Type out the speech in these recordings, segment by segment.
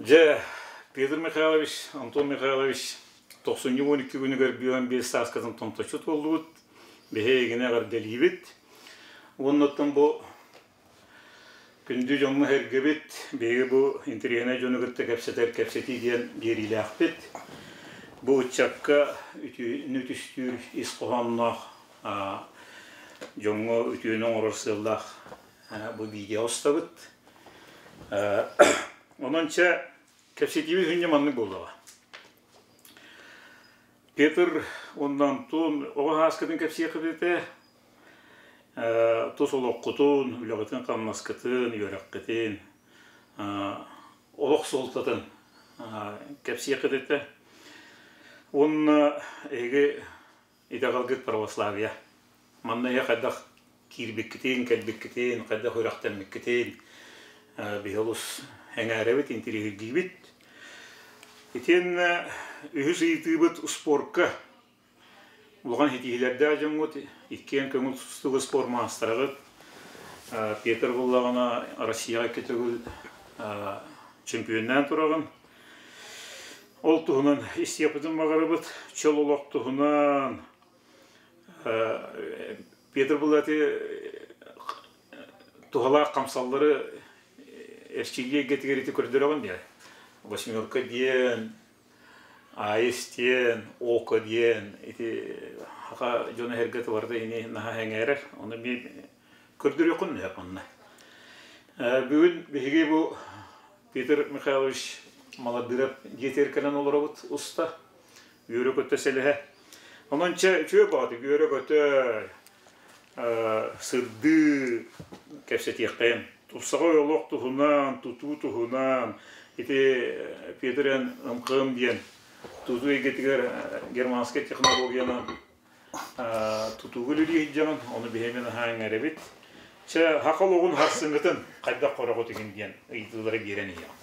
Дьэ, Петр Михайлович, Антон Михайлович тохсунньу 12 күнүгэр бүөн биэс сааскатын томточчу туоллубут. Биһи эйигини эҕэрдэлиибит. Уоннаттан бу күндү дьоҥҥо сэргэбит, биһиги бу интэриэһинэй дьону кытта кэпсэтэр кэпсэтии диэн биэриилээхпит. Бу ыччакка үтүөнү түстүүр ис хоһоонноох дьоҥҥо үтүөнү оҥорор сыаллаах бу видео устабыт. Онон чэ, кэпсэтиибит хүнньэ маннык буоллаҕа. Петр уонна Антон оҕо сааскытын кэпсиэххит этэ. Тус олоххутун, үлэҕитин-хамнаскытын, үөрэххитин, олох суолтатын кэпсиэххит этэ. Уонна эһиги итэҕэлгит православие. Манна эһи хайдах киирбиккитин, кэлбиккитин, хайдах үрэхтэммиккитин биһи олус эҥээрэбит, интириэһиргиибит. Итиэннэ үһүс ыйытыыбыт спорка улахан ситиһиилэрдээх дьоҥҥут, иккиэн көҥүл тустууга спорт маастараҕыт. Петр буллаҕына Россияҕа икки төгүл чемпионнаан тураҕын. Ол туһунан истиэхпитин баҕарабыт. Чөл олох туһунан Петр Булати туһалаах хамсаллары эрчиллии эйгэтигэр ити көрдөрөҕүн дии. Восьмерка диэн, аист диэн, око диэн ити хаха дьоно эргэ барыта ини наһаа эҥээрэр. Ону эмиэ көрдөрүөххүн сөп онно. Бүгүн биһиги бу Петр Михайлович Маладыров дьиэтигэр кэлэн олоробут уста. Үөрэ-көтө сэлэһэ. Онон чэ үчүгэй баҕатык үөрэ-көтө сырдыы кэпсэтиэххэйин. Тупсаҕай олох туһунан, тутуу туһунан ити Петр эн МКМ диэн тутуу эйгэтигэр германскай технологиянан тутууга үлэлии сылдьаҕын, ону биһиги наһаа иҥэрэбит. Чэ, саха олоҕун харсыҥҥытын хайдах көрөҕүт игин диэн ыйытыылары биэрэн иһиэҕим.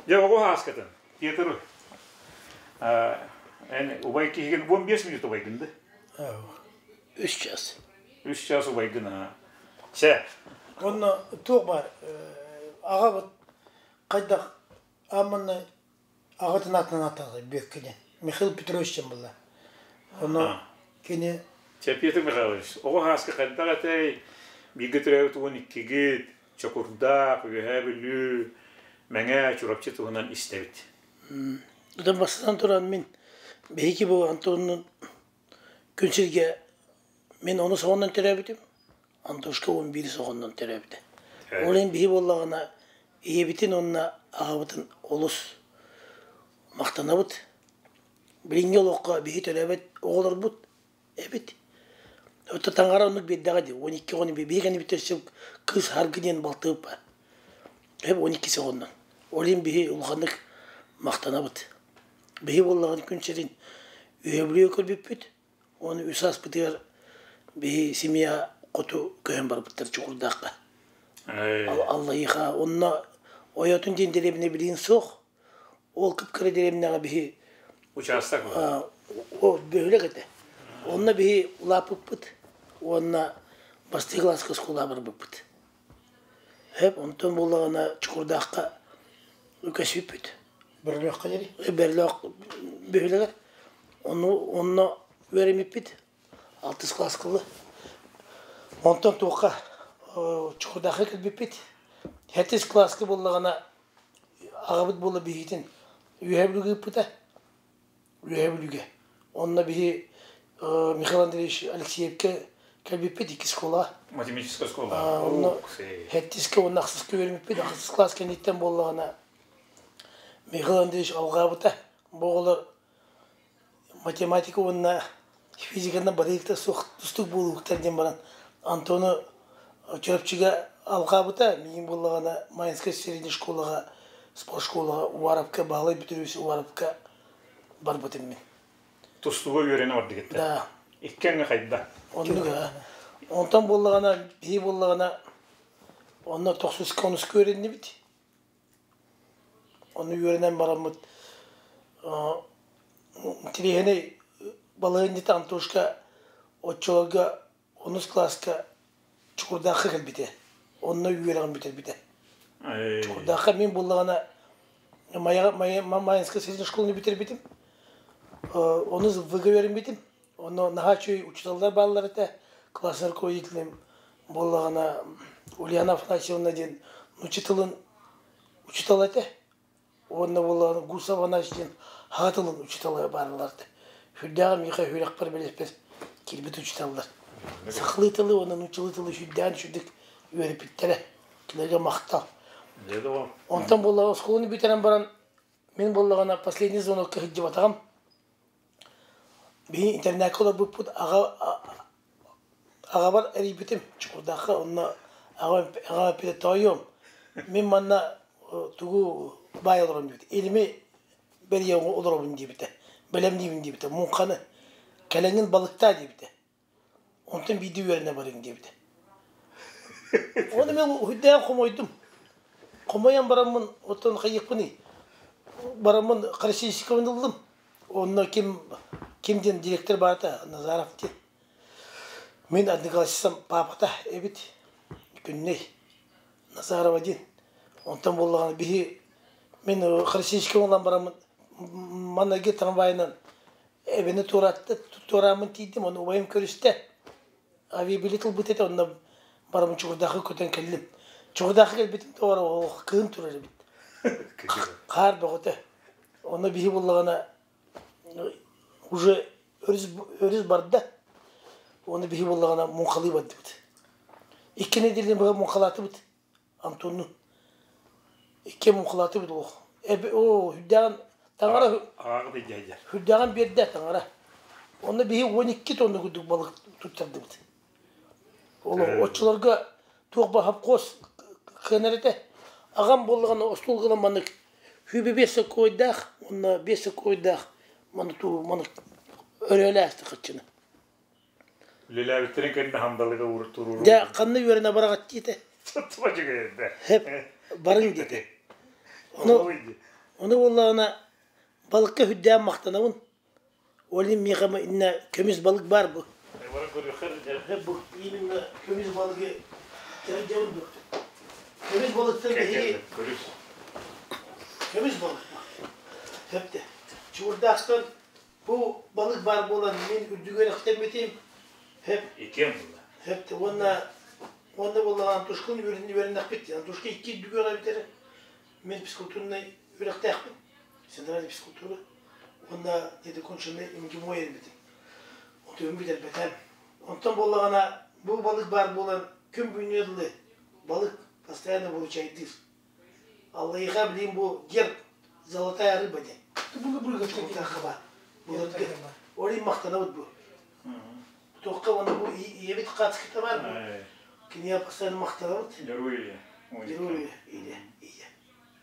Дьэ, оҕо ааскытын Петр, эн убай киһигин 15 минут убайгын да? Үс час. Үс час убайгын аа. Чэ. Онно туох баар аҕабыт хайдах аамманна аҕатын аатынан ааттаата Бүөккэ диэн. Михаил Петрович диэн буолла. Онно кини Чэ, Петр Михайлович, оҕо сааска хайдах этэй? Бииргэ төрөөбүт уон иккигит, Чокурдаах, Үөһээ Бүлүү, Мэҥэ, Чурапчы туһунан истэбит. Оттон бастатан туран мин биһиги бу Антоннун күн сиргэ мин ону соҕоннон төрөөбүтүм. Антошка 11 соҕоннон төрөөбүтэ. Ол иһин биһи буоллаҕына ийэбитин уонна аҕабытын олус махтанабыт. Билиҥҥи олоххо биһи төрөөбөт оҕолорбут эбит. Отто таҥара оннук биэрдэҕэ дии. 12 оҕону биһиги кэннибиттэн өссө кыыс Харгы диэн балтыбыт баар. Эп 12 оҕоннон. Ол иһин биһи улаханнык махтанабыт. Биһи буоллаҕына күн сирин үһөбүлүө көрбүппүт. Уонна үс ааспытыгар биһи семья хоту көһөн барбыттар Чокурдаахха. Аллайыха. Онно ойотун диэн дэриэбинэ билигин суох. Ол кып-кыра дэриэбинэҕэ биһи Учаастак о бөһүөлэк этэ. Онно биһи улааппыппыт уонна бастакы кылааска оскуолаҕа барбыппыт. Эп онтон буоллаҕына Чокурдаахха көспүппүт. Бөрлөөххө диэри? Бөрлөөх бөһүөлэгэр. Ону онно үөрэммиппит. Алтыс кылааска ылла. Онтон туохха Чокурдаахха кэлбиппит. Сэттис кылааска буоллаҕына аҕабыт буола биһигитин Үөһээ Бүлүүгэ ыыппыта. Үөһээ Бүлүүгэ. Онно биһи Михаил Андреевич Алексеевка кэлбиппит иккис школа. Математическая школа. Онно сэттискэ уонна ахсыска үөрэммиппит. Ахсыс класс кэнниттэн буоллаҕына Михаил Андреевич алҕаабыта. Бу оҕолор математика уонна физиканан барыыкта суох тустук буолууктар диэн баран Антону Чурапчыга алҕаабыта. Миигин буоллаҕына Майинскай средней школаҕа спортшколаҕа Уваровка Баһылай Петрович Уваровка барбытым мин. Тустууга үөрэнэ бардыгыт Да. Икки аҥы хайда? Оннук аа. Онтон буоллаҕына биһи буоллаҕына онно тохсуска онуска үөрэннибит. Ону үөрэнэн бараммыт интириэһинэй балаһыанньата Антошка оччолорго онус кылааска Чокурдаахха кэлбитэ. Онно үөрэҕин бүтэрбитэ. Чокурдаахха мин буоллаҕына Майинскай средней школаны бүтэрбитим. Ону ВГ үөрэммитим. Онно наһаа үчүгэй учууталлар бааллар этэ. Классный руководителем буоллаҕына Ульяна Афанасьевна диэн нуучча тылын учуутала этэ. Уонна буоллаҕына Гусев Афанасьевич диэн саха тылын учуутала бааллар этэ. Сүрдээҕин миэхэ үөрэхпэр бэлэспэр киирбит учууталлар. Сахалыы тылы уонна нууччалыы тылы сүрдээҕин үчүгдүк үөрэппиттэрэ. Кинилэргэ махтал. Онтон буоллаҕына оскуоланы бүтэрэн баран мин буоллаҕына последний звонокка сылдьыбатаҕым. Биһи интернакка олорбуппут аҕа аҕабар эрийбитим Чокурдаахха онно аҕам аҕам эппитэ тоойуом мин манна тугу баай олорон диэбит илими бэрийэ олоробун диэбитэ бэлэмниибин диэбитэ муҥханы кэлэҥҥин балыктаа диэбитэ онтон биирдэ үөрэнэ барыҥ диэбитэ Ону мин уһуйдаан хомойдум. Хомойон бараммын, оттон хайыахпыный? Бараммын Красильщиковын ыллым. Онно ким ким диэн директор баата Назаров диэн. Мин одноклассницам папата эбит. Күннэй Назарова диэн. Онтон буоллаҕына биһи мин Красильщиковын ылан бараммын манныгы трамвайынан эбини туоратта туорааммын тиийдим, ону убайым көрүстэ. Авиабилет ылбыт этэ, онно барабын Чугурдаахха көтөн кэллим. Чугурдаахха кэлбитим тоҕо олох кыһын турар эбит. Хаар бөҕөтө. Онно биһи буллаҕына уже өрүс, өрүс барда. Оны биһи буллаҕына муҥхалыы бардыбыт. Икки нэдиэлэни быһа муҥхалаатыбыт Антонну. Икки муҥхалаатыбыт олох. Эб оо үрдээҕин таҥара үрдээҕин биэрдэ таҥара. Онно биһи 12 тонна курдук балык туттардыбыт. Ол оччолорго туох ба хапкос кыанар этэ. Аҕам буоллаҕына остуол гынан маннык хүүбэ биэс сокуойдаах уонна биэс сокуойдаах маны туу маны өрөөлээсти хаччыны. Үлэлээбиттэрин кэннэ хамдалыга ууртурууру. Дьэ, ханна үөрэнэ бараҕыт диэтэ. Хэп, барыҥ диэтэ. Ону, ону буоллаҕына балыкка үрдээн махтанабын. Ол иһин миэхэ иннэ көмүс балык баар бу. Бу именно көмүс балыгы дьабын бу. Көмүс балыктар биһиги көмүс балык бу. Хэпте. Чуурдаахтан Бу балык баар буолан мин үрдүгэр эхтэммитим. Хэп. Иккиэн буолла. Хэп уонна уонна буоллаҕына Антошканы үөрэннэхпит. Антошка икки үрдүгэр эбитэр. Мен физкультурнай үөрэхтээхпин. Центральная физкультура. Уонна недоконченный МГИМО эрбитим. Отуйун бүтэрбэтем. Онтон буоллаҕына бу балык баар буолан күн бүгүнү дылы балык постоянно выручайдыыр. Аллайыха билигин бу герб золотая рыба диэн. Былыргы Былыргы. Ол иһин махтанабыт бу. Туохха уонна бу ийэбит хаацкыта баар бу. Кинигэ постоянно махтанабыт. Герой Герой ийэ. Ийэ.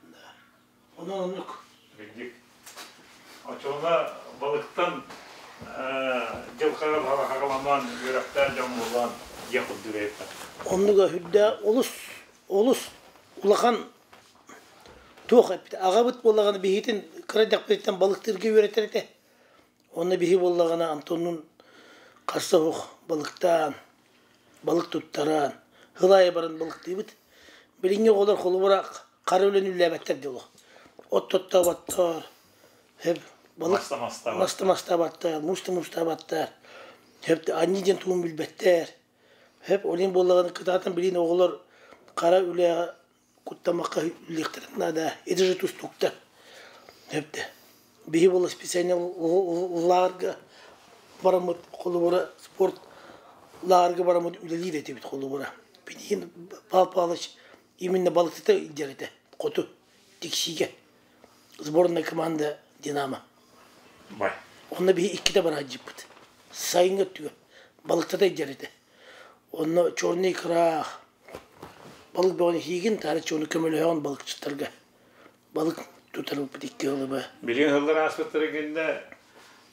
Да. Онон оннук. Билдик. Очоҕуна балыктан дьылҕаҕа хараламан үөрэхтээх дьон буолан дьиэ курдук эбиппин. Оннуга үрдээх олус олус улахан туох эппит аҕабыт буоллаҕына биһигитин кыра эрдэхпититтэн балыктыырга үөрэтэр этэ. Онно биһи буоллаҕына Антоннуун харса суох балыктаан, балык туттаран, сыл аайы баран балыктыыбыт. Билиҥҥи оҕолор холобура хара үлэни үлэлээбэттэр дии олох. От оттооботтор, хэп балык мас да мастаабаттар, муус да муустаабаттар, хэп анньыы диэн тугун билбэттэр. Хэп ол иһин буоллаҕына кытаатан билигин оҕолор хара үлэҕэ куттаммакка үлэлиэхтэрин наада. Это же тустууктар. Хэптэ. Биһи буола специально лааҕырга бараммыт холобура спорт лааҕырга бараммыт үлэлиир этибит холобура. Билигин Павел Павлович именно балыксыта илдьэр этэ хоту Тиксиигэ сборная команда Динамо. Бай. Онно биһи иккитэ бараадьыппыт. Сайыҥҥы өттүгэр балыктата илдьэр этэ. Онно черный икра балык бөҕөнү сиигин, таарыччы ону көмөлөһөҕүн балыкчыттарга. Балык тутарбыппыт икки ыалы Билигин сыллар ааспыттара кэннэ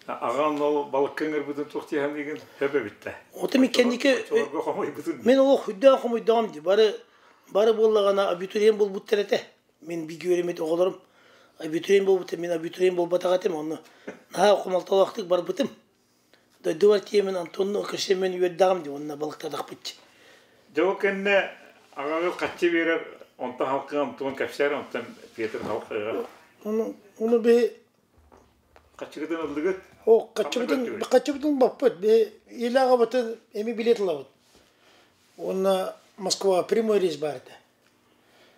аҕаҥ ол балыкка ыҥырбытын туох дии саныыгын сөп эбит да. Отум иккэнники мин олох үрдээн хомуйдаҕым дии. Бары бары буоллаҕына абитуриент буолбуттар этэ. Мин бииргэ үөрэммит оҕолорум абитуриент буолбуттар, мин абитуриент буолбатах этим, онно наһаа хомолтолоохтук барбытым. Дойдубар тиийэммин Антонну көрсөммүн үөрдэҕим дии уонна балыктаатахпыт. Дьэ ол кэннэ аҕаҕыт хаччы биэрэр, онтон халкыҥ Антон кэпсээр, онтон Петр халкыга. Ону ону би Хаччыгытын ыллыгыт? О, хаччыбытын хаччыбытын баппыт. Би илаҕабытын эми билет ылабыт. Уонна Москва прямой рейс баар этэ.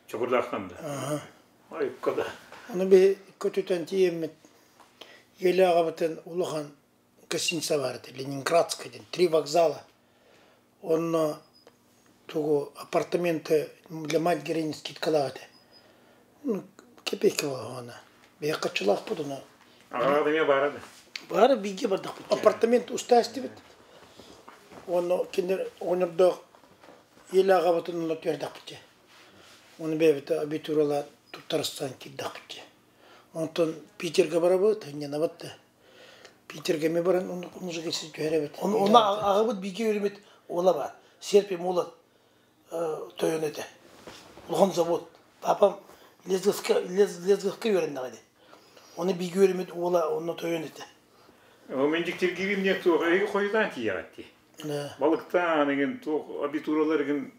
Чокурдаахтан да? Ой, кода. Ону би көтүтэн тиийэммит Елеаҕабытын улахан гостиница баар этэ, Ленинградская диэн, три вокзала. Онно тугу апартаменты для мать героини скидкалаах этэ. Ну, копейка буолла Биһи хаччылаахпыт ону. Аҕаҕа эмиэ баара да? Баара бииргэ бардахпыт. Апартамент устаа истибит. Уонна кинилэр оҕонньордоох Еле аҕабытын онно түһэрдэхпит дии. Ону бэйэбит абитуралаан туттарыстаан киирдэхпит дии. Онтон Питергэ барабыт, ынньанабыт да. Питергэ эмиэ баран музыка түһэрэбит. Онно аҕабыт бииргэ үөрэммит уола баар. Серп и молот тойон этэ. Улахан завод. Папам Лезговка, Лезговка үөрэннэҕэ дии. Оны бииргэ үөрэммит уола онно тойон этэ. Мен дьиктиргиирим не туох эһиги хойутаан тиийэҕит дии. Балыктаан игин туох абитуралар игин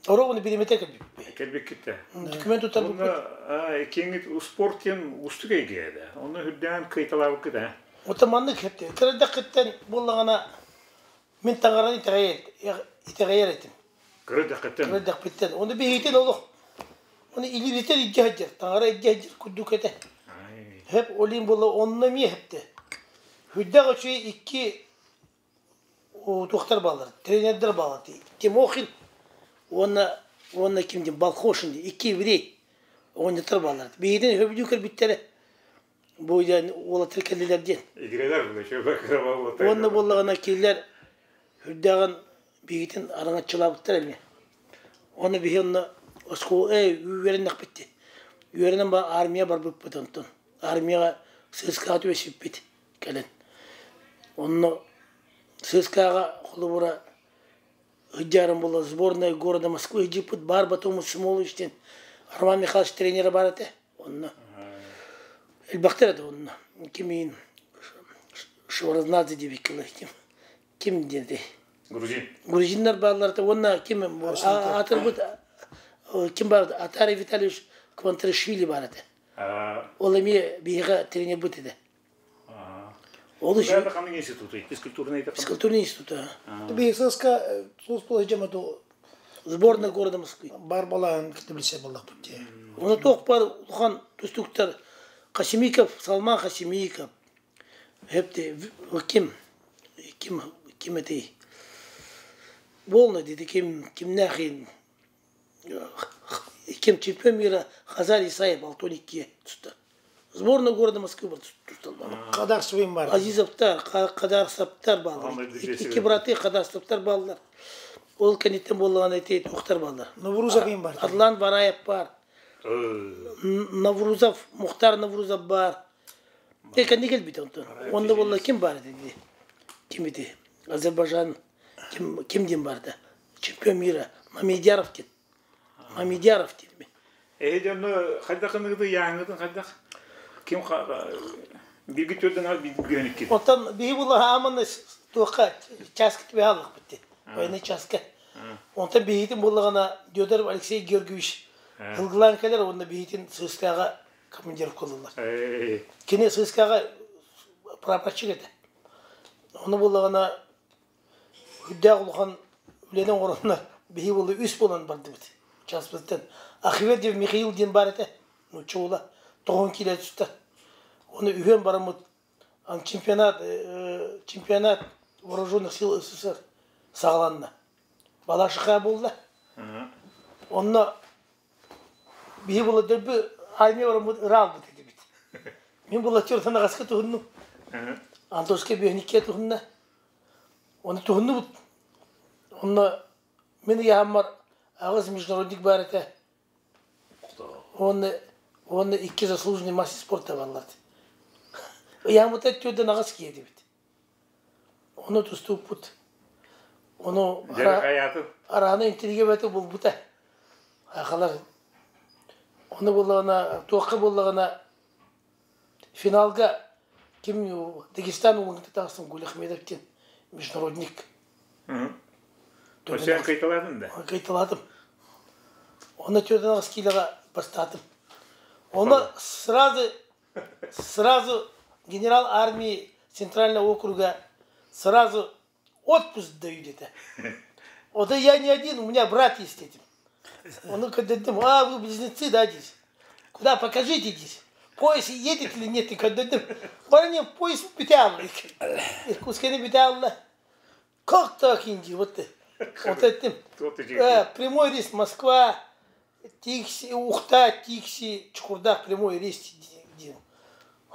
Оруобуна биримэтэ кэлбиппит. Кэлбиккит Документ тутарбыппыт. Онно киэҥит спорт диэн устук эйгэ да. Онно үрдээн кыйталаабыккыт ээ. Ота маннык хепте. Кырдахыттан буоллаҕына мин таҥараны итэҕэйэр этим. Кырдахыттан. Кырдахпыттан. Оны биһитин олох. Оны илиитин илдьэ сылдьар, таҥара илдьэ сылдьар курдук этэ. Хеп олин буолла онно эмиэ хепте. Хүрдэх үчүгэй икки туохтар бааллар, тренердэр бааллар Тимохин уонна уонна ким диэн Балхошин диэн икки еврей оҕонньоттор бааллар. Биһигини хөбүлүү көрбүттэрэ бу диэн уолаттар кэллилэр диэн. Уонна буоллаҕына кинилэр үрдээҕин биһигитин араҥаччылаабыттар эмиэ. Уонна биһи онно оскуола үөрэннэхпит дии. Үөрэнэн ба армия барбыппыт онтон. Армияҕа сыыскаҕа түбэспиппит кэлин. Онно ЦСКА-ҕа холобура ыдьаарым буолла сборная города Москвы ыдьыппыт баар Батумов Смолович диэн Роман Михайлович тренера баар этэ. Онно элбэхтэр этэ онно. Кимиин Шеварднадзе диэбиккэ ким ким диэн этэй? Грузин. Грузиннар бааллар этэ уонна ким аатырбыт ким баар Атарий Витальевич Квантришвили баар этэ. Ол эмиэ биһиэхэ тренербыт этэ. Ол это ханнык институтуй? Физкультурный Физкультурный институт. БССК служба дьамату сборная города Москвы. Бар балаан кытта билсэ буоллахпыт дии. Оны туох бар улахан тустууктар Хасимиков, Салман Хасимиков, хепте ким ким ким этэй? Волна диди ким кимнээхин ким чемпион мира Хазар Исаев 6-12 туста. Сборная города Москвы бар тусталлар. Кадарсовым бар. Азизовтар, Кадарсовтар баалар. Икки браты Кадарсовтар баалар. Ол кэнниттэн буоллаҕына ити туохтар баалар. Наврузов бар. Адлан Бараев бар. Наврузов, Мухтар Наврузов бар. Кэнни кэлбит онтон. Онно буолла ким бар ити? Ким ити? Азербайжан ким ким диэн барда? Чемпион мира Мамедьяров диэн. Мамедьяров диэн. Эһи дьонно хайдах ыныгыты яаңытын хайдах ким бирги төрдөн ал бирги Оттон биһи була хааманы туохха часка түбэ хааллахпыт дии. Военный часка. Онтон биһитин буоллаҕына Федоров Алексей Георгиевич ылгылаан кэлэр уонна биһитин сыыскаҕа командировка ылыллар. Кини сыыскаҕа прапорщик этэ. Ону буоллаҕына үрдээх улахан үлэни оҥороннор биһи буолла үс буолан бардыбыт. Часпытыттан Ахвердев Михаил диэн баар этэ, нуучча уола, тоҕон киирэ түстэ. Ону үһүөн бараммыт чемпионат чемпионат вооруженных сил СССР саҕаланна. Балашиха буолла. Онно биһи була дөлбү армия бараммыт ыраалбыт этибит. Мин була чуртан аҕаска туһуннум. Антошка бүөһүниккэ туһунна. Оны туһуннубут. Онно мин ыйаһаммар аҕыс международник баар этэ. Уонна уонна икки заслуженный мастер спорта баллар. Ыйааммыта төрдөн аҕыс киһи этибит. Ону тустууппут. Ону арааны интригэ булбута. Ахалар ону буллаҕына туохха буллаҕына финалга ким Дагестан уолун тахсан Гулихмедов диэн международник. Сен кыйталадың да? Кыйталадым. Оны төрдөн аҕыс киилэҕэ бастаатым. Ону сразу, сразу генерал армии Центрального округа сразу отпуск даю где-то. Вот я не один, у меня брат есть этим. Он говорит, а вы близнецы, да, здесь? Куда, покажите здесь. Поезд едет или нет? Барыня поезд бүтәалла. Иркутскайны бүтәалла. Как так инди? Вот, вот этим. Прямой рейс Москва, Тикси, Ухта, Тикси, Чокурдах, прямой рейс.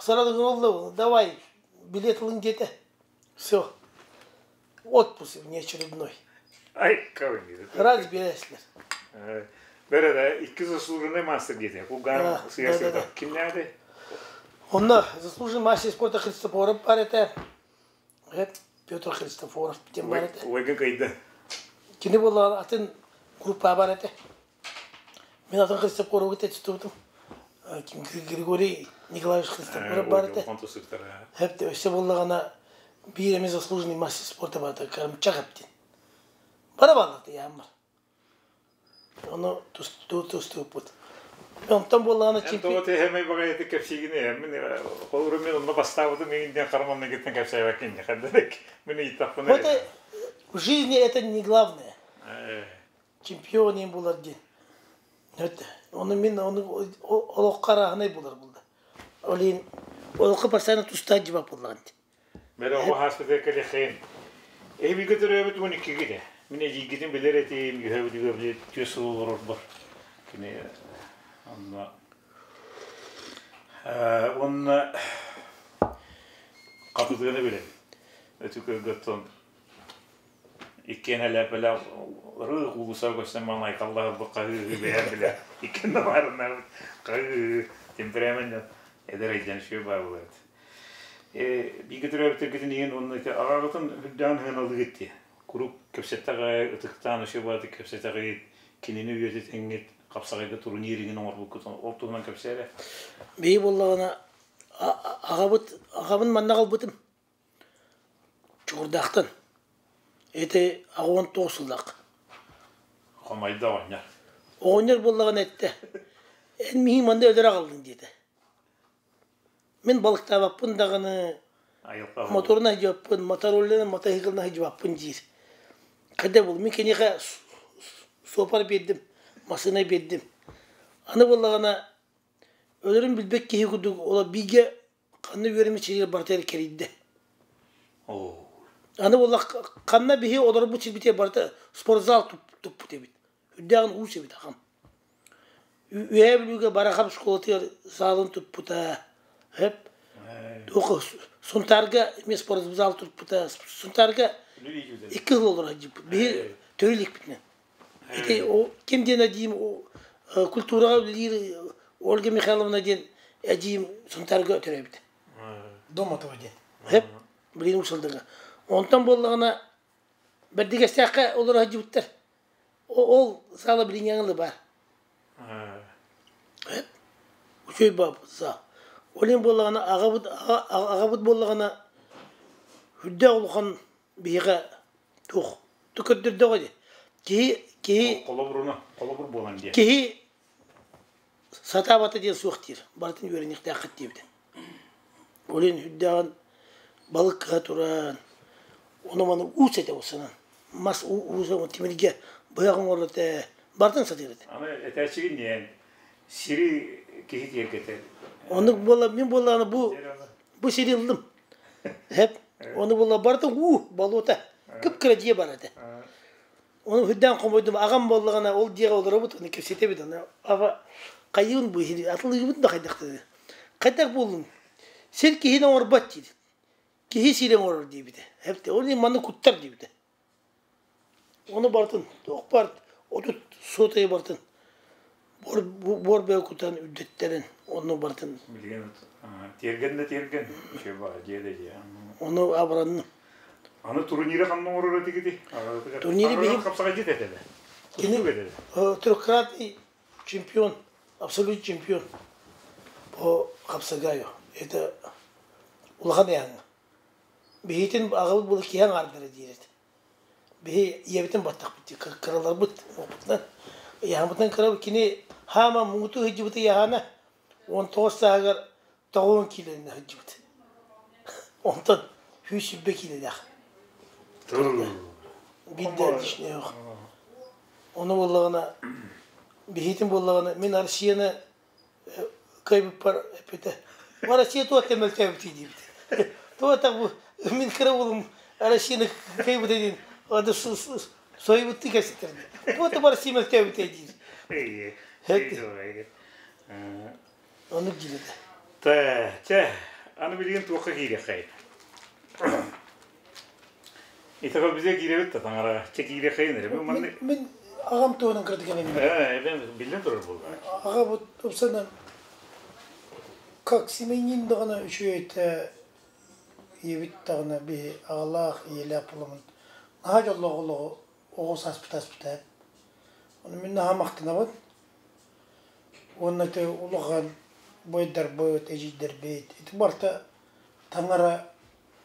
Сразу давай, билет ылын где-то. Все. Отпуск внеочередной. Ай, кавын. Раз бересилер. Бәрі да, икки заслуженный мастер дейді. Кулган сыясыда. Кимнәде? Онна заслуженный мастер спорта Христофоров бар это. Петр Христофоров тем бар это. Ойгын кайда. Кини болла атын группа бар это. Мен атын Христофоровы тетстудum. Григорий Николаевич Христофоров бар это. Хеп те өсө боллагана бир эми заслуженный мастер спорта бар это. Карымчак эптин. Бара балларды ямар. Ону тустууппут. Онтон буоллаҕына чемпион... Тоҕо тэһэмэй баҕайыты кэпсиигини мин холуру мен онно бастаабытым иҥин хараманна киттен кэпсээбэккин хаддырык мин ыйыттахпына. Вот в жизни это не главное. Чемпион им булар диэн. Оны мен оны олоххо арааһынай булар булда. Ол иһин олоххо постоянно тустаах дьыбап буллаҕын. Бэрэ оҕо хааспыта кэлэхин. Эбигэ төрөөбүт 12-гите. Мин эдьиийгитин билэр этим, үһэбитигэр түөс сыл олорорбор. Кини онно уонна хатытыганы билэбин. Өтүкөлгөттөн иккиэн элэпэлээх ырыы уулусса көстөн маҥнай айкаллаһарбыт хаһыы бэйэм билэ иккиэн да баарыннаабыт хаһыы темперамент эдэр өйдөн үчүгэй баар буолар бииргэ төрөөбүттэргитин иһин уонна ити аҕаҕытын үрдээн сыаналыыгыт дии куруук кэпсэттэҕэ ытыктаан үчүгэй баҕайытык кэпсэтэҕит кинини үйэтитэҥҥит хапсаҕайга турнир иҥин оҥорбуккутун ол туһунан кэпсээ эрэ. Биһи буоллаҕына аҕабыт аҕабын манна аҕалбытым Чугурдаахтан. Ити 89 сыллаах. Хомойдо оҕонньор. Оҕонньор буоллаҕына эттэ, эн миигин манна өлөрө аҕаллыҥ диэтэ. Мин балыктаабаппын даҕаны, моторун сылдьыбаппын, мотороллерынан мотоциклынан сылдьыбаппын диир. Хайда буолла, мин киниэхэ суопар биэрдим, массыына биэрдим. Аны буоллаҕына өлөрүн билбэт киһи курдук ола бииргэ ханна үөрэммит сиригэр барытыгар кэрийдэ. Аны буолла ханна биһи олорбут сирбитигэр барыта спортзал туппут эбит. Үрдээҕин уус эбит аҕам. Үөһээ Бүлүүгэ Барахап школатыгар саалын туппута. Хөп. Сунтаарга эмиэ спортзал туппута. Сунтаарга икки сыл олоро сылдьыбыт. Биһи төрүү иликпитинэн. Ити ким диэн эдьиийим культураҕа үлэлиир Ольга Михайловна диэн эдьиийим Сунтаарга төрөөбүтэ. Домотова диэн. Хөп. Билигин Усалдыга. Онтон буоллаҕына Бэрдигэстээххэ олоро сылдьыбыттар. Ол саала билиҥҥэ баар. Үчүгэй баабыт саа. Ол иһин буоллаҕына аҕабыт аҕабыт буоллаҕына үрдээх улахан биһиэхэ туох көрдөрдөҕө дии. Киһи киһи Холобуруна холобур буолан диэн. Киһи сатаабата диэн суох диир. Барытын үөрэниэхтээххит диэбитэ. Ол иһин үрдээҕин балык кыһа туран, ону-маны уус этэ санаан. Мас уус тимиргэ быһах оҥорор этэ, барытын сатыыр этэ. Аны этээччигин диэн сири киһи киэргэтэр. Оннук буола мин буоллаҕына бу бу сири ыллым. Хэп ону буолла барыта уу болуота кып-кыра дьиэ бар этэ. Ону үрдээн хомойдум аҕам буоллаҕына ол дьиэҕэ олоробут ону кэпсэтэбит аны аҕа хайыыбын бу иһини атылыыбын да хайдахтыы хайдах буоллуҥ сир киһини оҥорбот диир киһи сири оҥорор диэбитэ эбэтэ ол иһин манна куттар диэбитэ ону барытын туох бар 30 сотая барытын буор буор бөҕө кутан үрдэттэрин онно барытын Билигин тиэргэн да тиэргэн үчүгэй баҕа дьиэ да дьиэ. Ону абыранным. Аны турниры ханна оҥорор этигити? Турниры биһи хапсаҕайдьыт этэ да. Кини трехкратный чемпион, абсолют чемпион по хапсагаю. Это улахан ыйааҥҥа. Биһитин аҕабыт була киһи аҥаардара диир этэ. Биһи ийэбитин баттахпыт дии, кыраларбыт опытынан. Ыйааммытынан кырабыт кини хаама муҥутуу сылдьыбыт ыйааһына. 19 сааһыгар 90 киилэнэн сылдьыбыт. Онтон 120 киилэлээх. Биирдэ лишнее. Ону буоллаҕына, биһитин буоллаҕына, мин Россияны кыайбыппар эппитэ. Россия туох мөлтөөбүтүй диэбит. Туох бу мин кыра уолум Россияны кыайбыта диэн ады соһуйбуттуу кэпсэтэр. Туох да Россия мөлтөөбүтэй диир. Оннук диир этэ. Тэ, чэ, аны билигин туохха киириэххэй? Итэҕэл бизе киирэбит да таҥара чэ киириэххэйин эрэ. Мин Мин аҕам туһунан кырдык эмин. Э, биллэн турар буолла. Аҕа бу тупсанан как семьянин даҕаны үчүгэй этэ ийэбит даҕаны биһи аҕалаах ийэлээх буоламмын наһаа дьоллоох олоҕу оҕо сааспыт ааспыта. Ону мин наһаа махтанабын. Уонна ити улахан буойдарбыт, эдьиийдэрбит ити барыта таҥара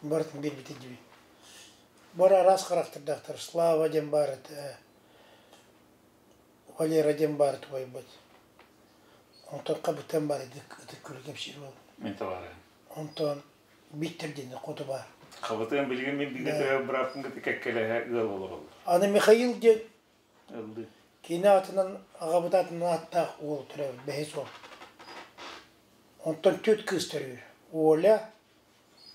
барытын биэрбитэ диибин. Бары араас харахтардаахтар. Слава диэн баар этэ, Валера диэн баар убайбыт. Онтон Хабытан баар ытык күлү кэпсиир буолбут. Мин табаарыһым. Онтон Биттер диэн хоту баар. Хабытыан билигин мин бигэ төһө бырааппын кытта кэккэлэһэ ыал олороллор. Аны Михаил диэн Ыллыы. Кини аатынан аҕабыт аатынан ааттаах уол төрөөбүт бэһис уол. Онтон түөрт кыыс төрүүр. Оля,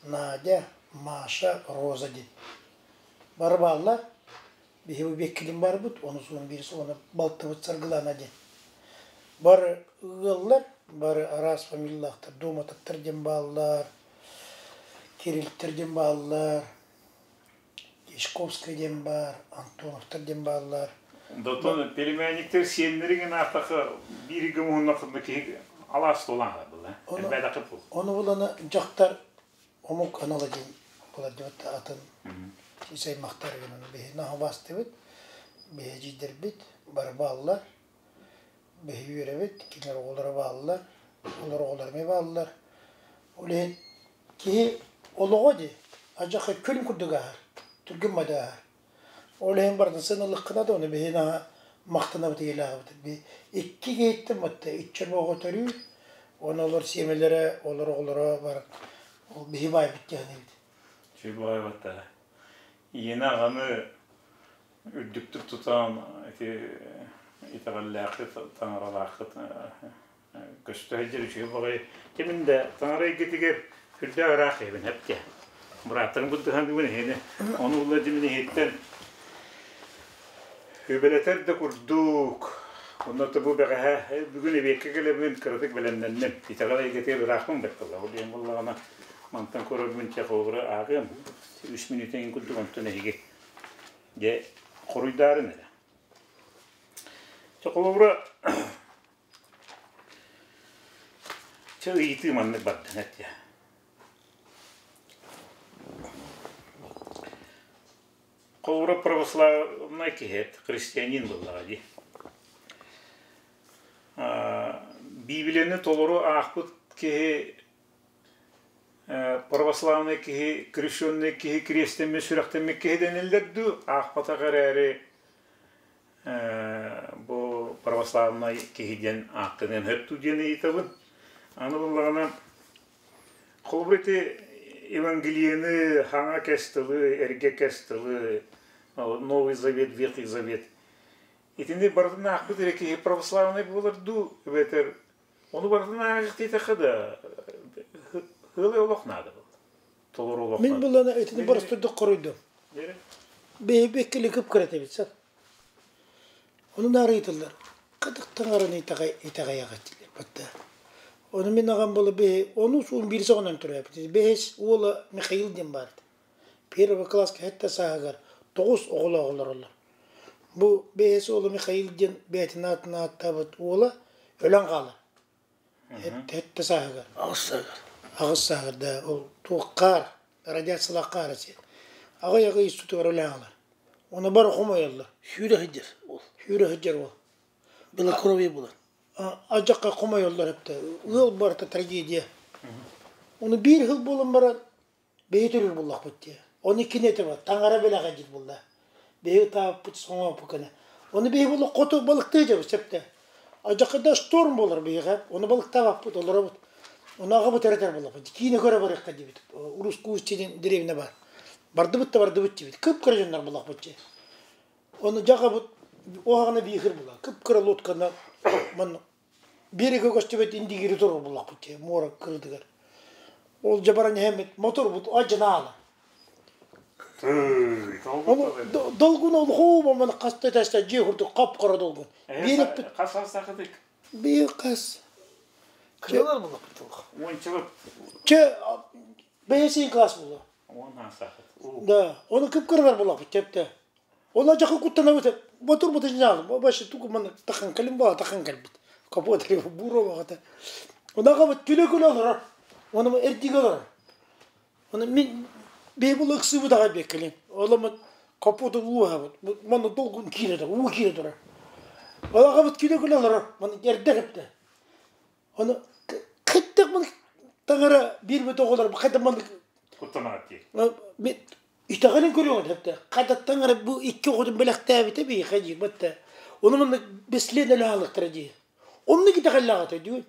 Надя, Маша, Роза диэн. Бары бааллар. Биһи бу Беккилин барбыт, ону суон биир уонна балтыбыт Саргылана диэн. Бары ыаллар, бары араас фамилиялаахтар, Дуоматовтар диэн бааллар, Кириллтэр диэн бааллар, Дьячковскай диэн баар, Антоновтар диэн бааллар. Дотон племянниктер сиэннэрин аатаха бииригэ муһуннахына киһи алаас туолан хаалла. Элбэдакы пул. Ону булана дьахтар омук анала диэн буолар диэбит атын ис аймахтар гынан биһи наһабастыбыт, биһи эдьиийдэрбит бары бааллар, биһи үөрэбит, кинилэр оҕолоро бааллар, олор оҕолоро эмиэ бааллар. Ол иһин Киһи олоҕо дии, адьаха күн курдук ааһар, түргэн мада ааһар. Ол иһин барытын сыаналыаххына да, ону биһи наһаа махтанабыт ийэлээҕибит. Би икки киһиттэн батта иччэ оҕо төрүүр, уонна олор сиэмэлэрэ, олор оҕолоро бар ол биһи баайбыт диэхинибит. Үчүгэй баҕайы батта. Ийэни аҕаны үрдүктүк тутан ити итэҕэллээххит, таҥаралааххыт көстө сылдьар үчүгэй баҕайы. Кимин да таҥара эйгэтигэр сүрдээх ыраах киһибин эптэ. Бырааттарым курдук бүгүн эһини. Ону улла димин иһиттэн үбэлэтэр да курдук. Онно бу бэҕэһээ бүгүн эбиэккэ кэлэбин кыратык бэлэмнэнним. Итэҕэл эйгэтигэр ыраахпын бэрт буолла. Ол диэн буоллаҕына мантан көрөрбүн чэ холобура ааҕыам. Үс мүнүүтэ курдук онтон эһиги дьэ хоруйдаарын эрэ. Чэ холобура Чэ ыйытыы маннык бардын эттэ. Холобура православнай киһи христианин буоллаҕа дии. Библияны толору аахпыт киһи православнай киһи, крещенный киһи, кириэстэммит, сүрэхтэммит киһи дэниллэр дуу, аахпатах эрээри бу православнай киһи диэн ааттаныан сөп дуу диэн ыйытабын. Аны буоллаҕына, холобур ити Евангелиены, Хаҥа Кэс тылы, Эргэ Кэс тылы, Новый Завет, Ветхий Завет итини барытын аахпыт эрэ киһи православнай буолар дуу, эбэтэр ону барытын ааҕыахтыйдахха да ыалай олох наада буолла. Толору олох Мин булана итини боростуйдук хоруйдум. Бэйэбэккили кып-кыра этибит Ону наарыйтыллар. Кытык таҥараны итэҕэйэҕит батта. Ону мин аҕам буола бэһи ону суун биир саҕанан төрөөбүт. Бэһис уола Михаил диэн баар этэ. Первый класска сэттэ сааһыгар тоҕус оҕолоох олороллор. Бу бэһис уола Михаил диэн бэйэтин аатын ааттаабыт уола өлөн хаалар. Сэттэ сааһыгар. Аҕыс сааһыгар. Аҕыс сааһыгар да ол туох хаар, радиациялаах хаар этэ. Аҕый-аҕый институтугар үлээн ылар. Ону бары хомуйаллар. Сүүрэ сылдьар уол. Сүүрэ сылдьар уол. Белокровье булан. Алдьархай хомойоллор эптэ. Ыал барыта трагедия. Ону биир сыл буолан баран бэйи төрүүр буоллахпыт дии. Ону кини этэ таҥара бэлэҕэ диир буолла. Бэйи ытаабыппыт, соҥооппут гына. Ону бэйи буолла хоту балыктыы дьабыт сөптө. Адьакыда шторм буолар биһиэхэ. Ону балыктаабаппыт, олоробут. Ону аҕабыт эрэтэр буоллахпыт. Киинэ көрө барыахха диэбит. Уруску диэн дэриэбинэ баар. Бардыбыт да бардыбыт диэбит. Кып-кыра дьоннор буоллахпыт дии. Ону дьаҕабыт уһаҕана биихир буолар. Кып-кыра лодканы манна биэрэкэ көстүбэт индигири турар буоллахпыт дии, муора кырыытыгар. Ол дьэ баран иһэммит моторбут адьынаала. Ону долгун олохуу маны хаста тэстэ дьиэ курдук хап-хара долгун. Биэрэппит Хас саастаахытык? Биир хас. Кыралар буллахпыт олох. Уончалар. Чэ, бэйэсин класс була. Уон саастаахыт. Да, оны кып-кыралар буллахпыт тепте. Ол жакы куттанабыт мотор мотор вообще тугу маны тахан кэлин баа тахан кэлбит. Капот буро багата. Онага бут күлө-күлө олорор. Оны эрдиге олорор. Оны мин бейбул ыксыбыт аҕай беккелин. Оламыт капоты ууһабыт. Маны долгун киирэ турар, уу киирэ турар. Олаҕабыт күлө-күлө олорор. Маны эрдэ хепте. Оны кыттык маны таҥара биирбит оҕолор хайда маны Куттанаат дии. Итэҕэлин көрүөҥ этэ. Хадаттан эрэ бу икки оҕотун бэлэхтээбитэ биһиэхэ дии батта. Ону манна бэслиэн өлө хаалыахтара дии. Оннук итэҕэллээх этэ дии.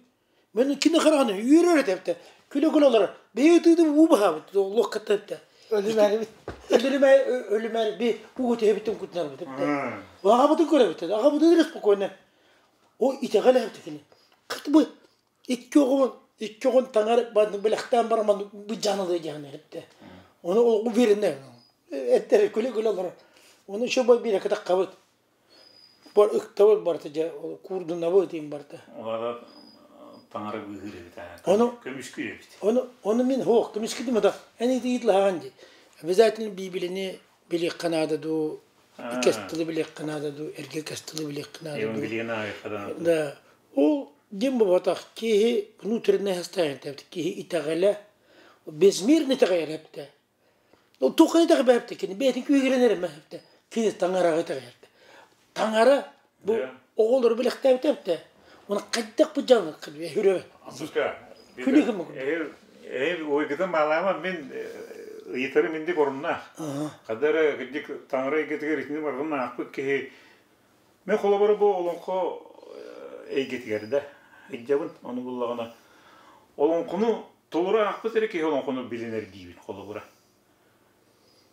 Мен кини хараҕын үөрэр этэ. Күлэ-күлэ олорор. Бэйэ ытыытым уу баһаабыт. Олох кытта эптэ. Өлүмээрибит. Өлүмээр өлүмээр би уу түһэбитин кутунарбыт эптэ. Аҕабытын көрөбүт. Аҕабытын эрэ спокойно. О итэҕэл эптэ кини. Хат бу Икки оҕобун, икки оҕон таҥар бэлэхтээн баран быдьаан ылыа диэн эттэ. Ону уверенный эттэр күлэ-күлэ олорор. Ону еще биир кытаххабыт. Бар ыктабыт барыта дьэ куурдунабыт им барыта. Олара таҥара быыһыыр эбит аа. Ону Көмүскүүр эбит. Ону ону мин хоох көмүскүтүм да эн иитилаһаҕын дии. Обязательно Библияны билиэххэ наада дуу, кэс тылы билиэххэ наада дуу, эргэ кэс тылы билиэххэ наада дуу. Евангелиены аайхадан. Да. Ол диэн буолбатах киһи внутреннее состояние киһи итэҕэлэ безмерно итэҕэйэр эптэ. Ол туохха итэҕэйбэттэ кини бэйэтин күүһүрэн эрэ эптэ. Кини таҥараҕа итэҕэйэр. Таҥара бу оҕолору билэхтээбитэ эптэ. Оны хайдах бу дьаҥ хүрөбө. Антушка, Күлүгүм. Эһи ойгытын маалаама мин ыйытарым инди оруннаах. Хадара кырдьык таҥара эйгэтигэр итини барытын аахпыт киһи Мен холобура бу олоҥхо эйгэтигэр да ыйдьабын, ону буллаҕына олоҥхону толору аахпыт эрэ киһи олоҥхону билинэр диибин холобура.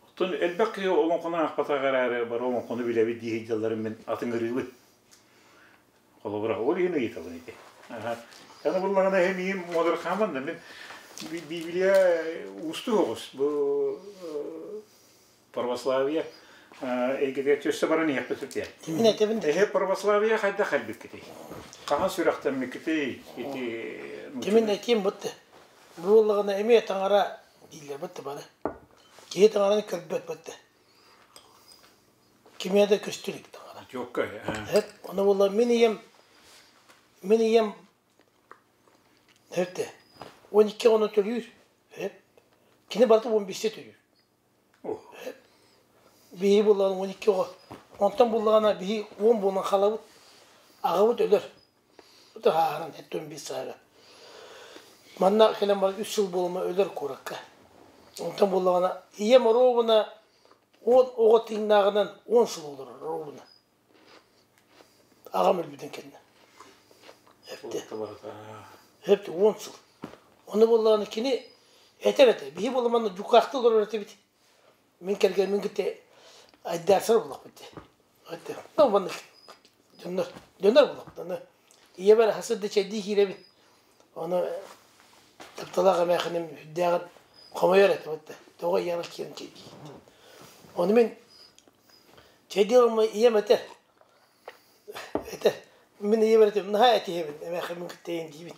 Оттон элбэх киһи олоҥхону аахпатах эрээри бары олоҥхону билэбит дии сылдьалларын мин атыҥырыыбын. Холобура, ол иһин ыйытабын ити. Аха. Аны буллаҕына эһи миигин муодархааман да мин Библия уустук оҕус. Бу православие эйгэтигэр өссө баран иһиэхпит этэ. Мин этэбин да. Эһи православие хайдах кэлбиккитий? Хаһан сүрэхтэммиккитий? Ити Кимин этиим бутты. Бу буоллаҕына эмиэ таҥара дииллэр бутты бары. Киһи таҥараны көрбөт бутты. Кимиэ да көстөр илик таҥара. Жокка. Эт, ону буолла мин ийэм мин ийэм эттэ 12 ону төлүүр. Эп. Кини барыта 15-те төлүүр. Биһи буоллаҕына 12 оҕо. Онтон буоллаҕына биһи 10 буолан хаалабыт. Аҕабыт өлөр. Ааһаран эттэн биир сааһыгар. Манна кэлэн баран үс сыл буолума өлөр куоракка. Онтон буоллаҕына ийэм оруобуна 10 оҕо тыыннааҕынан 10 сыл олорор оруобуна. Аҕам өлбүтүн кэннэ. Эптэ. Эптэ 10 сыл. Ону буоллаҕына кини этэр этэ. Биһи буолла манна дьукаахта олорор этибит. Мин кэргэммин кытта айдаарсар буоллахпыт дии. Этэ. Ну маннык дьоннор дьоннор буоллахпыт. Аны ийэбэр хасыр да чэйдии киирэбин. Ону тапталаах эмээхиним үрдээҕин хомойор этэ. Тоҕо ийэҕэр киирэн чэйдии. Ону мин Чэйдиир ийэм этэр, этэр, мин ийэбэр этим, наһаа этиһэбин, эмээхиммин кытта эйин диибин.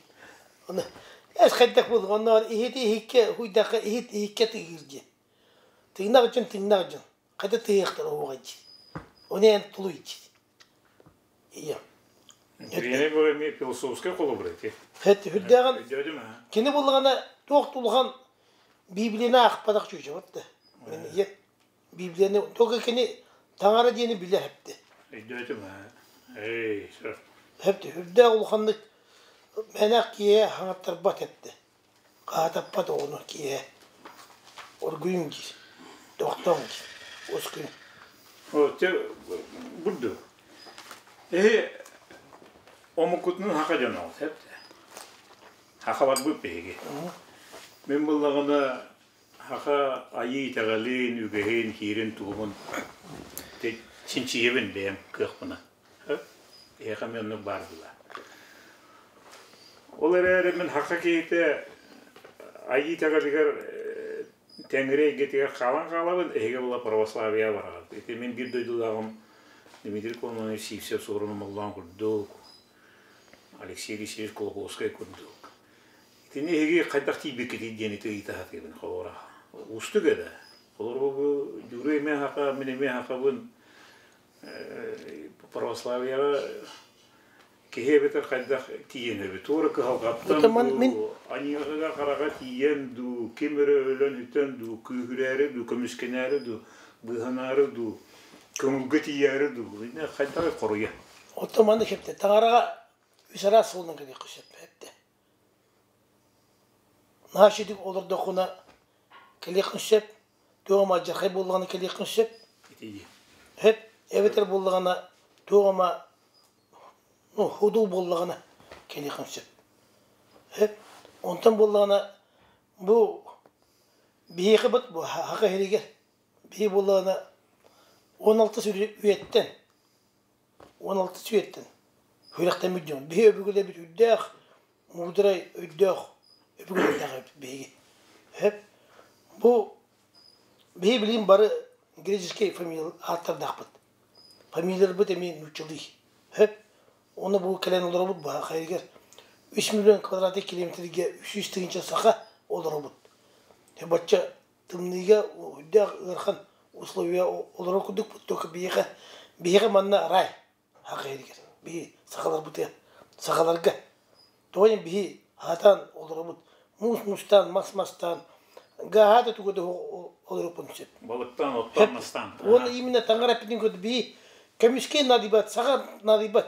Ону эс хайдах буолуҥ, оннооҕор иһит иһиккэ, уһуйдахха иһит иһиккэ тыыһыыр диэн. Тыынах дьон тыыннах дьон, хайда тыыһыахтара уоҕай диир. Ону эн тулуй диир. Ийэм. Интеллигенция бу эмиэ философскай холобур ити. Хэт үрдээҕин Өйдөөдүм аа. Кини буллаҕына туох да улахан Библияны аахпатах чүчэ да. Мин ийэ Библияны только кини таҥара диэни билэр эпти. Өйдөөтүм аа. Эй, сөп. Эпти үрдээх улаханнык мэнэх киһи хаҥаттарбат эпти. Хаатаппат оҕону киһи. Оргуйуҥ диир. Тохтооҥ диир. Ускуйуҥ. О, те бурду. Эһи Омуккутунан хака дьоно сөп. Хака барбыт биһиги. Мин буллаҕына хака айыы итэҕэлин, үгэһин, киирин туһун чинчийэбин бэйэм кыахпына. Эһиэхэ эмиэ оннук баар була. Ол эрээри мин хака киһитэ айыы итэҕэлигэр Тэҥри эйгэтигэр хаалан хаалабын, эһиги була православия бараҕыт. Ити мин биир дойдулааҕым Дмитрий Кононович Сивцев Суорун Омоллоон курдук, Алексей Алексеевич Кулаковскай курдук. Итини эһиги хайдах тиийбиккитий диэн ити ыйыта сатыыбын холобура. Уустук эдэ. Холобура бу Дьууруй эмиэ хака, мин эмиэ хакабын православияҕа Киһи эбэтэр хайдах тиийэн эбит? Туора кыһалҕаттан дуу, аньыыга-хараҕа тиийэн дуу, ким эрэ өлөн-сүтэн дуу, күүһүрээри дуу, көмүскэнээри дуу, быыһанаары дуу, көҥүлгэ тиийээри дуу, хайдах хоруйа? Оттон маннык эптэ, таҥараҕа үс араас суолунан кэлиэххэ сөп эптэ. Наһаа үчүгдүк олордоххуна кэлиэххин сөп, туох ама алдьархай буоллаҕына кэлиэххин сөп. Сөп, эбэтэр буоллаҕына туох ама ну, худуу буоллаҕына кэлиэххин сөп. Сөп. Онтон буоллаҕына бу биһиэхэ бут бу Саха сиригэр биһи буоллаҕына 16 үйэттэн 16 үйэттэн сүрэхтэммит дьон. Биһи өбүгэлэрбит үрдээх, муударай өйдөөх өбүгэлэрдээх эбит биһиги. Сөп. Бу биһи билигин бары греческий фамилия ааттардаахпыт. Фамилияларбыт эмиэ нууччалыы. Сөп. Уонна бу кэлэн олоробут Баһахайыгар 3 миллион квадратный километрга 300 тыһыынча саха олоробут. Бачча тымныыга үрдээх ыарахан условия олорор курдукпут, только биһиэхэ биһиэхэ манна рай Саха иһигэр биһи сахаларбытыгар сахаларга тоҕо диэн биһи аһатан олоробут муус мустаан мас мастаан гааһа да тугу да олоруохпун сөп. Балыктаан, оттоон, мастаан. Уонна именно таҥара эппитин курдук биһи көмүскэ наадыйбат, саха наадыйбат.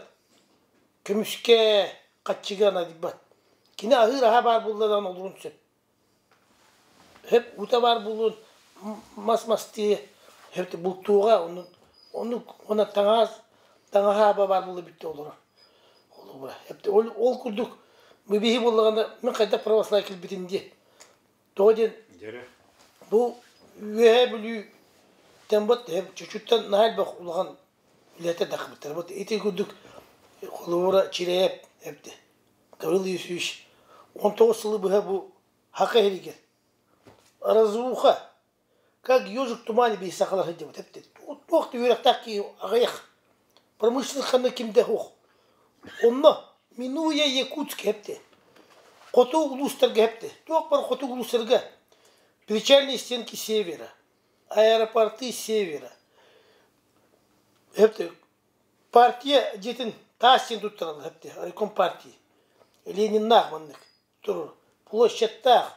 Көмүскэ, хаччыга наадыйбат. Кини аһыыр аһа баар буолла даҕаны олоруон сөп. Хөп ута баар буолуон мас мастыы хөп бултууга оннук оннук уонна таҥас таҥаһааба баар буола бүттэ олорор. Холобура ол ол курдук бу биһи буоллаҕына мин хайдах православие кэлбитин диэн тоҕо диэн бу Үөһээ Бүлүүттэн бот чочуттан наһаа элбэх улахан үлэтэ тахсыбыттар. Вот ити курдук холобура Чирэйэп эбитэ. Гаврил Юсович 19 сылы быһа бу Хака иһигэр разруха, как ежик в тумане биһи сахалар сылдьыбыт эбит. Туох да үөрэхтээх киһи аҕыйах. Промышленность ханна кимдэ суох. Онно минуя Якутск эпти. Хоту улуустарга эпти. Туох бар хоту улуустарга причальные стенки севера, аэропорты севера. Эпти партия дьиэтин таас дьиэн туттараллар эпти, райком партии. Лениннаах маннык турар площадьтаах,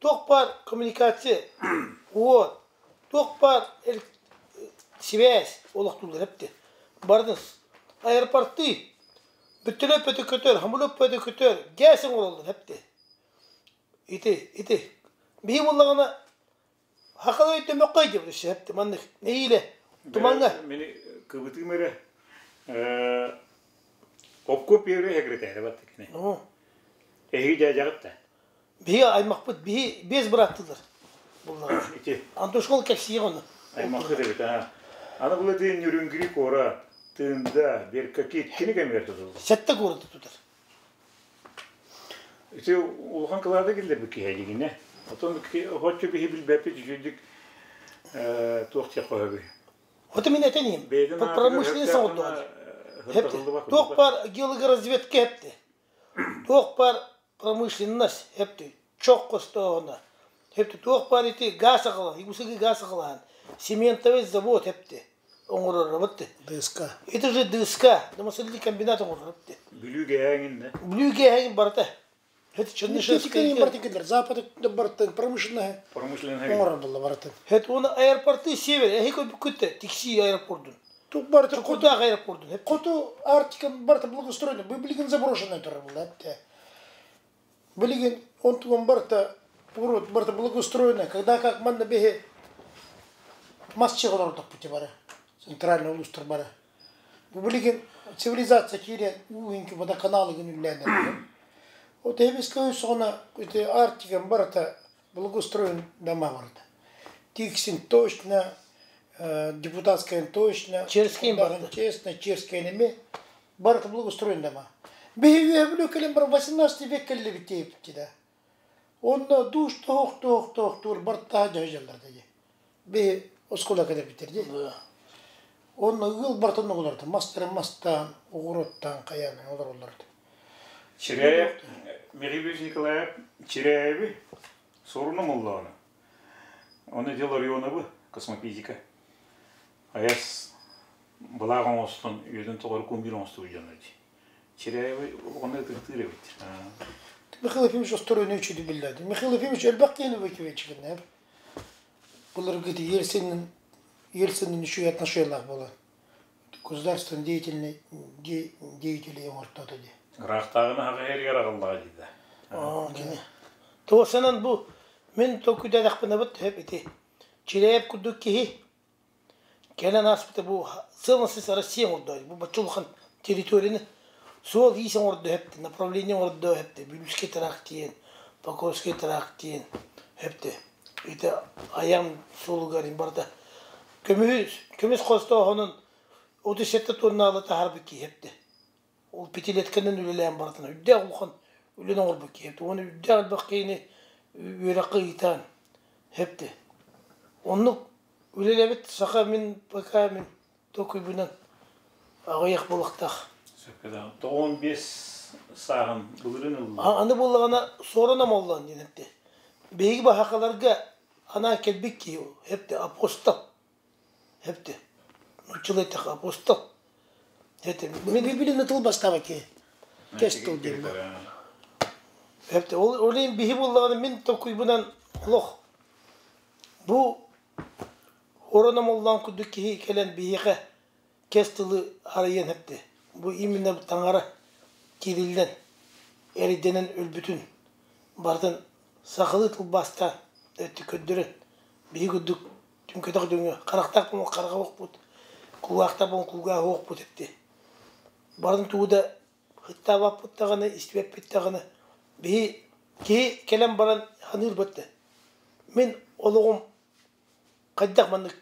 туох баар коммуникация, уот, туох баар сибээс олохтууллар эпти. Бардын аэропорты бүттөлөп өтө көтөр, самолет өтө көтөр, гээс оҥороллор эпти. Ити, ити. Биһи буоллаҕына Хахалай өйдөмөккөй диэбит сөп маннык нэһиилэ тумаҥҥа. Мини кыбытыым эрэ обком первый секретарь бат кини. Эһиги дьээдьэҕит да? Биһи аймахпыт биһи биэс бырааттыылар буллаҕа. Ити. Антошкол кэпсиэх ону. Аймахпыт эбит аа. Аны була тыын Нюрюнгри куорат, Тында, Беркакит кини кэмигэр тутуллар? Сэттэ куораты тутар. Ити улахан кылаада киллэрбит киһи дигинэ. Отон оччо биһи билбэппит үчүгдүк туох диэх хоһобүй. Ото мин этэн иһим. Промышленный соҕурдуҕа. Туох бар геологоразведка эпти. Туох бар промышленность эпти. Чох хостооһуна. Эпти туох бар ити газ аҕалан, Якутскай газ аҕалаан, цементовый завод эпти. Оҥорор ДСК. Это же ДСК, домостройительный комбинат оҥорор Бүлүү гээҥин Бүлүү гээҥин барыта. Это Чернышевский. Барытын Запад барытын промышленная. Промышленная. Оҥорор буолла барытын. Это он аэропорты север, эһи көбүккүттэ Тикси аэропордун. Тук барыта Кутаах аэропордун. Хоту Арктика барыта благоустроена. Билигин заброшенная турар буолла. Билигин онтугун барыта урут барыта благоустроена. Когда как манна биһи мас чыгылар пути бары. Центральный улуустар бары. Бу билигин цивилизация киирэн уу иһинки водоканалыгын үллээнэр. Вот эбискэ соҕуна ити Арктикан барыта благоустроен дома барыта. Тиксин точно, депутатская точно, Черскийин барыта. Честно, Черскийин эми барыта благоустроен дома. Биһиги үөһэ кэлэн бар 18 век кэллибит диэбит да. Онно душ тоох тоох тоох тур бартаа дьаһыдьаллар дии. Би оскуола кэлэрбиттэр дии. Онно ыал бартан оҕолорду мастарын мастаан, оҕуруоттаан хайаан олороллорду. Чиряев, Михаил Николаев Чиряеви соруна моллоҕуна. Оны дел Ларионовы космофизика. Аяс былаах оҥостон үйэтин тоҕор кумир оҥостубут дьоно дии. Чиряевы оҕону ытыктыыр эбит. Михаил Ефимович остуруйну үчүдү биллэрди. Михаил Ефимович элбэх киһини выкивечигин. Былыргы Ельцинин Ельцинин үчүгэй отношениялаах буолан государственный деятельный деятели оҥортоото дии. Ыраахтааҕыны аҕа эригэр аҕаллаҕа дии да. Кини. Туосанан бу мин толкуйдаатахпына бит ити Чиряев курдук киһи кэлэн ааспыта бу целостность Россия оҥордо бу бачча улахан территорияны суол-иис оҥордо эптэ направление оҥордо эптэ Бүлүүскэй тракт диэн Покровскай тракт диэн эптэ ити айан суолугар барыта көмүс көмүс хостооһунун 37 тоннаалы таһаарбыт киһи эптэ ол пятилетканан үлэлээн барытын үрдээх улахан үлэни оҥорбут киһи уонна үрдээх элбэх киһини үөрэххэ ыытан эптэ оннук үлэлэбит саха мин пока мин толкуйбунан аҕыйах буолуохтаах. 95 сааһын былырыын ылла. Аны буоллаҕына суорун омоллоон диэн эпти. Биһиги баһакаларга анаан кэлбит киһи эпти апостол. Эпти. Нууччалыы эттэххэ апостол. Эти мин Библияны тылбастаабат киһи. Кэс тыл диэн бу. Эпти ол ол иһин биһи буоллаҕына мин толкуйбунан олох бу Орон омоллоон курдук киһи кэлэн биһиэхэ кэс тылы арыйан эпти. Бу именно таҥара киириллэн, эрэйдэнэн өлбүтүн барытын сахалыы тылбаастаан өттү көрдөрөн биһи курдук түҥкэтэх дьоҥҥо харахтаах буолан хараҕа уохпут, кулгаахтаах буолан кулгааҕа уохпут этти. Барын тугу да ыттаабаппыт даҕаны, истибэппит даҕаны биһи киһи кэлэн баран саныыр бытты. Мин олоҕум хайдах маннык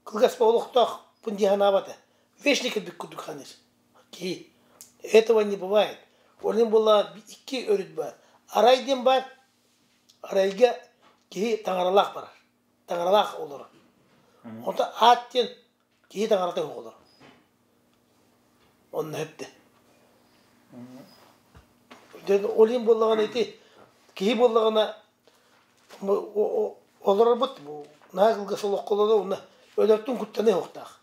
кылгас олохтоохпун дии санаабата. Вечный кэлбит курдук саныыр киһи. Этого не бывает. Ол буолла икки өрүт баар. Арай диэн баар, арайга киһи таҥаралаах барар. Таҥаралаах олорор. Онто аат диэн киһи таҥарата олорор. Онно эпти. Ол иһин буоллаҕына ити киһи буоллаҕына олорорбут наһаа кылгас олоххо олорор уонна өлөртүн куттаныа суохтаах.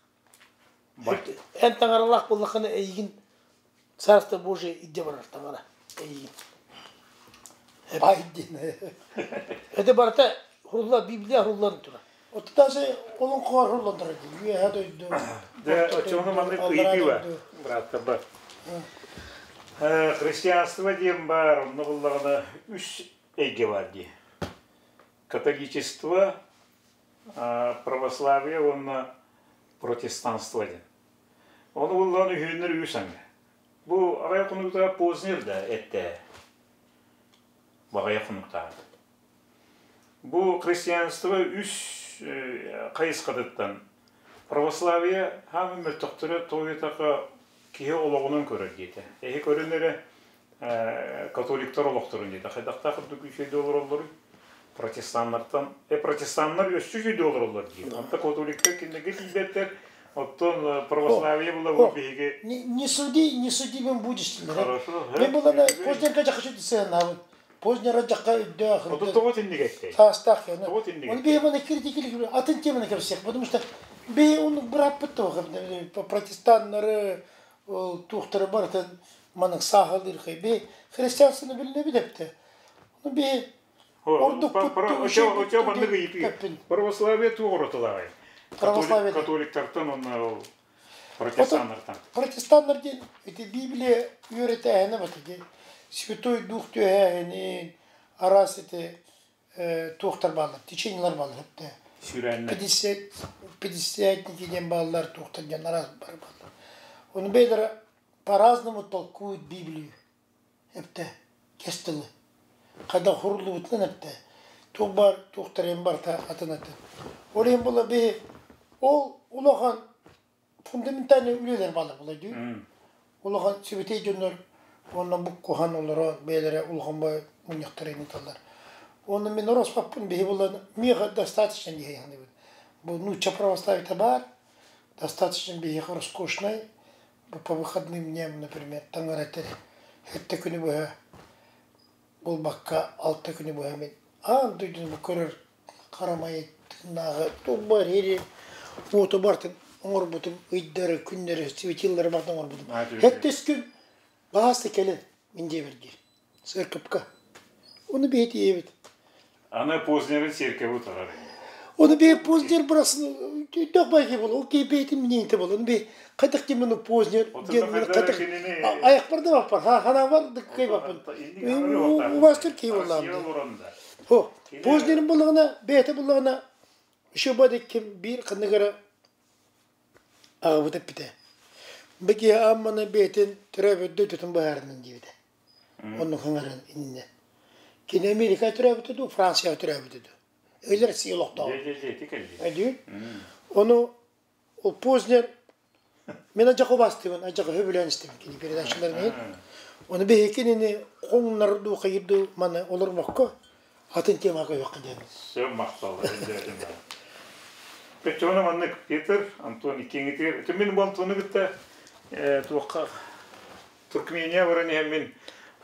Эн таҥаралаах буоллаххына эйигин Царство Божие илдьэ барар таҥара эйигин. Бай диэн. Это барыта хурулла Библия хуруллан турар. Оттон олоҥхо хуруллан турар дии. Үөһэ дойду. Дьэ, оччоҕуна маннык ыйытыы бар, бырааттар бар. Христианство диэн баар, онно буллаҕына үс эйгэ бар дии. Католичество, православие уонна протестанство диэн. Ону буллаҕына үһүөннэр үс аҥы. Бу аҕыйах хонуктаах Познер да эттэ. Бу аҕыйах хонуктаах. Бу христианство үс хайысхатыттан православие хаамын мөлтөхтөрө тоҕуйатаха киһи олоҕунан көрөр диэтэ. Эһи көрөн эрэ католиктар олохторун диэтэ. Хайдахтаах курдук үчүгэйдик олороллоруй? Протестаннартан протестаннар өссө үчүгэйдик олороллор диир. Онто католиктар кинилэргэ тиийбэттэр. Оттон православие була бу биһиги Не суди, не судимым будешь. Хорошо. Мен булана позднерга жакшы десен Позднера жакка өйдөөх. Оту тоҕо тинник эттэй? Саастаах. Тоҕо тинник Он бе маны критикили атын теманы кепсек, потому что бе он быраппыт протестаннары туохтары барытын манык саахалыыр бе христианствоны билне билепте. Бе ордук Очо маннык ыйытыы. Православие туоҕурутулаҕай. Православие. Католиктартан онна протестаннартан. Протестаннар диэн ити Библия үөрэтээһинэ бат ити Святой Дух түһээһинин араас ити туохтар бааллар, течениелар бааллар эптэ. Сүүрээннэр. 50 пятидесятники диэн бааллар, туохтар диэн араас бар бааллар. Оны бэйдэрэ по-разному толкуют Библию. Эптэ кэс тылы. Хайдах хуруллубутунан эптэ. Туох бар, туохтарыйан барыта атын атын. Ол иһин була биһи ол улахан фундаментальный үлэлэр баалар буолар дии. Улахан сибэтиэй дьоннор уонна буккуһан олоро бэйэлэрэ улахан мунньахтары ыыталлар. Уонна мин ороспоппун биһи булан миэхэ достаточно дии саныыбын. Бу нуучча православиета баар, достаточно биһиэхэ роскошнай, по выходным дням, например, таҥара этэр сэттэ күнү быһа буолбакка алта күнү быһа мин аан дойдуну бу көрөр харамайы тыыннааҕы туох иһири уоту бартын оҥорбутум ыйдары күннэри светиллары бартын оҥорбутум сэттис күн баасты кэлин мин диэбэр диир церковка ону биһи тиийэбит Аны Познеры церковь утарар. Оны би Познер бырасын өйдөөх байки бол, ол кей бейтин минейте бол. Оны би қайтақ деймін Познер ден қайтақ аяқ бар да баппар, ха хана бар да кей баппын. Убастыр кей боллам. Хо, Познерин боллағына, бейті боллағына, еще бады кем бир қанныгара ағыбыт эппите. Беги амманы бейтин түрәбөдді түтін баарынан дейбіді. Онну хаңарын инне. Кини Америка төрөөбүтэ дуу, Франция төрөөбүтэ дуу. Өлөр Россия олохтоох. Өйдүүр. Ону ол Познер мен ажака бастыбын, ажака хөбүлээн истэбин кини передачаларын иһин. Ону биһиги кинини хоҥнар дуу, хайыр дуу маны олорбокко атын темаға көйөккө диэн. Сөп махтал. Петрону маннык Петр, Антон иккиҥитигэр мин бу Антону кытта туохха Туркмения баран иһэн мин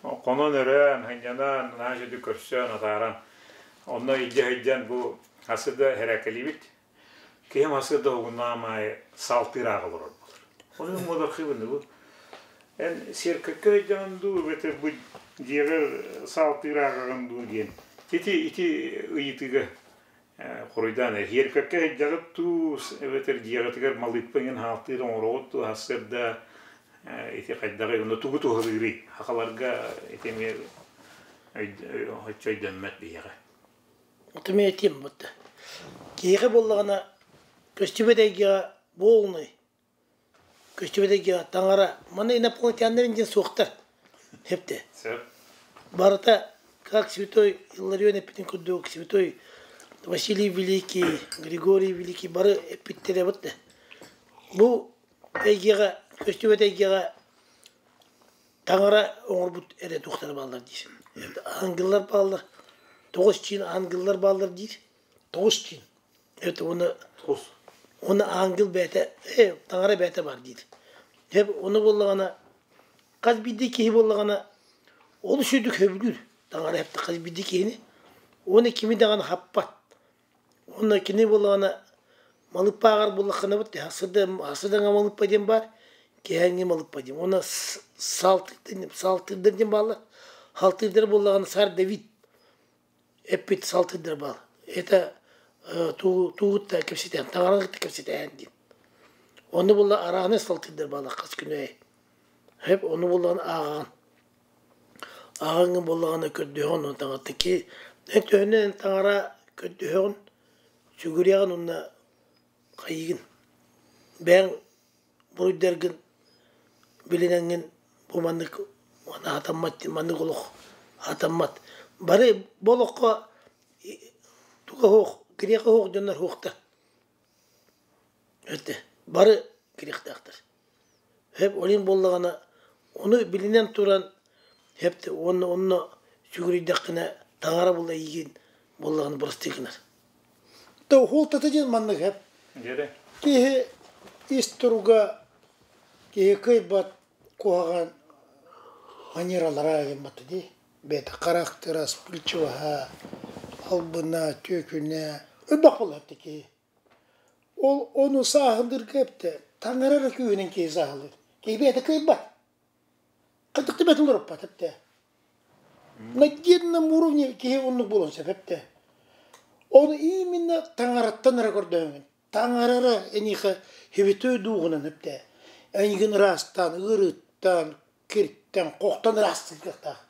хонон өрөөн, сынньанан, наһаа үчүгэй көрсөн, атааран, онно илдьэ сылдьан бу хасы да хэрээкэлиибит. Киһим хасы да угуннаам аайы саалтыыр ааҕа олорор буолар. Ону муодархыыбын бу. Эн сиэркэккэ сылдьаҕын дуу, эбэтэр бу дьиэҕэр саалтыыр ааҕаҕын дуу диэн. Ити ити ыйытыыга хоруйдаан эһиэркэккэ сылдьаҕыт дуу, эбэтэр дьиэҕитигэр малыыппа иҥин хаалтыыр оҥороҕут дуу, сарсыарда ити хайдаҕый, онно тугу туһалыырый? Сахаларга ити эмиэ оччо өйдөммөт биһиэхэ. Оту этиэм бутта. Киһиэхэ буоллаҕына көстүбэт эйгэҕэ буолнай, көстүбэт эйгэҕэ таҥара, маны инопланетяннар диэн суохтар. Хепте. Сөп. Барыта как святой Илларион эппитин курдук, святой Василий Великий, Григорий Великий бары эппиттэрэ бутта. Бу эйгэҕэ, көстүбэт эйгэҕэ таҥара оҥорбут эрэ туохтара бааллар диир. Ангеллар бааллар, тоҕус чин ангеллар бааллар диир. Тоҕус чин. Это оны оны ангел бэйэтэ, таҥара бэйэтэ бар диир. Хеп оны буоллаҕына хас биирдии киһи буоллаҕына олус үрдүк сөбүлүүр таҥара хепте хас биирдии киһини. Оны кими даҕаны хаппат. Онно кини буоллаҕына малыппааҕар буоллаххына бут хасыдаҥа малыппа диэн баар, киһээҥҥи малыппа диэн. Уонна салтыырдар диэн бааллар. Халтыырдар буоллаҕына царь Давид эппит салтыырдар баал. Это туугутта кэпсэтээн, таҥараны кытта кэпсэтээн диэн. Онно буолла арааны салтыырдар бааллар хас күн аайы. Хеп ону буоллаҕына ааҕаҕын. Ааҕаҥҥын буоллаҕына көрдөһөҕүн уонна таҥарата ки төһөнөн таҥара көрдөһөҕүн, сүгүрүйэҕин уонна хайыыгын бэйэҥ буруйдаргын билинэҥҥин бу маннык аатаммат маннык олох аатаммат. Бары бу олоххо туга суох, греха суох дьоннор суохтар. Этэ бары грехтаахтар. Хэп олин буоллаҕына ону билинэн туран хэп уонна онно сүгүрүйдэххинэ таҥара була эйигин буоллаҕына бырастыы гынар. То хуолтата диэн маннык хэп. Киһи ис туруга киһи кыайбат куһаҕан манералара гыммата дии. Бэйэтэ характера, вспыльчиваһа, албына, түөкүнэ ырбах буолар киһи. Ол ону сааһылыырга эптэ таҥара эрэ күүһүнэн киһи сааһылыыр. Киһи бэйэтэ кыайбат. Кытыктыбатын олоруппат эптэ. На отдельном уровне киһи оннук буолуон сөп эптэ. Ону именно таҥараттан эрэ көрдөһөҥүн. Таҥара эрэ эниэхэ хибитэй дууһунан эптэ. Эйигин ыраастаан, ыарыыттан, киртэн, хохтон ыраастыахтаах.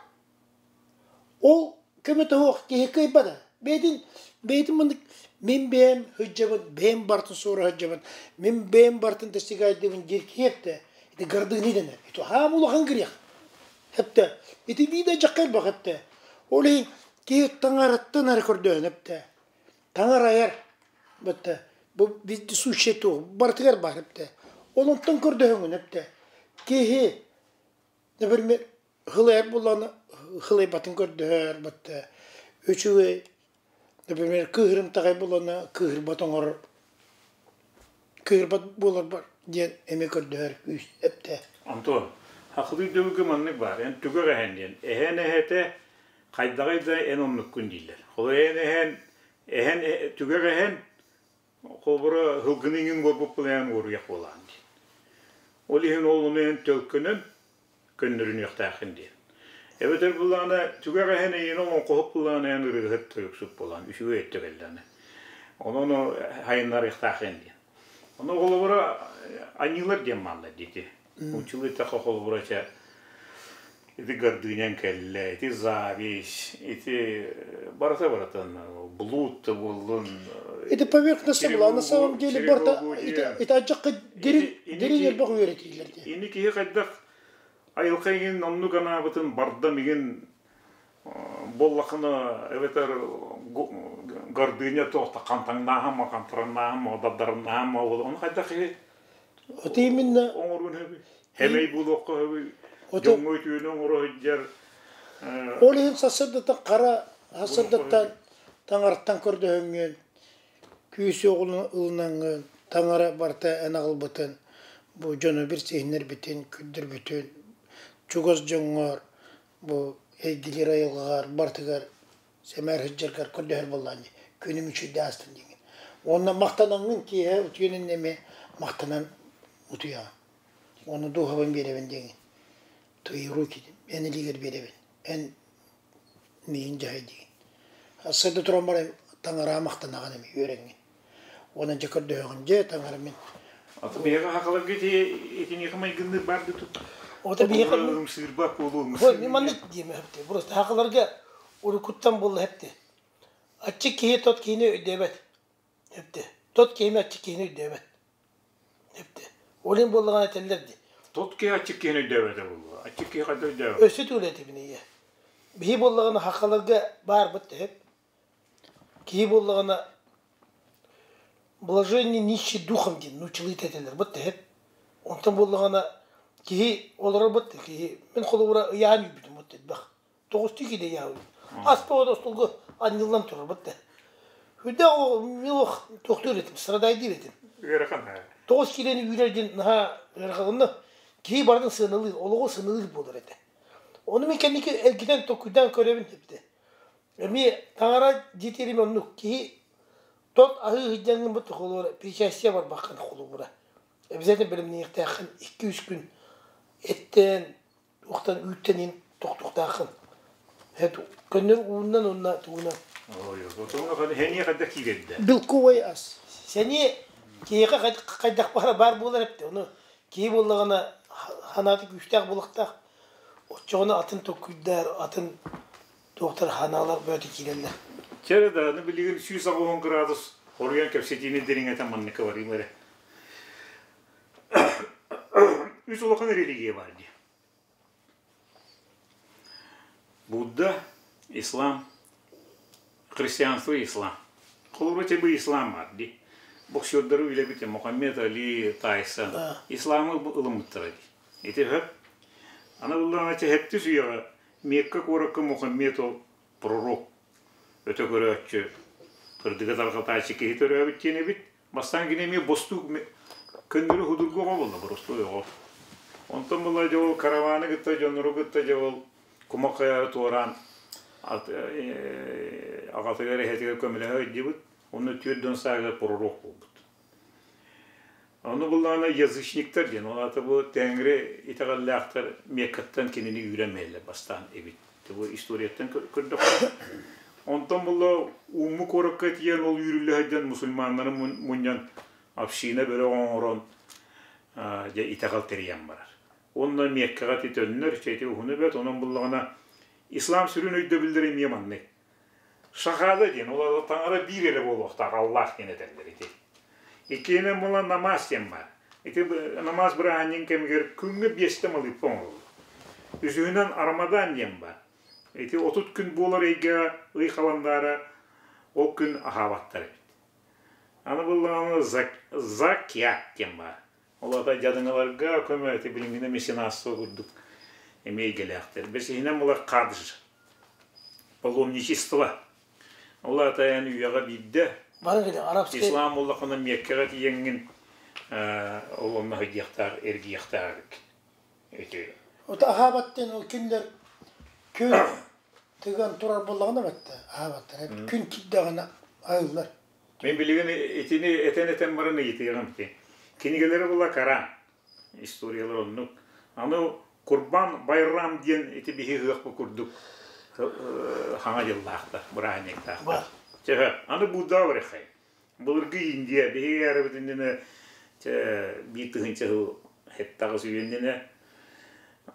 Ол көмөтө суох киһи кыайбата. Бэйэтин бэйэтин маннык мин бэйэм сылдьабын, бэйэм бартын суора сылдьабын, мин бэйэм бартын достигайдыбын диир киһи эптэ. Ити гордыни дэнэр. Ити хаам улахан грех. Хэптэ. Ити биир да дьахха элбэх хэптэ. Ол иһин киһи таҥараттан эрэ көрдөһөн эптэ. Таҥара айар. Бытта бу сущее туох барытыгар баар эптэ. Ол онтон көрдөһөҥүн эптэ. Киһи например хылайар буоллаҕына хылайбатын көрдөһөр бытта үчүгэй например кыыһырымтаҕай буоллаҕына кыыһырбат оҥорор кыыһырбат буоларбар диэн эмиэ көрдөһөр күүс эптэ. Антон, хахылыы дөлгө маннык баар. Эн түгэх эһэн диэн. Эһэн эһэтэ хайдаҕый да эн оннуккун дииллэр. Холобур эһэн эһэн эһэн түгэх эһэн холобура һылгыны иҥин уорбуппун эһэн уоруйах буолаан диэн. Ол иһин ол ону эн төлкөнөн көннөрүнүөхтээххин диэн. Эбэтэр буллаҕына түгэх эһэн эйиэнэ олоҥхоһут буллаҕына эн ырыаһыт тойуксут буолаан үчүгэй өттө кэллэҕинэ. Онон хайыннарыахтааххын диэн. Ону холобура аньыылар диэн бааллар диэки. Учулуй таха холобура чэ ити гордынян кэллэ, ити зависть, ити барыта барытын блуд да буоллун. Это поверхностно было, а на самом деле барта это ачакка дирин дирин элбэх үөрэтиилэр дии. Ини киһи хайдах айылҕа игин оннук анаабытын бардам игин буоллахына эбэтэр гордыня туохта хантаҥнааһын хантараннааһын дабдарыннааһын ону хайдах киһи Вот именно оҥоруон сөбүй хэмэй буолуохха сөбүй дьоҥҥо үтүөнү оҥоро сылдьар Ол иһин сарсыардаттан хара сарсыардаттан таҥараттан көрдөһөҥҥүн күүс ылынаҥҥын таҥара барыта эн аҕалбытын бу дьону билсиһиннэрбитин күрдүрбүтүн чугас дьоҥҥор бу эйгилиир айылҕаҕар барытыгар сэмээр сылдьаргар көрдөһөр буоллаҕын дии күнүм үчүгэйдик аастын диэҥҥин уонна махтанаҥҥын киэһэ утуйан иннинэ эмиэ махтанан утуйаҕын уонна дууһабын биэрэбин диэҥҥин твои руки эн илиигэр биэрэбин эн миигин дьаһай диигин сырда туран баран таҥараҕа махтанаҕын эмиэ үөрэҥҥин уонна дьэ көрдөһөҕүн дьэ таҥара мин Аты биһиэхэ хахаларга ити итиниэхэ майгынныыр баар да тут. Ото биһиэхэ ымсыырбат буолуу ымсыыр. Маннык диэмэ хэпти. Просто хахаларга урукуттан буолла хэпти. Аччык киһи тот киһини өйдөөбөт. Хэпти. Тот киһини аччык киһини өйдөөбөт. Хэпти. Ол иһин буоллаҕына этэллэр дии. Тот киһи аччык киһини өйдөөбөтө буолуо. Аччык киһи хайда өйдөөбөт. Өссө түгүлэтибин ийэ. Биһи буоллаҕына хахаларга баарбыт тэһип. Киһи буоллаҕына блаженный нищий духом диэн нууччалыы этэллэр бу тэһип. Онтон буоллаҕына киһи олорор бу киһи мин холобура ыйаан үүрбүтүм бу элбэх. Тоҕустуу киилэ ыйаан Аспа остолго анньыллан турар бу Үрдээх милох тохтуур этим, страдайдыыр этим. Ыарахан. 9 киилэни үүрэр диэн наһаа ыараханна. Киһи барытын сыаналыыр, олоҕу сыаналыыр буолар этэ. Ону мин кэнники эргитэн толкуйдаан көрөбүн эбитэ. Эмиэ таҥара диэтиэрим оннук киһи тот аһыы сылдьаҥҥын бу холобура причастие барбаккын холобура. Обязательно бэлэмниэхтээххин 2-3 күн эттээн, уохтан үүттэн иһин тохтуохтааххын. Көннөрү ууннан уонна тугунан. Ой, отоҥҥо сэниэ хайдах киирэрдэ? Белковый ас. Сэниэ киһиэхэ хайдах баара баар буолар эбит. Ону киһи буоллаҕына ханаата күүстээх буолуохтаах. Оччоҕуна атын толкуйдар, атын туохтар ханаалар бөтө киирэллэр. Чэ да, аны билигин 180 градус хоруйан кэпсэтиини дириҥэтэн манныкка барыым эрэ. Үс улахан религия бар дии. Будда, ислам, христианство ислам. Холобура тебе ислам бар дии. Боксердары үлэбит Мухаммед Али, Тайсон. Исламы ылыммыттара дии. Ити хөп. Аны буллаҕына сэттис үйэҕэ Мекка куоракка Мухаммед ол пророк өтө көрөөччү, кырдыга тарҕатааччы киһи төрөөбүт диэн эбит. Бастаан кини эмиэ бостуук көннөрү худургу оҕо буолла, боростуой оҕо. Онтон була дьэ ол караваны кытта дьоннору кытта дьэ ол кумах хайаары туораан аҕатыгар эһэтигэр көмөлөһө өйдүбүт. Онно 40 сааһыгар пророк буолбут. Ону буллаҕына язычниктар диэн, ол аата бу Тэҥри итэҕэллээхтэр Меккаттан кинини үүрэн мэллэр бастаан эбит. Бу историяттан көрдөххө. Онтон булла Умму куоракка тиийэн ол үүрүллэ сылдьан мусульманнары мунньан община бөлөх оҥорон дьэ итэҕэл тэрийэн барар. Уонна Меккаҕа ити төннөр, ити уһуну бэт, онон буллаҕына ислам сүрүн өйдөбүллэрэ эмиэ маннык. Шахада диэн, ол таҥара биир эрэ буолуохтаах, Аллах диэн этэллэр ити. Иккиһинэн буолан намаз диэн баар. Ити намаз бырааһынньыгын кэмигэр күҥҥэ биэстэ малыыппа оҥороллор. Үсүһүнэн Рамадан диэн баар. Ити 30 күн буолар эйгэҕэ ый халандаара ол күн аһаабаттар эбит. Аны буллаҕына закят диэн баар. Ол аата дьадаҥыларга көмө ити билиҥҥинэ меценатство курдук эмиэ эйгэлээхтэр. Бэсиһинэн буолар хадж, паломничество. Ол аата эн үйэҕэ биирдэ ислам буоллаххына Меккэҕэ тиийэҥҥин ол онно сылдьыахтаах, эргийиэхтээх эбит. Ити. Ото аһаабаттан ол кинилэр күн тыган турар буоллаҕына бэтте аһаабаттар. Күн киирдэҕинэ айыллар. Мин билигин итини этэн-этэн баран ыйытыаҕым ити. Кинигэлэри була Коран, историялар оннук. Аны Курбан Байрам диэн ити биһи ыһыахпыт курдук хаҥа дьыллаахтар, бырааһынньыктаахтар. Чэ, аны Будда барыхай. Былыргы Индия биһиги эрабыт иннинэ чэ биир тыһыынча сыл хеттаҕыс үйэ иннинэ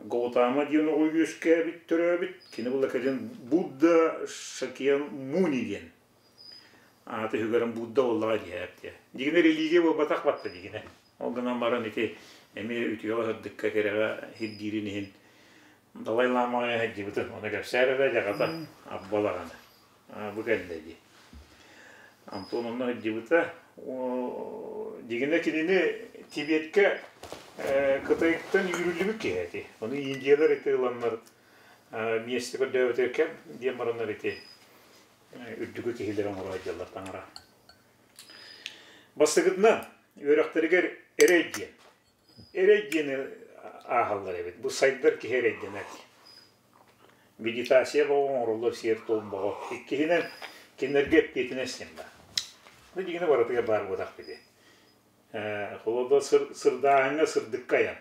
Гаутама диэн оҕо үөскээбит, төрөөбүт. Кини була кэлин Будда Шакьян Муни диэн аата үһүгэрин Будда буоллаҕа диэһээт диэ. Дигинэ религия буолбатах батта дигинэ. Ол гынан баран ити эмиэ үтүөҕэ сырдыкка кэрэҕэ сирдиирин иһин Далай Ламаҕа сылдьыбытын ону кэпсээр эрэ дьаҕата аббалаҕаны. Бу кэллэ дии. Антон онно сылдьыбыта. Дигинэ кинини Тибеткэ Кытайтан үүрүллүбүт киһи эти. Ону индиялар ити ыланнар миэстэ көрдөөбүтүгэр кэм диэн бараннар ити үрдүкү киһилэр оҥоро сылдьаллар таҥара. Бастакытынан, үөрэхтэригэр эрэй диэн. Эрэй диэни ааһаллар эбит. Бу сайдар киһи эрэйдэнэр. Медитация бөҕө оҥороллор сиэр-туом бөҕө. Иккиһинэн, кинилэргэ эппиэтинэс диэн баар. Бу дьиҥинэ барытыгар баар буолбатах били. Холобур, сырдааһыҥҥа сырдыкка айан.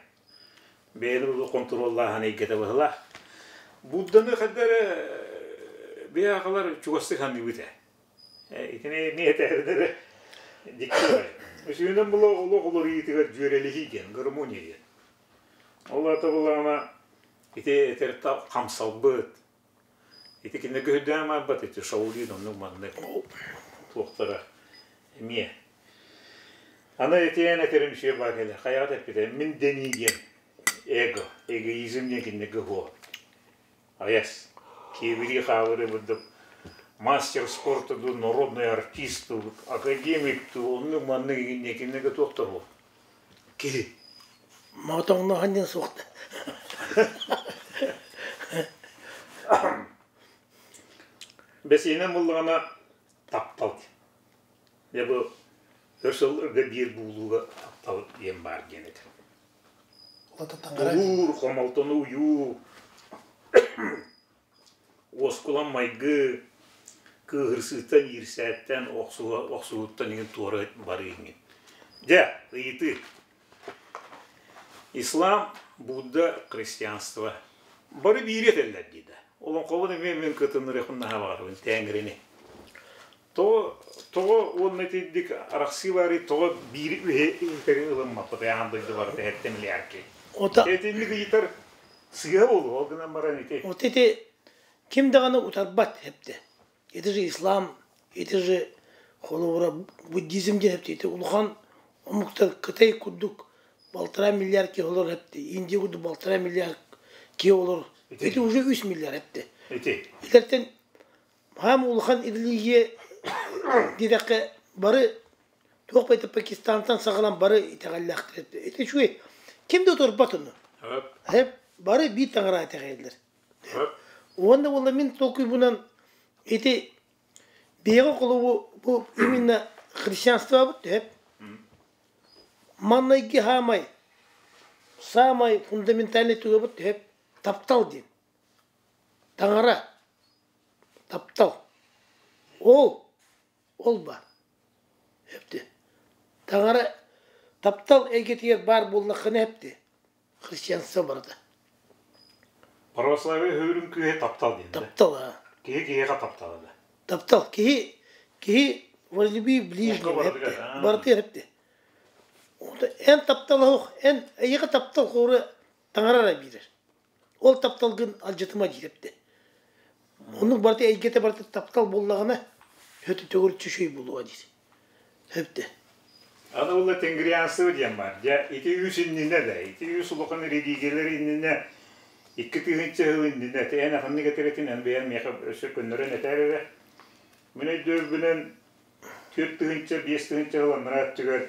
Бэйэни булу хонтуруоллааһын эйгэтэ быһылаах. Будданы хайда эрэ бэйэ аҕалар чугастык саныыбыт ээ. Итини эмиэ этээрдэрэ дьикти баҕайы. Үсүһүнэн була олох уларыйыытыгар дьүөрэлэһии диэн, гармония диэн. Ол аата булаҕына ити этэр хамсалбыт, ити кинилэргэ үрдээн барбат ити Шаолин оннук маннык туохтара эмиэ. Аны этиэн этэрим үчүгэй баа кэлэр. Хайаҕа эппитэ мин дэнии диэн эго, эгоизм диэн кинилэргэ суох. Аяс, киэбирии хаалыры бурдук мастер спорта дуу, народный артист дуу, академик дуу, оннук маннык иҥиннэ кинилэргэ туох да суох. Киһи. Мотоҥноһон диэн суох да. Бэсиһинэн буллаҕына таптал. Дьэ бу өр сылларга биир буулууга таптал диэн баар диэн этэ. Тулуур, хомолтону уйуу, уоскулан майгы, кыыһырсыыттан, иирсээттэн, охсуһууттан иҥин туора барыы иҥин. Дьэ, ыйытыы. Ислам, Будда, христианство. Бары биири этэллэр дии да. Олоҥхобун эмиэ мин кытыннарыахпын наһаа баҕарабын, тээҥирэни. Тоҕо, тоҕо уонна итинник арахсыы баарый, тоҕо биири үһэ ылыммаппыт аан дойду барыта эттэ миллиард Ота Итинник ыйытар сыыһа буолуо, ол гынан баран ити. Вот ити ким даҕаны утарбат эптэ. Это же ислам, это же холобура буддизм диэн эпти. Ити улахан омуктар Кытай курдук полтора миллиард киһи олорор эпти. Индия курдук полтора миллиард киһи олорор. Это уже үс миллиард эпти. Ити. Илэртэн хаам улахан религия диэтэххэ бары туох бэйэтэ Пакистантан саҕалаан бары итэҕэллээхтэр. Ити үчүгэй. Ким да утарбат ону. Бары биир таҥара итэҕэйэллэр. Уонна буолла мин толкуйбунан ити биһиги холобу бу именно христианствобут төһөп маннайгы хаамай самай фундаментальный тугабыт төһөп таптал диэн таҥара таптал ол ол баар эпти таҥара таптал эйгэтигэр баар буоллаххына эпти христианство барыта. Православие өһүрүн күүһэ таптал диэн. Таптал, а. Киһи киһиэхэ таптала да. Таптал. Киһи киһи возлюби ближнего эпти. Барытыгар эпти. Эн таптал оһох, эн эйиэхэ таптал хоору таҥарара биэрэр. Ол тапталгын алдьатыма диир эпти. Оннук барыта эйгэтэ барыта таптал буоллаҕына, өтө төгүрүччү үчүгэй буолуо диир. Эпти. Аны ула тенгрианство диэн бар. Дьэ, ити үс иннинэ да, ити үс улахан религиялар иннинэ 2000 сыл иннинэ эн ахыннык этэрэтин эн бэйэн миэхэ өссө көннөрөн этээр эрэ. Мин өйдүүрбүнэн 4000 5000 сыл анараа өттүгэр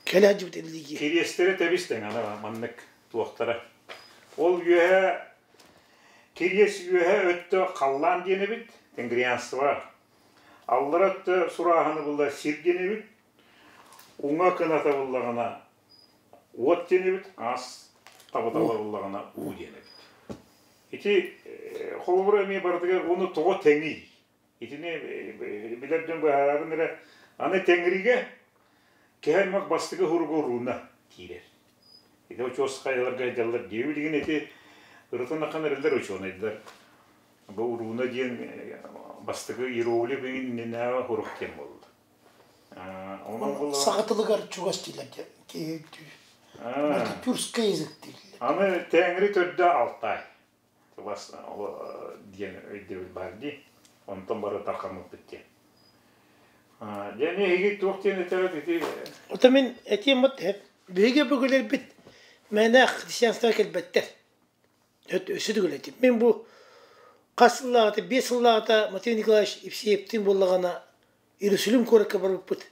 Кэлэ сылдьыбыт религия. Кириэстэри тэбис тэҥ аны маннык туохтара. Ол үөһэ кириэс үөһэ өттө халлаан диэн эбит, тенгрианство. Аллара өттө сурааһыны булла сир диэн эбит, уҥа кыната буллаҕына уот диэн эбит, аас табытала буллаҕына уу диэн эбит. Ити холобура эмиэ барытыгар уону тоҕо тэҥий? Итини билэр дьон быһаарарын эрэ аны Тэҥригэ киһи аймах бастакы уһуруга урууна киирэр. Ити очуос хайаларга дьаллар дии билигин ити ырытан ахан эрэллэр учуонайдар. Бу урууна диэн бастакы иероглиф иннинээҕи уһурук диэн буолла. Онон буолла Саха тылыгар чугас дииллэр диэн. Тюркский язык дииллэр. Аны Тэҥри төрдө Алтай. Бас диэн өйдөбүл баар дии. Онтон бары тархаммыппыт диэн. Дьэ эһиги туох диэн этэҕит ити? Ото мин этиэм бот биһиги өбүгэлэрбит мээнэ христианство кэлбэттэр. Өссө төгүл этим. Мин бу хас сыллааҕыта, 5 сыллааҕыта Матвей Николаевич Евсеевтин буоллаҕына Иерусалим куоракка барбыппыт.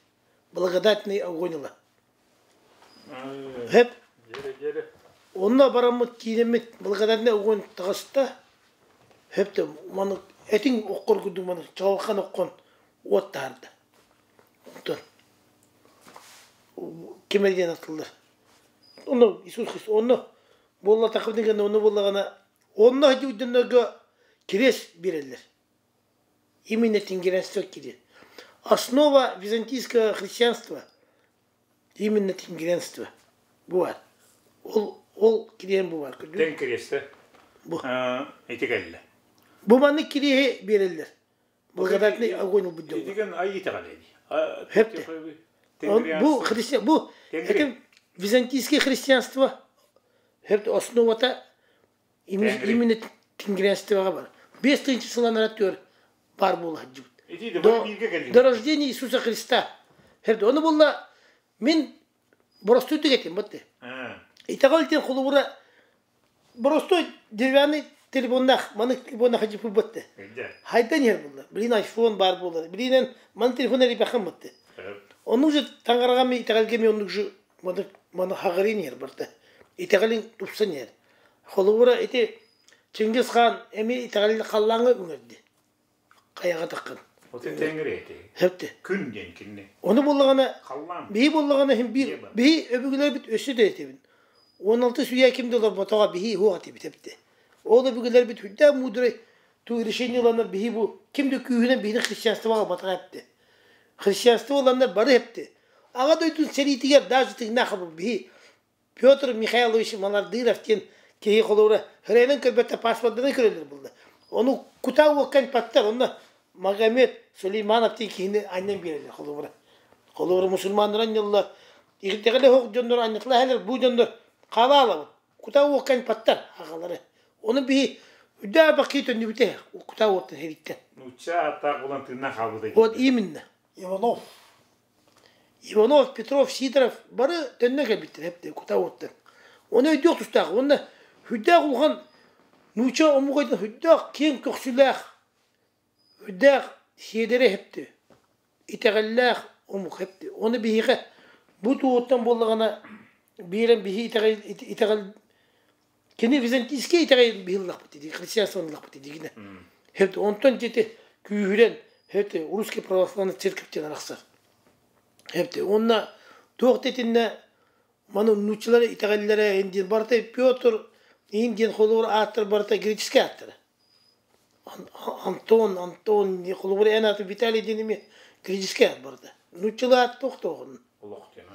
Благодатный огонь ыла. Хэп. Онно бараммыт киинэммит благодатный огонь таҕыста. Хэп да маны этиҥ оккор курдук маны чаҕылхан оккон уот таһаарда. Онтон ким диэн атыллар. Онно Иисус Христос онно буолла тахыбытын онно буоллаҕына онно дьоннорго кириэс биэрэллэр. Именно тенгрианство кириэс. Основа византийского христианства именно тенгрианство бу бар. Ол ол кириэн бу бар. Тен кириэстэ. Бу. Ити кэллэ. Бу маннык кириэһи биэрэллэр. Благодатный огонь ылбыт дьоҥҥо. Итиген айыы итэҕэлэ Хэпте. Бу христиан бу это византийское христианство хэпте основата именно тенгрианствоҕа бар. 5000 сыл анараа түөр бар буола сылдьыбыт. До рождения Иисуса Христа. Хэпте оны буолла мин боростуйдук этим бытты. Итэҕэл диэн холобура боростой деревянный телефоннаах маннык телефоннаах хадьыппыт бытты. Хайдан иһэр буолла. Билин айфон баар буолар. Билинэн маны телефон эрийбэххин бытты. Оннук же таҥараҕа ми итэҕэлгэ ми оннук же маны маны хаҕырыын иһэр барыта. Итэҕэлиҥ тупсан иһэр. Холобура ити Чингис хаан эмиэ итэҕэл халлааҥҥа үҥэрди. Хайаҕа таххын. Оты тэҥири эти. Хэпти. Күн диэн кинини. Ону буллаҕына Халлаан. биһи буллаҕына иһин биир биһи өбүгэлэрбит өссө да этибин. 16 үйэ ким да олорботоҕо биһи уох этибит эбитэ. Ол өбүгэлэрбит үрдээх мудрай ту решение ыланнар биһи бу ким да күүһүнэн биһини христианствоҕа ылбатаҕа эпти. Христианство ыланнар бары эпти. Аҕа дойдун сэриитигэр даже тыыннаах биһи Петр Михайлович Малардыров диэн киһи холобура хренин көрбөттө паспордарын көрөллөр булла. Ону кутаа уоккан паттар, онно Магомед Сулейманов диэн киһини анньан биэрэллэр холобура. Холобура мусульманнар анньаллар, итэҕэлэ суох дьоннор анньатылаһалар, бу дьоннор халаалабыт. Кутаа уоккан паттар аҕалары. Ону биһи үрдээх бакыы төннүбүтэ кутаа уоттан хэриттэн. Нуучча ааттаах булан тыыннаах хаалбыта. Вот именно. Иванов. Иванов, Петров, Сидоров бары төннөн кэлбиттэр эптэ кута уоттан. Оны өйдүөх тустаах. Уонна сүрдээх улахан нуучча омугайдан сүрдээх киэҥ көхсүлээх, сүрдээх сиэдэрэ эптэ. Итэҕэллээх омук эптэ. Оны биһиэхэ бу туоттан буоллаҕына биирэн биһи итэҕэл итэҕэл кини византийскай итэҕэл биһиллахпыт дии христианствоны ыллахпыт дигинэ. Хэпте онтон дьити күүһүрэн хэпте русский православный церковь диэн арахсар. Хэпте уонна туох итиннэ маны нууччалар итэҕэллэрэ индиэн барыта Петр индиэн холобур ааттар барыта греческий ааттара. Антон, Антон, холобур эн аты Виталий диэн эмиэ греческий аат барыта. Нууччалыы аат туох тоҕун. Олох диэн.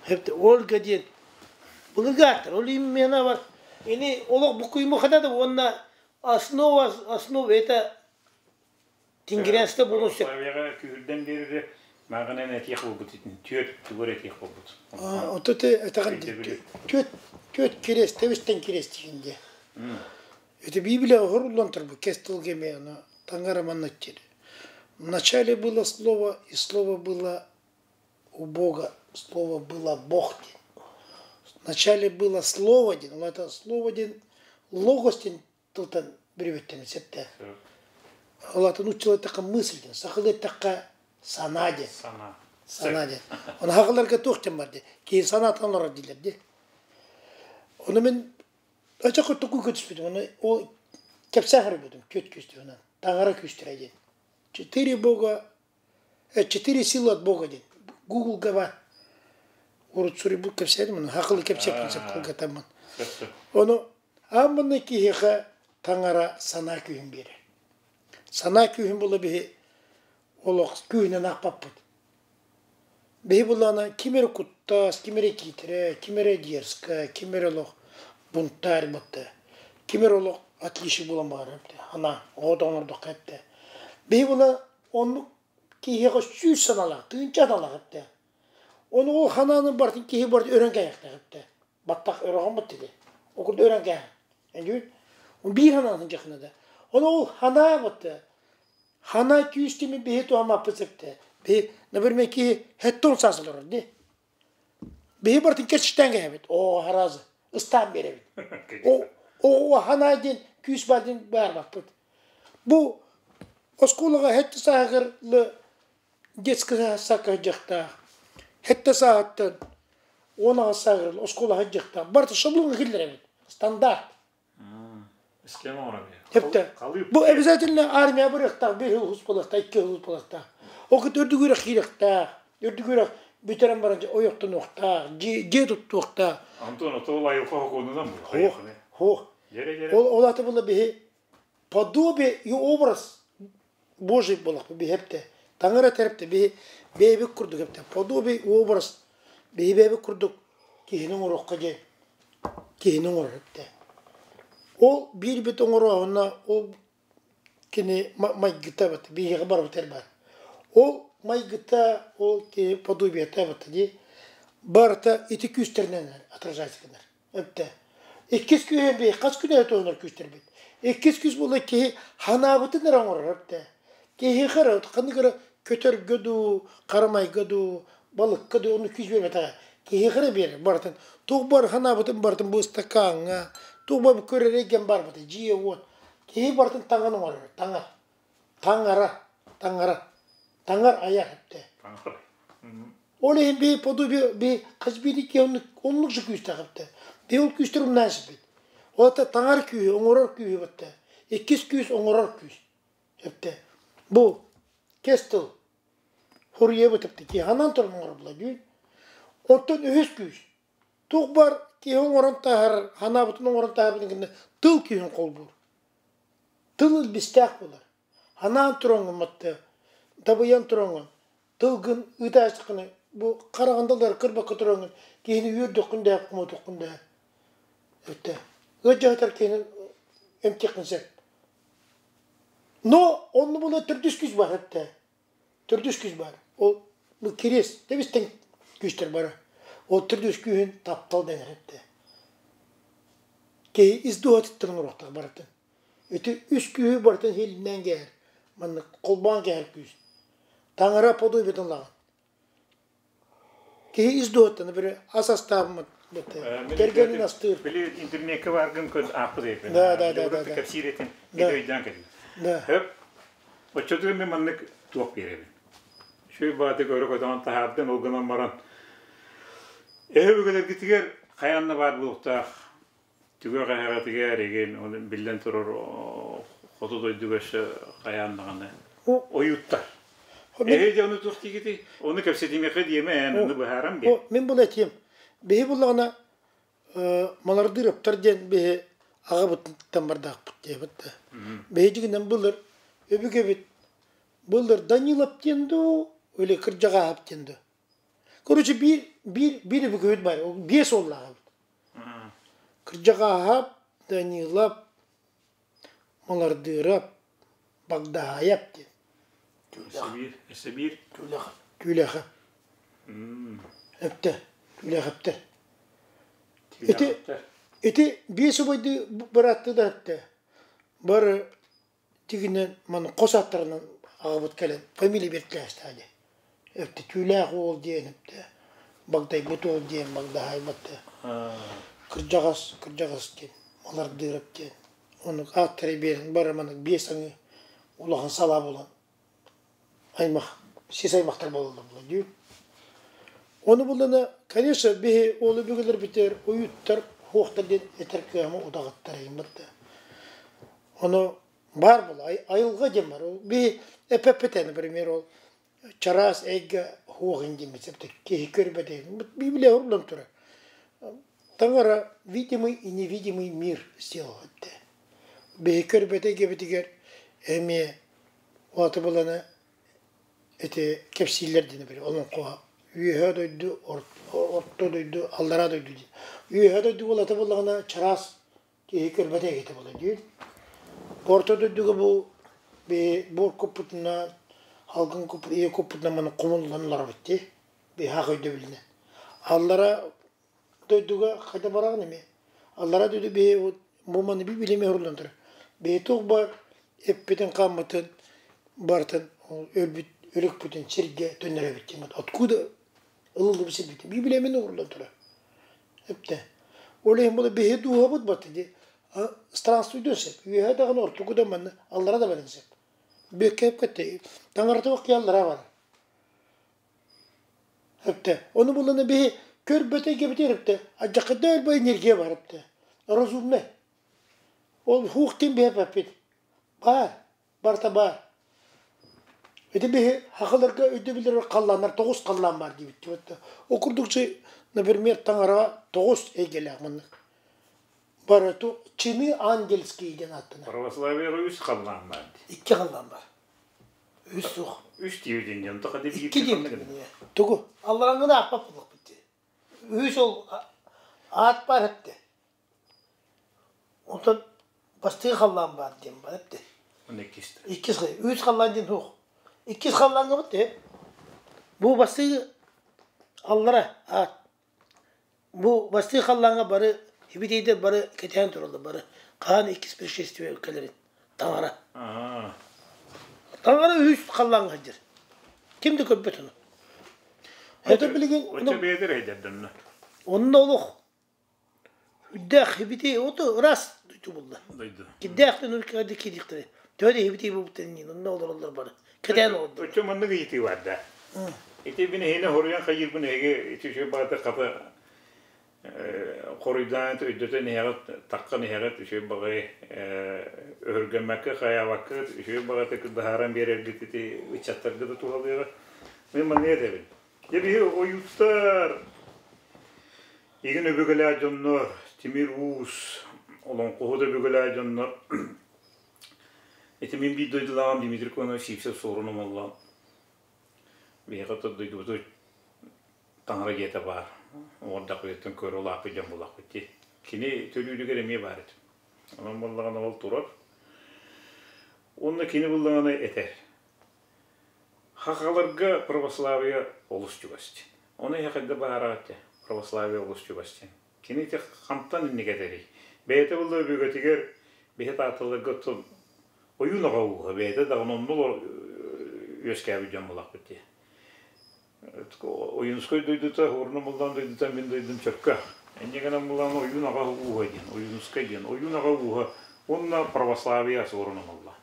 Хэпте Ольга диэн былыргы ааттар. Ол именно бар. Ини олох букуйму хата да уонна основа основа это тенгрианство буолуон сөп. Славияҕа күүһүрдэн биэрэрэ мааҕынан этиэх буолбут итин түөрт тугар этиэх буолбут. Ото те этаҕын түөт түөт кириэс тэбистэн кириэс диин дии. Это Библия оһоруллан турбут кэс тылга эмиэ аны таҥара маннык диир. Вначале было слово, и слово было у Бога. Слово было Бог диэн. Вначале было Слово диэн, ол аата Слово диэн логос диэн тылтан бүрүбүттэн сөптөөх. Ол аата нууччалыы эттэххэ мысль диэн, сахалыы эттэххэ санаа диэн. Санаа. Санаа диэн. Ону хахаларга туох диэн бар дии. Киһи санаатынан олорор дииллэр дии. Ону мин очо курдук көтүспүтүм. Ону ол кэпсээн көрбүтүм, түөрт күүстүбүнэн. Таҥара күүстэрэ диэн. Четыре бога Четыре силы от Бога диэн. Гуглга бар. Урут суруйбут кэпсээтим, ону хакылы кэпсэппин сөп кылгатаммын. Ону аан киһиэхэ таҥара санаа күүһүн биэрэр. Санаа күүһүн була биһи олох күүһүнэн аахпаппыт. Биһи буллаҕына ким эрэ куттас, ким эрэ киитэрэ, ким эрэ дерзкая, ким эрэ олох бунтарь бытта, ким эрэ олох отличник буолан баҕарар эбитэ. Анаа, оҕо оҥордоххо эбитэ. Биһи була Оннук киһиэхэ сүүс саналаах, тыынча аналаах эттэ. Ону ол ханааны барытын киһи барыта өрөн кээһиэхтээх эттэ. Баттах өрөҕөммут диди. Ол курдук өрөн кээһэн. Өйдүүр? Биир ханаатын дьахына да. Ону ол ханаа бытта. Ханаа күүс тими биһи туһаммаппыт сөптө. Биһи, например, киһи хэттон саас олорор дии. Биһи барытын кэрчиктээн кээһэбит. Оо, харазы. Ыстаан биэрэбит. О, ханаа диэн күүс бар диэн баарбаппыт. Бу оскуолаҕа сэттэ сааһыгар детскай саакка сылдьыахтаах. Сэттэ сааһыттан 18 сааһыгар оскуола сылдьыахтаах. Барыта шаблоҥҥа киллэрэбит. Стандарт. Схема оҥорон Эптэ. Бу обязательно армия барыахтаах, биир сыл буолуохтаах, икки сыл буолуохтаах. Ол кытта үрдүк үөрэх киириэхтээх, үрдүк үөрэх бүтэрэн баран ойохтонуохтаах, дьиэ туттуохтаах. Антон, ото айылҕа хокуонунан Хуох, хуох. Ол ол аты була биһи подобие и образ Божий буолахпыт биһи эптэ. Таҥара тэрипте биһи бэйэбит курдук эптэ. Подобие и образ биһи бэйэбит курдук киһини оҥоруохха диэн киһини оҥорор эптэ. Ол биирбит оҥорооһуна ол кини майгыта эбэтэ биһиэхэ барыбыт элбэх. Ол майгыта ол киһи подобиета эбэтэ дии барыта ити күүстэринэн отражается гынар эптэ. Иккис күүһэ би хас күн эрэ туһунар күүстэрбит. Иккис күүс буолла киһи ханаабытын эрэ оҥорор эптэ. Киһиэхэ эрэ ханнык эрэ көтөргө дуу, харамайга дуу, балыкка дуу ону күүс биэрбэтэҕэ. Киһиэхэ эрэ биэрэр барытын. Туох бар ханаабытын барытын бу ыстакааҥҥа, туох бар көрөр эйгэм барбыта, дьиэ-уот. Киһи барытын таҥан оҥорор, таҥар. Таҥара, таҥара. Таҥар айар эптэ. Таҥар. Ол иһин би подобие би хас биирдии киһи оннук оннук же күүстээх эбитэ. Би ол күүстэр умнаан сиппит. Ол это таҥар күүһү, оҥорор күүһү батта. Иккис күүс оҥорор күүс. Эптэ. Бу кэс тыл хуруйабыт эптэ. Киһи ханан туран оҥорор була дүү. Оттон үһүс күүс. Туох бар киһи оҥорон таһаарар, ханаабытын оҥорон таһаарбытын кэннэ тыл күүһүн холбуур. Тыл илбистээх буолар. Анаан тураҥҥын матта, табыйан тураҥҥын, тылгын ыытааччыккына бу хараҕындалар кырбакка тураҥҥын киһини үөрдүөххүн да хомотуоххун да өттө. Ыалдьаһытар киһини эмтиэххин сөп. Но онно була төрдүс күүс баар этэ. Төрдүс күүс баар. Ол бу кириэс тэбистэн күүстэр бара. Ол төрдүс күүһүн таптал дэнэр этэ. Киһи ис дууһатыттан оҥоруохтаах барытын. Ити үс күүһү барытын иһиллинэн кээһэр, маннык холбоон кээһэр күүс. Таҥара подобиетын ылаҕын. Киһи ис дууһаттан били ас астаабыммыт кэргэнин астыыр. Били интернекке баргын көр ааппыт эпин. Да, да, да, да, да. Кэпсиир этин. Да. Өйдөөн кэлин. Да. Хөп. Оччотугар мен маннык туох биэрэбин. Шүй бааты көрө көтөҕөн таһаардын ол гынан баран эһэ өбүгэлэргитигэр хайанна баар буолуохтаах Түгэх эһэҕэтигэр игин биллэн турар хоту дойдуга өссө хайаан даҕаны ойууттар. Эһи дьэ ону туох диигитий? Ону кэпсэтимиэхэ диэмэ эн ону быһааран биэр. Мин була этиэм. Биһи буллаҕына Малардыыраптар диэн биһи аҕабытыттан бардаахпыт диэбит да. Биһи дьигинэн былыр өбүгэбит былыр Данилов диэн дуу, или Кырдьаҕааһап диэн дуу. Короче, биир биир биир өбүгэбит баар, биэс уоллаах эбит. Кырдьаҕааһап, Данилов, Малардыырап, Багдаайап диэн. Эсэбиир, эсэбиир. Түүлэхэ. Түүлэхэ. Эптэ, Түүлэхэптэр. Ити ити биэс убайдыы бырааттыы да эптэ. Бары тигинэн маны хос аттарынан аҕабыт кэлэн фамилия бэртлээстээди. Эптэ Түүлээх уол диэн эптэ. Багдайбыт уол диэн Багдаһаайбатта. Кырдьаҕас, кырдьаҕас диэн, Малардыырап диэн. Оннук ааттары биэрэн бары маннык биэс аҥыы улахан салаа буолан аймах, сис аймахтар буолаллар буолла дии. Ону буллана, конечно, биһи ол өбүгэлэрбитигэр уйуттар, хуохтар диэн этэр кыама удаҕаттар иһин да. Ону баар була, айылҕа диэн бар. Биһи эппэппит, например, ол чараас эйгэ хуох диэн киһи көрбөтө. Библия урлан турар. Таҥара видимый и невидимый мир сделал этте. Биһи көрбөтө эйгэбитигэр эмиэ Уота булана ити кэпсииллэр диэн били олоҥхо үөһээ дойду, орто дойду, аллараа дойду диэн. Үөһээ дойду буолата буоллаҕына чараас киһи көрбөтө эһиэтэ буолар диир. Орто дойдуга бу буор куппутунан, алгын куппут, ийэ куппутунан маны хомуллан олоробут дии. Биһаах өйдөбүлүнэн. Аллара дойдуга хайда бараҕын эмиэ. Аллара дойду биһи бу маны билими уһурлан турар. Биһи туох бар эппитин-хааммытын барытын өлбүт өлүкпүтүн сиргэ төннөрөбүт диэн. Откуда ылыллыбыт сирбитин библиямин уһурлан турар. Эптэ. Ол иһин була биһи дууһабыт баты ди странствуйдуон сөп. Үөһэ даҕаны ортоку да манна аллара да баран сөп. Бүөккэ эпкэтте таҥарата аллара бар. Өптө. Ону буллана биһи көрбөтө эйгэбитигэр өптө. Адьакыда өлбө энергия бар өптө. Разумный. Ол хуухтин биһэппит. Баар. Барыта баар. Ити биһи хахаларга өйдөбүллэр халлааннар тоҕус халлаан бар диэбит. Ол курдук например, таҥара тоҕус эйгэлээх маннык. Барыту чины ангельские диэн ааттанар. Православияҕа үс халлаан бар. Икки халлаан бар. Үс суох. Үс диэбитин диэн тоха деп Икки диэбитин Тугу? Аллараңгыны аахпат буолуохпут дии. Үс ол аат баар этте. Онтон бастыы халлаан баар диэн бар этте. Он иккис. Иккис үс халлаан диэн суох. Иккис халлааҥҥа бит Бу бастыы аллара аат. Бу бастыы халлааҥҥа бары ибитейдер бары кэтээн тураллар бары. Хаан иккис пришествие кэлэрин. Таҥара. Таҥара үс халлааҥҥа сылдьар. Ким да көрбөт ону. Это билигин Очо бэйэтэр эйдэрдэннэ. Онно олох үрдээх ибитей ото ыраас дойду булла. Дойду. Кирдээх дойду киирдиктэрэ. Төһө да ибитей буолбуттарын онно олороллор бары. Кэтээн олордулар. Очо маннык ыйытыы бар да. Ити мин эһине хоруйан хайыырбын эһиги ити үчүгэй баҕата хата хоруйдаан өйдөтөн иһэҕит таххан иһэҕит үчүгэй баҕайы өһүргэммэккэ хайаабакка үчүгэй баҕатык быһааран биэрэргит ити ыччаттарга да туһалыаҕа мин маннык этэбин дьэ биһи ойууттар игин өбүгэлээх дьоннор тимир уус олоҥхоһут өбүгэлээх дьоннор ити мин биир дойдулааҕым Дмитрий Конович Сивцев суорун омоллоон Биһиэхэ дойдубутугар таҥара дьиэтэ баар. Оҥордохпутуттан көрө улааппыт дьон буоллахпыт дии. Кини төлүүрүгэр эмиэ баар этим. Онон буоллаҕына ол турар. Уонна кини буллаҕына этэр. Хахаларга православие олус чугас дии. Ону эһэ хайда баһараҕыт дии. Православие олус чугас диэн. Кини ити хантан инник этэрий? Бэйэтэ булла өбүгэтигэр биһи таатталарга оттон ойуун аҕа ууһа бэйэтэ даҕаны онно үөскээбит дьон буолахпыт дии. Ойуунускай дойдута, Уорна Муллаан дойдута мин дойдум Чөркөөх. Инньэ гынан булан ойуун аҕа ууһа диэн, Ойуунускай диэн, ойуун аҕа ууһа уонна православие суорун омоллоон.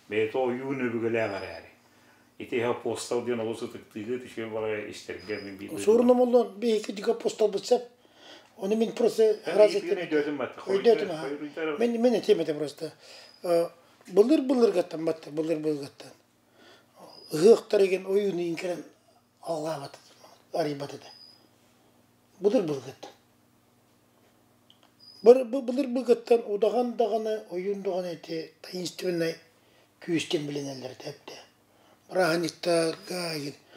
Бэйэтэ ойуун өбүгэлээх эрээри. Ити иһэ апостол диэн олус ытыктыыгыт, үчүгэй баҕайы истэргэ мин биир Суорун омоллоон биһиги дьигэ апостолбут сөп. Ону мин просто раз өйдөөтүм батта. Өйдөөтүм аха. Мен этиэм этэ просто. Былыр былыргаттан батта, былыр былыргаттан. Ыһыахтар деген ойууну иҥкэрэн алҕаабат арыйбат этэ. Былыр былыргаттан. Былыр былыргаттан удаҕан даҕаны, ойуун даҕаны ити таинственнай күүстэн билинэллэр этэ эптэ. Бырааһынньыктарга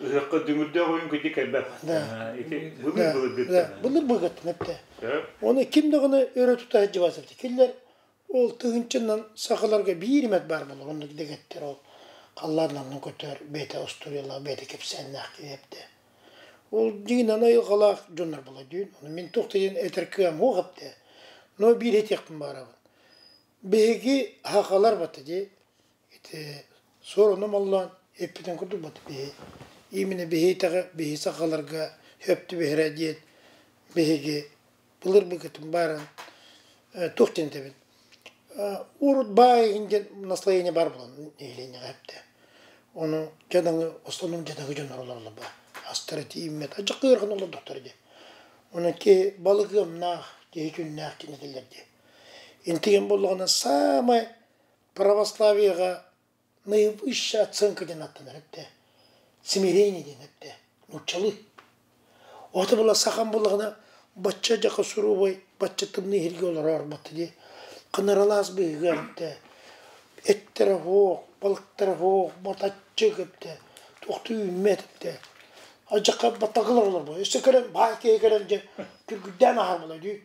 Ыһыахха дүҥүрдээх ойуун кыдьы кэлбэт. Да. Ити былыр былыргыттан. Былыр былыргыттан эптэ. Оны ким даҕаны өрө тута сылдьыбат эбит. Кинилэр ол тыһыынчанан сахаларга биир эмэт баар буолар. Оннук дэгэттэр ол халлааннарынан көтөр, бэйэтэ остуоруйалаах, бэйэтэ кэпсээннээх киһи эптэ. Ол дьиҥинэн айылҕалаах дьоннор буолар дүүн. Ону мин туох да диэн этэр кыам суох эптэ. Но биир этиэхпин баҕарабын. Биһиги сахалар бата дии ити суоруна моллоон эппитин курдук бата биһи именно биһи итэҕэ биһи сахаларга Хөп түбэһэрэ диэн биһиги былыр-былыргытын баарын туох диэн этэбин урут баай иһин диэн наслоение баар буолан нэһилиэнньэҕэ эптэ. Ону дьадаҥы основном дьадаҥы дьоннор олороллор баа. Астара тиийиммэт, адьас ыарахан олордохтор дии. Онон киһи балык ыамнаах, киһи күннээх диэн этэллэр дии. Интиген буоллаҕына саамай православиеҕа наивысшая оценка диэн аттанар эбитэ. Смирение диэн эбитэ. Нууччалыы. Ото була сахам буллаҕына бачча дьака суруубай, бачча тымныы иһиргэ олорор батты дии. Кынаралаас быыһыгар эбитэ. Эттэрэ суох, балыктара суох, ботаччык эбитэ. Туохтуу үүммэт эбитэ. Адьака баттагылар олорбо. Өссө кэлэн баай киһи кэлэн дьэ күргүйдээн аһар була дии.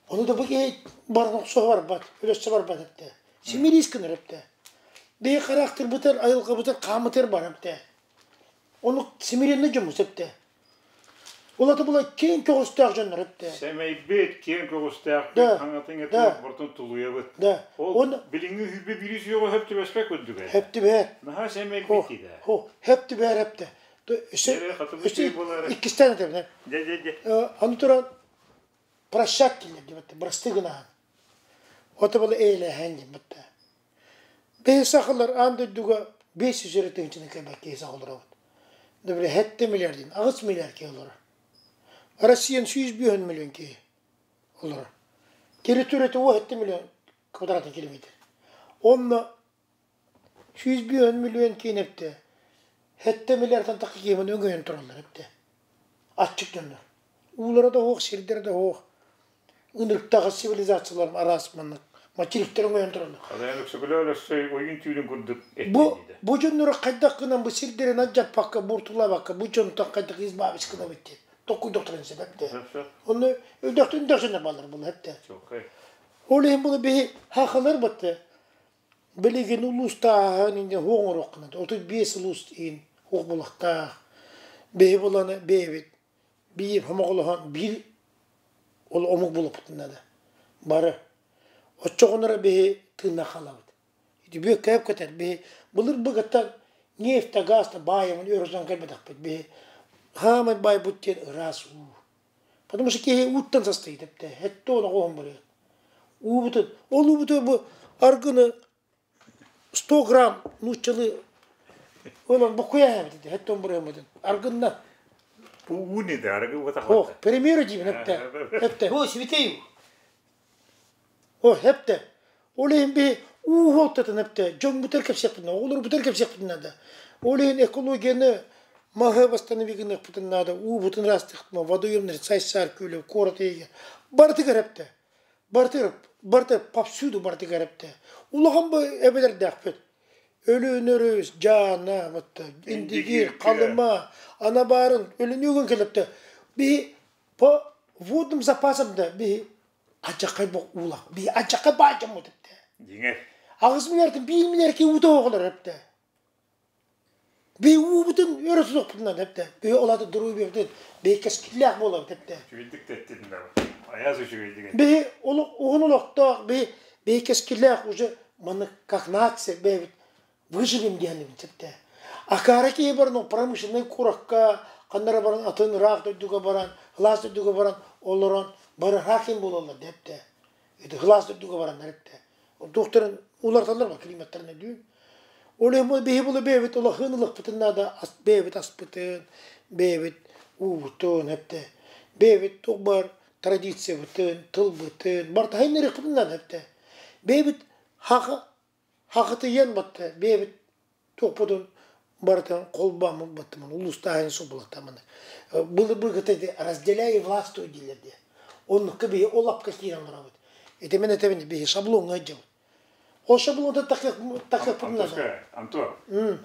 Ону да бу киһи баран охсуһа барбат, өлөссө барбат эбитэ. Симириис гынар эбитэ. Бэйэ характырбытар, айылҕабытар, хааммытар бар эбитэ. Ону смиренный дьоммут эбитэ. Ол ата була киэҥ көҕүстээх дьоннор эбитэ. Сэмэйбит, киэҥ көҕүстээхпит, хаҥатын этэ бортон тулуйабыт. Да. Ол билиҥҥи үһүбэ биир сүөҕэ хөп түбэспэт курдук ээ. Хөп түбэһэр. Наһаа сэмэйбит диде. Хо, хөп түбэһэр эптэ. Өссө иккистээн этэбин. Дьэ, дьэ, дьэ. Аны туран прощать дииллэр диэбэттэр, бырастыы гынаһан. Ото була эйэлээһэн диэн бытта. Бэйэ сахалар аан дойдуга 500 эрэ тыһыынчаны кэлбэт киһи саха олоробут. Добре, 7 миллиард диэн, 8 миллиард киһи олорор. Россиян 105 миллион киһи олорор. Территорията 7 миллион квадратный километр. Онно 105 миллион киин эптэ. 7 миллиардтан тахса киһи өҥөйөн тураллар эптэ. Аччык дьоннор. Уулара да суох, сирдэрэ да суох. Ынырыктаах цивилизациялар араас маннык материктэр өҥөйөн тураллар. Адайан өксөкүлөөл өссө ойуун түүлүн курдук Бу бу дьоннору хайдах гынан бу сирдэрин алдьаппакка, буортулаабакка, бу дьонтон хайдах избавить гынабыт диэн толкуйдуохтарын сөп эптэ. Онно өлдөөхтөн дөксөнөр балар була эптэ. Ол иһин була биһи хахалар батты. Билигин улуустааһын инде хуоҥ оҥоруоххунат. 35 улуус иин хуох булахтаах. Биһи буланы бэйэбит биир хомоҕолоһон биир ол омук булуппутун наада. Бары. Оччоҕунара биһи тыынна хаалабыт. Ити бүөккээп көтөр. Биһи былыр быгыттан нефть да газ да баайымын өр узан кэлбэтэхпит. Биһи хаамай баайбыт диэн ыраас уу. Потому что киһи ууттан состоит эптэ. Хэтте оны оһон барыан. Уубутун, ол уубуту бу аргыны 100 грамм нууччалыы ылан букуя эбит хэтте он барыан Аргынна. Бу уу не да аргы О, примеру деймин хепте. Хепте. О, святей. О, хепте. Ол иһин би уу хуолтатын хепте. Дьон бутер кэпсиэхпитин, оҕолор бутер кэпсиэхпитин наада. Ол иһин экологияны маһы восстановить гыныахпытын наада, уубутун ыраастыахпытын, водоемный сайсаар күөлэ, куорат эйгэ. Барытыгар эптэ. Барытыгар, барыта повсюду барытыгар эптэ. Улахан бу эбэлэрдээхпит. Өлүөнөрүс, Дьаана, вот Индигир, Халыма, Анабарын, Өлүнүгүн келепте. Би по водным запасам да би ажакай уулах. Би ажакай баажам өтепте. Диңер. Агыс миллиардын 1 миллиард ки ута оҕолор эпте. Би уубутун өрө тутуохпутунан эпте. Би олаты дуруй би кэскиллээх буолабыт эпте. Үчүгэйдик тэттин да. Аяз үчүгэйдик. Би уһун олохтоох би би кэскиллээх уже маны как нация бэбит выживем диэн эпте. Акара киһи баран промышленный куракка ханнара баран атын ыраах дойдуга баран, хылаас дойдуга баран олорон бары хаким буолаллар депте. Это хылаас дойдуга баран эпте. Докторын уларталар бар климаттарына дүүн. Ол эми биһи булу бэбит улахын ылыхпытын наада бэбит аспытын, бэбит уубутун эпте. Бэбит туох бар традициябытын, тылбытын, барта хайнарыхпытын наада эпте. Бэбит хаха хахытыйан батта, бэбит туохпутун барытын холбааммыт баттымын, улуустааһын субулактамын. Былы быгыты разделяй властвуй дииллэр диэ. Оннукка биһи ол апка киирэн барабыт. Ити мен этэбин биһи шаблоҥҥа дьабыт. Ол шаблонта такыахпытын наада. Антон,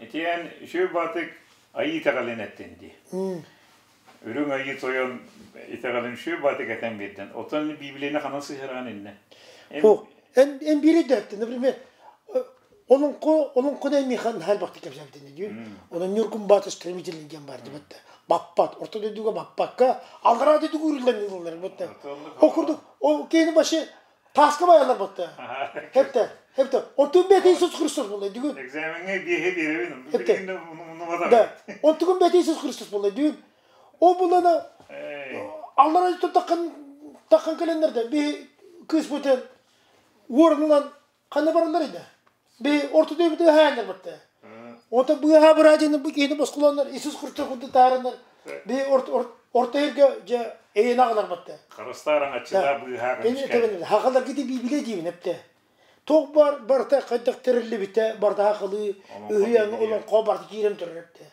итиэн үчүгэй баатык айыы итэҕэлин эттин дии. Үрүҥ айыы тойон итэҕэлин үчүгэй баатык этэн биэрдин. Оттон Библияны ханан сыһыраан иннэ? Хо, эн эн биири да например, олоҥхо олоҥхону миэхэ наһаа элбэхтик кэпсээбитин дии. Онон Ньургун Баатыр стремительный диэн баар дибэтте. Баппат, орто дойдуга баппакка, аллараа дойдуга үрүллэн ылаллар бутта. Ол курдук, ол киһини башы тааска байалар бутта. Хепте, хепте. Онтун бэти Иисус Христос буолла дүгүн. Экзамеҥҥэ биэһи биэрэбин. Хепте. Да. Онтугун бэти Иисус Христос буолла дүгүн. Ол булана аллара таххан таххан кэлэннэр да би кыыс бутен уорунан ханна бараллар иде. Би орто дөйбүтэ хааннар батта. Онто быыһаа быраадьыны бу киһини босхолоннор Иисус Христос курдук таарыннар би орто эргэ дьэ эйэн аҕалар батта. Харыстаар аччыга быыһаа көмүскэ. Хахалар кити бибиле диибин эпте. Туох бар барыта хайдах тэриллибитэ барыта хахалыы үһүйэн олоҥхо барыта киирэн турар эпте.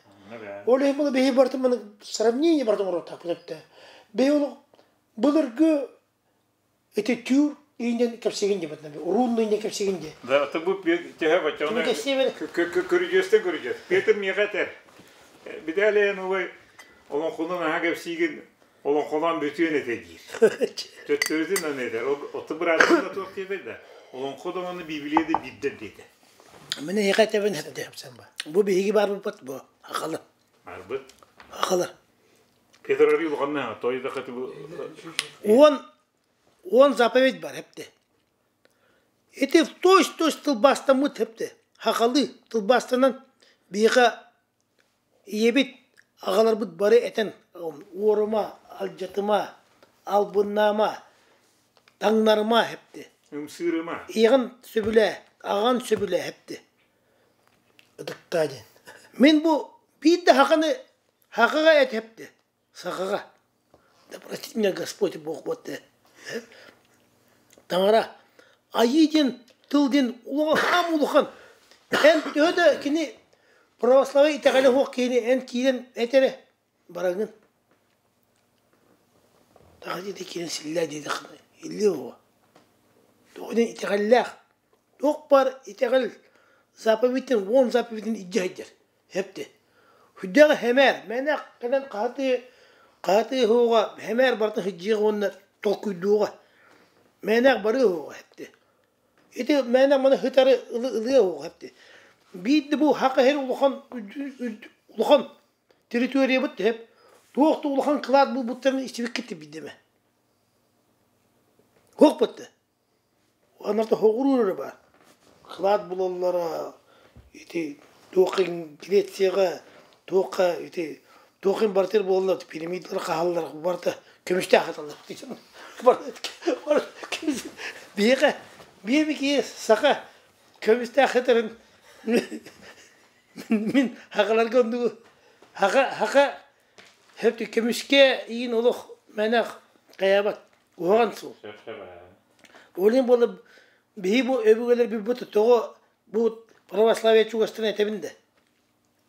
Ол иһин була биһи барыта маны сравнение барыта оҥоруохтаахпыт эпте. Биһи ол былыргы ити түүр иинен кэпсигин диэбит уруунну иинен кэпсигин диэ. Да, это бу төһө баччаны көрүдьүөстэн көрүдьүөс. Петр миэхэ этэр. Битээлэйэн убай олоҥхонун аһа кэпсиигин олоҥхолоон бүтүөн этэ диир. Төттөрүтүн аны этэр. Оту быраатын да туох диэбэт да. Олоҥхо да уонна Библия да биирдэр диэтэ. Мин эһиэхэ этэбин этэ. Бу биһиги баарбыт бу акалы. Барбыт. Акалы. Петр арый улаханна той да хаты бу 10 заповедь бар хепте. Ити точ-точ тылбаастаммыт хепте. Хахалы тылбаастанан биһиэхэ ийэбит, аҕаларбыт бары этэн уорума, алдьатыма, албыннаама, таҥнарыма хепте. Ымсыырыма. Ийэҕин сөбүлээ, аҕаҕын сөбүлээ хепте. Ытыктаа диэн. Мин бу биир да хаханы хахаҕа эт хепте. Сахаҕа. Да простит меня Господь Бог вот Таҥара айыы диэн тыл диэн улахан улахан. Эн төһө да кини православие итэҕэлэ суох киһини эн киирэн эт эрэ бараҥҥын. Таҕа диэти киирэн силлээ диэтэххинэ иллиэ уо. Тоҕо диэн итэҕэллээх. Туох баар итэҕэл заповедьтэн уон заповедын илдьэ сылдьар. Эпти. Сүрдээх хэмээр, мээнэ кэлэн хаһытыы хаһытыы уһуоҕа хэмээр барытын сылдьыаҕа уонна толкуйдуоҕа. Мээнэ барыа уһуоҕа эпти. Ити мээнэ маны сытары ылыа уһуоҕа эпти. Биирдэ бу хака иһэр улахан улахан территориябыт тэп туох да улахан кылаат булбуттарын истибиккит биирдэ Хуох бытты. Анарта хоҕуруур эрэ баар. Кылаат булаллара ити туох Грецияҕа туохха ити туох барытыгар буолаллар пирамидалар хаһаллар барыта көмүстээх аталлар биһиэхэ биһиэхэ саха көмүстээх этэрин мин хахаларга оннугу хаха хаха көмүскэ иин олох мэнэх хайаабат Куһаҕан суол. Ол иһин буолла биһи бу өбүгэлэр билбит тоҕо бу православие чугастан этэбин да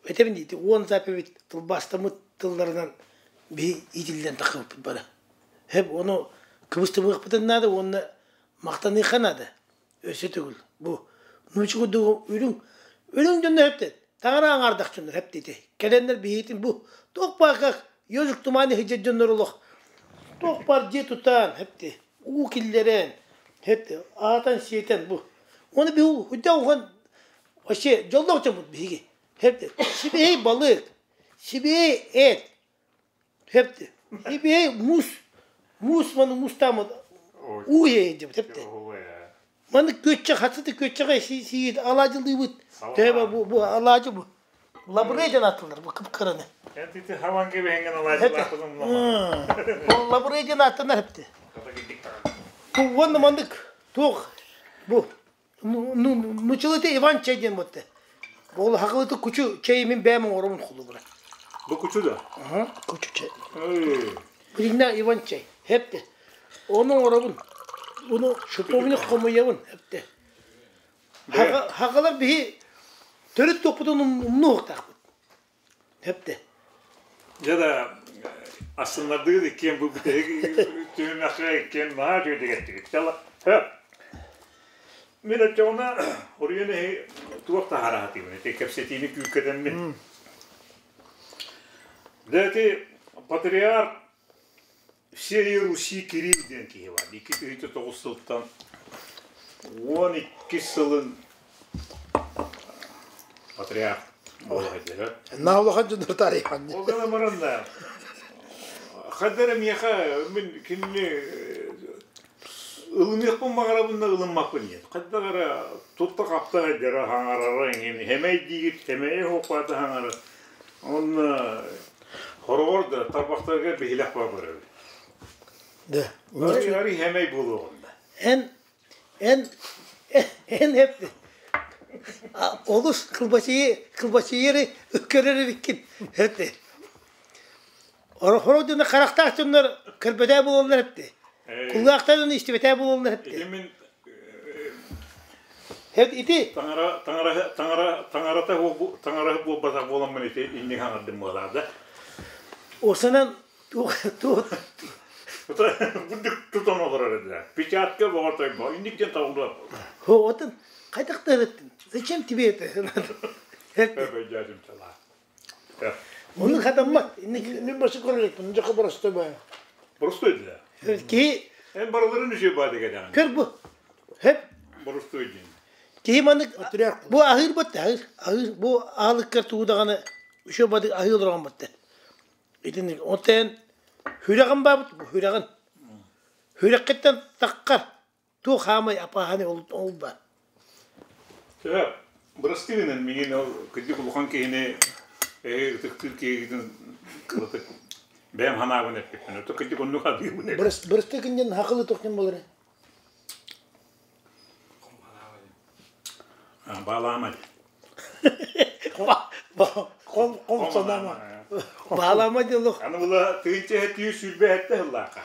этэбин дии 10 заповедь тылбаастаммыт тылларынан биһи иитиллэн таххыбыппыт бары. Хэп ону кыбыстыбыахпытын наада уонна махтаныахха наада. Өссө төгүл бу нуучча курдук үрүҥ үрүҥ дьоннор хэптэн таҥара аҥаардах дьоннор хэптити кэлэннэр биһиитин бу туох баар как ежик тумане сылдьар дьоннор олох туох баар дьиэ тутаан хэпти уу киллэрэн хэпти аатан сиэтэн бу оны биһи үрдэ ухан вообще дьоллоох дьоммут биһиги хэпти сибиһэй балык сибиһэй эт Хепти. Ибиэй муус муус маны муустаамыт уу иһэ хепти. Маны күөччэх хатыты күөччэҕэ сиит алаадьылыыбыт. Төһө бу бу алаадьы бу. Лабырыа диэн ааттылар бу кып-кыраны. Эн тити хаван кебеһенген алаадьылаахпытын Ол лабырыа диэн ааттанар хепти. Бу уонна маннык туох бу нучылыты Иван чай диэн буотта. Ол хакылыты кучу чай мин бэйэм оҥоробун холубура. Бу кучу да? Кучу чай. Билиннэ Иван чай. Хепте. Ону оҥоробун. Уну шиповник хомуйабын. Хепте. Хакалар биһи төрүт топпутун умнуохтаахпыт. Хепте. Дьэ да астыннардыгыт иккиэн бу бүтэһик түһүмэххэ иккиэн наһаа үчүгэйдик эттигит. Хөп. Мин оччоҕуна уруйан эһи туох таһаара сатыыбын ити кэпсэтиини күүккэтэммин. Дьэ ити патриарх всей Руси Кирилл диэн киһи бар. 2009 сылтан 12 сылын патриарх буола сылдьар. Наулахан дьоннор тарыйхан. Ол гынан баран да ханна эрэ миэхэ мин кинини ылыныахпын баҕарабын да ылыммаппын диэн. Хайдах эрэ тутта-хапта сылдьара хаҥарара эҥин хэмэй диигит хэмэйи хуоппаата хаҥара. Онно Хороҕор да тарбахтарга биһилэх бар көрөбүт. Да. Арый хэмэй буолуоҕунда. Эн эн эн hep олус кылбачыйы кылбачыйары көрөр эбиккин. Эпти. Хоро дьоно харахтаах дьоннор көрбөтөө буолаллар эпти. Кулгаахтар дьоно истибэтээ буолаллар эпти. Ити мин Хеп ити таҥара таҥара таҥара таҥарата таҥара буолбатах буоламмын ити инник хаҥардым буолаада. Осанан туох туох Бурдук тутан олорор этилэр. Печатка боҕотойбо. Инник диэн табыллар. Хо отын хайдах да Зачем тебе это? Өбөйдөөтүм чалаа. Оны хатаммат. Мин басы көрөппүн, дьака барасты ба. Боростуой да. Киһи Эн барыларын үчүгэй баа дэгэтэҕин. Көр бу. Хеп. Боростуой диэн. Киһи маннык бу аһыыр бат аһыыр аһыыр бу аһылыккар тугу даҕаны үчүгэй бады аһыы олорон батта. Итинник онтон хүрэҕин баабыт бу хүрэҕин. Хүрэххиттэн таххар туох хаамай апааһаны ол ба. Төһө бырастыы гынан миҥин ол кырдьык улахан киһини эһи ытыктыыр киһигитин кылатык бэйэм ханаабын эппиппин. Ото кырдьык оннук адыыбын эбит. Бырастыы гынньан хакылы тохтун болары. Баалаама. Ком ком санама. Баалаама диэн Аны була тыынча түү сүлбэ этте хыллаака.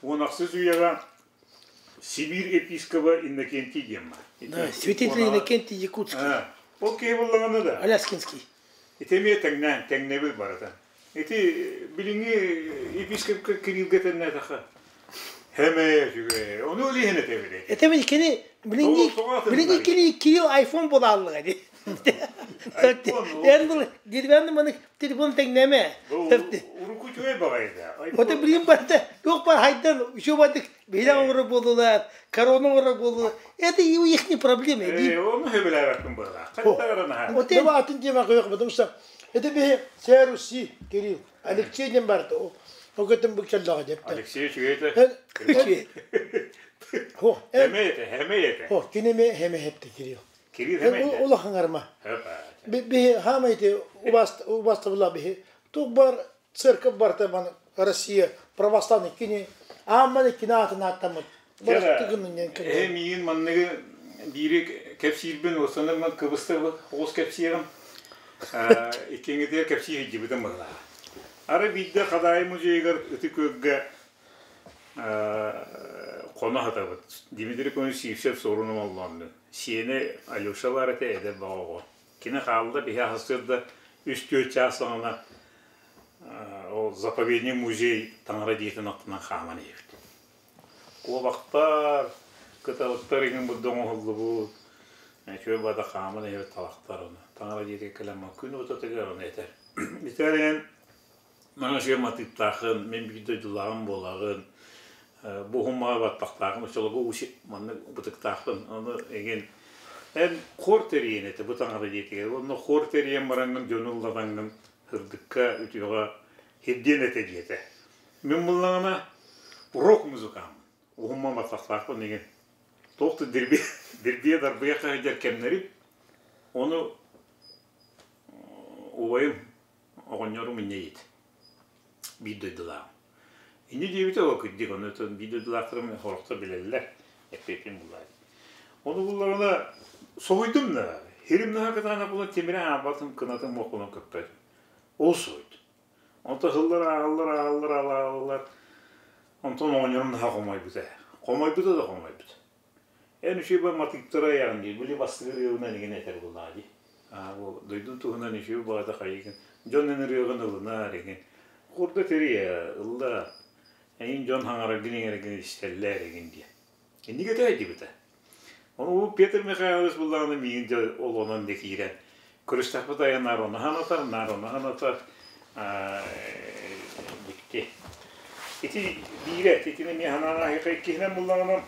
Уон ахсыс үйэҕэ Сибирь епискоба Иннокентий диэн бар. Да, святитель Иннокентий Якутский. Ол киһи буллаҕына да. Аляскинский. Ити эмиэ тэҥнээн, тэҥнэбил барыта. Ити билиҥҥи епископка Кириллгэ тэннээтэххэ хэмэ үчүгэй. Ону ол иһин этэбит. Этэбин кини билиҥҥи билиҥҥи кини Кирилл айфон буолааллыга ди. Эн бұл деревянный маны телефон тэҥнэмэ. Уруку үчүгэй баҕайы да. Ота билим барда туох бар хайдан үчүгэй бардык биһилэх оҥорор буоллулар, корона оҥорор буоллулар. Это их не проблема. Оны хөбүлээбэппин быһылаах. Хайдах наһаа. Вот атын тема көйөх потому что это би Руси Кирилл Алексей диэн барда. Ол көтөн бу келлаҕа деп. Алексей үчүгэй Үчүгэй. Хо. Хэмэ ете, хэмэ ете. Хо, кинеме хэмэ хепте Кирилл. Кирилл хэмэ ете. Улахан арма. Би хамайте убаст убаста була би. Тук бар церковь барта бан Россия православный кини аамманы кинаатын аттамыт. Э миин манныгы биири кэпсиирбин осанырман кыбыстыр оҕус кэпсиэрим иккиҥитигэр кэпсии сылдьыбытым быһылааҕа. Ара биирдэ Хадаайы музейыгар Ытык Күөлгэ хоно сатабыт. Дмитрий Конович Сивцев суорун омоллооннун. Сиэнэ Алеша баар этэ эдэр баҕа оҕо. Кини хаалла биһи аһастыыр да үс-түөрт чаас саҕана ол заповедник музей таҥара дьиэтин аттынан хааман иһэбит. Куобахтар, кыталыктар иҥин бурда оҥоһуллубут. Үчүгэй бада хааман иһэбит талахтар ону. Таҥара дьиэтигэр кэлэн күн уотатыгар ону этэр. Итэрэн мана үчүгэй матыыптаахын, мин биир дойдулааҕым буолаҕын, бу уһуммаҕа баттахтаахын, оччолорго уси маннык бытыктаахпын. Ону игин эн хор тэрийэн этэ бу таҥара дьиэтигэр. Онно хор тэрийэн бараҥҥын дьону ыллатаҥҥын сырдыкка, үтүөҕэ сирдиэн этэ диэтэ. Мин буллаҕына рок музыкам. Уһумма баттахтаахпын игин. Туох да дирбиэ, дирбиэ дарбыйа хаһыдьар кэмнэрим. Ону убайым оҕонньорум инньэ диэт. Биир дойдулааҕым. Инньэ диэбитэ ол кырдьык, ону биир дойдулаахтарым сорохтор билэллэр, эппиэппин буллаат. Ону буллаҕына соһуйдум да, хирим наһаа кытаанах буолан тимирэ аабатым, кынатым муох көппөтүм. Ол соһуйдум. Онтон сыллар ааҕаллар, ааҕаллар, ааҕаллар. Онтон оҕонньорум наһаа хомойбута. Хомойбута да хомойбута. Эн үчүгэй матыыптара айаҕын дии, били бастыыр ырыабынан игин этэр буоллаҕа дии. Аа, бу дойдун туһунан үчүгэй баҕата хайыгын, дьон эн ырыаҕын ылынаар игин. Курда тэрийэ, ылла, эйин дьон хаҥараргын иҥэргин истэллэр игин диэн. Инник этэ дибитэ. Ону бу Петр Михайлович буллаҕына миигин дьэ ол онон да киирэн көрүстэхпит айан наар ону санатар, наар ону санатар дикти. Ити биирэ, итини эмиэ санаан ааһыахха иккиһинэн буллаҕына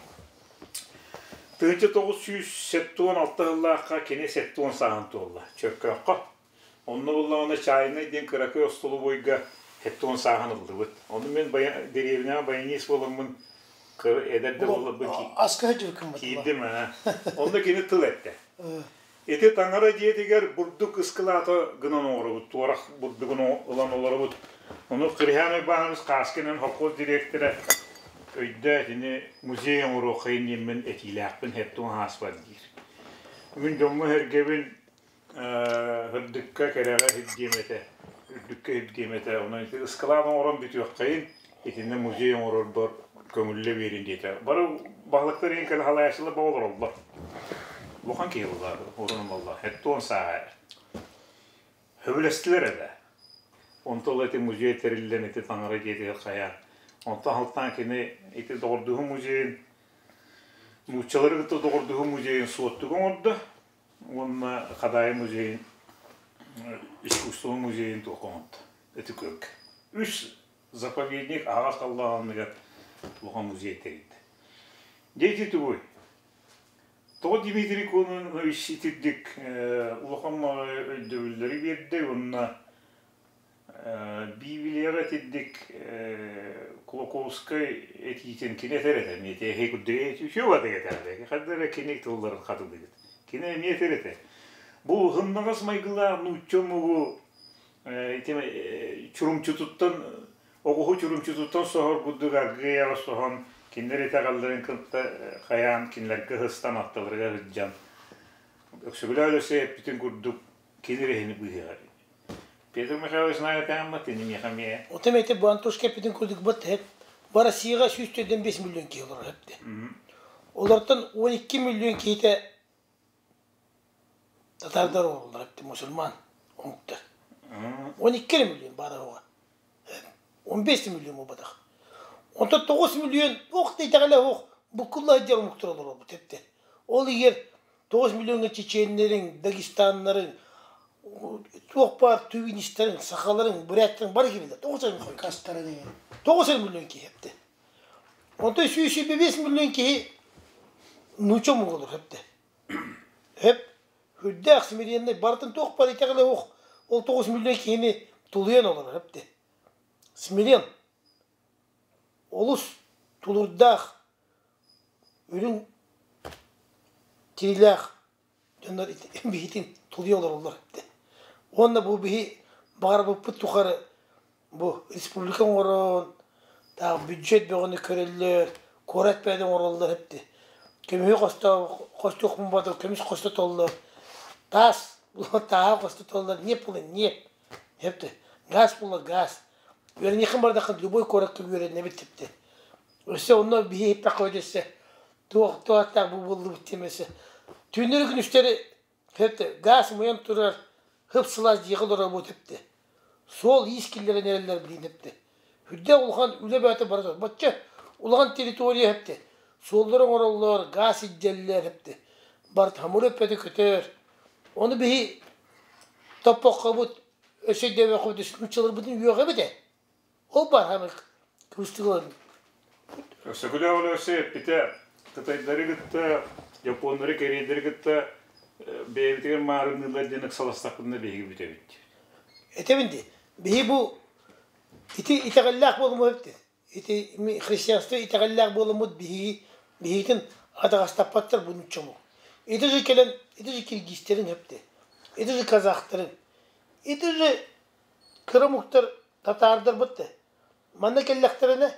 1976 сыллаахха кини 70 сааһын туолла Чөркөөххө. Онно буллаҕына Чайнай диэн кыракый остолобуойга 70 сааһын ыллыбыт. Ону мин дэриэбинэҕэ баянист буоламмын эдэр да буолларбын киирдим. Онно кини тыл эттэ. Ити таҥара дьиэтигэр бурдук ыскылаата гынан оҥоробут, туорах бурдугун ылан олоробут. Ону Кыриһаан Уйбаанабыс Хааскинан холкуос дириэктэрэ өйдөө итини музей оҥоруоххайын диэммин этиилээхпин хэттуҥ ааспат диир. Мин дьоҥҥо-сэргэбин һырдыкка кэрэҕэ сирдиэм этэ, үрдүккэ сирдиэм этэ. Онон ити ыскылаат оҥорон бүтүөххэйин, итиннэ музей оҥорорбор көҥүллэ биэрин диэтэ. Бары баһылыктар иһин кэлэ халайааччылар баҕа олороллор. Улахан киһи буолла, урун буолла. Хэттуон сааһа. Сөбүлэстилэр эрэ. Онто ол ити музей тэриллэн ити таҥара дьиэтигэр хайаан. Онтон алтаан кини ити доҕордуһуу музейын нууччалары кытта доҕордуһуу музейын суоттук оҥордо уонна Хадаайы музейын искусство музейын туох оҥордо ити көргө. Үс заповедник аһаҕас халлааныгар улахан музей тэрийдэ. Дьэ ити тугуй? Тоҕо Дмитрий Кононович итирдик улахан өйдөбүллэри биэрдэ уонна Библияҕа итирдик Кулаковскай этиитин кини этэр этэ эмиэ эһи курдук үчүгэй батык этэр ханна эрэ кини тылларын хатылыгыт кини эмиэ этэр этэ бу ыһыннаҕас майгылаах нуучча омугу ити чурумчутуттан Оҕуһу чурумчутуттан соһор курдук аргыый соһон, кинилэр итэҕэллэрин кытта хайаан кинилэргэ ыһыстан аттыларыгар сылдьан, Өксөкүлээх Өлөксөй эппитин курдук кини эрэһини быыһыаҕар. Петр Михайлович наайатааммат ини миэхэ эмиэ. Отом эти бу Антошка эппитин курдук бат хеп бу Россияҕа 145 миллион киһи олорор хепте. Олортон 12 миллион киһитэ татардар олороллор эбит мусульман омуктар. 12 миллион баара оҕо. 15 миллион буолбатах. Онтон 9 миллион ох да итэҕэлэ суох буккулла сылдьар омуктар олоролбут эбит. Ол иһигэр 9 миллиоҥҥа чеченнэриҥ, дагестаннарыҥ, туох баар тувинистарыҥ, сахаларыҥ, буряттарыҥ бары киирэллэр. 9 Кастара деген. 9 миллион киһи эбит. Онтон 125 миллион киһи нуучча омук олорор эбит. Хөп, үрдээх смиренный барытын туох бар итэҕэлэ суох ол 9 миллион киһини тулуйан олорор эбит. Смирен олус тулуурдаах, үрүҥ тириилээх дьоннор биһитин тулуйа олороллор эбит. Уонна бу биһи баҕарбыппыт тухары бу республика оҥорон, таах бюджет бөҕөнү көрөллөр, куорат бэйэтэ оҥороллор эбит. Көмүһү хостоо хостуохпун баҕар көмүс хостотоллор, таас тааһы хостотоллор, ньиэп була ньиэп, эбит. Газ була газ. Үөрэниэххин бардаххын любой куоракка үөрэнэбит типти. Өссө онно биһи иһиппэххэ өссө туох туохтаах бу буоллубут диэн өссө түүннэри күнүстэри Хэт гаас умайан турар хып-сылаас дьиэҕэ олоробут эптэ. Суол-иис киллэрэн эрэллэр билин эптэ. Үрдээх улахан үлэ бөҕөтө бара турар. Бачча улахан территория эптэ. Суоллары оҥороллор, гаас илдьэллэр эптэ. Барыта хамыр өппөтө көтөр. Ону биһи топпоккобут, өссө өйдөөбөккөбүт нууччаларбытын үөҕэбит ээ. Ол баар хамыр кыбыстыгыларын. Өксөкүлээх Өлөксөй эппитэ, кытайдары кытта, японнары, кэриэйдэри кытта бэйэбитигэр маарынныыллар диэн ыксаластахпытына биһиги бүтэбит. Этэбин дии, биһи бу ити итэҕэллээх буолуммут ити христианство итэҕэллээх буоламмыт биһиги биһигитин атаҕастаппаттар бу нуучча Ити же кэлэн, ити же киргизтерин хэпти, ити же казахтарын, ити же кыра омуктар татаардарбыт да Манна кэллэхтэринэ,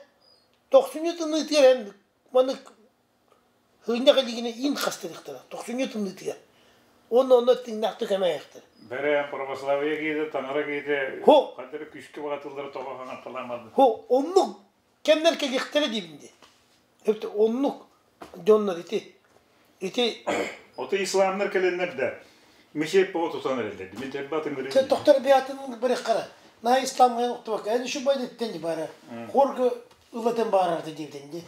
тохсунньу тымныытыгар эн маннык һыынньах илигинэ иин хастырыахтара, тохсунньу тымныытыгар. Уонна онно тыыннаахтык эмээйэхтэр. Бэрэ православие киһитэ, таҥара киһитэ ханна күүскэ баҕатыллара тоҕо хаҥатталаамады. Хо, оннук кэмнэр кэлиэхтэрэ диибин дии. Эбэтэр оннук дьоннор ити ити Ото исламнар кэлэннэр да мечеть по тутан эрэллэр. Мен тербатын Те доктор биатын бирехкара. На исламга октубак. Эни шу байдеттен бара. Хорга ылатын барарды диибден ди.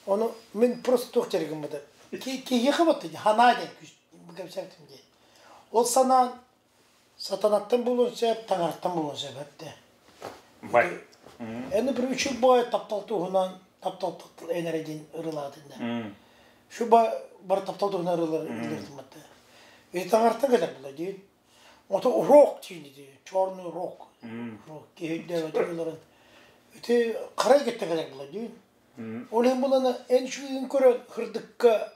Оны мен просто туох жеригим бада. Киһи хабатты ханаа ден кэпсэптим ди. Ол санаан сатанаттан булуон сөп, таҥараттан булуон сөп эпте. Бай. Эни бір үчүл бой таптал туһунан таптал таптал энере дин ырылаатында. Шу ба бар таптал туһунан ырылар ырылар И таҥартан кэлэр була диин. Ото рок диин ди, черный рок. Рок киһи ырыларын. Ити карай кеттен кэлэр була диин. Ол иһин булана эн үчүгүйүн көрөн хырдыкка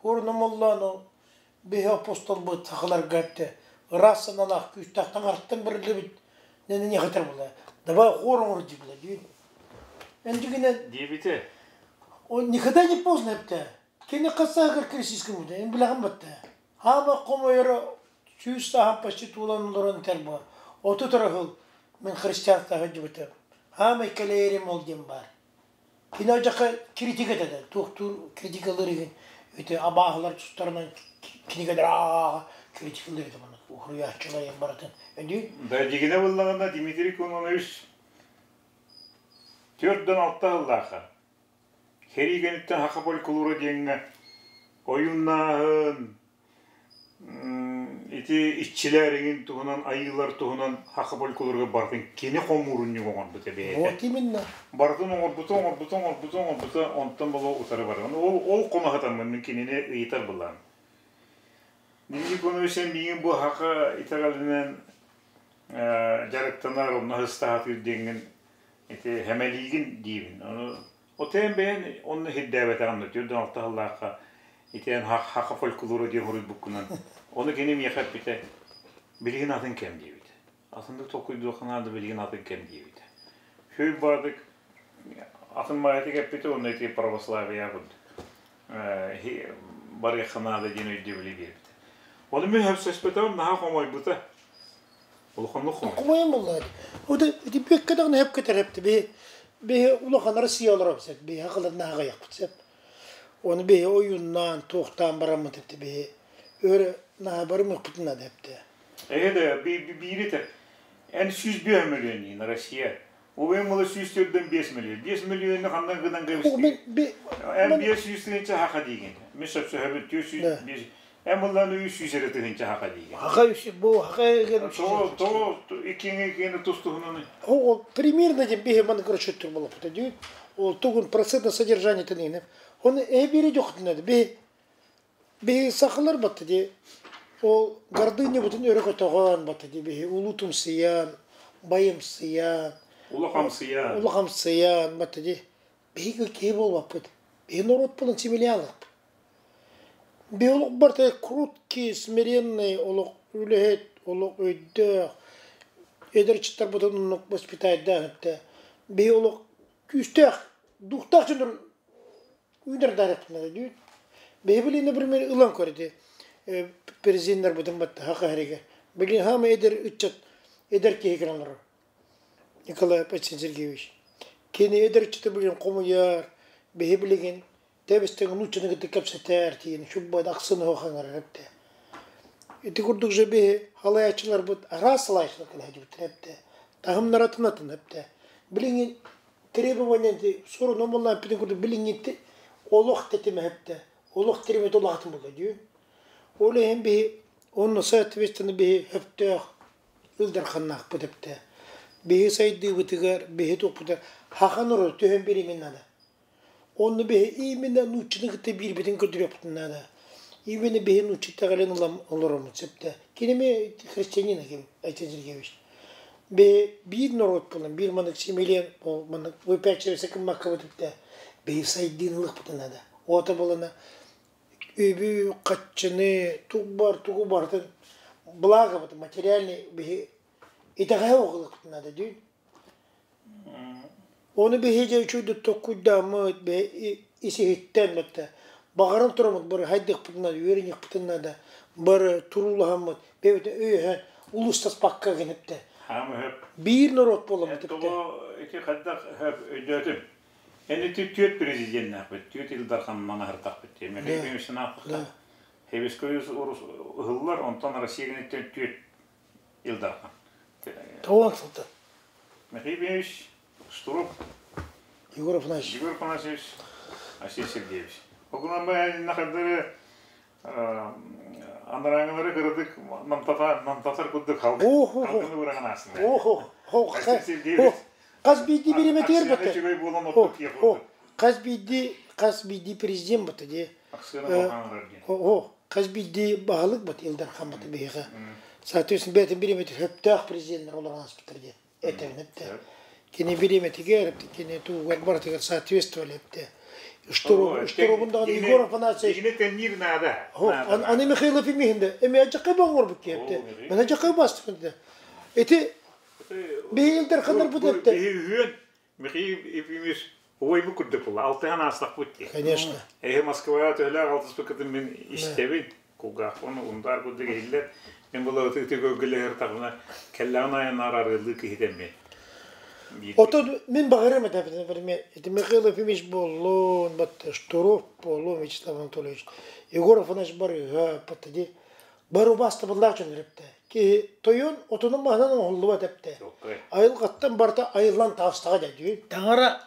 хуорунамоллаану биһи апостолбут сахаларга эттэ ыраас саналаах күүстээх таҥараттан бэриллибит нэнэ нехэтэр була. Давай хор оҥор диэбилэ дии. Эн дьигинэн Диэбитэ. Он никогда не поздно эптэ. Кини хас сааһыгар кризис гыммыта, эн билэҕин батта. Хаама хомойоро 100 сааһын почти туулан олорон этэр буо. 30 сыл мин христианствоҕа сылдьыбытым. Хаамай кэлэйэрим ол диэн баар. Кини одьака критика этэ, туохтуур критикалыыр игин ити абааһылар тустарынан кинигэлэр ааҕа критикалыыр этэ маны уһуруйааччылар барытын. Өндүү? Да дьигинэ буллаҕына Дмитрий Кононович 4-6 сыллаахха Сэрии кэнниттэн саха фольклора диэҥҥэ ойууннааһын, ити иччилэр эҥин туһунан, айыылар туһунан саха фольклоругар барытын кини хомуурунньук оҥорбута бэйэтэ. Вот именно. Барытын оҥорбута, оҥорбута, оҥорбута, оҥорбута, онтон боло утары барар. Ол, ол хомаһытаммын мин кинини ыйытар былаан. Дмитрий Иванович эн миигин бу саха итэҕэлинэн дьарыктанар, онно ыстаһатыыр диэҥҥин ити хэмэлиигин диибин. Ону отойон бэйэн онно сирдээбэтэҕим да 46 сыллаахха итиэн хаха фольклора диэн хоруйбуккунан ону кини миэхэ эппитэ билигин атын кэм диэбитэ. Атыннык толкуйдуохха наада билигин атын кэм диэбитэ. Хөй баадык атын маайатык эппитэ онно ити православия курдук барыахха наада диэн өйдөбүлү биэрбитэ. Ону мин сөпсөспөтөҕүм наһаа хомойбута. Улаханнык хомойбута. Хомойон буоллаҕа дии. Ото ити бүөккэ даҕаны сөпкө этэр биһи биһи улахан Россия олоробут сөп биһи акыларына аҕыйахпыт сөп. Ону биһи ойууннаан, туохтаан бараммыт эбит биһи өр наһаа барымыахпытын наада эбит. Эһэ да биири этэр. Эн 105 миллион Россия. Убайым була 104 5 миллион. 5 миллиону ханна гынан кэбистигин? Эн 500 тыһыынча хаха диигин. Мин сөпсөһөбүн 405 Эн буллаан 300 эрэ тыһыынча хаха диигин. Хаха үс бу хаха эгер То то иккиҥи иккиҥи тус туһунан. Ол примерно диэн биһи маны көрөчөттөр болоппута дии. Ол тугун процентное содержание тэнигинэ. Оны эбири жохтунады. Би биһи сахалар батты ди. Ол гордыня бутун өрө көтөҕөн батты ди биһи улуутумсыйан, байымсыйан, Улахамсыйан. Улахамсыйан батты ди. Биһиги киһи буолбаппыт. Биһи норуот булан симилиалык. Биһи олох барыта кроткий, смиренный олох үлэһит, олох өйдөөх, эдэр ыччаттарбытын оннук воспитайдаах эбитэ. Биһи олох күүстээх, духтаах дьоннор үүнэр дии. Биһи билин, например, ылан көрдө президенттарбытын батта хака хэригэр. Билин хаама эдэр ыччат, эдэр киһи кэлэн олорор. Николай Петр Сергеевич. Кини эдэр ыччаты билин хомуйар, биһи билигин тэбистеҥ нууччаны кытта кэпсэтээр тиийэн чуббайда ахсын оһохаҥарар эбитэ. Ити курдук же биһи халаяччыларбыт араас салааччылар кэлэ сылдьыбыттар эбитэ. Таһымнара атын эбитэ. Билиҥҥи требование сорунан буоллаан эппитин курдук билиҥҥи олох тэтимэ эбитэ. Олох тиримэтэ улаатын буолла дии. Ол иһин биһи онно соответственно биһи сөптөөх Ил Дарханнаахпыт эбитэ. Биһи сайдыыбытыгар, биһи туохпутугар хахан норуот түһэн биэримин наада. Онно биһи именно нууччаны кытта биирбитин көрдөрүөхпүтүн наада. Именно биһи нуучча итэҕэлин ылан олороммут сөптө. Кини эмиэ христианин ким Айсен Сергеевич. Биһи биир норуот буолан, биир маннык семилен, ол маннык выпячивайся гыммаккабыт эбитэ. Биһи сайдыыны ылыахпытын наада. Ота буолана үбү, хаччыны, тугу бар, тугу барытын благо материальный биһи итэҕэһэ оҕолукпутун наада дии. Ону биһи дьэ үчүгэй толкуйдааммыт, биһи ис-иһиттэн бэтэ баҕаран тураммыт бары хайдыахпытын наада, үөрэниэхпитин наада, бары туруулаһаммыт, бэйэбитин өйөһөн улуустаспакка гыныпта. Хаамы хөп. Биир норуот буоламмыт Тоҕо ити хайдах хөп өйдөөтүм. Эн ити түөрт президеннээхпит, түөрт Ил Дарханынан аһартахпыт дии. Михаил Ефимовичтан аахпыта. Хебескович ыһыллар, онтон Россия гэнниттэн түөрт Ил Дархан. Тоҕо сылта? Михаил Ефимович Штуров. Егор Афанасьевич. Егор Афанасьевич, Алексей Сергеевич. Ол гынан нахардары анарааҥылары кыратык намтатар курдук халгыны быраҕан аастын. Алексей Сергеевич Хас биирдии бириэмэтигэр Аксыана үчүгэй буолан оттук киһи курдук. Хас биирдии хас биирдии президент бата дии. Аксыана баһаан диэн. О, хас биирдии баһылык бат Ил Дархан бата биһиэхэ. Соответственно, бэйэтин бириэмэтигэр сөптөөх президеннэр олорон ааспыттар диэн этэбин эптэ. Кини бириэмэтигэр, кини тугугар барытыгар соответствовали эптэ. Штурубун даҕаны Егор Афанасьевич. Дигини тэнниир наада. Аны Михайлов имиһинде эми ажакай боңор бу киэпте. Мен ажакай бастым. Эти Биһиги Дарханнарбыт эптэ. Биһи үһүөн Михаил Ефимович убайбыт курдук буолла. Алтыһан аастахпыт дии. Конечно. Эһи Москваҕа төһөлөөх алтыспыккытын мин истэбин. Кулгаахпын ундар курдук иһиллэр. Мин була ытык өлгөлөһөр таҕына кэллэҕин айаннаар арыаллыы киһитэммин. Отон мин баҕарым этэ, например, это Михаил Ефимович буоллун, вот Штуров буоллун, Вячеслав Анатольевич, Егор Афанасьевич барыга, патади, бары убаастабыллаах дьон эрэптэ. Киһи тойон отунун маһынан оҥоһуллубат эптэ. Айылҕаттан барыта айыллан таастаҕа дии. Таҥара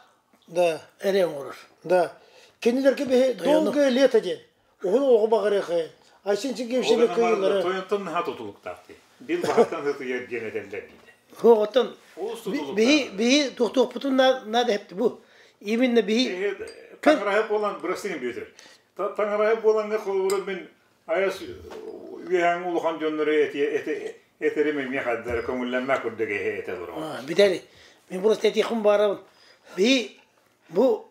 Да. эрэ оҥорор. Да. Кинилэргэ биһи долгое лето диэн. Уһун олоҕу баҕарыахайын. Айсен Сергеевич кыайыылары. Тойонтон наһаа тутулуктаах дии. Бил баһаттан сытыйар диэн этэллэр диде. Оттон биһи биһи туохтуохпутун надо эпти бу. Именно биһи Таҥараһы буолан бырастыгын бүөтөр. Таҥараһы буоланга холобура мин айас үөһээҥи улахан дьоннору этэрим эмиэ хаддара көҥүллэммэт курдук этэ олорор. Бүтэр. Мин просто этиэхпин баарабын. Биһи бу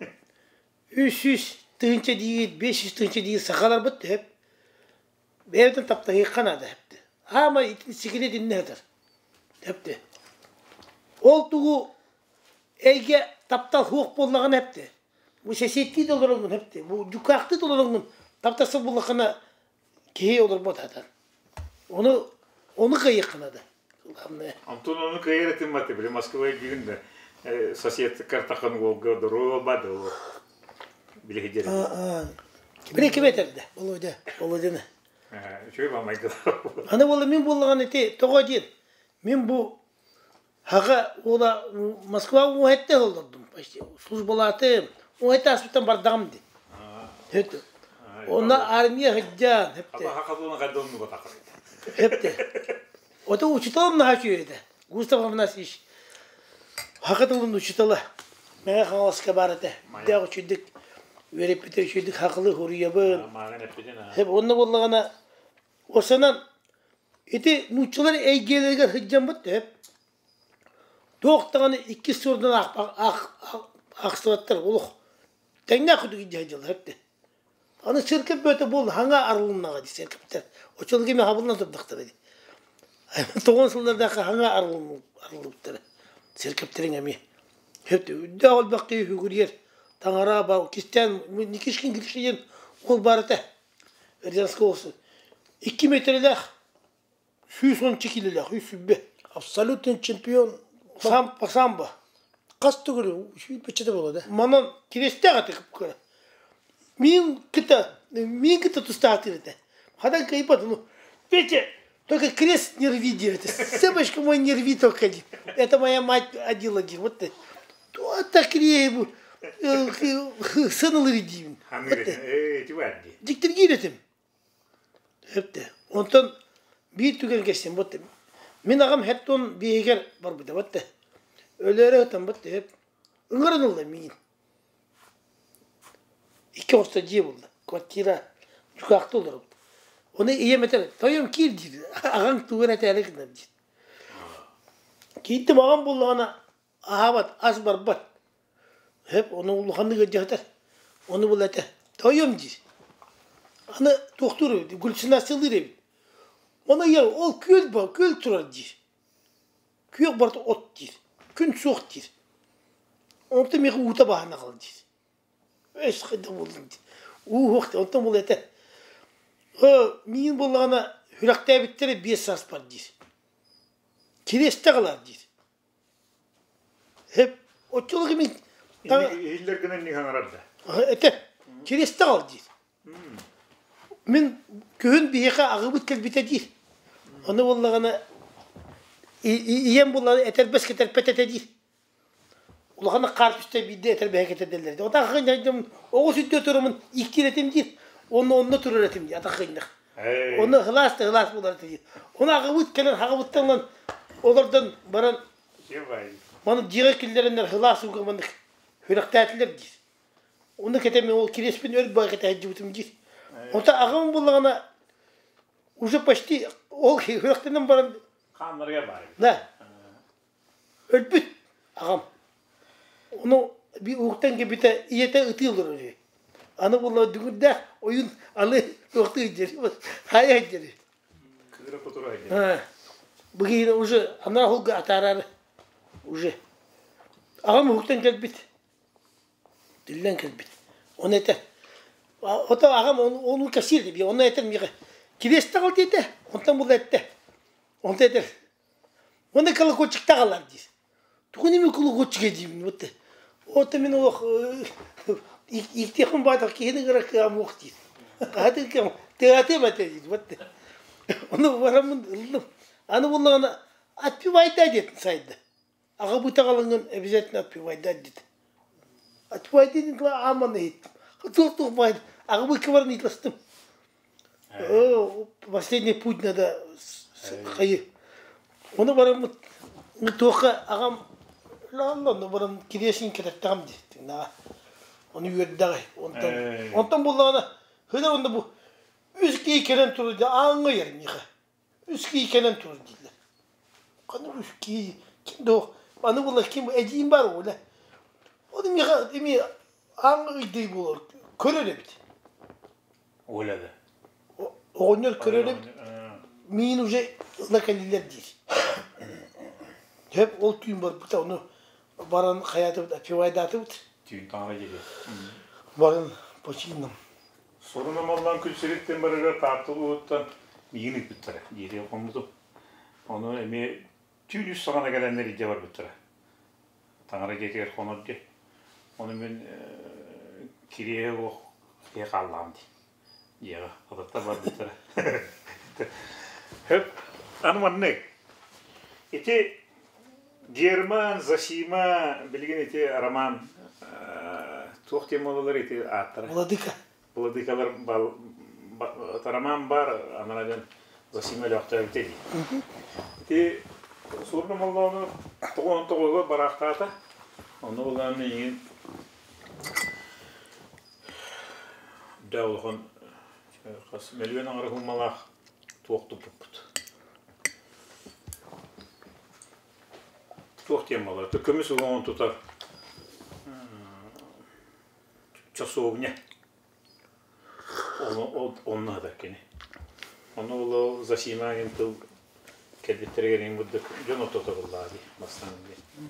300 тыһыынча диигит, 500 тыһыынча диигит сахаларбыт төһөп. Бэйэбитин таптаһыахха наада эпти. Аама итин сикини итиннэ сытар. Эпти. Ол тугу эйгэ таптал суох буоллаҕына эпти. Бу сэсиэттии да олороҥҥун эпти. Бу дьукаахтыы да олороҥҥун таптаса буллаххына киһи олорбот хатан. Ону ону кыайыахха наада. Главное. Антон ону кыайар этим баты, били Москваға киирин да сосед картахан уолга дороо бады били хидер. Били ким этэрдэ? Володя. Володяны. Үчүгэй бамайгы. Аны буолла мин буоллаҕына ити тоҕо диэн мин бу Хаҕа уола Москва уһэтте олордум почти службалаатым уһэтте аспыттан бардаҕым дии. Хэт Онно армия сылдьан хэпте. Хэпте. Ото учителым наһаа үчүгэй этэ. Густав Афанасьевич хака тылын учитела. Мэҥэ Хаҥаласка баар этэ. Дээх үчүйдик үөрэппитэ үчүйдик хакылы хуруйабын. Хэп онно буоллаҕына Осанан Ити нууччалар эйгэлэригэр сылдьаммыт төһө туох даҕаны иккис суордан аахсыбаттар олох тэҥнээх курдук илдьэ сылдьаллар эбит. Аны церковь бөтө буол хаҥа арылыннаҕа дии церковьтэр. Оччолорго эмиэ хабыллан турдахтара дии. Тоҕон сыллардаахха хаҥа арыллыбыттара. Церковьтэриҥ эмиэ. Үрдээх элбэх киһи үгүрүйэр. Таҥара бал кистээн Никишкин Гриша диэн уол баар этэ. Рязанскай области. 2 метрелээх, 110 килолээх, 120. Абсолютный чемпион. Сам, по самбо. Хас түгүл сүүрбэччэтэ буолуо да? Манан кириэстээх этэ кыра. Мин кыта, мин кыта тустаатыр этэ. Хадан кыйбат, ну, Петя, только крест не рви, говорит. Семечку мой не рви только. Это моя мать одела, говорит. Вот ты. Так кириэбу сыналыр диибин. Диктиргиир этим. Эпте. Онтон биир түгэн кэстим. Вот мин аҕам хеттон биһигэр барбыта. Вот өлөөрө ытан вот ыҥыран ылла миин. Икки хосто дьиэ булла. Квартира дьукаахта олоробут. Оны ийэм этэр, тойом киир диир. Аҕаҥ тугун этээри гынар диир. Киирдим аҕам буллаҕына Аһаабат, ас барбат. Сөп, ону улаханнык ыалдьаһытар. Ону була этэ, тойом диир. Аны туохтуур эбит, галлюцинациялыыр эбит. Ону ыйар, ол күөл күөл турар диир. Күөх барыта от диир. Күн суох диир. Онтон миэхэ уута баһан аҕал диир. Өс хайдах буоллун диир. Уу суох диир. Онтон була этэ, миигин буоллаҕына сүрэхтээбиттэрэ 5 сааспар диир. Кириэстэ аҕалаар диир. Хэп, оччолорго мин Иһиллэр гынан не хаҥарар да. Этэ, кириэстэ аҕал диир. Мин күһүн биһиэхэ аҕабыт кэлбитэ диир. Ону буоллаҕына ийэм буоллаҕына этэрбэс кэтэрпэт этэ диир. Улаханнык хаар түстэ биирдэ этэрбэһэ кэтэрдэллэр. Отах хынньах оҕус үрдүө турамын иккиир этим диир. Онно онно турар этим диир атах хынньах. Онно һылаас да һылаас буолар этэ дии. Ону аҕабыт кэлэн хаҕабыттан ылан олордон баран маны дьиэҕэ киллэрэннэр һылаас ууга маннык сүрэхтээтилэр диир. Ону кэтэммин ол кириэспин өр баҕа кэтэһдьибитим диир. Онто аҕам буллаҕына уже почти ол сүрэхтэнэн баран Хааннарыгар баар эбит. Да. Өлбүт аҕам. Ону биир уһуктан кэлбитэ ийэтэ ытыы олорор үһү. Аны буолла дүҥүрдээх ойуун аны туохтуу дьэри хайа дьэри. Кыыра кутура Бу киһини уже анаа холга атаарар. Уже. Аҕам уһуктан кэлбит. Тиллэн кэлбит. Оны этэр. Ото аҕам ону кэпсиир дии. Онно этэр миэхэ. Кириэстэҕил диэтэ. Онтон була эттэ. Онто этэр. Уонна колокольчиктаах ылар диир. Тугун эми колокольчик диибин вот. Ото мин олох ииктиэхпин баатах киһини ыҥырар кыаҕым уох диир. Хаһатын кэм тыаатыам этэ диир вот. Ону бараммын ыллым. Аны буллаҕына отпевайда диэтин сайда. Аҕабыт аҕалыҥын обязательно отпевайда диэтэ. Отпевайда диэн ааман иһиттим. Туох-туох баай аҕабыкка баран ыйыталастым. Последний путь надо хайы. Ону бараммыт туохха аҕам лаалла баран кириэсин кэтэттэҕим дии. Ону үөрдэҕэй. Онтон онтон буллаҕына хыда онно бу үс киһи кэлэн турар дии ааҥҥа ыйар миэхэ. Үс киһи кэлэн турар дииллэр. Ханнык үс киһи ким да аны була ким эдьиийим баар уола. Ону миэхэ эмиэ ааҥҥа ыйдыы буолар көрөр эбит. Оля да. Оҕонньор көрөр эбит. Миин уже ыла кэллилэр диир. Хөп ол түүн барбыта ону баран хайаатыбыт опивайдаатыбыт. Түүн таҥара диэки. Баран починным. Сурун амаллаан күн сириттэн барыга Таатта улууһуттан миигин ыыппыттара диэри хоммутум. Ону эмиэ түүн үс саҕана кэлэннэр илдьэ барбыттара. Таҥара дьиэтигэр хонор дии. Ону мин кириэһэ суох киһи хааллаҕым дии. Дьиэҕэ ататтар барбыттара. Хөп, аны маннык. Ити Герман, Зосима, билигин ити роман туох темалар ити ааттара? Владыка. Владыкалар роман бар, анараден Зосима өлөөхтөөбүтэ дии. Ити Суурна Моллоону тоҕуон тоҕуга бараахтаата. Ону улаан миигин дэ улахан хас мөлүйүөн аҥара хуммалаах туох туппуппут. Туох диэн буолар? Көмүс уҥуоҕун тутар часовня. Онно сытар кини. Ону ол Зосима диэн тыл кэлбиттэригэр иҥ бурдук дьон ортото буллаа дии бастаан дии.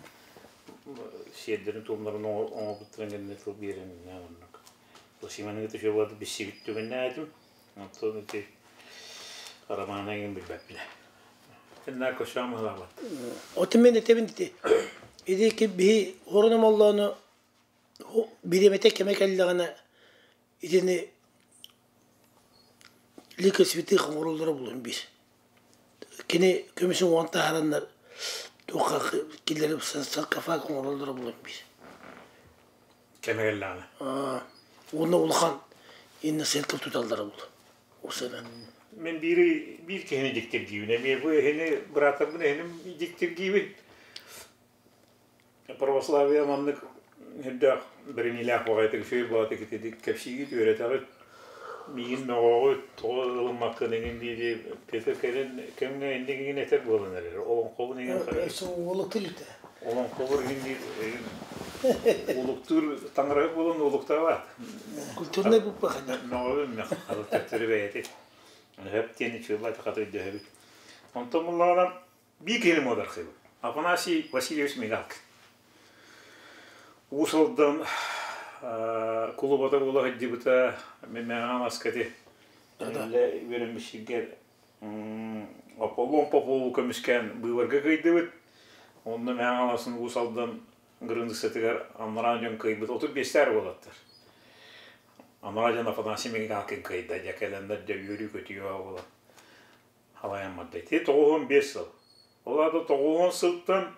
Сиэрдэрин туомнарын оҥорбуттарын кэннэ тыл биэрэн оннук. Зосиманы кытта үчүгэй билсибит түгэннээтим. Онтон ити романы эҥин билбэппин. Инна көсөм ылабат. Отun мен этебин ити. Ити биһи хорун моллоону бириэмэтэ кэмэ кэллэҕинэ итини лика святых оҥороллоро булун биир. Кини көмүсүн уон таһараннар туохха киллэрip саркофаг оҥороллоро булун биир. Кэмэ кэллэҕинэ. Уонна улахан инна церковь туталлара бул. Осана. Мен биир биир киһини дьиктиргиибин. Эмиэ бу эһини быраатарбын эһиним дьиктиргиибин. Православие маннык үрдээх бэриниилээх баҕайытык үчүгэй баҕайытык ититик кэпсиигит үөрэтэҕит миигин мөҕөҕүт тоҕо ылыммаккын эҥин дии Петр кэлин кэмҥэ инник иҥин этэр буолан эрэр олоҥхобун иҥин Уолуктуур итэ. Олоҥхобор иҥин диир улуктуур таҥараһыт буолан улуктаабат Культурнай буппахана. Мөҕөбүн мэх төттөрү бэйэти өп диэн үчүгэй баҕайытык хата өйдөһөбүт онтон буллаҕына Биир киһини муодархыыбын. Афанасий Васильевич Мигалкин. Уус Алдан кулубата буола сылдьыбыта Мэмэҕэ Маскати үөрэммит сиргэр Аполлон Попову көмүскээн быыбарга кыайдыбыт. Онно Мэҥэ Хаҥаласын Уус Алдан границатыгар анараа дьон кыайбыт 35 уолаттар. Анараа дьон Афанасий Мигалкин кыайда дьэ кэлэннэр дьэ үөрүү-көтүү буолан халайан барда. Ити 95 сыл. Ол аата 90 сылтан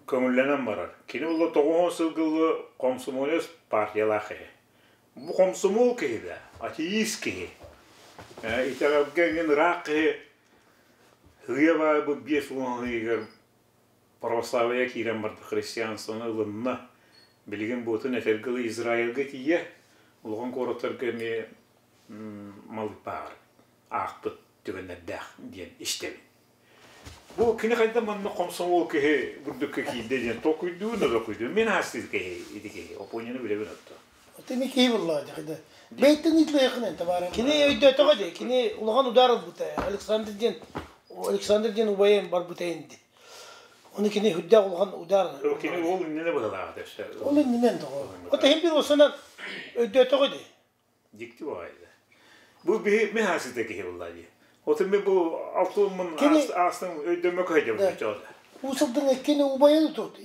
көҥүллэнэн барар. Кини буолла 90 сылгылы комсомолец партиялаах киһи. Бу комсомол киһи да, атеист киһи. Итэҕэлгэ эҥин ыраах киһи һыйа баай бу 50 ыйыгар православие киирэн барда, христианствоны ылынна. Билигин буотун этэргэ Израильга тиийэ, улахан куораттарга эмиэ малыппааҕар аахпыт түгэннэрдээх диэн истэбин. Бу кини хайда манна комсомол киһи бурдукка киирдэ диэн толкуйдуун да толкуйдуун. Мин аастыыр киһи ити киһи. Оппуонньаны билэбин отто. Тини киһи буллаа дьахыда. Бэйтэн итлэйхинен табааран. Кини өйдөтөҕө дии. Кини улахан удар ылбыта. Александр диэн Александр диэн убайым барбыта инди. Оны кини хүддээх улахан удар. Кини ол иннинэ быһылааҕа өссө. Ол иннинэн тоҕо. Ота хим бир осынан өйдөөтөҕө ди. Дикти баҕайда. Бу биһи мен хаасыта киһи булла дии. Отun мен бу алтууммун аастым өйдөмө көйдө бу чода. Усылдың кини убайын тут.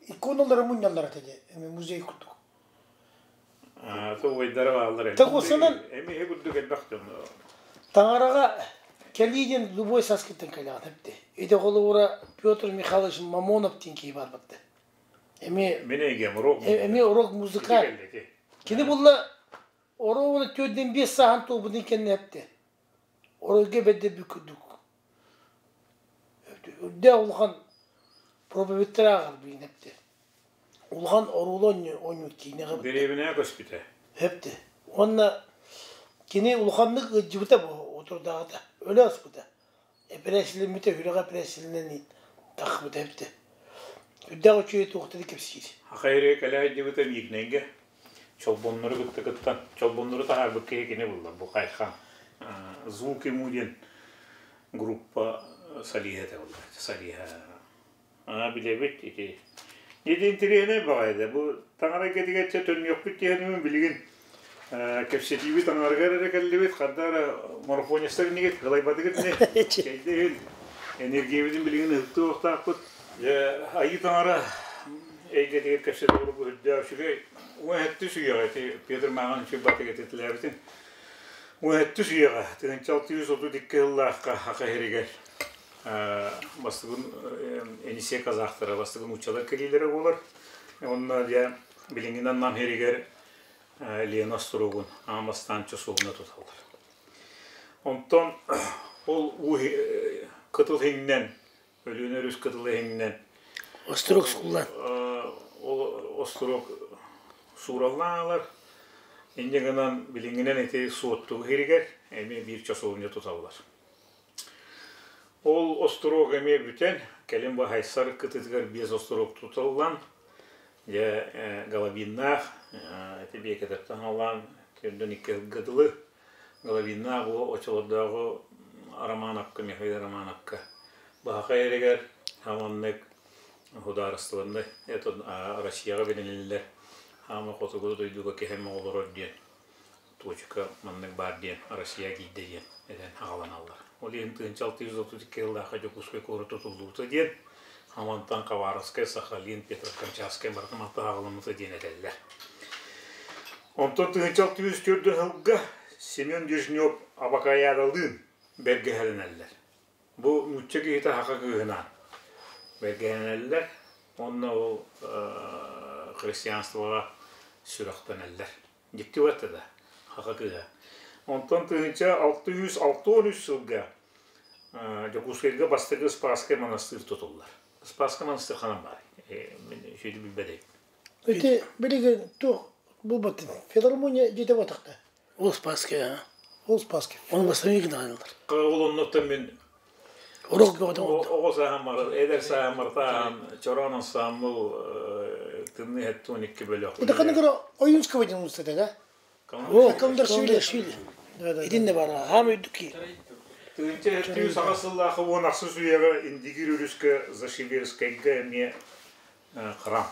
Иконалары мунньаллар этэ эми музей курдук. А, то убайдара бааллар. Тагосынан эми хе курдук элбэх дьон. Таҥараҕа кэлии диэн любой саскыттан кэлэҕин эпти. Ити холобура Петр Михайлович Мамонов диэн киһи барбытты. Эми Мен эйгем рок. Эми рок музыка. Кини булла Оруобуна 4-5 сааһын туолбутун кэннэ эпти. Оройго бэрдэ бүкүрдүк. Үрдээх улахан проповедтар ааҕар билигин эпти. Улахан оруулу оонньуур киинэҕэ Дэриэбинэҕэ көспүтэ. Эпти. Уонна кини улаханнык ыалдьыбыта бу отурдааҕыта. Өлө аспыта. Эпэрээссийэлэммитэ, сүрэҕэ эпэрээссийэлэнэн таххыбыта эпти. Үрдээх үчүгэй туохтары кэпсиир. Хахайры кэлэ сылдьыбыта Мирнэйгэ чолбоннору кытта кыттан, чолбоннору таһаарбыт киһи кини булла, бу Хайхан. Звук ему диэн группа солиһа этэ булла, солиһа. Аа, билэбит ити. Ити интэриэһинэй баҕайы бу таҥара эйгэтигэр чэ төннүөхпүт диэһинибин билигин кэпсэтиибит аҥарыгар эрэ кэллибит, ханна эрэ марафонецтар иннигит кылайбатыгыт ини чэйдэ иһин энергиябытын билигин ыһыктыахтаахпыт. Дьэ, айыы таҥара эйгэтигэр кэпсэтэ олорбут үрдээх үчүгэй 17 үйэҕэ ити Петр Мааҕын үчүгэй батык этитилээбитин 17 үйэҕэ 1632 сыллаахха Хаха иһиригэр бастыгын Енисей казахтара бастыгын нууччалар кэлиилэрэ буолар. Онно дьэ билиҥҥинэн Нам иһиригэр Лена остуруогун аан бастаан чосуобуна туталлар. Онтон ол уу кытыл иһиҥнэн Өлүөнэ өрүс кытыл иһиҥнэн Острог сууллан. Ол острог суураллаан Инньэ гынан билиҥҥинэн ити Суотту иһиригэр эмиэ биир чосуобунньа туталлар. Ол остуруок эмиэ бүтэн, кэлин баһайсар кытытыгар биэс остуруок тутуллан, дьэ Головиннаах ити биэкэтэртэн аҕалаан төрдөн икки ыһылга дылы Головиннаах бу оччолордооҕу Романовка, Михаил Романовка баһаха эригэр хаманнык судаарыстыбаннай это Россияҕа билиниллэр хаама хотугу дойдуга киһи олорор диэн точка маннык баар диэн Россия киирдэ диэн этэн аҕаланаллар. Ол иһин 1632 сыллаахха Дьокуускай куорат тутуллубута диэн Амантан Хабаровскай, Сахалин, Петрокамчатскай барыта манта аҕаламмыта диэн этэллэр. Онтон 1604 сылга Семен Дежнев Абакаядалыын бэргэһэлэнэллэр. Бу нуучча киһитэ саха кыыһынаан бэргэһэлэнэллэр уонна ол христианствоҕа сүрэхтэнэллэр. Дьикти барта да, саха кыыһа. Онтон 1663 сылга Дьокуускайга бастакы Спасскай монастырь тутуллар. Спасскай монастырь ханан баар? Мин үчүгэйдик билбэт Ити билигин туох булбатын филармония дьиэтэ буотахта. Ол Спасскай, а? Ол Спасскай. Оны бастакы гынаанылар. Ол оннуттан мин Урок бөҕөтө оҥордо. Оҕо сааһым эдэр сааһым артааһан чороон ансаамбыл тымныы 72 бөлөх. Это кана Ойунского диэн уулуссата да? О, Комдаршвили. Итиннэ бар, хаам өйдүк ки. Тыынча 708 сыллаахы 16 үйэҕэ Индигир өрүскэ Зашиверскайга эмиэ храм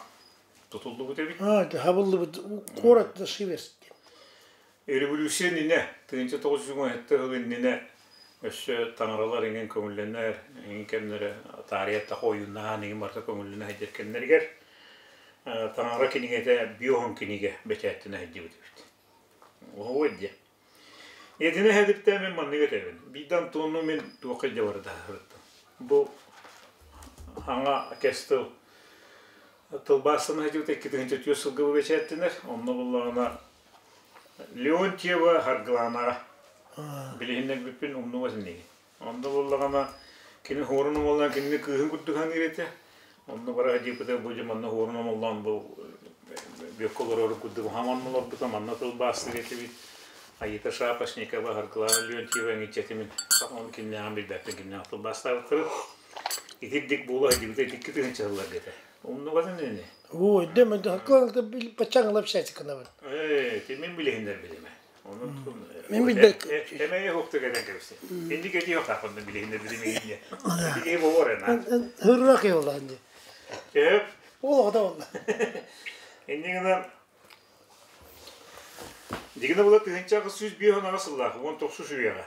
тутуллубут эбит. А, хабыллыбыт куорат Зашиверск. Революция иннинэ, 1917 сыл иннинэ өссө таҥаралар иҥин көҥүллэнэр, иҥин кэмнэрэ таарыйа тах ойууннаһан иҥин барыта көҥүллэнэ сылдьар кэмнэригэр таҥара кинигэтэ биоһун кинигэ бэчээттэнэ сылдьыбыт эбит. Оһуой диэ. Итини эһэдиптэ мин маннык этэбин. Биирдэ Антону мин туохха илдьэ барда сырыттым. Бу хаҥа кэс тыл тылбаастана сылдьыбыта 2004 сылга бу бэчээттэнэр. Онно буллаҕына Леонтьева Харгылаанаҕа билиһиннэрбиппин умнубат инигин. Онно буоллаҕына кини хуорун омоллоон кинини кыыһын курдук саныыр этэ. Онно бара дьиэпитэ бу дьэ манна хуорун омоллоон бу бүөккэ олорор курдук хаман олорбута манна тылбаастыыр этибит. Айыта Шапошникова, Харгылаана Леонтьева эҥиччэтимин оны кимнээҕин билбэппин кимнээх тылбаастаабыттарын. Итирдик буола сылдьыбыта итикки тыһыынча сылларга этэ. Умнубатын ини. Ой, дэм Харгылаана пачаҥ общаться кынабын. Ээ, мин билиһиннэр билиме. Мин билбэт. Эмээ хуктук этэн кэбисте. Инди кэти хахпын билиһиннэр билимигинне. Ити болор эна. Хыррак йолланды. Сөп. Ол оҕото буолла. Инньэ гынан Дигинэ була 1858 сыллаах 19 үйэҕэ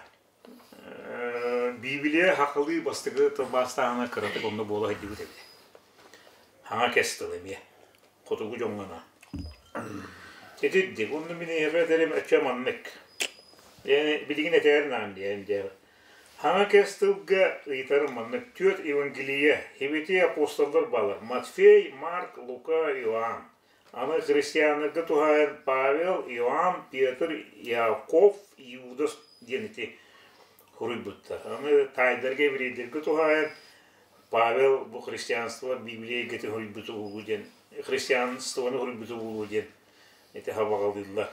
Библия хахылыы бастакы тылбаастааһына кыратык онно буола сылдьыбыт эбит. Хаҥа кэс тыл эмиэ. Хотугу дьоҥҥо Итирдик, онно мин эһиэхэ этэрим өчө маннык. Яни билигин этээр наан диэн диэбэ. Хаҥа кэс тылга ыйытарым маннык түөрт Евангелие, Хибити апостоллар баалар Матфей, Марк, Лука, Иоанн. Аны христианнарга туһаайан Павел, Иоанн, Петр, Яков, Иудас диэн ити суруйбуттар. Аны таайдарга, еврейдэргэ туһаайан Павел бу христианство Библия эйгэтин суруйбута буолуо диэн, христианствоны суруйбута буолуо диэн ити хабаҕалыыллар.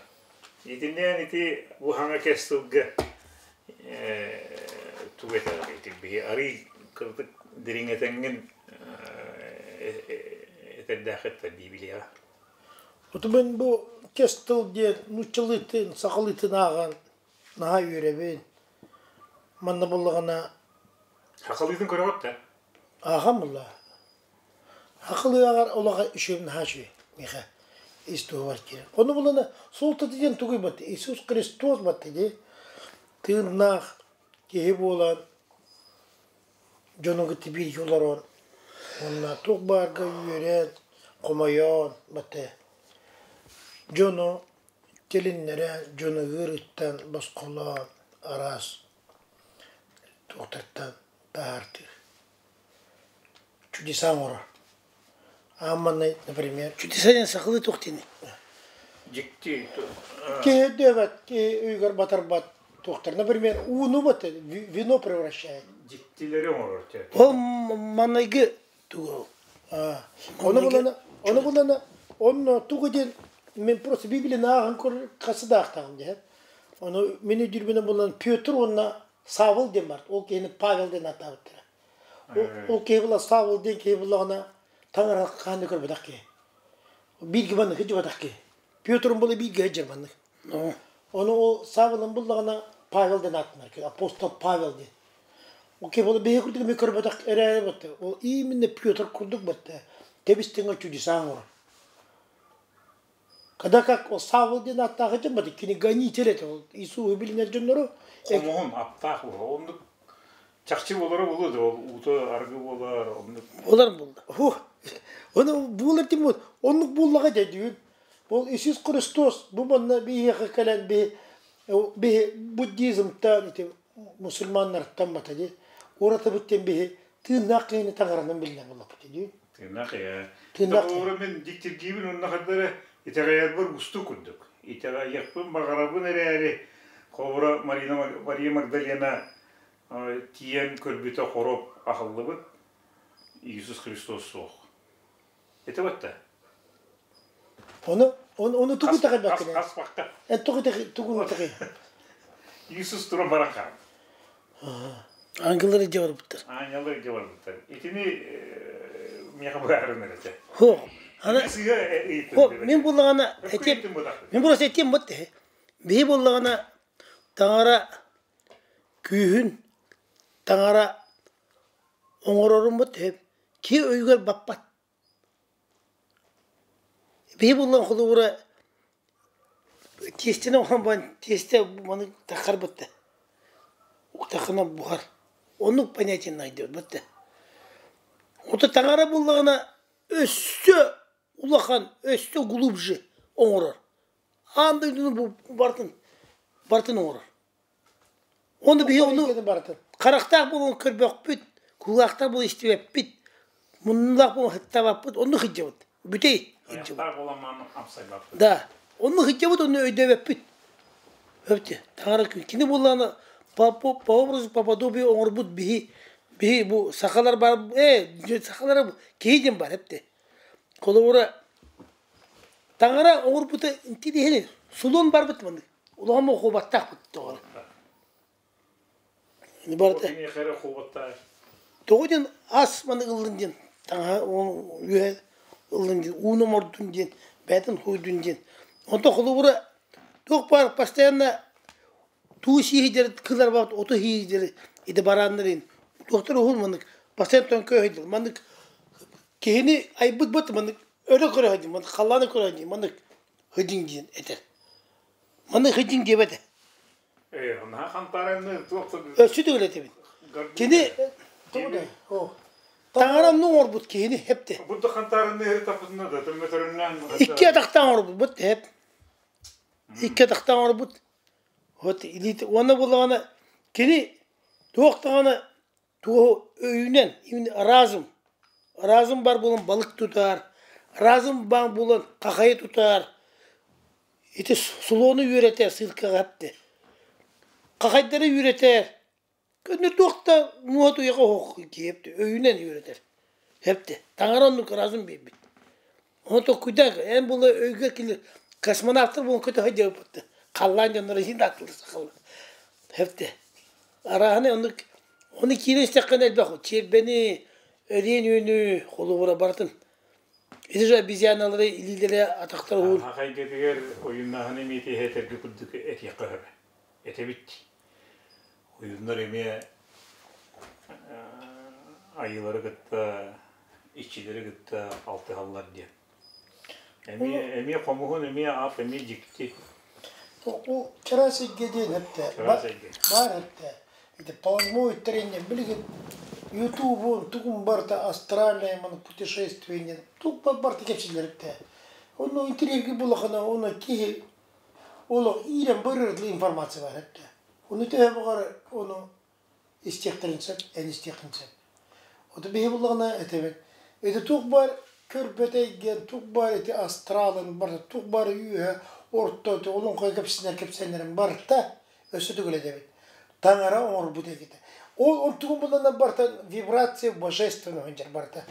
Итиннээн ити бу хаҥа кэс тылга тугу этэҕин ити биһи арый кырдык дириҥэтэҥҥин этэрдээххит Библияҕа. Оту мен бу кэс тыл диэн нууччалыытын, сахалыытын ааҕан наһаа үөрэбин. Манна буллаҕына Сахалыытын көрөҕүт да? Ааҕан булла. Сахалыы ааҕар олоҕо үчүгэй наһаа үчүгэй миэхэ ис туһугар киирэр. Ону булана суолтата диэн тугуй батты Иисус Христос батты дии. Тыыннаах киһи буолан дьону кытта бииргэ олорон уонна туох баарга үөрэн, хомойон батты дьону тилиннэрэн, дьону ыарыыттан босхолоон араас туохтартан таһаартыыр. Чудеса оҥорор. Аамманнай, например. Чудеса диэн сахалыы туох диэний? Дьикти. Киһи өйдөөбөт, киһи өйүгэр батарбат туохтар. Например, ууну вот вино превращает. Дьиктилэри оҥорор. Ол манайгы тугу? Ону булана, ону булана, онно тугу диэн мен просто Библияны ааҕан көр хасыдаахтаҕым диэн. Ону мин өйдүүрбүнэн булан Петр уонна Савл диэн бар. Ол киһини Павел диэн ааттаабыттара. Ол киһи була Савл диэн киһи буллаҕына таҥара хаанны көрбөтөх киһи. Бииргэ маннык сылдьыбатах киһи. Петрун була бииргэ сылдьар маннык. Ону ол Савлын буллаҕына Павел диэн ааттанар киһи. Апостол Павел диэн. Ол киһи була биһи курдук эмиэ көрбөтөх эрээри батта. Ол именно Петр курдук батта. Тэбис-тэҥэ чудеса оҥорор. Когда как ол Савл диэн ааттаах этим баты кини гонитель этэ ол Иисуһу билинэр дьоннору Хомуһун аптаах буолар. Оннук чахчы буолара буолуо да ол уута аргы буолар оннук. Буолар буолла. Ху Оны буолар дим вот оннук буоллаҕа дедүүн. Ол Иисус Христос бу манна биһиэхэ кэлэн би би буддизмтан ити мусульманнартан бата ди уратыбыттан биһи тыыннаах киһини таҥаранан биллэн буоллахпыт дии. Тыыннаах ээ. Тыыннаах Тоҕура мин диктиргиибин онно хардары итэҕэйэрбэр устуу курдук. Итэҕэйиэхпин баҕарабын эрээри, холобура Марина Мария Магдалена тиийэн көрбүтэ хоруоп аһыллыбыт, Иисус Христос суох. Ити батта. Ону ону тугу итэҕэйбэккин? Хас бакка. Эн тугу тугу итэҕэй? Иисус туран баран хаалбыт. Ангеллар илдьэ барбыттар. Аанньаллар илдьэ барбыттар. Итини миэхэ быһаарынар этэ. Хуох. Ана Сыыһа Хуох, мин буллаҕына этиэм мин просто этиэм бот биһи буоллаҕына таҥара күүһүн таҥара оҥорорун бот киһи өйүгэр баппат. Биһи буллан холобура тиэстэни оҥорон баран тиэстэ маны таххарбыт да утахына буһар. Оннук понятие найдет бытта. Ото таҥара буллаҕына өссө улахан, өссө глубже оҥорор. Аан дойдуну бу барытын барытын оҥорор. Ону биһи ону харахтаах буолан көрбөхпүт, кулгаахтаах буолан истибэппит, муннулаах буолан сыттабаппыт, онну сылдьабыт. Бүтэй сылдьабыт. Да, онну сылдьабыт, онну өйдөөбөппүт. Өптө, таҥара кини буоллаҕына по, по, по образу, по подобию оҥорбут биһи, биһи бу сахалар бар, сахалара киһи диэн бар эпте. Холобура, таҥара оҥорбута интириэһинэй, сулун барбыт маннык. Улахан хуубаттаахпыт тоҕо. Барыта. Тоҕо диэн ас маны ыллын диэн таҥаһа үөһэ ыллын диэн ууну омордун диэн бэйэтин хуйдун диэн. Онтон холобура туох баар постоянно туу сииһидэр кылар баҕат оту сииһидэр иди барааннарын туохтар уһун маннык постоянно төҥкөйдүл маннык. Киһини айбыт бот маннык өрө көрө сылдьын, маннык халлааны көрө сылдьын, маннык сылдьыҥ диэн этэр. Маннык сылдьыҥ диэбэтэ. Ээ, наһаа хантаараны туох Өссө төгүл этэбин. Кини таҥара оннук оҥорбут киһини хепте. Бу да хантаараны таппытына да төмөтөрүннэн Икки атахтаан оҥорбут бут хеп. Икки атахтаан оҥорбут. Вот илиитэ уонна буоллаҕына кини туох даҕаны туоһу өйүнэн именно разум разум бар буолан балык тутар, разум баар буолан хахайы тутар, ити слону үөрэтэр сыылкаҕа эптэ. Хахайдары үөрэтэр. Көннөр туох да муоһа туйаҕа оһох киһи өйүнэн үөрэтэр. Эптэ. Таҥара оннук разум биэрбит. Ону толкуйдаан эн була өйгө кили космонавтар буолан көтө сылдьыбыппыт. Халлаан дьонноро иһин дааттылар сахалар. Эптэ. Арааһынай оннук ону киирэн истэххинэ элбэх чиэрбэни, эриэн үөнү холобура барытын. Ити же обезьяналары илиилэрэ атахтара уһун. Хахайгытыгар ойуннааһыны эмиэ этэргэ курдук этиэххэ сөп. Этэбит. Ойуннар эмиэ айыылары кытта, иччилэри кытта алтыһаллар диэн. Эмиэ, эмиэ хомуһун, эмиэ ап, эмиэ дьикти. Ол чараас эйгэ диэн эптэ. Чараас эйгэ. Баар эптэ. Ити плазмоид тренер билигин Ютубун тугун барыта астральное маны путешествие тук барыта кэпсииллэр эптэ. Онно интириэһиргии буллахына, оны киһи олох иирэн барыар информация бар эптэ. Ону төһө баҕар ону истиэхтэрин сөп, эн истиэххин сөп. Ото биһи буллаҕына этэбин. Ити туох баар көрбөт эйгэн, туох баар ити астралын барыта, туох баар үөһэ орто ити олоҥхо кэпсэнэр кэпсэнэрин барыта өссө төгүл этэбин. Таҥара оҥорбут эйгэтэ. Ол онтугун буллана барыта вибрация божественного сылдьар барыта.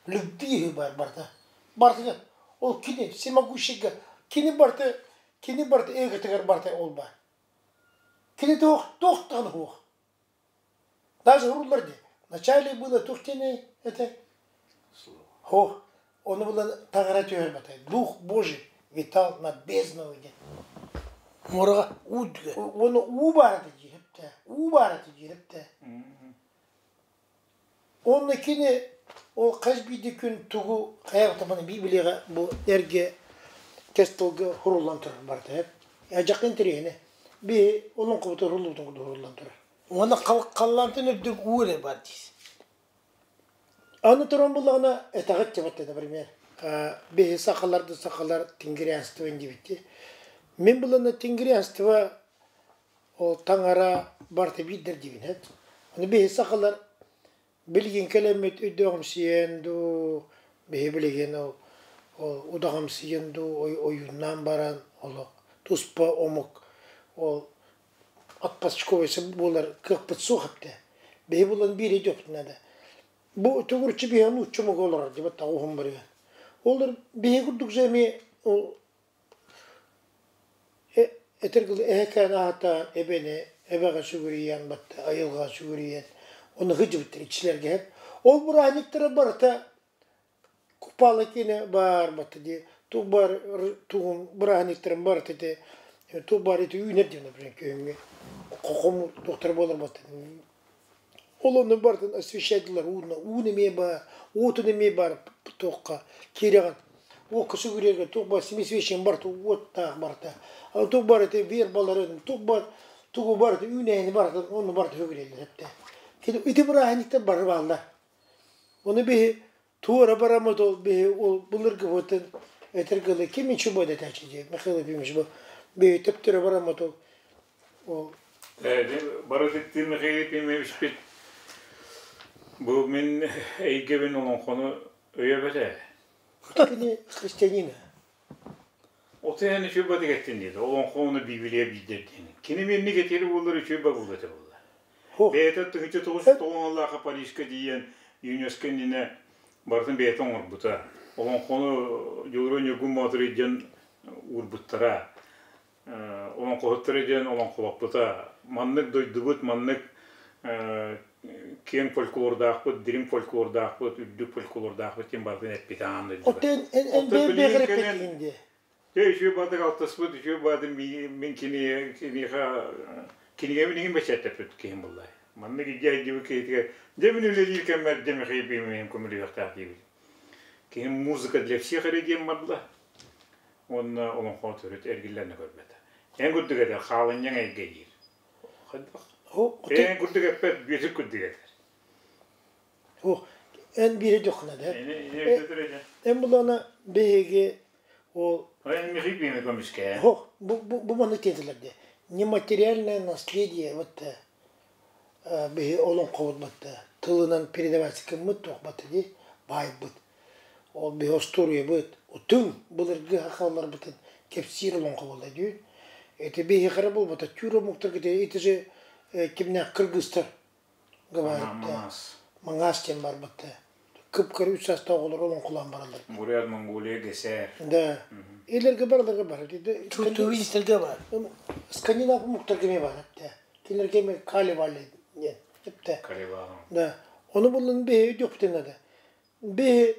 Любви бар барыта. Барыта ол кини всемогущийга кини барыта кини барыта эготыгар барыта ол бар. Кини туох туох даҕаны суох. Даже урууллар дии. Вначале было туох диэний этэ? Суох. Ону булан таҥара түһэрбэтэ. Дух Божий витал над бездной диэн. Муораҕа уу үрдүгэ. Уонна уу баар этэ диэрэптэ. Уу баар этэ диэрэптэ. Онно кини ол хас биирдии күн тугу хайаҕытаманы Библияҕа бу эргэ кэс тылга суруллан турар барыта эп. Дьахха интэриэһинэ. Биһи олоҥхобутугар суруллубутун курдук суруллан турар. Уонна халлаантан үрдүк уу эрэ бар диир. Аны туран буллаҕына этэҕит дьабат например биһи сахалар да сахалар тенгрианство диэбитти. Мин булана тенгрианство ол таҥара барыта биирдэр диибин эт. Аны биһи сахалар билигин кэлэммит өйдөөҕүмсүйэн дуу, биһи билигин ол ол удаҕамсыйан дуу, ойууннаан баран олох туспа омук ол отпочковый буолар кыахпыт суох эбитэ. Биһи булан биир өйдүөхпүт наада. Бу төгүрүччү биһи нуучча омуга олорор дебат уһун барыга. Олор биһи курдук же эмиэ ол этэр кылы эһэкээн аата эбэни эбэҕэ сүгүрүйэн батта айылҕаҕа сүгүрүйэн ону сылдьыбыттар иччилэргэ ол бырааһынньыктара барыта купала киэнэ баар батта дии туох баар тугун бырааһынньыктарын барыта ити туох баар ити үүнэр диэн например күһүҥҥү хому туохтара буолар батта ол онно барытын освещайдылар ууну уун эмиэ баар уотун эмиэ баар туохха киирэҕин уокка сүгүрүйэргэ туох баар семисвечник барыта уоттаах барыта туох баар ити вербаларын туох баар тугу барыта үүнээйини барытын онно барыта сүгүрүйэллэр эптэ ити бырааһынньыктар бары бааллар ону биһи туора бараммыт ол биһи ол былыргыбытын этэр гылы ким ничего дэтээччи дии Михаил Ефимович бу биһи төптөрө бараммыт ол ол Бары титтир Михаил Ефимовичпит бу мин эйгэбин олоҥхону өйөбөтө. Кини христианин. Оту эн үчүгэй бадык эттин диэти. Олоҥхону Библия биирдэр диэн. Кини минник этири буоллар үчүгэй бабылла этэ буолла. Бэйэтэ тыһыынча тоҕус тоҕуон Парижка тиийэн ЮНЕСКО иннинэ барытын бэйэтэ оҥорбута. Олоҥхону Дьулуруй Ньургун Боотур диэн уурбуттара. Олоҥхоһуттара диэн олоҥхолоппута. Маннык дойдубут, маннык киэҥ фольклордаахпыт, дириҥ фольклордаахпыт, үрдүк фольклордаахпыт диэн барытын эппитэ аан дойдуга. Оттон эн бэйэҕэр эппитиҥ дии. Дьэ үчүгэй баатык алтыспыт, үчүгэй баатын мин киниэхэ кинигэбин иһин бэчээттэппит киһим буолла. Маннык идея дьиэбит киһитигэр дьэ мин үлэлиир кэммэр дьэ Михаил Ефимович көмөлөһүөхтээх диэбит. Киһи музыка для всех эрэ диэн барда. Уонна олоҥхоҕо төрүт эргиллэн көрбөт. Эн курдук этэр, хаалынньаҥ эйгэ диир. Хайдах? Эн курдук эппэт, Бүөтүр курдук этэр. О, эн биири дьоххуна да. Эн булана биһиги ол Эн михи биэми көмүскэ. Хо, бу бу бу маны тиэтилэр де. Нематериальное наследие вот биһи олоҥхобут батта тылынан передаваться кыммыт туох батта ди баайбыт. Ол биһи остуоруйабыт, утуҥ былыргы хахалларбытын кэпсиир олоҥхо буолла дүү. Эти биһи хара буолбата түүр омуктарга ити же кимнээх кыргызтар Габаритта Маҥаас диэн барбытта. Кып-кыра үс саастаах оҕолор олоҥхолоон бараллар. Бурят, Монголия, ГСР. Да. Илэргэ бараларга бар. Туристерге бар. Скандинав омуктарга эмиэ бар эптэ. Кинилэргэ эмиэ Калевали диэн эптэ. Калевала. Да. Ону буллун биһи өйдүөхпүтүн наада. Биһи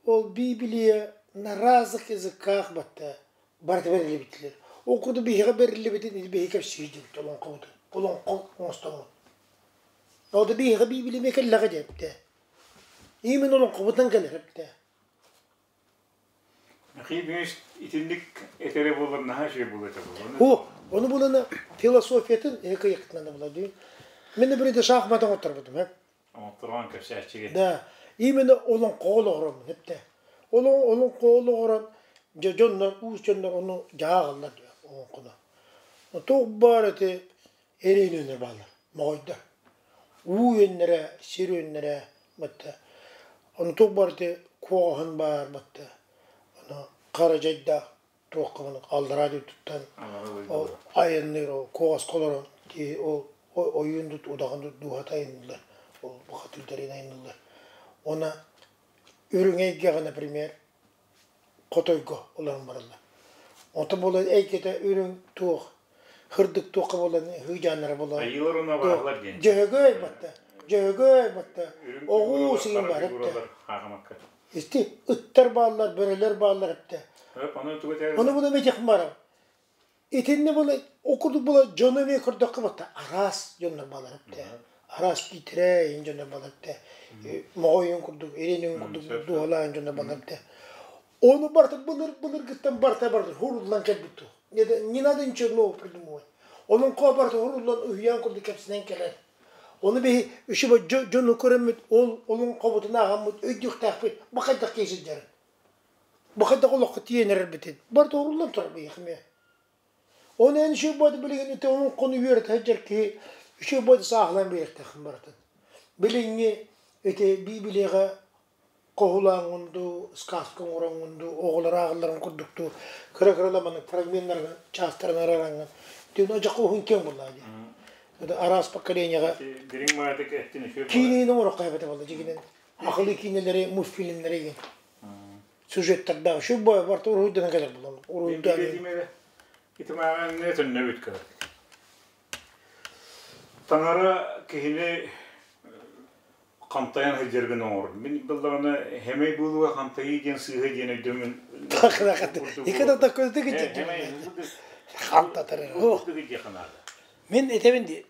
Ол Библия на разных языках батта барыта бэриллибиттилэр. Ол курдук биһиэхэ бэриллибитин ити биһиги кэпсиир диэбит олоҥхобутун. Олоҥхо оҥостоммут. Ол да биһиэхэ Библия эмиэ кэллэҕэ диэбитэ. Именно олоҥхобутунан кэлэр эбитэ. Михаил Ильич итинник этэрэ буоллар наһаа үчүгэй буолуо этэ буолуо. О, ону булана философиятын эки ыйыктынан була дии. Мин да бирде шахмат оҥотторбутум, э. Оҥотторон кэпсээччигэ. Да, именно олоҥхоҕо олоҕуроммун эптэ. Олоҥхоҕо олоҕуран дьэ дьоннор, уус дьоннор ону дьааҕаллар диэ олоҥхону. Туох баар ити эрэйин өнөр бааллар, моҕойдор. Уу үөннэрэ, сир үөннэрэ батта. Ону туох баар ити куоҕаһын баар батта. Ону хара дьайдаах туохха аллараа дойдуттан ол айанныыр ол куоҕаска олорон киһи ол ойуун удаҕан дууһата айанныыллар ол бухатыырдарын айанныыллар уонна үрүҥ эйгэҕэ например хотойго олорон бараллар онтон буолан эйгэтэ үрүҥ туох хырдык туохха буолан һыыдьааннара буолан Айыылар уонна абааһылар диэн. Дьөһөгөй батта дьөһөгөй батта оҕуу сигин бар Исти ыттар бааллар, бөрөлөр бааллар эптэ. Ону була метих барам. Итинне була о курдук була дьону эмиэ көрдөххө батта араас дьоннор бааллар эптэ. Араас киитэрэ дьоннор бааллар эптэ. Моҕойун курдук, иринин курдук дуһалаан дьоннор бааллар эптэ. Ону барыта былыр былыргыттан барыта барыта хуруллан кэлбит ту. Не надо ничего нового придумывать. Onun ko барыта хуруллан уһуйаан курдук кэпсэнэн кэлэр. Ону биһи үчүгэй дьону көрөммүт, ол олоҥхобутун ааҕаммыт өйдүөхтээхпит, бу хайдах киһи сылдьарын, бу хайдах олоххо тиийэн эрэрбитин барыта ууруллан турар биһиэхэ эмиэ. Ону эн үчүгэй буолда билигин ити олоҥхону үөрэтэ сылдьар киһи үчүгэй буолда сааһылаан биэриэхтээххин барытын. Билиҥҥи ити Библияҕа хоһулааҥҥын дуу, сказка оҥороҥҥун дуу, оҕолор ааҕалларын курдук дуу, кыра-кыралар маннык фрагменнарга чаастарын арараҥҥын, түн одьакка уһун киэҥ буоллаҕа дии. Араас поколениеҕа Дириҥ маатык эттин үчүгэй киинэни оҥороххо эбэтэ буолла дьигинэн ахылыы киинэлэри, мультфильмнэри игин сюжеттардаах үчүгэй бой барыта уруһуйданан кэлэр буолан уруһуйдаан Ити мааҕын төннөбүт көр. Таҥара киһини хантайан сылдьаргын оҥор. Мин быллаҕына хэмэй буолуга хантайыы диэн сыыһа диэн өйдөмүн Хантатар. Мин этэбин дии,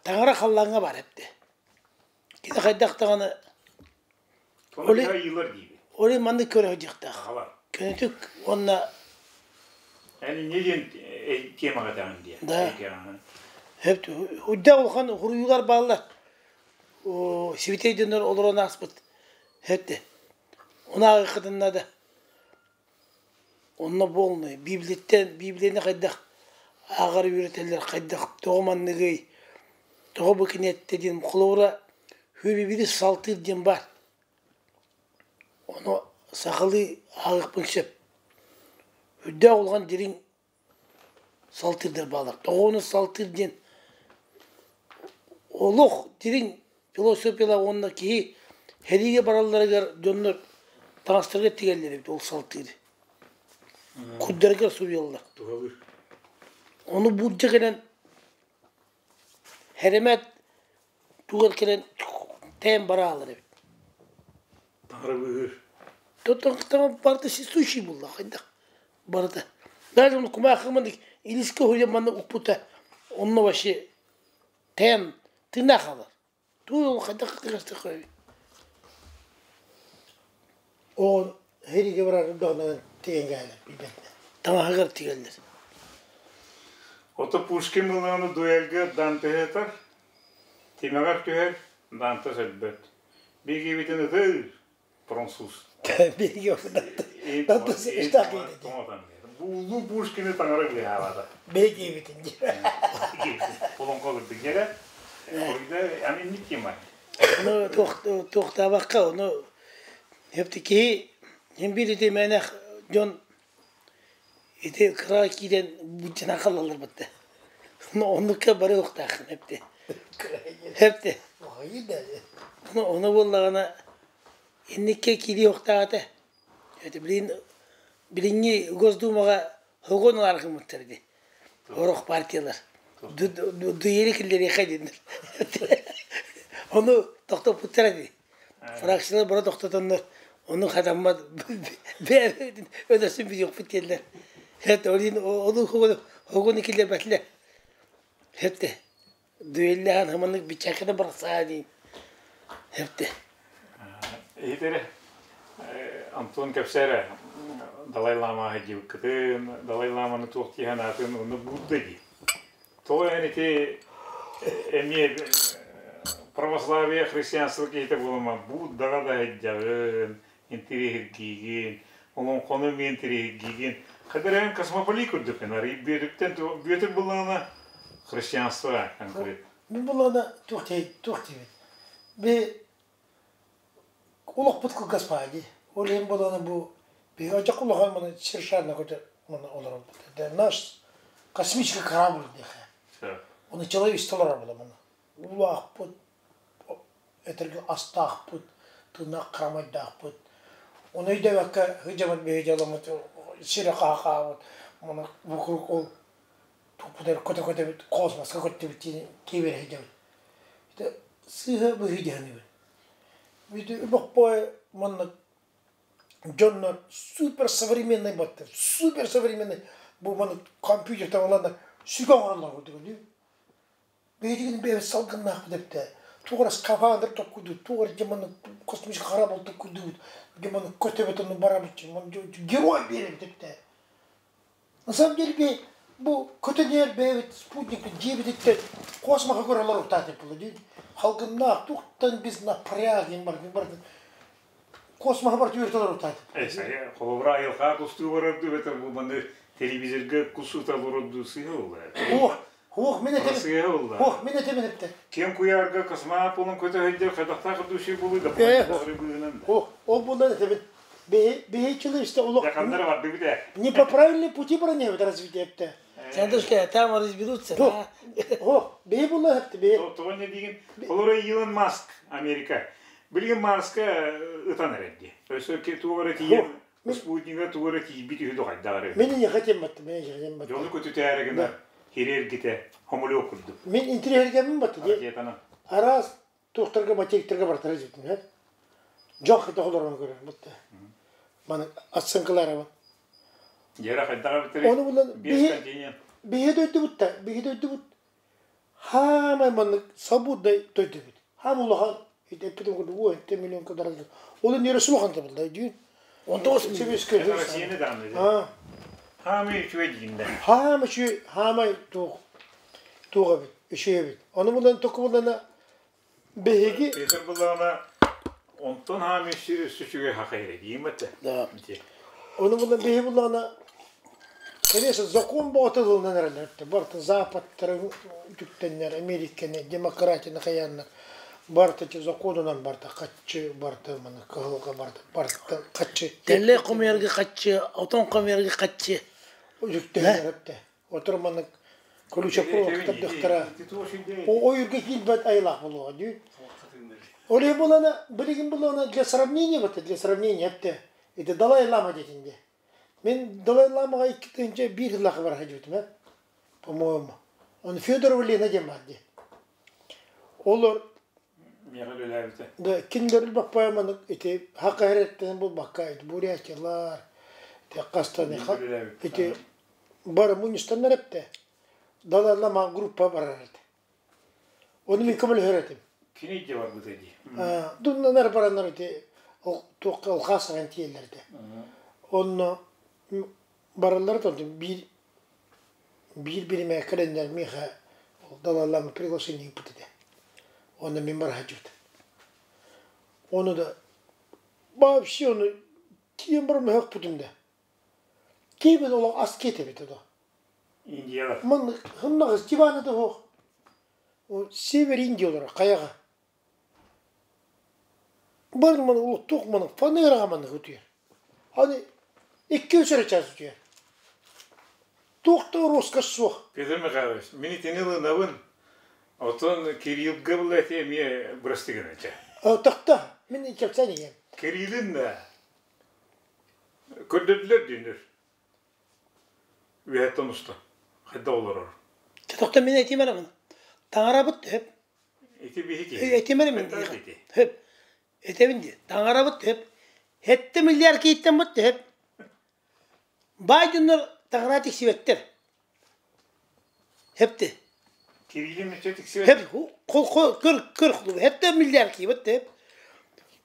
таҥара халлааҥҥа бар эпти. Кини хайдах даҕаны Оли маннык көрө сылдьыахтаах. Көнөтүк уонна Эн не диэн темаҕа этэҕин диэ. Да. Үрдээх улахан хуруйуулар бааллар. Сибитэй дьоннор олорон ааспыт. Хэпти. Унааҕыккытын наада. Онно буолнай. Библияттан Библияны хайдах ааҕар үөрэтэллэр хайдах тоҕо манныгый тоҕо бу кини эттэ диэн холобура Хүбибири салтыыр диэн баар. Ону сахалыы ааҕыахпын сөп. Үрдээх улахан дириҥ салтыырдар бааллар. Тоҕо ону салтыыр диэн олох дириҥ философиялаах уонна киһи сэриигэ баралларыгар дьоннор таҥастарыгар тигэллэр эбит ол салтыыры. Курдарыгар суруйаллар. Туһалыыр. Ону булдьа кэлэн Хэрэмэт тугар кэлэн тэйэн бараалар эбит. Таҥара быыһыыр. Таҥара барыта сущий буолла хайдах барыта. Даже он кумаахымын илискэ уһуйан манна укпута онно вообще тэйэн тыыннаах хаалар. Тугу ол хайдах кыргастык эбит. Оҕон хэриге барар донан тиген кээлер билбетне. Таҥаһыгар тигэллэр. Ото Пушкин ылыаны дуэлгэ Дантеһытар, тимэҕэр түһэр, Данте өлбөт. Биһигибитин ытыр, француз. Биһиги Данте ыстаах киһитэ. Бу Пушкины таҥара быһаабата. Биһигибитин диир. Олоҥхо курдук дьэрэ. Ойда аны инник тема. Ону туохтаабакка, ону хепти киһи хим биир ити мээнэх дьон ити кыра киирэн бутчанан халаллар батта. Оннукка бары уохтааххын хепти. Хепти. Ону буоллаҕына инникке киирии уохтаах этэ. Это билин билиҥҥи Госдумаҕа хогон ылааргыммыттар ди. Орох партиялар. Дуэли киллэриэххэ диэннэр. Ону тохтоппуттара дии. Фракциялар бары тохтотоннор ону хатаммат бэйэбитин өлөрсүн бүтүөхпүт диэллэр. Хэт олин олу хогону киллэрбэтилэр. Хэпте дуэллэһэн хаманнык бичээккэ барсаа диин. Хэпте. Иһитере Антон кэпсээрэ Далай Лама диэбиккитин, Далай Ламаны туох дии санаатын онно Будда дии. Тоҕо эн ити эмиэ православие христианство киһитэ буолума Буддаҕа да сылдьаҕын, интириэһиргиигин, олоҥхону эмиэ интириэһиргиигин. Хадыраан космополит курдук арый Бүөтүктэн Бүөтүр буллаҕына христианство конкрет. Мин буллаҕына туох туох диибин. Би Олохпут кылгас баҕайы дии. Ол иһин буоллаҕына бу биһиги оччо улахан маны совершенно маны олоробут. Это наш космический корабль диэхэ. Оны человечество олорор була маны. Улаахпыт, этэргэ астаахпыт, тыыннаах харамайдаахпыт. Оны өйдөөбөккө сылдьабыт биһи дьоломмут сири хаахаабыт. Маны бу ол туппутар көтө-көтөбүт космоска көттүбүт диэн киибэрэ сылдьабыт. Это сыыһа быһыы дьаһаныбыт. Ведь боппой манна дьоннор супер современный баттар, супер современный бу маны компьютер таҥаланна сүгэ оҥороллор курдук дии. Бэйэтигин бэйэбит салгыннаахпыт эбитэ. Туох эрэ скафандр токкуйдуут, туох эрэ дьэ маны космический корабль токкуйдуут, дьэ маны көтөбөт ону барабыт герой биэрэбит эбитэ. На самом деле би бу көтөн иһэр бэйэбит спутникпыт дьиэбититтэн космоһы көрө олоруохтаах буолла дии. Халгыннаах туохтан без напряги бардын бардын космоһы барыта үөрэтэ олоруохтаах. Холобура айылҕа кустуу барар дуу эбэтэр бу маны телевизорга кусута олорор дуу сыыһа буолла. Ох, ох, мин этим. Сыыһа буолла. Ох, мин этим эптэ. Киэҥ куйаарга космонавт буолан көтө сылдьар хайдахтаах души буолуй да быһынан. Ох, ол буолан этебин. Биһи человечество олох Яканнары бардыбыт ээ. не по правильной пути бронебит развитие эпте. Сандушка, там разберутся, да? О, биһи була эпте, биһи. Тоҕо не диигин? Олоро Илон Маск, Америка. Билигин Марска ытан эрэр дии. Өссө туох эрэ тиийэн спутнига туох эрэ тиийбит үһү дохайдаҕар эрэ. Мен не хотим батты, мен не хотим батты. Дьону көтүтээри гына хирергите хомулуок курдук. Мен интерьергемин батты дии. Ракетанан. Араас туохтарга материктарга бартара життим, хэ? Дьон хата олорон көрөр бутта. Маны оценкаларабын. Дьэрэ хайдаҕа бүтэрий? Оны булан Без континент. биһи дойдубут биһи дойдубут хаамай маннык свободный дойдубут. Хаам улахан эппитим курдук 10 миллион квадрат. Ол нерesi улахан табылла дүйүн. 19 миллион. Сэбиэскэй Это Россияны даҕаны. А, Хаамай үчүгэй диигин да. хаама үчүгэй, хаамай туох туох эбит, үчүгэй эбит. Ону булан току булана биһиги Петр буллаҕына онтон хаамай үчүгэй хахайра диим этэ. Да. Ону булан биһи буллаҕына конечно, закон боотулунан эрэллэр. Барыта Западтары үтүктэннэр, Американы, демократияны хайааннар барыта законунан барыта хаччы барыта маны кыһылга барыта барыта хаччы Тэллэй хомуйарга хаччы, отон хомуйарга хаччы. үтүктэннэр эптэ. Отор маны колюча проволока тардыхтара. О ойурга киирбэт айылаах буолуоҕа дии. Ол булана билигин булана для сравнения вот для сравнения эптэ. Это Далай Лама диэтинде. Мен Далай Ламаға 2001 жылға бар хажыбытым, э? По-моему. Он Федорова Лена диэн бар дии. Олор да кинилэр баппайаманы ити хакаһэреттен булбакка ити бурятиялар, ити Кастаны ити бары мунистаннар эпте. Далай Лама группа барар эти. Оны мен көмөл этим. Кини де бар быта дии. Дуннанар бараннар ити Туохха алхаас аҕан тиийэллэр этэ. Онно бараллара биир биир биримэ кэлэннэр миэхэ Далай-Лама приглашение ыыппыт этэ. Онно мин бара сылдьыбытым. Ону да вообще ону тиийэн баран мөһөхпүтүм да. Киһибин олох ас киэтэбит да. Индияҕа. Маннык хымнаҕас дивана да суох. Север Индия олорор хайаҕа. Бары маны улуттуох маны фанераҕа маннык утуйар. Аны 2-3 эрэ чаас утуйар. Туох да роскошь суох. Петр Михайлович, мин итини ылынабын. Оттон Кириллга была эти эмиэ бырастыы гына Тохто, мин кэпсээн иһиэм. Кириллин да көрдөрдүлэр диэннэр. Үөһэттэн уста. Хайдах олорор? Тохто мин этиим эрэ Таҥарабыт төп. Ити биһи Этиим эрэ мин Хөп. Этэбин дии. Таҥарабыт төп. Хетте миллиард кииттен бут төп. Баай дьоннор таҥара тиксибэттэр. Хепте. Кириллин өтө тиксибэт. Хеп көр көр хетте миллиард киибет деп.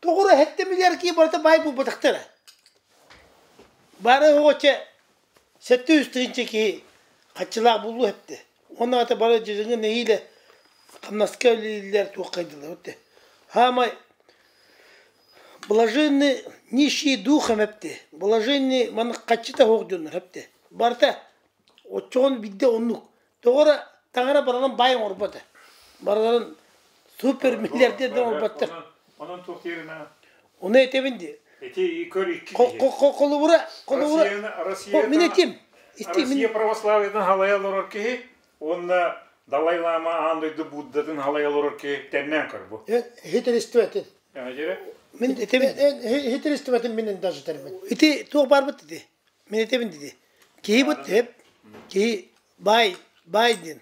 Тоҕура хетте миллиард кии барыта баай буолбатахтара. Бары оҕоче 700 тыһыынча киһи хаччылаах буллу хепте. Онно ата бары дьыдьыҥы нэһиилэ хамнаска үлэлииллэр туоххайдылар өттө. Хаамай блаженны нищие духом эпти. Блаженны маны хаччыта хоох дьоннор эпти. Барыта оччоҕун бидде оннук. Тоҕора таҥара баралан баай оҥорбот. Бараларын супер миллиардердер оҥорботтор. Онон туох диэрин Ону этэбин ди. Эти көр икки киһи. Холобура, холобура. Россия, Мин этим. Россия православиятын халайа олорор киһи, уонна Далай Лама аан дойду Буддатын халайа олорор киһи тэннээн көр бу. Хитеристибэтин. Мин этебин. Хитеристибэтин минин даже термин. Ити туох барбыт ити. Мин этебин диди. Киһи бут хеп. Киһи бай, бай диэн.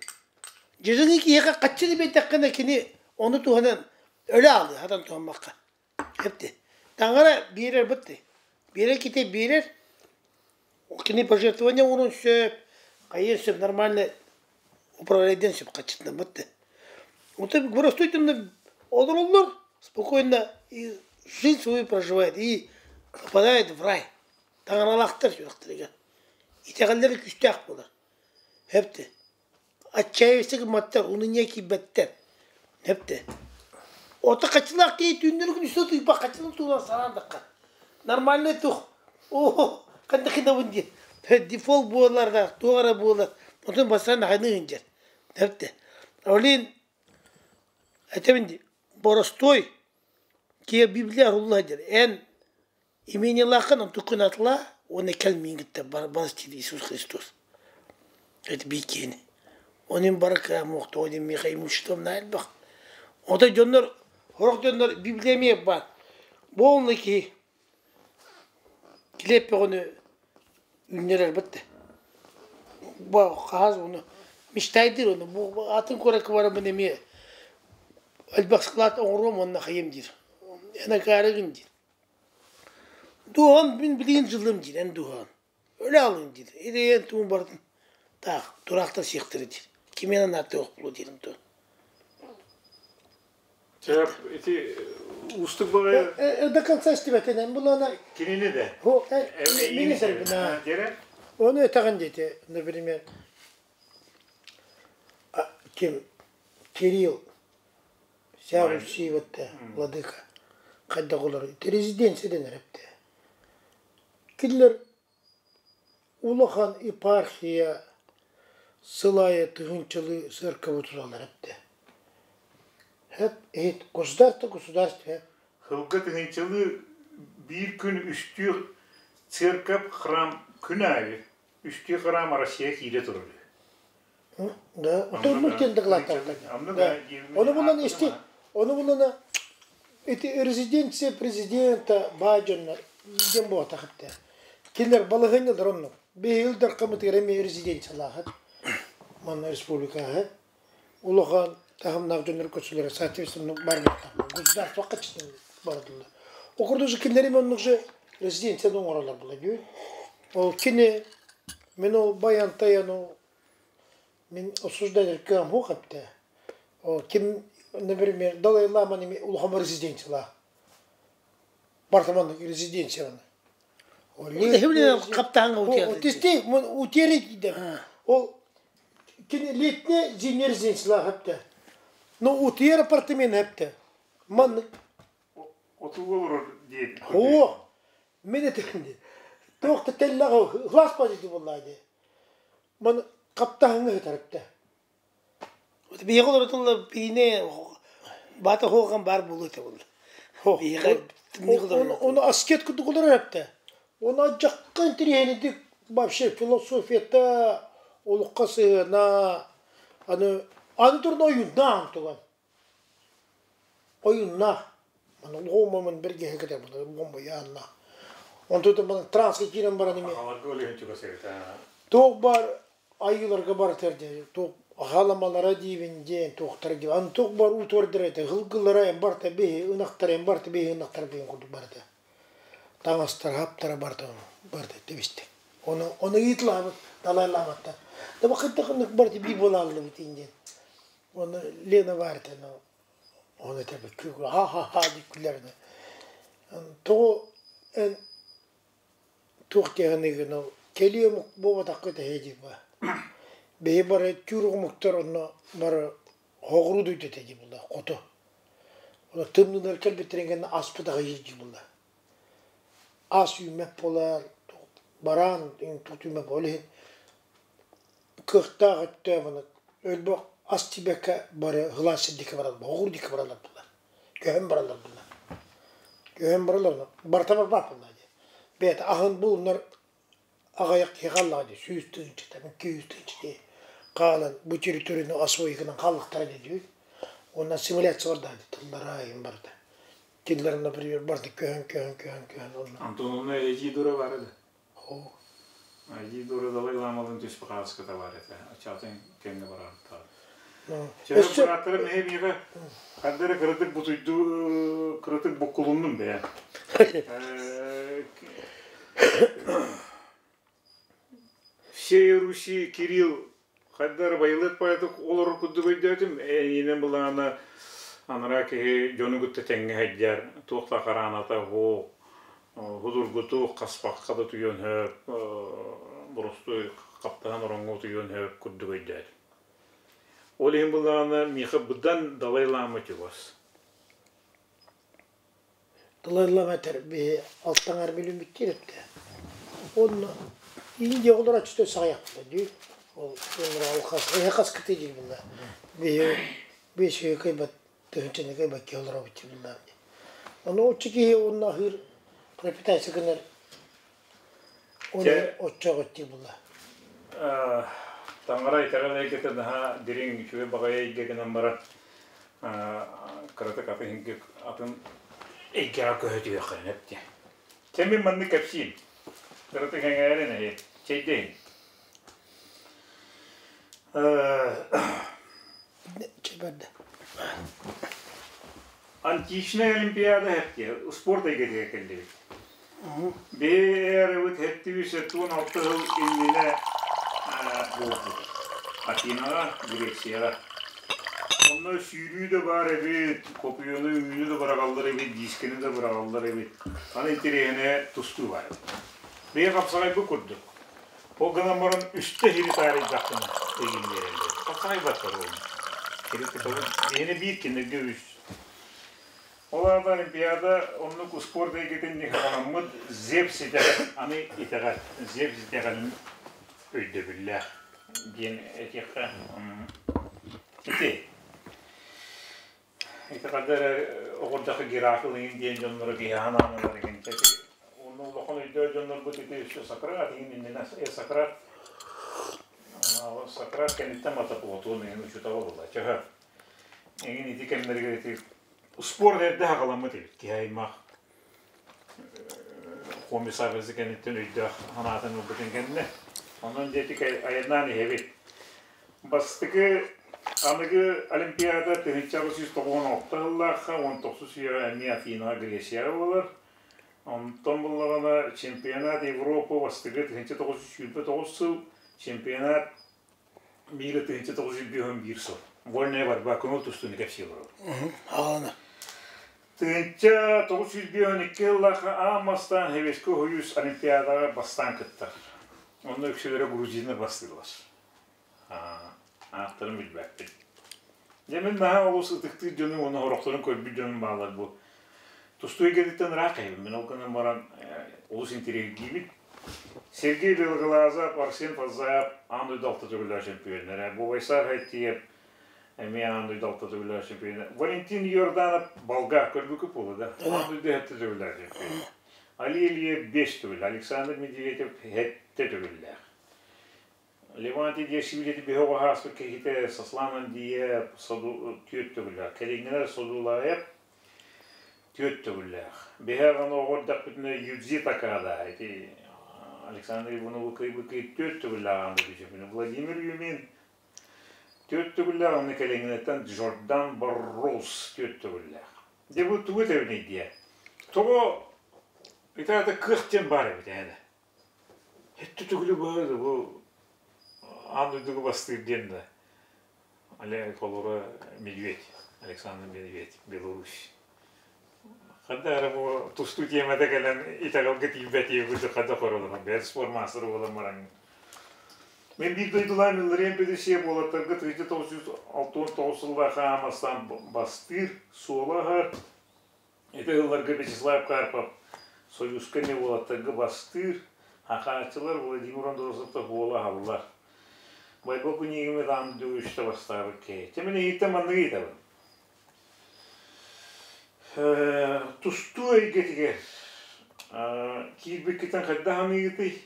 Дьыдьыҥы киһиэхэ хаччы биэрдэххинэ кини ону туһанан өлө аалыы хатан туһаммакка. Хепти. Таҥара биэрэр бытты. Биэрэр кити биэрэр. Кини пожертвование оҥорон сөп, хайыан сөп, нормально управляйдыан сөп хаччытынан бытты. Вот простой олороллор спокойно и жизнь свою проживает и попадает в рай. Таҥаралаахтар сүрэхтэригэр. Итэҕэллэрэ күүстээх буолар. Хепти. Отчаявся гымматтар, унынья киирбэттэр. Хепти. Ото хаччылаах киһи түүннэри күнүс тыйбах хаччылын туһунан санаан Нормальный тух. О, ханна диэн. Дефолт буолар да, туох эрэ буолар. Онтон бастаан ахайны ыһындьар. Хепти. Олин этэбин ди, боростой киһи Библия арулла дер. Эн имениялааххын онтуккун атла, уонна кэл миингиттэн барыс диир Иисус Христос. Это бикини. Онин барыка муохта, онин миэхэ имуществом наэлбэх. Ото дьоннор, хорох дьоннор Библия эмиэ баар. Буолна киһи килиэп бөҕөнү үүннэрэр бытты. Бу хаас ону мечтайдыр ону. Бу атын куоракка барабын эмиэ элбэх склад оҥоруом уонна хайым диир. Эн акаарыгын диир. Дуоһан мин билигин жылым диир, эн дуоһан. Өлө алын диир. Идэйэн туун бардын. Таах, тураахтар сиэхтэрэ диир. Кимиэнэ наартыах буолуо диирим туон. Сөп, ити уустук баҕайы. До конца истибэтинэн булана. Кинини да. Мини сербина. Оны этаҕын диэти, например, ким Кирилл Сявусиеватта владыка хайдах олорор резиденция дэнэр эптэ. Кинилэр улахан епархия сыл аайы тыһыынчалыы церковы туталлар эптэ. Хэп иһит государство государство Сылга тыһыынчалыы биир күн үстүү церковь храм күн аайы үстүү храм Россия киирэ турар. Да, отурмук диэн дакылааттаабыттар. Ону булан исти, ону булана ити резиденция президента баай дьоннор диэн буотах эптэ. Кинилэр балаһыанньалар оннук. Биһиги дархаммытыгар эмиэ резиденциялаахыт. Манна республикаҕа улахан таһымнаах дьоннор көсүлэрэ соответственно барбыттар. Государство качественно бардылар. Ол курдук кинилэр эми оннук же резиденцияны оҥороллор була дүү. Ол кини мин ол баян таяну мин осуждать кыам хук эптэ. Ол ким, например, Далай Лама неме улахан резиденциялаах. Барыта маннык резиденция маннык. Хаптаһаҥҥа утуйар. Тисти утуйар иде. Ол кини летне зимний резиденциялаах хэпте. Но утуйар апартамент хэпте. Маннык. Отууга олорор диэн. Оо, мен этим Туох да теллэҕэ глаз позитив буоллаа дии. Маны хаптаһыҥҥа сытар эптэ. Биһиги олоротулла биине баата хооган баар буолуо этэ буолла. Биһиги Оны аскет курдук олорор эптэ. Оны адьакка интириэһинэйдик вообще философията олоххо сыһыана аны аны туран ойууннаах туган. Ойууннаах. Маны лоомамын бэргэһэ кэтэ була бомбойаанна. Онтон маны транска киирэн баран эмиэ. Аҕаларга өлүһүн чугас эбит. Туох баар айыыларга барытар диэн туох халамалара диибин диэн туохтара диэн аны туох бар утуордара этэ һылгылара эн барыта биһи ынахтара эн барыта биһи ынахтара диэн курдук барыта таҥастара хаптара барыта барыта тэбистэ ону ону ыытылаабыт далайлаабаттар да бакыттахыннык барыта бии буолааллыбыт диэн оны Лена баарта ону этэбит ха ха ха дип күлэринэ тоҕо эн Туох диэхиний гына кэлии омук буолбатахха тэһиэ дии ба. Биһи бары түүр омуктар онно бары хоҕуруу дойду этэ дии буолла хоту. Онно тымныылар кэлбиттэрин кэннэ аспыт аҕыйыыр дии буолла. Ас үүммэт буолар, бараан туох үүммэт буолар. Ол иһин кыахтаах өттө маны өлбөх ас тиийбэккэ бары сылаас сир диэки бараллар, хоҕур диэки бараллар буолла. Көһөн бараллар буолла. Көһөн бараллар барыта барбаат буолла дии. Бэйэтэ аһын булунар аҕыйах киһи хааллаҕа дии, сүүс тыһыынчата, 200 тыһыынча дии хаалан бу территорияны освоигынан хааллахтара дии. Уонна симуляция барда дии, тыллара иһин барыта. Кинилэр, например, барыта көһөн, көһөн, көһөн, көһөн онно. Антоновна эдьиий Дура баар этэ. Эдьиий Дура Далай Ламалыын түспүт хааската баар этэ. Ачаатын кэмҥэ бараабыттаҕа. Чэ, бырааттарым эһи миэхэ ханна эрэ кыратык бутуйду, кыратык буккулуннум бэйэ. Всей Руси Кирилл хайда эрэ байылыат поэтик олорор курдук өйдөөтүм. Эйиинэн былаана анараа киһи дьону кытта тэҥҥэ сылдьар, туох да харааната суох, судургутук хаспахха да утуйуон сөп, боростуой хаптаһан ороҥҥо утуйуон сөп курдук өйдөөтүм. Ол иһин былаана миэхэ быдан Далай Лама чугас. Далай Лама этэр биһи алтаҥар билиммиттиир эттэ. Онно Индия оҕолоро чүтэ саҕайахпыта дии. Ол хас эһэ хас кытыы диир буолла. Биһи биэс үйэ кыайбат тыһыынчаны кыайбат киһи олоробут дии буолла. Ону оччо киһи онно аһыыр пропитация гынар Оны оччоҕо дии буолла. Таҥара итэҕэл эйгэтэ наһаа дириҥ, үчүгэй баҕайы эйгэ гынан баран, кыратык атын атын эйгэҕэ көһөтүөххэ эп диэн. Чэ мин маннык кэпсиим. Кыратык эҥээрин эһи, чэйдэйин. Чэй барда. Античная олимпиада хэптиэ, спорт эйгэтигэр кэллибит. Бэйэбит 776 сыл иннинэ буолбут. Афинаҕа, Грецияҕа. Онно сүүрүү да баар эбит, копьену үүнү да быраҕаллар эбит, дискэни да быраҕаллар эбит. Аны интэриэһинэ тустуу баар эбит. Бэйэ хапсаҕайбыт курдук. Ол гынан баран үстэ иһири таарыйдаххына эйигин биэрэллэр. Хапсаҕайбаттар ол. Кири тутабын. Биһиэнэ биир кинилэргэ үс. Ол аата Олимпиада оннук успуорт эйгэтин нихаламмыт Зевс итэҕэл, аны итэҕэл, Зевс итэҕэлин өйдөбүллээх диэн этиэххэ ити итэҕэлдэр эрэ оҕурдахы Геракл иҥин диэн дьонноро киһи анаанылар иҥин ити онно улахан өйдөөх дьоннорбут ити өссө Сократ иҥин иннинэ Сократ Сократ кэнниттэн барыта Платон иҥин учуутала буолла чөһө Эҥин ити кэмнэригэр ити спорт эрдэ саҕаламмыт эбит киһи аймах комиссарбызы кэнниттэн өйдөөх санаатын ылбытын кэннэ. Онон дьэ ити айаннаан иһэбит. Бастакы аныгы Олимпиада 1896 сыллаахха 19 үйэҕэ эмиэ Афинаҕа Грецияҕа буолар. Онтон буллаҕына чемпионат Европы бастакы 1929 сыл чемпионат Мира 1951 сыл. Вольная борьба көҥүл тустууну кэпсии олоробут. Аҕалана. 1952 сыллаахха аан бастаан Сэбиэскэй Сойуус Олимпиадаҕа бастаан кыттар. Онно үксүлэрэ грузиннар бастыыллар. Ааттарын билбэппин. Дьэ мин наһаа олус ытыктыыр дьонум уонна сорохторун көрбүт дьонум бааллар бу. Тустуу эйгэтиттэн ыраах киһибин. Мин ол гынан баран олус интэриэһиргиибин. Сергей Белоглазов, Арсен Фазаев аан дойду алта төгүллээх чөмпүйүөннэрэ. Бубайсар Хайтиев эмиэ аан дойду алта төгүллээх чөмпүйүөнэ. Валентин Иорданов Болгар көрбүкү буолла да. Аан дойду сэттэ төгүллээх чөмпүйүөнэ. Али Ильев бес төгүл, Александр Медведев сэттэ төгүллээх. Левантий Диашвили биһи оҕо ааспыт киһитэ Сослан Андиев түөрт төгүллээх. Кэлиҥҥилэр Содулаев түөрт төгүллээх. Биһи аҕаны оҕо эрдэхпитинэ Юдзи Такада ити Александр Иванову кыайбыт түөрт төгүллээх аан дойду чемпиона. Владимир Юмин түөрт төгүллээх, онно кэлиҥҥиттэн Джордан Барроуз түөрт төгүллээх. Дьэ бу тугу этэбиний диэ? Тоҕо ити аата кыах диэн баар эбит ээ. Өттө төгүлү баар бу аан дойдуга бастыыр диэн да Олег холура Медведь, Александр Медведь, Беларусь. Ханна эрэ бу тустуу тиэмэтэ кэлэн итэҕэлгэ тиийбэт курдук ханна хоролоһон бэйэ спорт маастара буолан баран Мен биир дойдулаах Миллариан Петрисия буолаттарга 1969 сыллаах аамастаан бастыыр, суола аһар. Ити сылларга Вячеслав Карпов Союзка эмиэ уолаттарга бастыыр, хахааччылар Владимир Андросовтар уола аһаллар. Байбал Кунигин аан дойду бастаабыт киһи. Чэ мин эһиттэн манныгы ыйытабын. Тустуу эйгэтигэр киирбиккитин хайдах аныыгытый?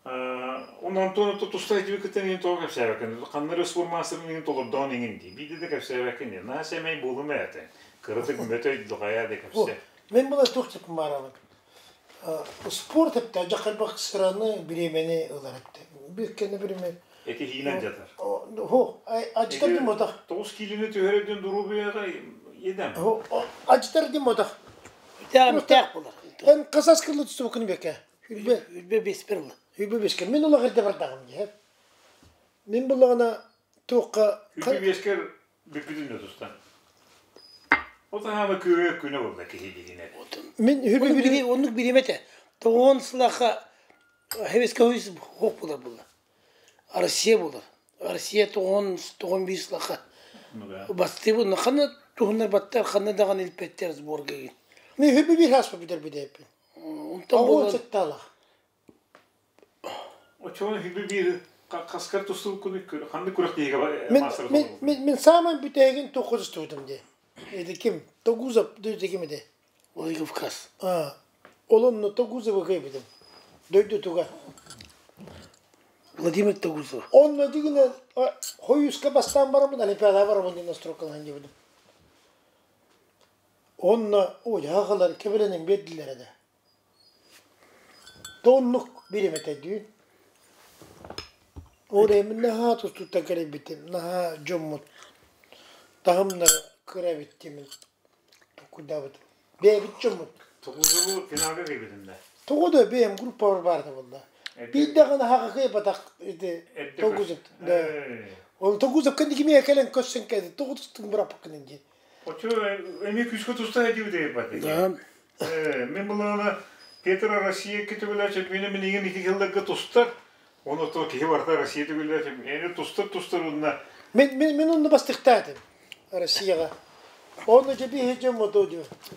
Онон Антон туста этибиккиттэн иһин тоҕо кэпсээбэккин? Ханна эрэ спортмастерын иһин толордоон иҥин дии. Биирдэ да кэпсээбэккин дии. Наһаа сэмэй буолума этэ. Кыратык мөтөй духайа да кэпсээ. Мен була туох деп барабын. Спорт эпте жакырбак сыраны биремени ылар эпте. Bir кene биреме. Эти хиинен жатар. Хо, ажытар дим отах. 9 килини түһэрдин дурубуяга едем. Хо, ажытар дим отах. Тәк булар. Эн касас кылы түстү күнү беке. Хүлбе. Хүлбе беспер була. Хүлбе бескер. Мен ула кырда бардагым же. Мен булагына туокка Хүлбе бескер бүпүдүн тустан. Отаһама күрө күнө болда киһи дигине. Мен хүлбе бири оннук биримете. Тоғон сылаха хевеске хойс хок булар була. Россия булар. Россия тоғон тоғон бир сылаха. Басты бу хана тухунар баттар хана даган илпеттер сборга. Мен хүлбе бир хаспа битер бидеппин. Онтон булар. Сетталах. Очоон хүлбе бир каскар тустуу күнү ханды күрөх диге мастер. Мен мен самый бүтеген токуз тудум де. Эди ким? Тогузов дөйдө ким эди? Владикавказ. А. Олонну Тогузову кайбидим. Дөйдө туга. Владимир Тогузов. Онно дигине хойуска бастан барамын, олимпиада барамын деген настройкалан дебидим. Онно о ягалар кебеленин бердилер эде. Тоннук биремете дүйүн. Орая наха тустуттан кэлбитим, наха дьоммут таһымнар кыра биттимин туккуйдаабытым. Бэйэбит дьоммут. Тугузубу финалга кэлбитим да. Тоҕо да бэйэм группабар баарда буолла. Биир даҕаны хаҕа кыайбатах ити Тогузов. Да. Ол Тогузов кэнники миэхэ кэлэн көрсөн кэлdi. Тоҕо тустуҥ быраппаккын диэн. Очо эми күскө туста дии бат. Да. Мен булана Петр Россия кетүгүлэр чемпионы мен еген ити жылдарга тустар. Оны то киһи барта Россия түгүлэр эми тустар тустар унна. Мен мен мен онну бастыктаатым Россияга. Онну же бии жоммото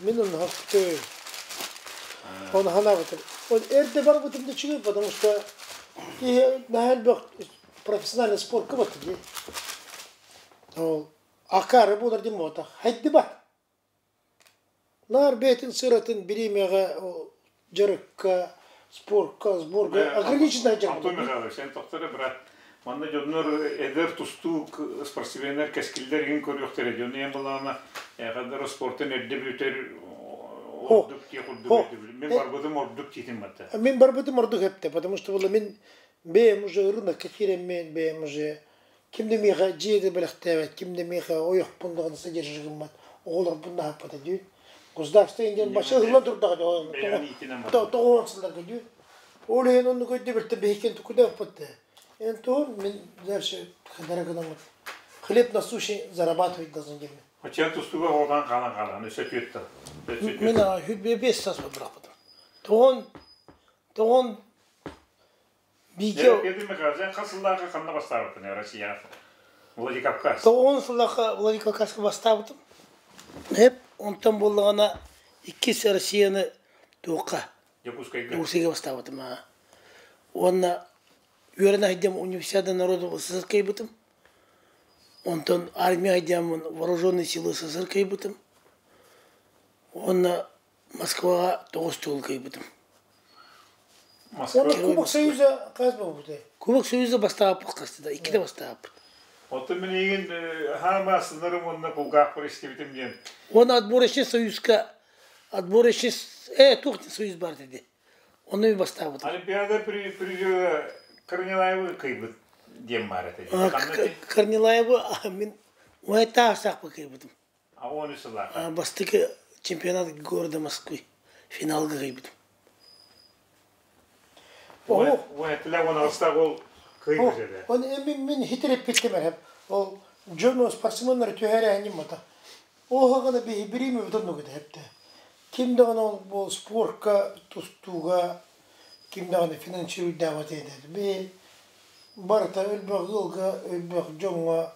мен онну хакты. Оны ханабытым. Он эрде барбытым да чүгө, потому что киһи наһаа элбэх профессиональный спорт кыбатты дии. Ол акары буолар дим буотах. Хайдыбат. Нар бэйэтин сыратын бириэмэҕэ дьарыкка, спортка, сборга ограниченный Антон Михайлович, эн тохторо брат. Манна дьоннор эдэр тустуук спортсменнар кэскиллэр иһин көрүөхтэрэ. Дьону эн былаана хаддар спортын эрдэ бүтэр ордук дии курдук өйдөбүл. Мен барбытым ордук диитим батта. Мен барбытым ордук эпте, потому что было мен бэйэм уже рынокка киирэммин, бэйэм уже ким да миэхэ дьиэ да бэлэхтээбэт, ким да миэхэ ойохпун даҕаны содержигыммат, оҕолорбун да аһаппата дүү. Государство индиэн башы ылла турдаҕа тоҕуон сылларга дүү. Ол иһин оннук өйдөбүлтэ биһикен тукудааппытты. Эн туһун мен дальше хадара гынаммыт. Хлеб насущный зарабатывать должен диэммин. Оччоон тустууга оҕотон хаалан хаалан өссө түөрт тыл. Мин 25 сааспар бырахпытым. Тоҕон тоҕон бииргэ Петр Михайлович, хас сыллааҕы ханна бастаабыккын Россия Владикавказ? Тоҕон сыллаахха Владикавказка бастаабытым. Hep онтон буоллаҕына иккис Россияны туохха Дьокуускайга. Дьокуускайга бастаабытым. Уонна үөрэнэ сылдьан универсиада народов СССР кыайбытым. Онтон армия сылдьаммын вооруженные силы СССР кыайбытым. Уонна Москваҕа тоҕус төгүл кыайбытым. Москва. Уонна Кубок Союза хас буолбутай? Кубок Союза бастаабыппыт хаста да, иккитэ бастаабыппыт. Оттон мин эйигин хаама астынарым уонна кулгаахпар истибитим диэн. Уонна отборочный союзка отборочный туох союз бар dedi. Онно мен бастаабытым. Олимпиада призера Корнилаевы кыйбыт диэн баар этэ. Корнилаевы мин уайтаах саахпа кыйбытым. А он сыллаах. Бастакы чемпионат города Москвы финалга кыйбытым. Уайтла он алыстаах ол кыйбыт этэ. Он мин мин хитреппиттим эрэ. Ол дьон спортсменнар түһэрээһиним мата. Оһоҕуна биһи бириэмэ бүтэн нугута Ким даҕаны ол бу спорка, тустууга ким даҕаны финансируйдаабат этэ. Биһи барыта элбэх ыалга, элбэх дьоҥҥо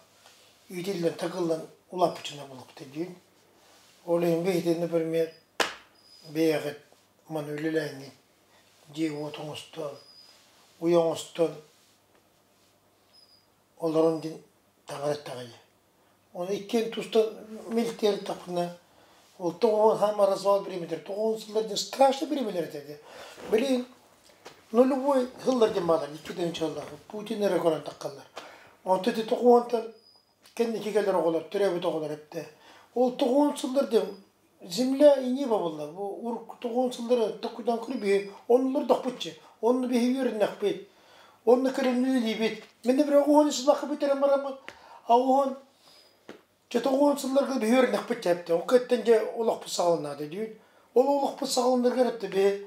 иитиллэн, такыллан улааппыччына буолуохпут диин. Ол иһин биһитин, например, бэйэҕит маны үлэлээҥҥит, дьиэ-уот оҥостон, уйа оҥостон олорон диэн таҥара эттэҕэ Оны иккиэн тустан милтиэртэхпинэ, ол тоҕуон хаама развал бириэмэтэр, тоҕуон сыллар диэн страшно бириэмэлэр этэ. Билигин нулевой сыллар диэн баалар, икки тыһыынча сыллар, Путин эрэ көрөн таххаллар. Онто ити тоҕуонтан кэнники кэлэр оҕолор, төрөөбүт оҕолор эттэ. Ол тоҕуон сыллар диэн земля и небо буолла. Бу урукку тоҕуон сыллары токуйдаан көрүү биһи оннулар дохпутчу, онну биһи үөрэннэхпит. Онно көрүнүүлүүбүт. Мин да бір оҕуһун сыллахха бүтэрэн бараммын, оҕуһун чөтөҕуон сылларга биһүөрнэхпит тэпте. Ол кэттен дьэ олохпут саҕаланаады дүүн. Ол олохпут саҕаланаргар эпте биһи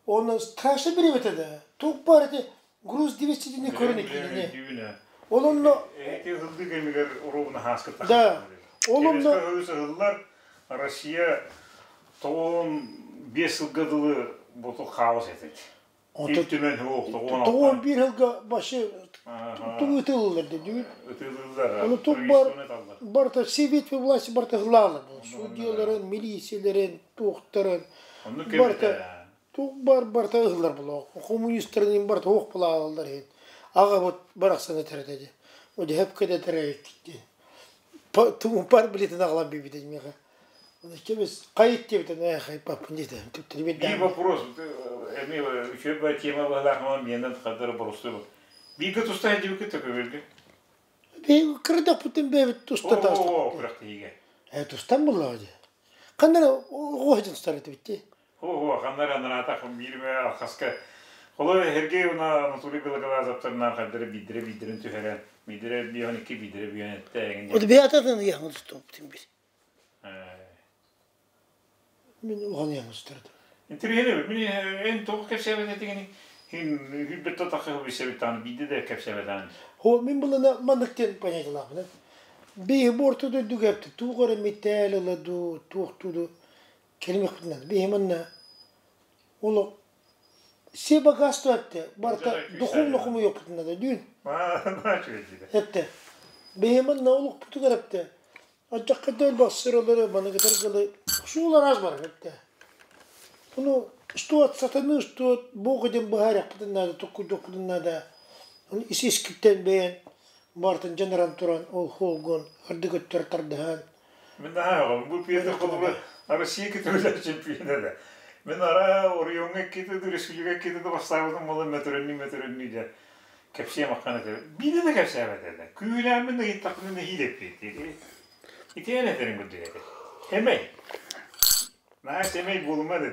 оны страшно бириэбэтэ да. Туох бар ити груз 200 дини көрөн иккини. Ол онно Эти ылды кэмигэр уруубуна хааскыт Да. Ол онно Ыллар Россия тоҕон 5 сылга дылы буту хаос этит. Ил Түмэн Тоҕуон биир сылга вообще тугу ытыыллар дии. Ытыыллар. Оны тук бар барыта все ветви власти барыта ылаалар. Судьяларын, милицияларын, туохтарын барыта тук бар барыта ыһыллар булоо. Коммунисттарын барыта уох булаалалар иһин. Аҕа вот барахсан этэр этэ. О дьэһэпкэ да этэр Тумупар билетин аҕалан биэрбитэ миэхэ. Хайыт диэбитэ, хайпаппын диэтэ. Биир вопрос, эми үчүгэй тема быһалаах миэнэн хадары боростуй. Бииргэ туста сылдьыбыккыт төкөбүлгэ? Кырдахпытын бэйэбит туста таастык. Оо, күрэхтэһиигэ. Тустан буллаҕа дии. Ханна эрэ оҕо тустар этибит дии. Оо, ханна эрэ анараатах биирме алхаска Холой Сергей уна Анатолий Белоглазовтарынан хардары биирдэрэ биирдэрин түһэрэн, биирдэрэ бион икки, биирдэрэ бион этте эҥин. Вот бэйэтин ыйаһын тустубутун бир. Мин улахан ыйаһын тустардым. Интириэһинэй мин эн тоҕо кэпсээбэт этигини хин хүлбэттэ тахха билсэбит биирдэ да кэпсээбэтаан. Хо мин булана маннык диэн понятиялаахпын. Биһи борто дойдуга эпти туох эрэ митээл ыла дуу, туохтуу дуу кэлимэхпитинэн. Биһи манна олох все богатство эпте барыта духовно хомуйуохпутун да дүүн. Эпте. Биһи манна олохпутугар эпте. Аччакка дөөл бассыралары маныгытаргалы шуулар аз бар эпте. Bunu что от сатаны, что от Бога диэн быһаарыахпытын наада, токкуйдуохпутун наада. Оны ис искиттэн бэйэн бартын дьанаран туран ол холгон ырдык өттөр тардыһан. Мин наһаа бу Петр холобура Россия көтүрүлэр чемпиона да. Мин ара оройуоҥҥа киты республика киты да бастаабытым буолан мөтөрөннүү мөтөрөннүү дэ кэпсиэм аххан этэ. Биирдэ да кэпсээбэт этэ. Күүлээммин ыйыттахпына нэһиилэппит. Итиэн этерин курдук этэ. Эмэй. Наһаа сэмэй буолума да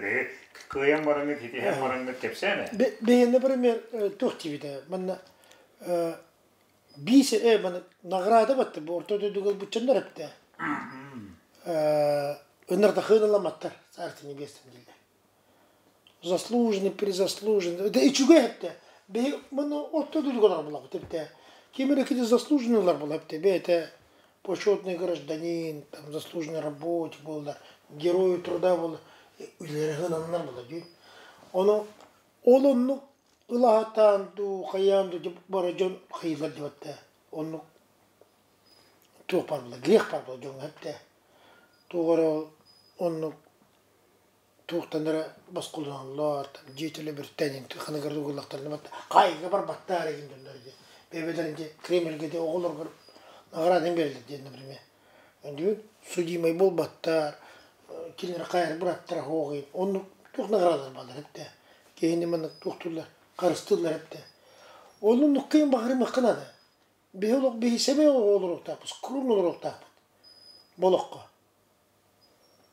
кыайан бараҥҥыт итиһэн бараҥҥыт кэпсээн Бэйэн, например, туох диэбитэ манна биис маны награда батты бу орто дойдуга буччаннар эптэ ынырдахыын ыламаттар царство небесное дииллэр заслуженный призаслуженный да үчүгэй эптэ бэйи маны орто дойдуга булабыт эптэ ким эрэ кити заслуженныйлар була эптэ бэйэтэ Почетный гражданин, там, заслуженный работник буоллар, герой труда буоллар, үлэлэрэ ыланнар буолла дии. Ону ол оннук ылаһатаан дуу, хайаан дуу дьэ бары дьон хайыылар диэбэттээ. Оннук туох баар буолла, грех баар буолла дьоҥҥо эптээ. Туох эрэ ол оннук туохтан эрэ босхолонуллар, там дьиэ төлөбүртэн ханыгар угуллахтарына хаайыыга барбаттар игин дьоннор дии. Бэйбэлэрин дии Кремльгэ дии оҕолоргор наградын берэллэр диэн, например. Өндүүн судимый буолбаттар, кинилэр хайар быраттара хоҕуйун. Оннук туох наградалар бааллар эптэ. Киһини маннык туохтууллар, харыстыыллар эптэ. Оннук кыйын баҕарымыахха наада. Биһи олох биһи сэмэй олоруохтаахпыт, скромно олоруохтаахпыт. Болоххо.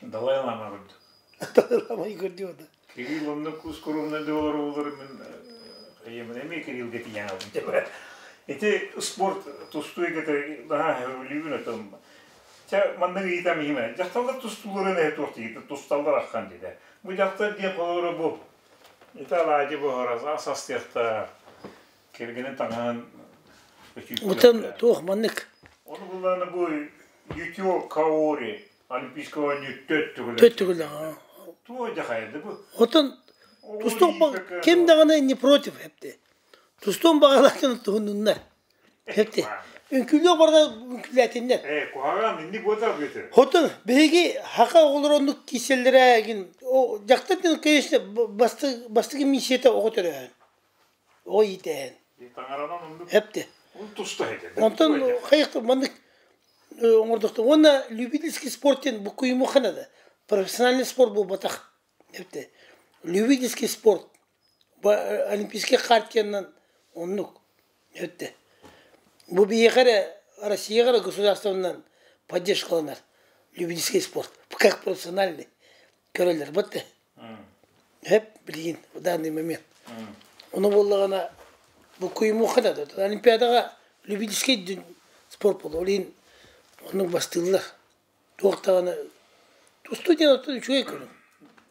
Далай Лама курдук. Далай Лама көрдүө да. Кирилл оннук скромный доллар болар мен эйемин эми Кириллге тиийэн алдым. Ити спорт тустуу эйгэтэ наһаа сөбүлүүбүн отон. Чэ маннык ыйытам иһимэ. Дьахталлар тустууларын эһэ туох диир тусталлар аххан диде. Бу дьахтар диэн холобура бу. Ити алаадьы буһарас ас астыахтаах. Кэргэнин таҥаһын Утан туох маннык. Ону буллаана бу Ютио Каори Олимпийского төрт төгүл. Төрт төгүл. Туо дьахайды бу. Отон тустуох ким даҕаны не против эпти. Тустуон баҕалаатын туһуннуннар. Эпти. Үҥкүүлүөх барда үҥкүүлээтиннэр. Э, куһаҕан инник буотар бүөтүр. Хотон биһиги хака оҕолор оннук кииселлэрэ гин дьахтар конечно бастыгы бастыгы миссията оҕо төрөөһүн. Оҕо иитээһин. Таҥаранан оннук. Эпти. Ол туста этэ. Онтон хайык маннык оҥордохто уонна любительский спорт диэн буккуйумуохха наада. Профессиональный спорт буолбатах. Эпти. Любительский спорт олимпийский хартиянан оннук. Эпти. Бу биһиэхэ эрэ Россияҕа эрэ государствонан поддержкаланар любительский спорт как профессиональный көрөллөр бытты. Хэп билигин в данный момент. Ону буоллаҕына буккуйумуохха да Олимпиадаҕа любительский спорт буолла. Ол иһин оннук бастыыллар. Туох даҕаны тустуу диэн оттон үчүгэй көрүҥ.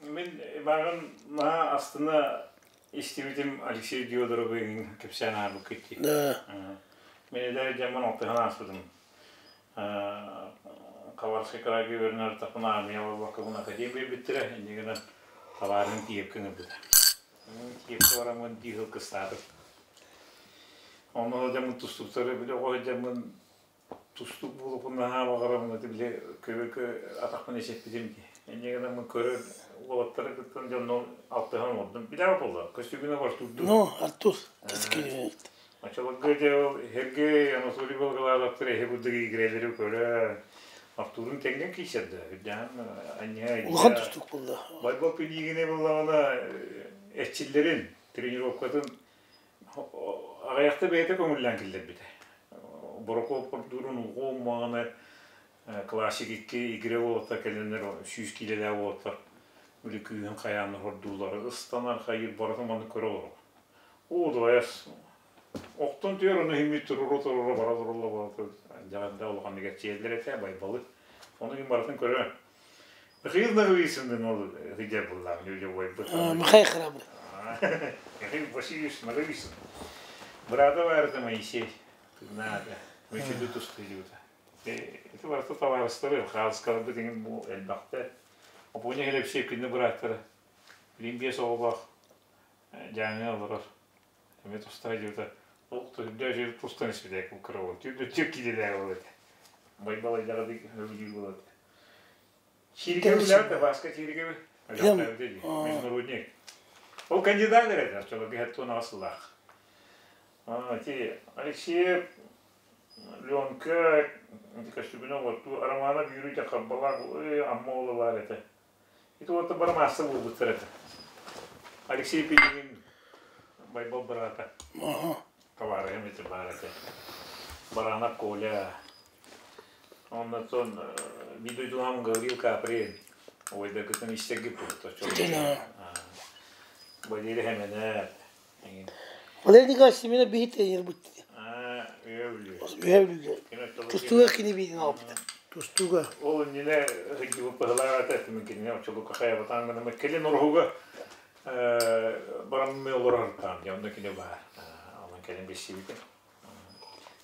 Мин бааҕын наһаа астына истибитим Алексей Диодоровы кэпсээн аарбыккыт дии. Да. Мен эдэр дьаммын алтыһан ааспытым. Хабаровскай кыраайга үөрэнэр тахпына армия буолбаккабын академия биэрбиттэрэ, инньэ гынан табаарым Киевкэ ыҥырбыта. Киевкэ бараммын биир сыл кыстаатым. Онно сылдьаммын тустууктары били оҕо сылдьаммын тустуук буолуохпун наһаа баҕарабын это били көбөкө атахпын эчэппитим дии. Инньэ гынан көрөр уолаттары кыттан дьонно алтыһан олордум. Билэҕэ буолла, көстүүгүнэ Артурду. Ну, Артур. Оччолорго дьэ ол Сергей, Анатолий Волголаевтар эһи курдук игрэлэри көрөн, Артурун тэҥҥэ киирсэр да, үрдээн анньыһа Улахан тустуук буолла. Байбал Пилигини буллаҕына эрчиллэрин, тренировкатын аҕыйахта бэйэтэ көҥүллээн киллэрбитэ. Борокуоп курдуурун угуом маҕаны классик икки игре уолаттар кэлэннэр 100 киилэлээх уолаттар били күүһүн хайаан хордууллары ыстанар хайыыр барытын маннык көрө олорор. Уу дуойас охтон түөр ону иһиммит туруору-туруору бара турулла дьаҕарда улаханнык эрчийэллэр этэ Байбалы. Ону ким барытын көрө. Михаил Ноговицын ол сыдьар буллаах люди уойбут. Михаил Храбрый. Михаил Васильевич Ноговицын. Брата баарыта Моисей. Тыгнаада. Мүчүдү тустуйута. Ити барыта табаарыстары хаалыскаларбыт иҥин бу элбэхтэр. Опуня Хлебсей күннү бырааттара. Билин биэс оҕолоох Дьааҥы олорор. Эмиэ туста сылдьыбыта. Ол төрдөө сир тустан испитэ кыра уол. Түүрдө түк киилэлээх уол этэ. Байбалайдаҕа сөбүлүүр буол этэ. Чиирикэби билэҕит да, Бааска Чиирикэби? Международник. Ол кандидат эрэ этэ, оччолорго 78 сыллаах. Ити Алексеев Ленка көстүбүнэ оҕоттуу Романов Юрий Харбалаах Амма уола баар этэ. Ити уота бары маасса буолбуттар этэ. Алексей Пилигин Байбал быраата. Табаарыһым ити баар этэ. Баранов Коля. Оннотон биир дойдулаам Гаврил Каприн. Ойдаргытын истэргит буолта. Валерий Хэмэнэп. Валерий Николаевич Семенов биһи тренер бут. Үһэ бүлүү. Тустууга кини биирин алпыта. Тустууга. Ол иннинэ сылдьыбыт быһылаах этэ, мин кинини оччолорго хайабатаан гынаммыт. Кэлин Ороһуга бараммын олорор дьэ онно кини баар. Онон кэлин билсибитим.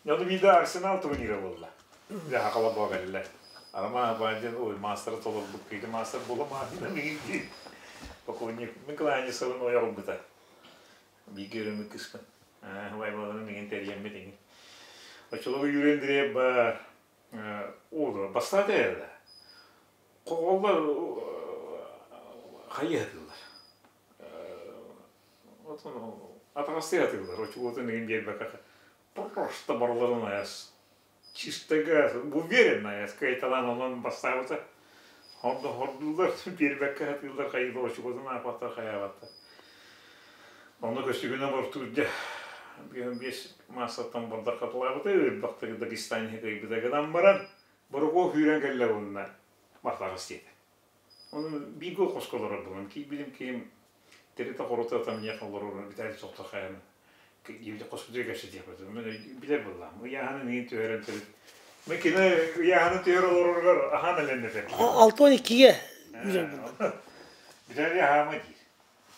Ону биирдэ Арсенал турнира буолла. Дьэ хакала буо кэллэ. Арама баадьын ой маастары толорбут киһи маастар буола маахына миигин дии. Покойник мин кланясабын ойох ылбыта. Бииргэ өрөммүт кыыспын. Убайбаларын миигин тэрийэммит иҥин. Оччолорго Юрий Андреев баар ооло бастаата эрэ. Хоҕоллор хайыы сатыыллар. Атаҕастыы сатыыллар. Оччолортон игин биэрбэккэ просто барыларын айас чистого уверенная кайталаан онон бастаабыта. Хордууллар, биэрбэккэ сатыыллар, хайыылар очукуотун ааппаттар, хайаабаттар. Онно көстүгүнэ бортуур дьэ биэс маассаттан бордар хатылаабыта, ырбахтыгы Дагестане кыайбыта гынан баран, Борокуо күүрэн кэллэ уонна бартаҕас диэтэ. Ону бииргэ хоско олорор буолан, киирбитим киһим тиритэ-хорута там миэхэ олорор Виталий Сохтохайын хоспутугар кэпсэтиэхпит. Мен билэр буоллаҕым. Ыйааһынын иһин түһэрэн төрүт. Мен кини ыйааһынын түһэр олороргор аһаан элэннэ этэр. 62-ге билэр буоллум. Виталий аһаама диир.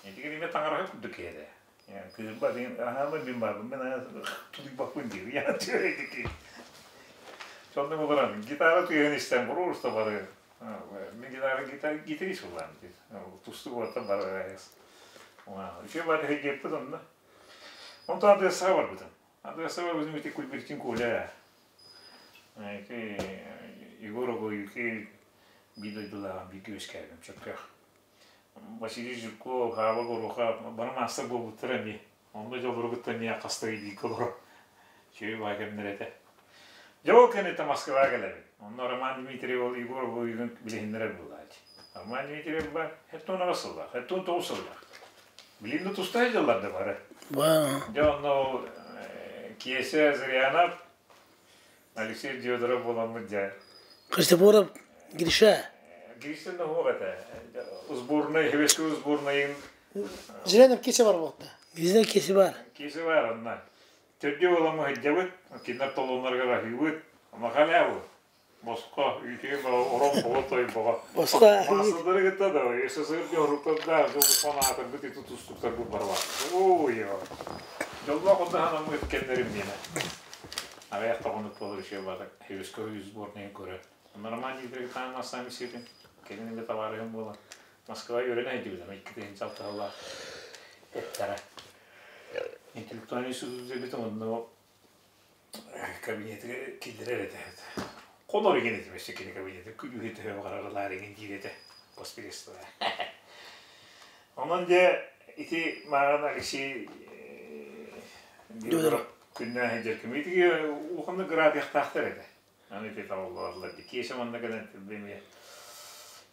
Этигэр имэ таҥараһы курдук киһи этэ. Кыырба аһаама мин баарбын мен тулуйбаппын диир. Ыйааһын түһэр ити. Сонно олорон гитара тыаһын истэн просто бары Мин гитара гитарист буоллаам диир. Тустуу буолтан бары Үчүгэй баата диэппит онно. Онтон Адыассаҕа барбытым. Адыассаҕа барбытым ити Кульбертин Коля. Ити Егор Огоюки биир дойдулааҕым, бииргэ үөскээбитим чөккөөх. Василий Жирков, Хаба Горуха бары маастар буолбуттара эмиэ. Онно дьоллору кытта эмиэ хаста бииргэ олорор. Үчүгэй баай кэмнэр этэ. Дьэ ол кэнниттэн Москваҕа кэлэбин. Онно Роман Дмитриев ол Егор Огоюгун билиһиннэрэр буолааччы. Роман Дмитриев ба 78 сыллаах, 79 сыллаах. Билин да тустаах дьыллар да бары. Дьэ онно ол Киэсэ Зырянов, Алексей Федоров буоламмыт дьэ. Христофоров Гриша. Гриша ноһуох этэ. Сборнай, Хевешки сборнайын. Зырянов киэсэ бар буолта. Гришин киэсэ бар. Киэсэ бар онно. Төрдүө буоламмыт сылдьабыт, кинилэр толуоннарыгар аһыыбыт. Махалябы босхо үүтүгүн орон боҕо той боҕо. Босхо Маастардары кытта да СССР дьоһуруктардаах дьоллохон аатырбыт ити тустуктарбыт барылар. Ой, дьоллоох онно ханаммыт кэмнэрим миэнэ. Аҕыйах тоҕонук буолар үчүгэй баата Хевеско сборнайын көрө. Роман Дмитриевич таан сами сирин, кэлин эмэ табаарыһым буолан Москва үөрэнэ сылдьыбытым 2 сыллаах эттэрэ. Интеллектуальный институт эбит онно кабинетыгар киллэрэр этэ. Хонор игин этим өссө кини кабинеты күлүүһү төһө баҕарар игин диир этэ госпелество. Онон дьэ ити мааҕын Алексей Федоров күннээн сылдьар ким итиги улаханнык графиктаахтар этэ. Аны ити табыллаллар дии. Киэсэ манна кэлэн бэмиэ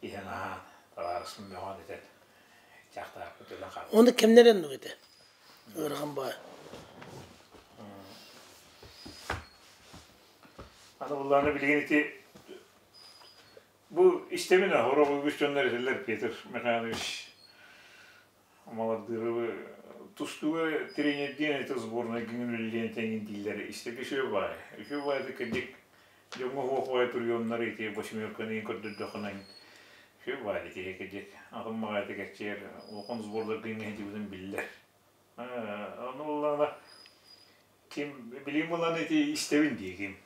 иһэн аһаан табаарыспын мөҕөн этэн чахтаахпыт өлөн хаалбыт. Оны кэмнэрэн ну этэ. Ыарахан баа. Аны буллааны билигин ити бу истэбин хоро үгүс дьоннор этэллэр Петр Михайлович Малардыыры тустууга тренердиэн это сборная күҥүн үлэлиэн тэҥин дииллэр истэргэ үчүгэй баҕайы. Үчүгэй баҕайы кырдьык дьоҥҥо суох баҕайы приемнары ити восьмерканы көрдөрдөххүнэ үчүгэй баҕайы киһи кырдьык атын баҕайытык эрчийэр улахан сбордарга иҥэһитибитин биллэр. Ону буллаҕына ким билигин булан ити истэбин дии ким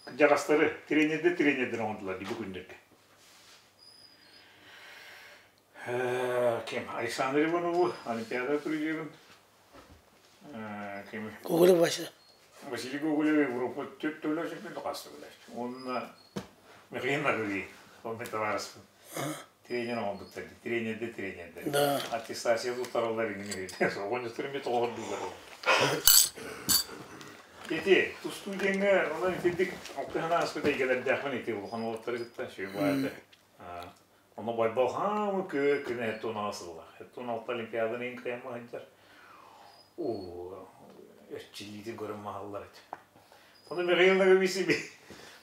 кырдьаҕастары тренердэр тренердэр оҥордулар дии бу күннэргэ. Ким? Александр Иванову, Олимпиада призерын. Ким? Гоголев Вася. Василий Гоголев Европа төрт төлө чемпион хастыбылар. Онна Михаил Нагыли, он мен табаарыспын. Тренер оҥорбуттар дии. Тренерде тренердер. Да. Аттестация туттараллар иҥин Оҕонньоттор эмиэ тоҕордуулар. Ити тустуу диэҥҥэ онон итирдик алтыһан ааспыт эйгэлэрдээхпин ити улахан уолаттары кытта сүбэ Ону Байбал хаамы күө күнэ 76 сыллаах. 76 Олимпиаданы иһин кыайаммыт сылдьар. Оо, эрчиллиитин көрөн маһаллар этэ. Ону Михаил Наговицын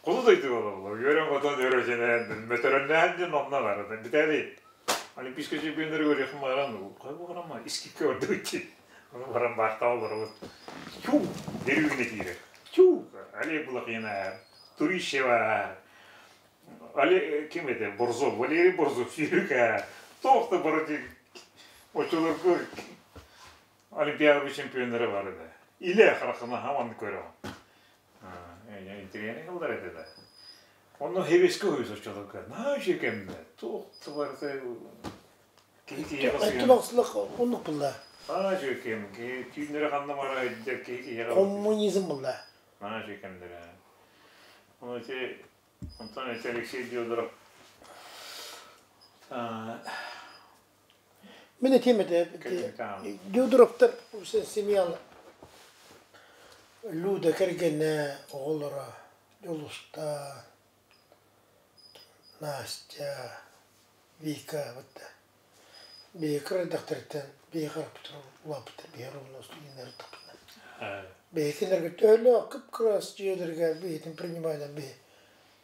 хоту дойду буолаллар. Үөрэн-көтөн өрөтүнэн, мөтөрөннөөн диэн онно барыта. Бүтээли Олимпийскай чемпионнары көрүөххүн баран, хай барама, искикке ордук ити. Ону баран баартаҕа олоробут. Тю, деревня киирэр. Тю, Олег Булахина, Турищева, Али ким этэ Борзов, Валерий Борзов сүүрүк ээ. Туох да бары оччолорго Олимпиада чемпионнара бар этэ. Илэ харахына хаман көрөҕүн. Интириэһинэй ыллар этэ да. Онно хебеске уһуйус оччолорго. Наһаа үчүгэй кэмнэ. Туох барыта киһи киһиэхэ Эттин сыһыан. охсулах оннук булла. Наһаа үчүгэй кэм. Киһи түүннэри ханна бара өйдө киһи киһиэхэ Коммунизм булла. Наһаа үчүгэй кэмнэрэ. Ону ити онтон ити Алексей Диодоров Мин этиэм этэ Диодоровтар семьяны Люда кэргэнэ, оҕолоро Дьулуста, Настя, Вика бытта биһиги кыра эрдэхтэриттэн биһиги харахпытыгар улааппыттар биһиги оруобуна студеннар ырыттахпытына биһиги кинилэргэ төһөлөөх кып-кыраас дьиэлэргэ биһитин принимайдан биһи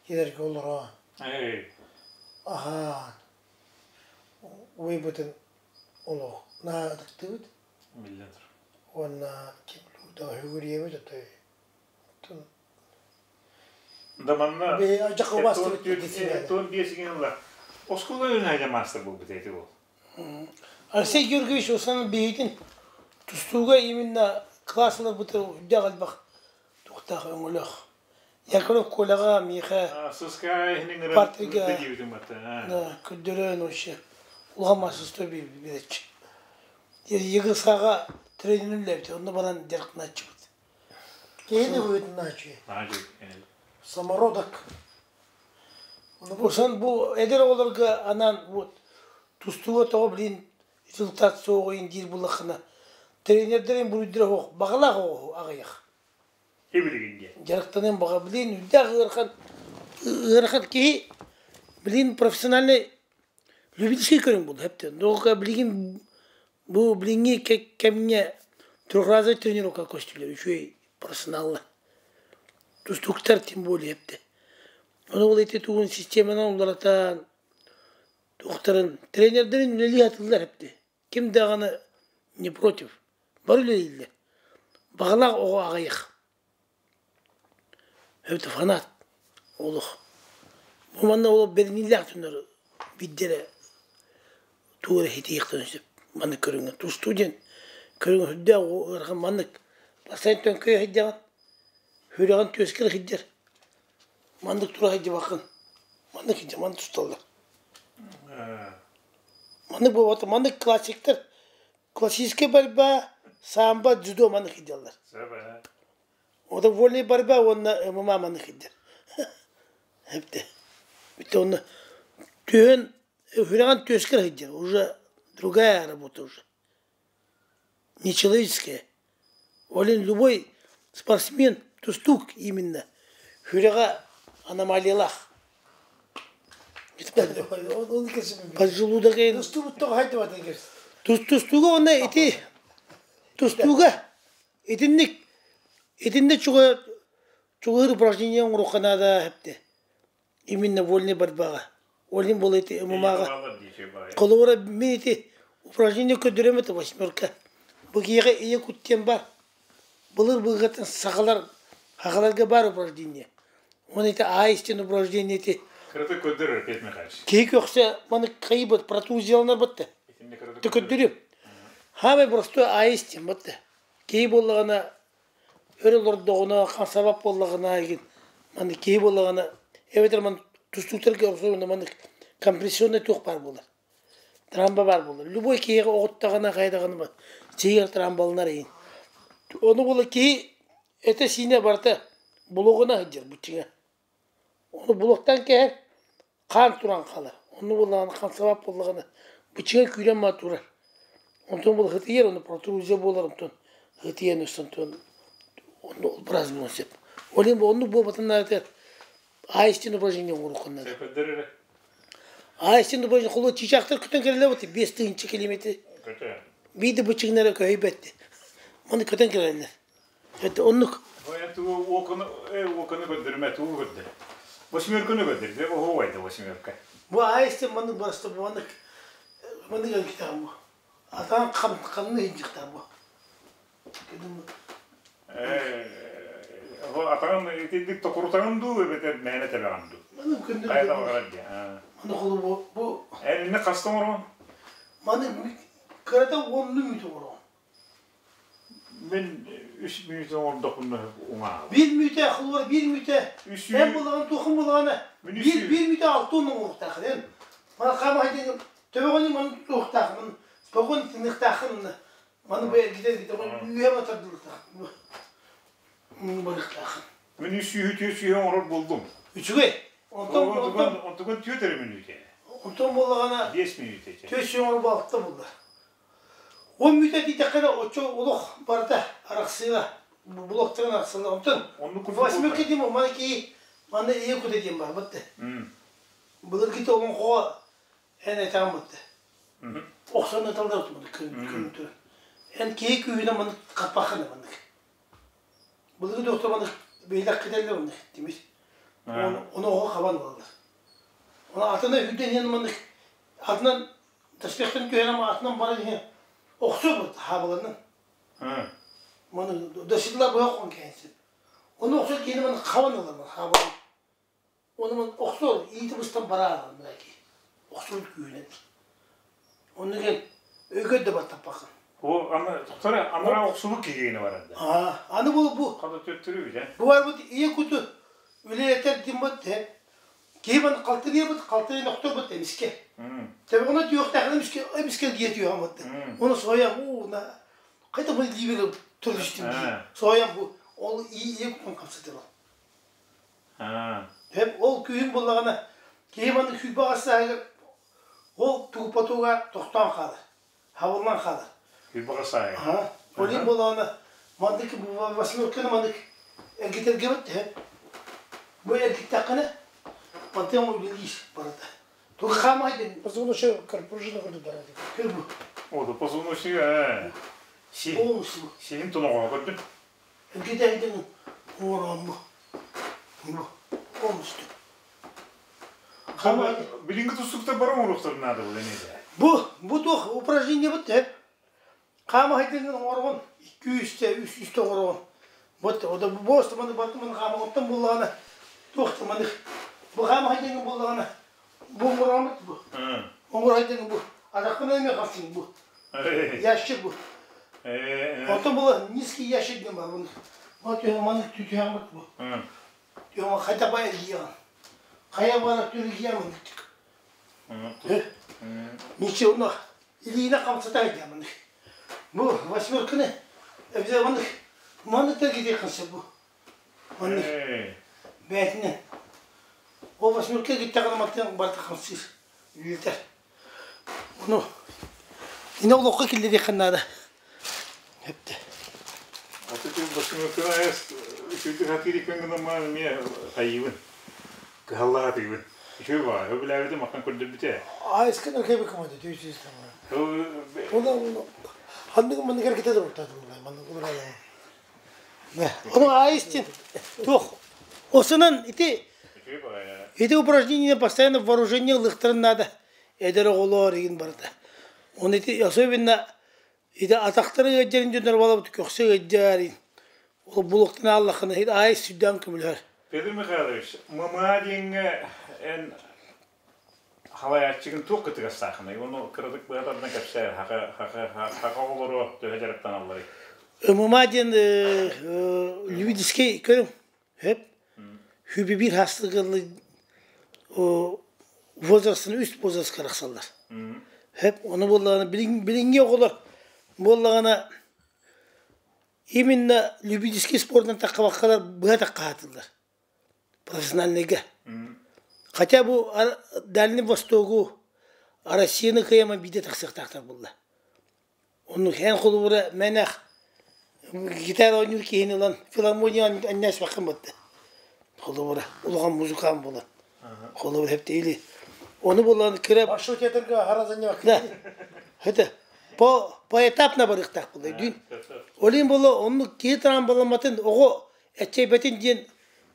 кинилэргэ олорон аһаан Уйбутун олох наһаа ытыктыыбыт. Биллэн турар. Уонна ким үгүрүйэбит отой Да манна биһи адьах убастыбыт дисиҥэ. 75 игин ыла оскуола үнайда маастар буолбут эти ол. Алексей Георгиевич Усанов биһитин тустууга именно класслар бытыр үрдээх элбэх туохтаах өҥөлөөх. Яковлев Коляҕа миэхэ Сыска иһинин Партрига диэбитим батта. көрдөрөн вообще улахан массыста биэрээччи. ЕГС-га тренерин үлэлээбитэ, онно баран дьарыктанааччыбыт. Киһини быһыытынааччы. Самородок. Осон бу эдэр оҕолорго анаан вот тустууга тоҕо блин результат суоҕуйун диир буллаххына тренердэрин буруйдара суох баҕалаах оҕо аҕыйах. Ибилигин диэн. Дьарыктаныан баҕа блин үрдээх ыарахан ыарахан киһи блин профессиональный любительский көрүҥ буолла хэптэн. Доҕо билигин бу билиҥҥи кэмҥэ трехразовый тренировка көстүлэр үчүгэй профессионаллар. Тустууктар тем более эптэ. Ону ол ити тугун системанан уларытан туохтарын тренердэрин үлэлии сатыыллар эптэ. Ким даҕаны не против. Бары үлэлииллэр. Баҕалаах оҕо аҕыйах. Эбэтэр фанат олох. Бу манна олох бэриниилээх дьоннор биирдэрэ тугу эрэ ситиһиэхтэрин сөп. Маннык көрүҥҥэ. Тустуу диэн көрүҥ сүрдээх ыарахан маннык бастаан төҥкөйө сылдьаҕын, сүрэҕин түөскэ сылдьар. Маннык тура сылдьыбаккын. Маннык сылдьа, маннык тусталлар. Маннык буолбата, маннык классиктар классическая борьба, самбо, дзюдо маннык сылдьаллар. Ота вольная борьба уонна ММА маннык сылдьар. Эпте. Бүттэ онно түһэн сүрэҕин түөскэ сылдьар. Уже другая работа уже. Нечеловеческая. Ол любой спортсмен тустуук именно сүрэҕэ аномалиялаах. Поджелудок Тустууга уонна ити тустууга итинник итинник чугуһар упражнение оҥоруохха наада эпте. Именно вольный борьбаҕа. Ол иһин буола ити ММА-ҕа. Холобура мин ити упражнение көрдөрөм этэ восьмерка. Бу киһиэхэ ийэ кут диэн баар. Былыр былыргыттан сахалар сахаларга баар упражнение. Уонна ити аистин упражнение ити Кырата көрдөрөр Петр Михайлович. Киһи көхсө маны кыйбыт протузияланар бытты. Итинник Көрдөрүм. Самый простой аистин бытты. Киһи буоллаҕына өр олордоҕуна, хамсаабат буоллаҕына игин маны киһи буоллаҕына эбэтэр маны тустууктарга охсор маннык компрессионный туох баар буолар. Трамба баар буолар. Любой киһиэхэ оҕуттаҕына хайдаҕына сиһигэр трамбаланар игин. Ону буола киһи этэ-сиинэ барыта булугуна сылдьар буччуҥа. Ону булуохтан кэһэр хаан туран хаалар. Онну буоллаҕына хамсаабат буоллаҕына быччыҥа күүрэн баа турар. Онтон был һытыйар, ону протрузия буолар, онтон һытыйан онтон онно образ буолуон сөп. Ол иһин оннук буолбатын наадатыгар аистин упражнение оҥоруохха наада. Аистин упражнение холуо чыычаахтар көтөн кэлэллэр бу 5000 километр. Биир да быччыҥнара көһүйбэт. Маны көтөн кэлэллэр. Это оннук. Уоканы көрдөрүмэ, тугу көрдөр. Восьмерканы көрдөр, дэ оһуобайда восьмерка. Бу аистин маннык барыста бу маннык маннык өлгүтэҕим бу. Атаан ханны иһдьихтаах бу. Атаҕын итинник токурутаҕын дуу эбэтэр мээнэ тэбэҕин дуу? Маны күндү. Хайа таҕарар дии. Маны холу бу бу Эн хаста оҥороҕун? Маны кырата онну мүтү оҥороҕун. Мин Үс мүнүүтэ оҥордохпуна уҥаабыт. Биир мүнүүтэ холобура биир мүнүүтэ Үс эн булаҕын туохун булаҕына Мин биир үс биир мүнүүтэ алта уон оҥоруохтааххын эн маны хаама сылдьан төбөҕүн маны тутуохтааххын спокойно тыныахтааххын маны бу эргитэ эргитэ үөһэ тардылыктааххын барыахтааххын. Мин үс сүүһү түөрт сүүһү оҥорор буоллум. Үчүгэй. Онтон онтон Онтугун түөрт эрэ мүнүүтэ. Онтон буоллаҕына 5 мүнүүтэ. 400 оҥорбо алта булла. 10 мүнүүтэ диэтэххинэ оччо олох барыта арахсыыга блоктарын арахсаллар. Онтон Оннук курдук восьмерка буолла. диэн маны кии манна ийэ кута диэн бар бытты. Былыргыта олоҥхоҕо эн этэҕин бытты. Охсон ыталлар маны күн Эн киһи күүһүнэн маны хаппаххына маннык. Былыргы доктор маны бэйдэх кэтэллэр маннык тимир. Оны оҕо хабан ылаллар. Оны атына үрдэн иһэн маннык атынан доспехтан түһэн атынан баран иһэн охсор хаабыланан. Маны досилла быһа хон кэһинсин. Оны охсор киһини маны хабан ылар хаабылан. Оны ман охсор иити быстан бараар мынаки. Охсор күүнэн. Оны кел өйгө да баттаппакын. О, аны тоқтара анара охсубут кигине барады. А, аны бу бу Када төттүрү бит, бу бар бу ийэ куту үлэлэтэр диммат те. Киһи калтырыйбыт, калтырый нохторбут эмиске. Тэбэҕинэ түөхтээхин эмиске эмиске гиэ түөхаммат. Оны соя уу на кайда бу дибеге турдуштум ди. Соя бу ол ийэ кутун капсатыр. Hep ол күйүн буллагана киһи маны күйбаҕа ол туупатуга тохтоон хаалар. Хабыллан хаалар. Күйбаҕа саай. Олин буоллаҕына мандык восьмерканы мандык эргитэргэбит хеп. Бу эргиттэххинэ мантан үлэлиир барыта. Туга хаамайдын. Позвоночник пружина курдук барар. Көр бу. О, да позвоночник, э. Си. Полностью. Синин тоноҕо көрдүн. Эргитэргин оҥороон бу. Бу. Полностью. Хаамай. Билиҥҥи тустууктар бары оҥоруохтарын наада була эмиэ. Бу туох упражнение бут хеп. Хаама хайдын оҥоргон 200 300 оҥоргон. Вот ода бос маны баты маны хаама оттон буллаҕына туох маны бу хаама хайдын буллаҕына бу оҥоромут бу. Оҥор хайдын бу. Атахпын эме хапсың бу. Ящик бу. Оттон була низкий ящик диэн бар буну. Вот маны түтүһәм бу. Йома хайда бай эргиян. Хайа бара түргиян маны. Ничего, илиine камсата яманы. Бу восьмерканы эбизе маны маны тергиде кынсы бу. Маны бәтине. О восьмерка гиттагына маттан барта камсыз. Үлтер. Ону ине олоққа киллери ханнада. Хепте. Аты тем восьмерканы эс үчүгэй хатири көнгүнө ма ме хайыбын. Кыһаллаha тыыбын. Үчүгэй ба, өбүлээбити махан көрдөрбүтэ. А искенер кеби команда түйсүз там. Ona ханнык маны керкете де ортадым маны кулра. Ону аистин туох. Осынан ити Үчүгэй ба. Эти упражнения постоянно вооружение ылыхтарын надо. Эдер оҕолор игин барыта. Он эти особенно эти атахтары ыддерин дьоннор балабыт көхсө ыддярин. Ол булуктан аллахына хит ай сүддан көмүлөр. Петр Михайлович, ММА диэҥҥэ эн халаяччыгын туох кытыгастаахыный? Оны кыратык быһатардан кэпсээр хака хака хака оҕолоро төһө дьарыктаналларый? ММА диэн любительский көрүҥ. Хеп. Хүби бир хастыгылы возрастын үс возраст караксаллар. Хеп оны боллагана билинге оҕолор боллагана именно любительский спортдан таккабаккалар быһа таккаатылар. Профессиональныйга. Хотя бу Дальний Востогу Россияны кыяма биде тахсыктактар булла. Оны хэн холубура мэнэх гитара ойнуур киһини ылан филармония аннас бакын батты. Холубура улахан музыкант буолан. Холубура хепте или оны болан кире Большой театрга харазанья Да. Это по поэтапно барыктак булла. Дүйн. Олин боло онну киһи таран боламатын ого эчейбетин диэн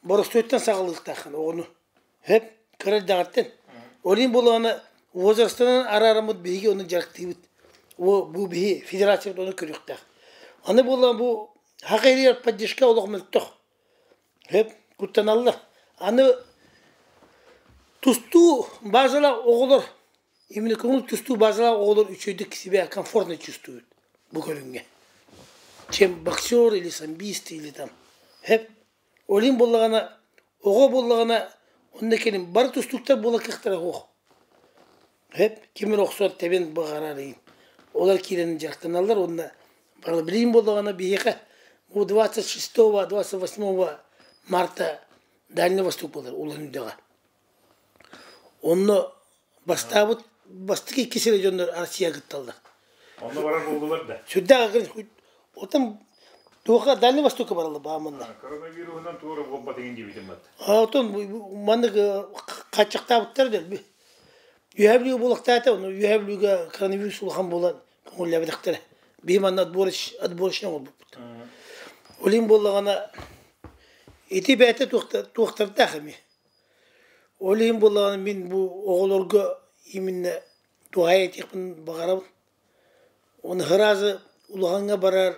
боростуйттан саҕалыктаахын оҕону. Хеп кырар даҕаттан. Олин боло аны возрастынан арарамыт биһиги оны жарктыыбыт. О бу биһи федерация оны көрүктэх. Аны боло бу хакыйрыйар поддержка олох мөлтөх. Хеп куттаналлар. Аны тустуу базала оҕолор именно көҥүл тустуу базала оҕолор үчүгдүк себя комфортно чувствуют бу көрүҥҥэ. Чем боксер или самбист или там. Хеп. Олин буоллаҕына, оҕо буоллаҕына, онно кэлин бары тустууктар буола кыахтара суох. Хеп, ким эрэ охсор тэбэн баҕарар иһин. Олор киирэн дьарыктаналлар уонна бары билигин буоллаҕына биһиэхэ бу 26 28 марта Дальний Восток буолар Улан Үдэҕэ. Онно бастаабыт бастакы икки сирэ дьоннор Россия кытталлар. Онно барар буоллулар да? Сүрдээх Отон туоха Дальний Востокка бараллар бааманна. Коронавируһунан туора буолбат иҥин диэбитим бат. Отон маннык хааччахтаабыттар да Үөһээ Бүлүүгэ буолуохтаата, ону Үөһээ Бүлүүгэ коронавирус улахан буолан көҥүллээбэтэхтэрэ. Биһи манна отборочный оҥорбуппут. Ол иһин буоллаҕына ити бэйэтэ туохтардаах эмиэ. Ол иһин буоллаҕына мин бу оҕолорго именно туһаайа этиэхпин баҕарабын. Оны сразу улахаҥҥа барар,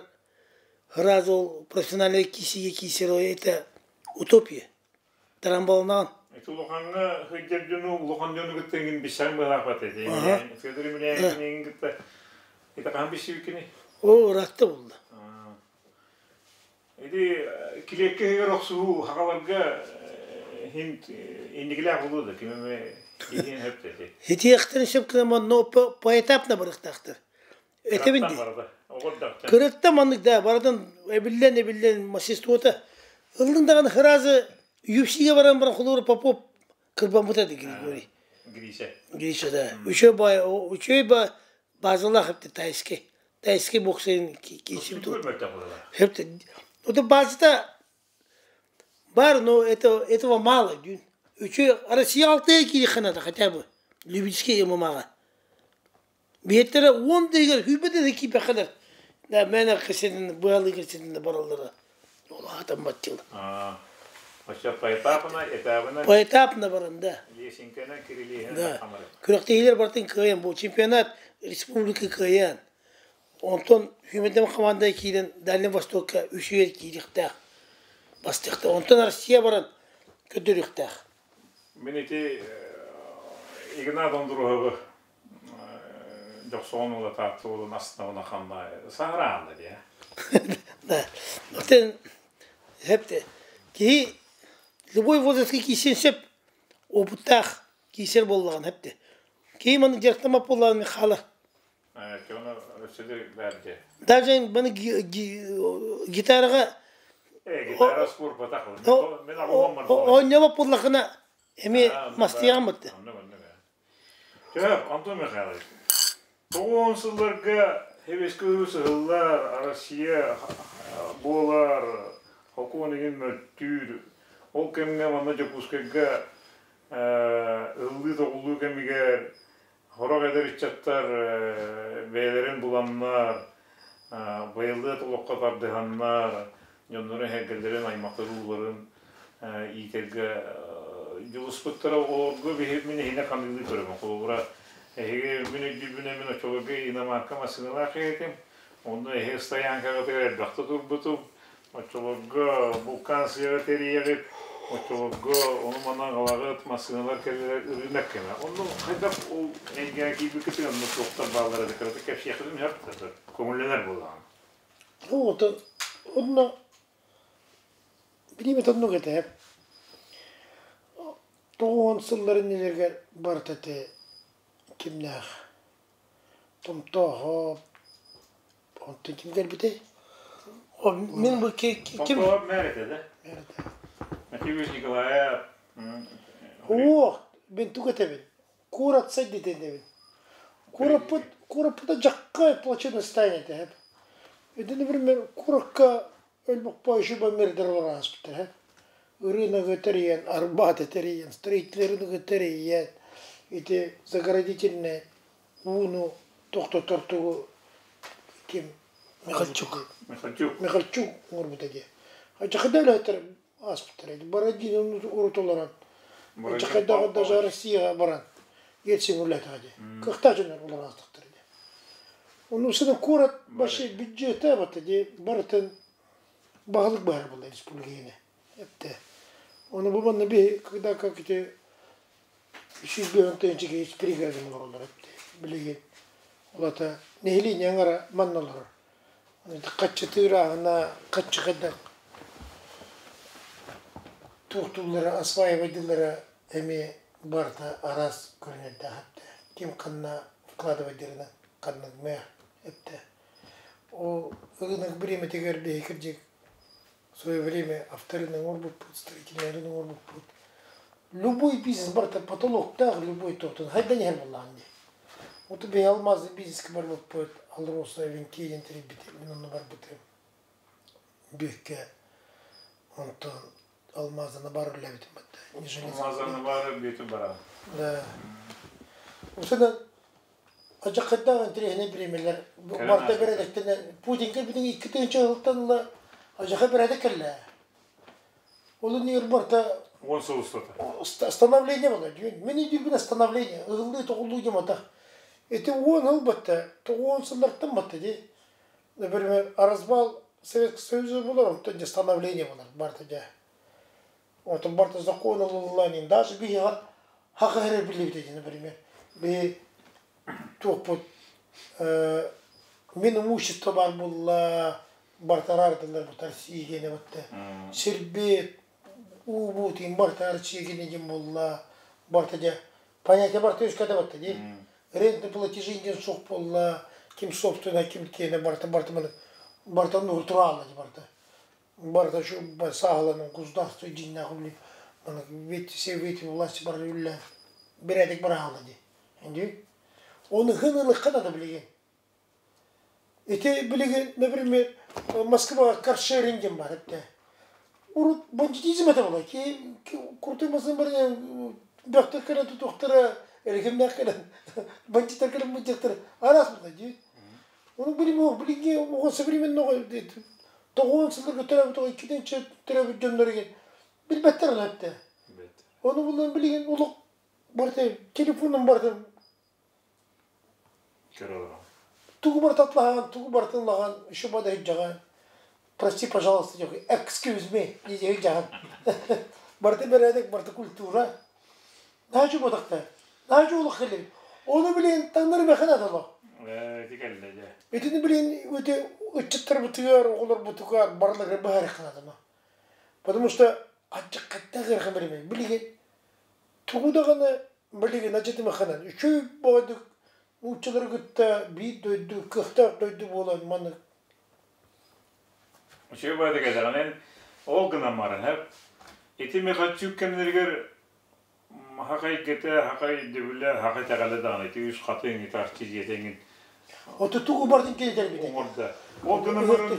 сразу ол профессиональнай киисигэ киисэр это утопия. Тарамбаланаҕын. Ити улахаҥҥа сылдьар дьону, улахан дьону кытта эҥин билсэн быһаахпат этэ. Федор Емельянович эҥин кытта ити хаһан билсибиккиний? Оо, ыраатта буолла. Ити килиэккэ иһигэр охсуһуу хагаларга иһин инникилээх буолуо да ким эмэ иһин сөп ити. Итиэхтэрин сөп гынан но поэтапно барыахтаахтар. Этэбин дии. Кыраттан маннык да барытын эбиллэн эбиллэн мастерствота ыллын даҕаны сразу UFC-ге баран баран холура Попов кырбаммыта да Григорий. Гриша. Гриша да. Үчүгэй бай үчүгэй ба базалаах эпти тайский. Тайский боксайын киисибит. Хепте. Это базата бар, но это этого мало. Үчүгэй Россия алтыга киириххэ хотя бы любительский ММА-га. Биэттэрэ уон да иһигэр сүүрбэ да киирбэххэлэр. Да мээнэ кэсэтин быалыы кэсэтин бараллара. Ол аатаммат дьыла. Оччо поэтапно, этабына. Поэтапно баран да. Лесенканы кирилиһин Да. Күрэхтэһиилэр барытын кыайан бу чемпионат республика кыайан. Онтон Хүмэдэм команда киирэн Дальний Востокка үс үйэ киириэхтээх. Бастыахтаах. Онтон Россия баран көрдөрүөхтээх. Мин ити Игнат Ондуруһабы Дьохсоҕон уола Таатта уолун астына ханна саһараанна диэ. Да. Отен хепте киһи любой возрастка киисен сөп опыттаах киисер буоллаҕын хепте. Киһи маны дьарыктамап буоллаҕын хаалар. Даже маны гитараҕа гитара спорпатах. Оонньообот буоллахына эмиэ мастыйаҕын бытты. Сөп, Антон Михайлович. Тоҕуон сылларга Сэбиэскэй Союз ыһыллар, Россия буолар, сокуон иһин мөлтүүр. Ол кэмҥэ манна Дьокуускайга ыһыллыы-тоҕуллуу кэмигэр сорох эдэр ыччаттар бэйэлэрин буланнар, байылыат олоххо тардыһаннар, дьоннорун эһэргэлэрин, аймахтарын иитэргэ дьулуспуттара оҕолорго биһи мин эһини ханыылыы көрөбүн. Холобура, эһиги мин өйдүүрбүнэн мин оччолорго иномарка массыыналаах этим. Онно эһи стоянкаҕытыгар элбэхтэ турбутум. Оччолорго булкаан сыаҕа тэрийэҕит, оччолорго ону-маны аҕалаҕыт, массыыналар кэлэлэр ырыынак кэмэ. Онно хайдах ол эйгэҕэ киирбиккитин онно суохтар бааллара да кыратык кэпсиэххитин сөп көҥүллэнэр буоллаҕым. Оҕото онно билиибит оннук этэ. 90 сылларын иннигэр барыта этэ кимнээх Томтооһоп онтон ким кэлбитэй? Мин бу ким Томтооһоп мэр этэ да? Мэр этэ. Матвей Николаев. Уох, мен тугу этэбин? Куорат сайдыта этэбин. Куораппыт куораппыта дьакка плачевное состояние этэ. Это, например, куоракка өлбөхпө еще мэрдер олорон ааспыттар. Рыногы тэрийэн, Арбаты тэрийэн, строительный рыногы тэрийэн, ити заградительный ууну тохтотор тугу ким Михальчук. Михальчук. Михальчук оҥорбута дии. Дьахада үлэһиттэр ааспыттар. Бородин урут олорон. Дьахайдаҕа даже Россияҕа баран Ельцин үлэлээтэҕэ дии. Кыахтаах дьоннор олорон аастахтара дии. Ону сына куорат вообще бюджета бата дии барытын баһылык баһар буолла республиканы. Эптэ. Ону бу манна би когда как эти 105 тыһыынча киһи пригородын олороллор эптэ. Билигин. Улата нэһилиэнньэ аҥара манна олорор. Хаччытыырааһына хаччы туохтууллара осваивайдылара эми барыта араас көрүнэрдээх эптэ. Ким ханна вкладывайдырына ханнык мэ эптэ. Ол ылынак бириэмэтигэр биһи кырдьык в свое время авторын оҥорбуппут, строительнарын оҥорбуппут. Любой бизнес барыта потолоктаах, любой тохтон хайдан иһэр буоллаҕын дии. Оту биһи алмазный бизнеске барбыппыт, Алроса, Венке диэн тэрийбит, мин онно барбытым. Бүөккэ онтон алмазаны бар үлэбитим батта. Алмазаны бар бүөтүн баран. Да. Осынан ажаккайдаах интириэһинэй бириэмэлэр барта бэрэдэктэнэн Путинга бүтүн 2 тыһыынча сылтан ыла ажаха бэрэдэк кэллэ. Ол иннигэр барта 10 сыл устата. Становление было. Мин өйдүүрбүн становление. Ыһыллыы тоҕуллуу диэн батах. Ити 10 сыл батта, 10 сыллартан батта дии. Например, развал Советского Союза было, онтон дьэ становление было барта дьэ. Онтон барта закон ылыллан, даже биһи хаха эрэ билибит, например. Би туохпут мин имущество бар булла, бартарардылар бутар сиигене батта. Сирбит, уубутин бартар сиигене дем булла, барта дьэ. Понятие барта үскәтә батта ди. Рентный платежи диэн суох буолла, ким собственный, ким киэнэ барта барта маны барта туралла ди барта. Барта шу сааланын государство дьиҥнээх үлли маны ведь все ветви власти бар үллэ бирээдик бараалла ди. Инди оны хын ылыкка да билеген. Ити билеген, например, Москва каршеринг диэн бар этте. Урут бандитизм это было. Ки курты масын бар бөхтөр кэлэн тутуохтара, эргимнээх кэлэн бандиттар кэлэн мыдьахтара араас була ди. Оны билим билиги оҕо современного 90 сылларга төрөбүт оҕо иккитинчи төрөбүт дьоннор билбэттэр этте. Оны булан билигин улук барта телефонун барта тугу бартатлахан, тугу бартынлаган, еще бада жаган. Прости, пожалуйста, excuse me, диye жаган. Барты бередек, барты культура. Нажу бодакта. Нажу улук хили. Оны билен таңнар механа дало. Тикелле дьэ. Итини билен өте ыччаттар бутугар, оҕолор бутугар барлыгы баары кынадыма. Потому что ачык каттагыр хамырме. Билген тугу даганы билген ачыты механан. Үчүй бойдук уччалар гытта бии дойду, кыхтаах дойду буолан маны. Үчүгэй баҕайытык этэҕинэн ол гынан баран һэп. Ити Михальчук кэмнэригэр хакай гете, хакай дөбүлэ, хакай тэҕэлэ даҕаны ити үс хатыҥ итарчы дьиэтэҥин Ото тугу бардын келетер бите. оҥорда. Ол гынан баран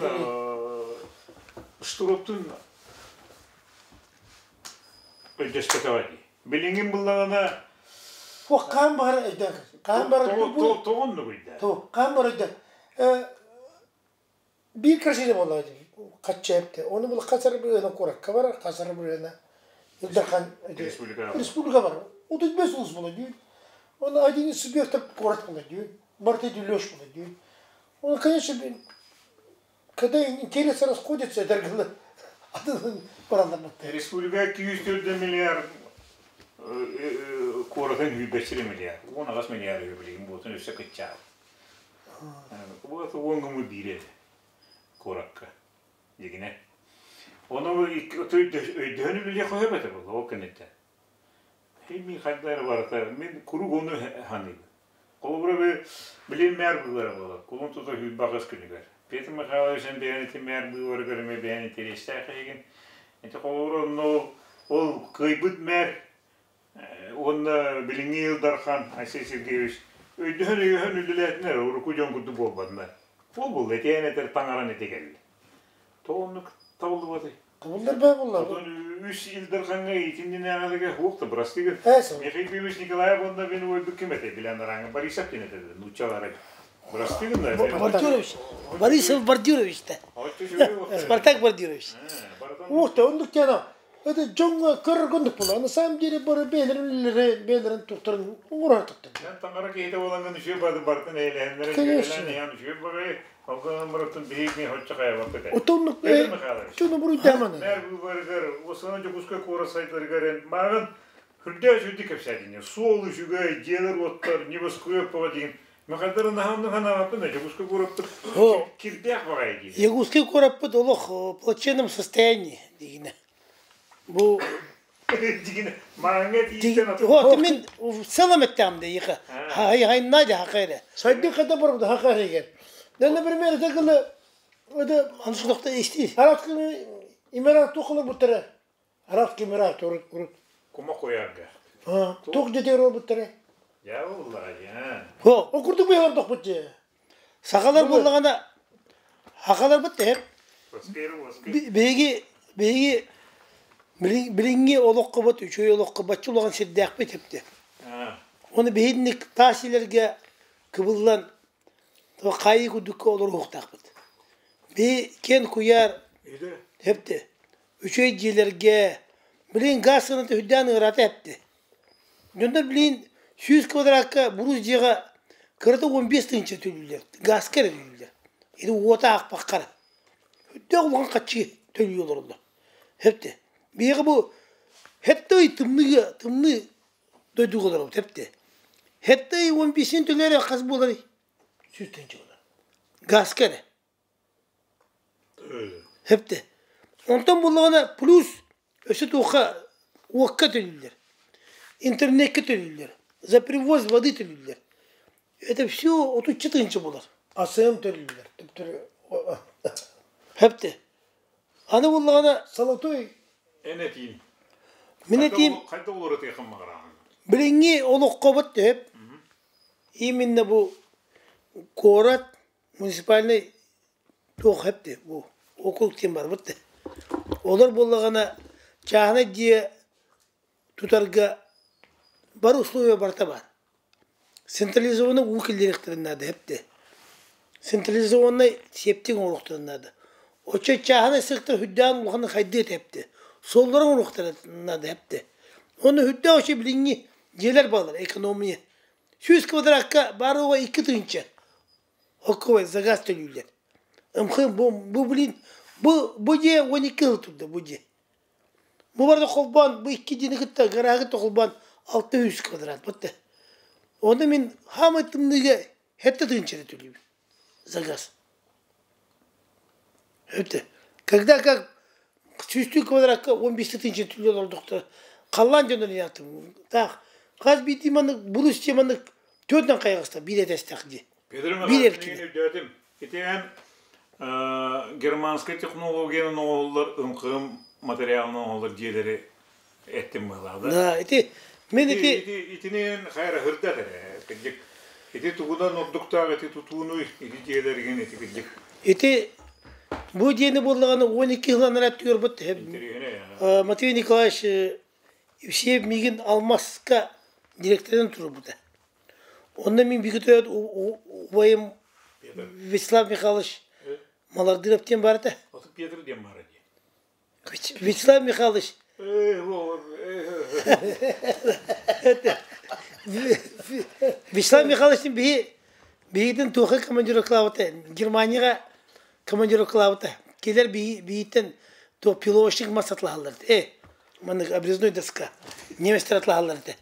Штуроптун өйдөспөтөҕө дии. Билиҥин буллаҕына О каан бар эйдэ. Каан бар тоҕоннугуйда. То каан бар эйдэ. Бир красивый буолла качча Оны бул касар бирена куракка бар, касар бирена Илдархан Республика. Республика бар. 35 улус була дии. Он один из субъектов город була дии. Барты дележ була дии. Он, конечно, когда интересы расходятся, это барандар Республика 204 миллиард куоратын 105 миллиард. 18 миллиард билигин буотун өссө кыччаал. Бу уонгуму бире куоракка. Дигине. Оны өйдөһөнү биле көһөбөтө бу ол кенетте. Хими хайдар барата мен курук ону ханыйбы. Холобура бе билин мэр быылара буолар. Кулун тута хүлбагыс күнүгэр. Петр Михайлович бэйэн мэр быылары көрүмэ бэйэн интерестээх эгин. Эти холобура онно ол кыйбыт мэр онна билиңи Илдархан Айсен Сергеевич өйдөһөн өйөһөн үлэлээтинер уруку дьон курдук буолбатынар. Ол бул этиэн этер таҥаран эти келли. Тооннук табыллыбаты. Табыллар бэ буллар. Отон үс Илдарханга итиннинээҕилигэ хуохта бырастыгы. Эсо. Михаил Ефимович Николаев онна бин уойбут ким этэй билэн араҥа Борисов диэн этэ нууччалара. Бырастыгын да. Бордюрович. Борисов Бордюрович да. Спартак Бордюрович. Ух ты, оннук тена. Это дьоҥҥо көрөр була. На самом деле бары бээлерин бээлерин тухтарын уҥурар туктар. Мен таҥара киһитэ буолаҥҥын үчүгэй бады бартын эйлэһиннэрин Конечно. үчүгэй ян үчүгэй бары олгон мырыттын биһик ми хочча хайабаппыт. Отоннук Петр Михайлович. чуну буруйдаманы. Мэр быыбарыгар осынан Дьокуускай куорат сайтарыгар мааҕын хүрдээ сүрдү кэпсээтине. Суол үчүгэй, дьиэлэр уоттар, небоскреб пова деген. Махалдары наһаанны ханаабаппын Якутскай куораппыт кирдээх баҕайы дии. Якутскай куораппыт олох в плачевном состоянии дигинэ. Бу дигинэ мааҥҥа тиийдэн Вот мин в целом эттэм да иха. Хай хай надя хакайра. Сайдыы хата барбыта хакайрыгар. Да, например, это кылы это Аншылықта исти. Арабский Эмират тухылы буттара. Арабский Эмират урут урут. Кума куярга. Тух жетер буттара. Я улла я. Хо, О курдук быһар бут же. Сахалар буоллаҕына хахалар бут тэһэр. Биһиги биһиги билиҥҥи олоххо бут үчүгэй олоххо бачча улахан сирдээхпит эпти. Оны биһинник таас илэргэ кыбыллан хайы курдукка олоруохтаахпыт. Би кен куйаар хепте. Үчүгэй дьиэлэргэ билин газ сыаната үрдээн ыараата эпти. Дьоннор билин 100 квадратка бурус дьиэҕэ кырата 15 тыһыынча төлүүллэр. Газка эрэ төлүүллэр. Ити уота аахпакка эрэ. Үрдээх улахан хаччы төлүү олороллор. Хепте. Биһиэхэ бу хепте ый тымныы тымныы дойдуга олоробут хепте. Хепте ый 15 төлөөрө хас буоларый? 100 тыһыынча буолар. Газка эрэ. Хепте. Онтон буллаҕына плюс өссө туохха уокка төлүүллэр. Интернеккэ төлүүллэр. За привоз воды төлүүллэр. Это все отучча тыһыынча буолар. АСМ төлүүллэр. Хепте. Аны буллаҕына Золотой Эн этиим. Мин этиим Хайда олору тыйхан маҕараҕын? Билиҥҥи олоххо бут төһөп именно бу куорат муниципальный туох эпти бу округ диэн барбыт да. Олор буоллаҕына чааһынай дьиэ тутарга бары условия барыта баар. Централизованный уу киллэриэхтэрин наада эпти. Централизованный септик оҥоруохтарын наада. Оччо чааһынай сектор үрдээн улаханнык хайдыа этэ эпти. Суоллары оҥоруохтарын наада эпти. Уонна үрдээх үчүгэй билиҥҥи дьиэлэр бааллар экономия. 100 квадратка баар 2 тыһыынча. Оккой за газ төлүүллэр. Ымхы бу, бу блин, бу, бу дьиэ 12 сыл турда бу дьиэ. Бу барда холбоон, бу икки дьиэни кытта гарааһы кытта холбоон 600 квадрат бутта. Оны мин хаамай тымныыга хетте тыһыынча төлүүбүн за газ. Это когда как сүүстүү квадратка 15 тыһыынча төлүү олордохтор. Халлаан дьонун яттым. Так, хас биирдии маннык бурус дьиэ маннык төрдөн хайаҕаста биир этээстээх дьиэ. Петр Биир эркини. өйдөөтүм. Ити эн германскай технологияны оҥоһуллар ымхыым материалын оҥоһуллар дьиэлэри эттим быһыылаах. Да, ити мен ити Итинэн хайра хырдат эрэ. Кырдьык. Ити тугунан ордуктаах ити тутууну ити дьиэлэригин ити кырдьык. Ити бу дьиэни буоллаҕына 12 сыл анараа өттүгэр Интэриэһинэй. Матвей Николаевич Евсеев миигин Алмазка директорынан турбута. Онно мин бигэ төрөөт убайым Вячеслав Михайлович Малардыров диэн бар этэ. Оту Петр диэн баара дии. Вячеслав Михайлович Это Вячеслав Михайлович биһи биһигитин туохха командировкалаабыта Германияҕа командировкалаабыта. Килер биһиттен то пиловочник мас атлаһаллар э маннык обрезной доска немецтер атлаһаллар этэ.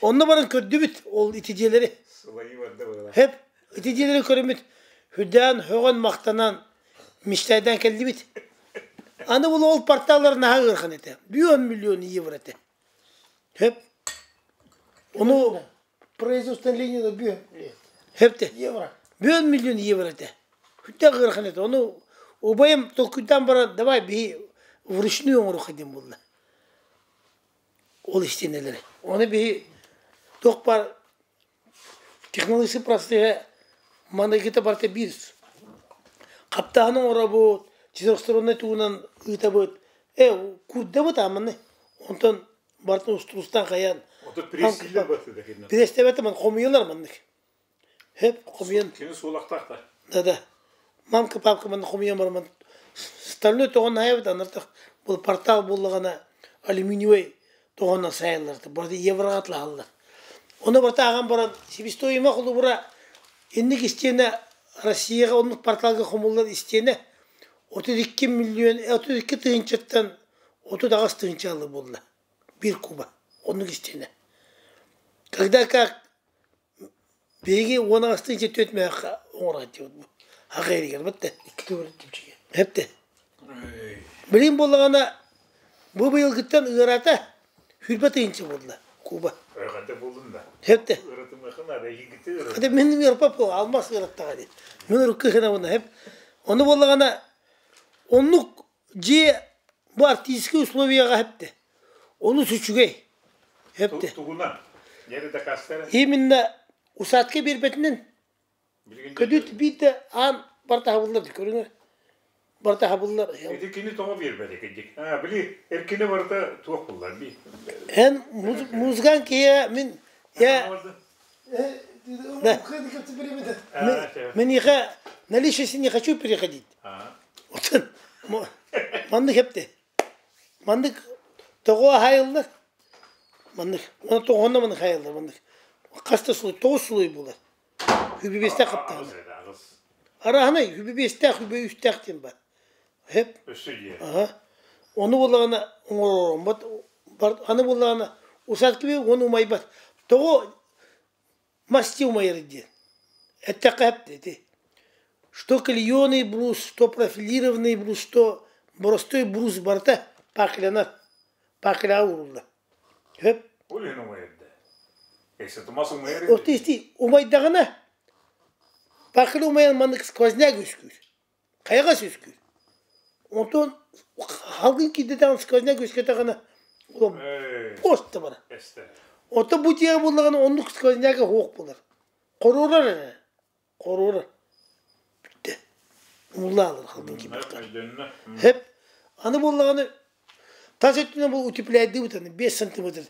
Онно баран көрдүбүт ол ити дьиэлэри. Сылайы барда была. Хеп ити дьиэлэри көрүмүт хүдээн хөҕөн махтанан мечтайдан кэллибит. Аны бул ол порталлар наһаа ыарахан этэ. 1 миллион евро этэ. Хеп. Ону производственная линия бүү хепте. евро. 1 миллион евро этэ. Хүттээх ыарахан этэ. Ону убайым толкуйдаан баран давай биһи вручную оҥоруохха диэн буолла. Ол истиэнэлэри. Оны биһи туох бар технологический процесс манныгыта барыта биир. Хаптаһын оҥоробут, четырехсторонной тугунан ыытабыт. Э, курдабыт аманы. Онтон бартын устурустан хаян. Ото пресс-силер баты да кинна. Пресстебете ман хомуйалар маннык. Хеп хомуйан. Кини суолахтаах да. Да-да. Мамка, папка ман хомуйан бар ман. Стальной тоҕон хайабыт анартах бұл портал буоллаҕына алюминиевый тоҕонон сайаллар. Барда евроға атлаһаллар. Оны барта ааҕан баран себестоимость холобура инник истиэнэ Россияҕа оннук порталга хомуллар истиэнэ 32 миллион 32 тыһыынчаттан 38 тыһыынча буолла. Бир куба. Оннук истиэнэ. Когда как Биһиги уон аҕыстыы четверть мээххэ оҥорон диэбит бу. Хахайригэр бытта. Икки төгүл типчигэ. Хепте. Билин буоллаҕына бу быйылгыттан ыарата хүрбэ тыһыынча буолла Куба. Ыараханта буоллун да. Хепте. Ыаратымыахын наада, игити ыарат. Хата мин ыарпап алмаас ыараттаҕа дии. Мин урукку хынабына хеп. Ону буоллаҕына оннук дьиэ бу артистическай условияҕа хепте. Олус үчүгэй. Хепте. Тугунан? Нери дакаастара? Именно усадка биэрбэтинэн көдүт биирдэ аан барта хабыллар көрүҥэр барта хабыллар. Ити кини тоҕо биэрбэт экидик? А, били эркини барыта туох буллар би? Эн музыкант киһи мин я Да. Мен на личности не хочу переходить. Маннык хепте. Маннык тоҕо аһайыллар. Маннык. Оны тоҕонно маннык хайыллар. Маннык. Хаста сулуй, тоҕус сулуй булар. Хүбүбиэстээх хаптаҕына. Араһынай хүбүбиэстээх, хүбү үстээх диэн бар. Хеп. Аха. Ону буллаҕына оҥороруммат. Аны буллаҕына усадки оны умайбат. Тоҕо масти умайар диэн. Эттэххэ хеп ити. Что клееный брус, что профилированный брус, что простой брус барыта паклянар. Пакляҕа ууруллар. Хөп. Ол иһин умайарда. Эсэтумас умайар. Орто исти умайдаҕына пакля умайан маннык сквозняк үскүүр. Хайаҕас үскүүр. Онтон халгын киирдэтэҕин сквозняк үскэтэҕинэ просто барар. Оттон бу дьиэҕэ буоллаҕына оннук сквозняга суох буолар. Хоруорар эрэ. Хоруора. Бүттэ. Умуллаалар халгын киирбэхтэр. Хеп. Аны буоллаҕына тас өттүнэн бу утепляйдыыбыт аны 5 сантиметр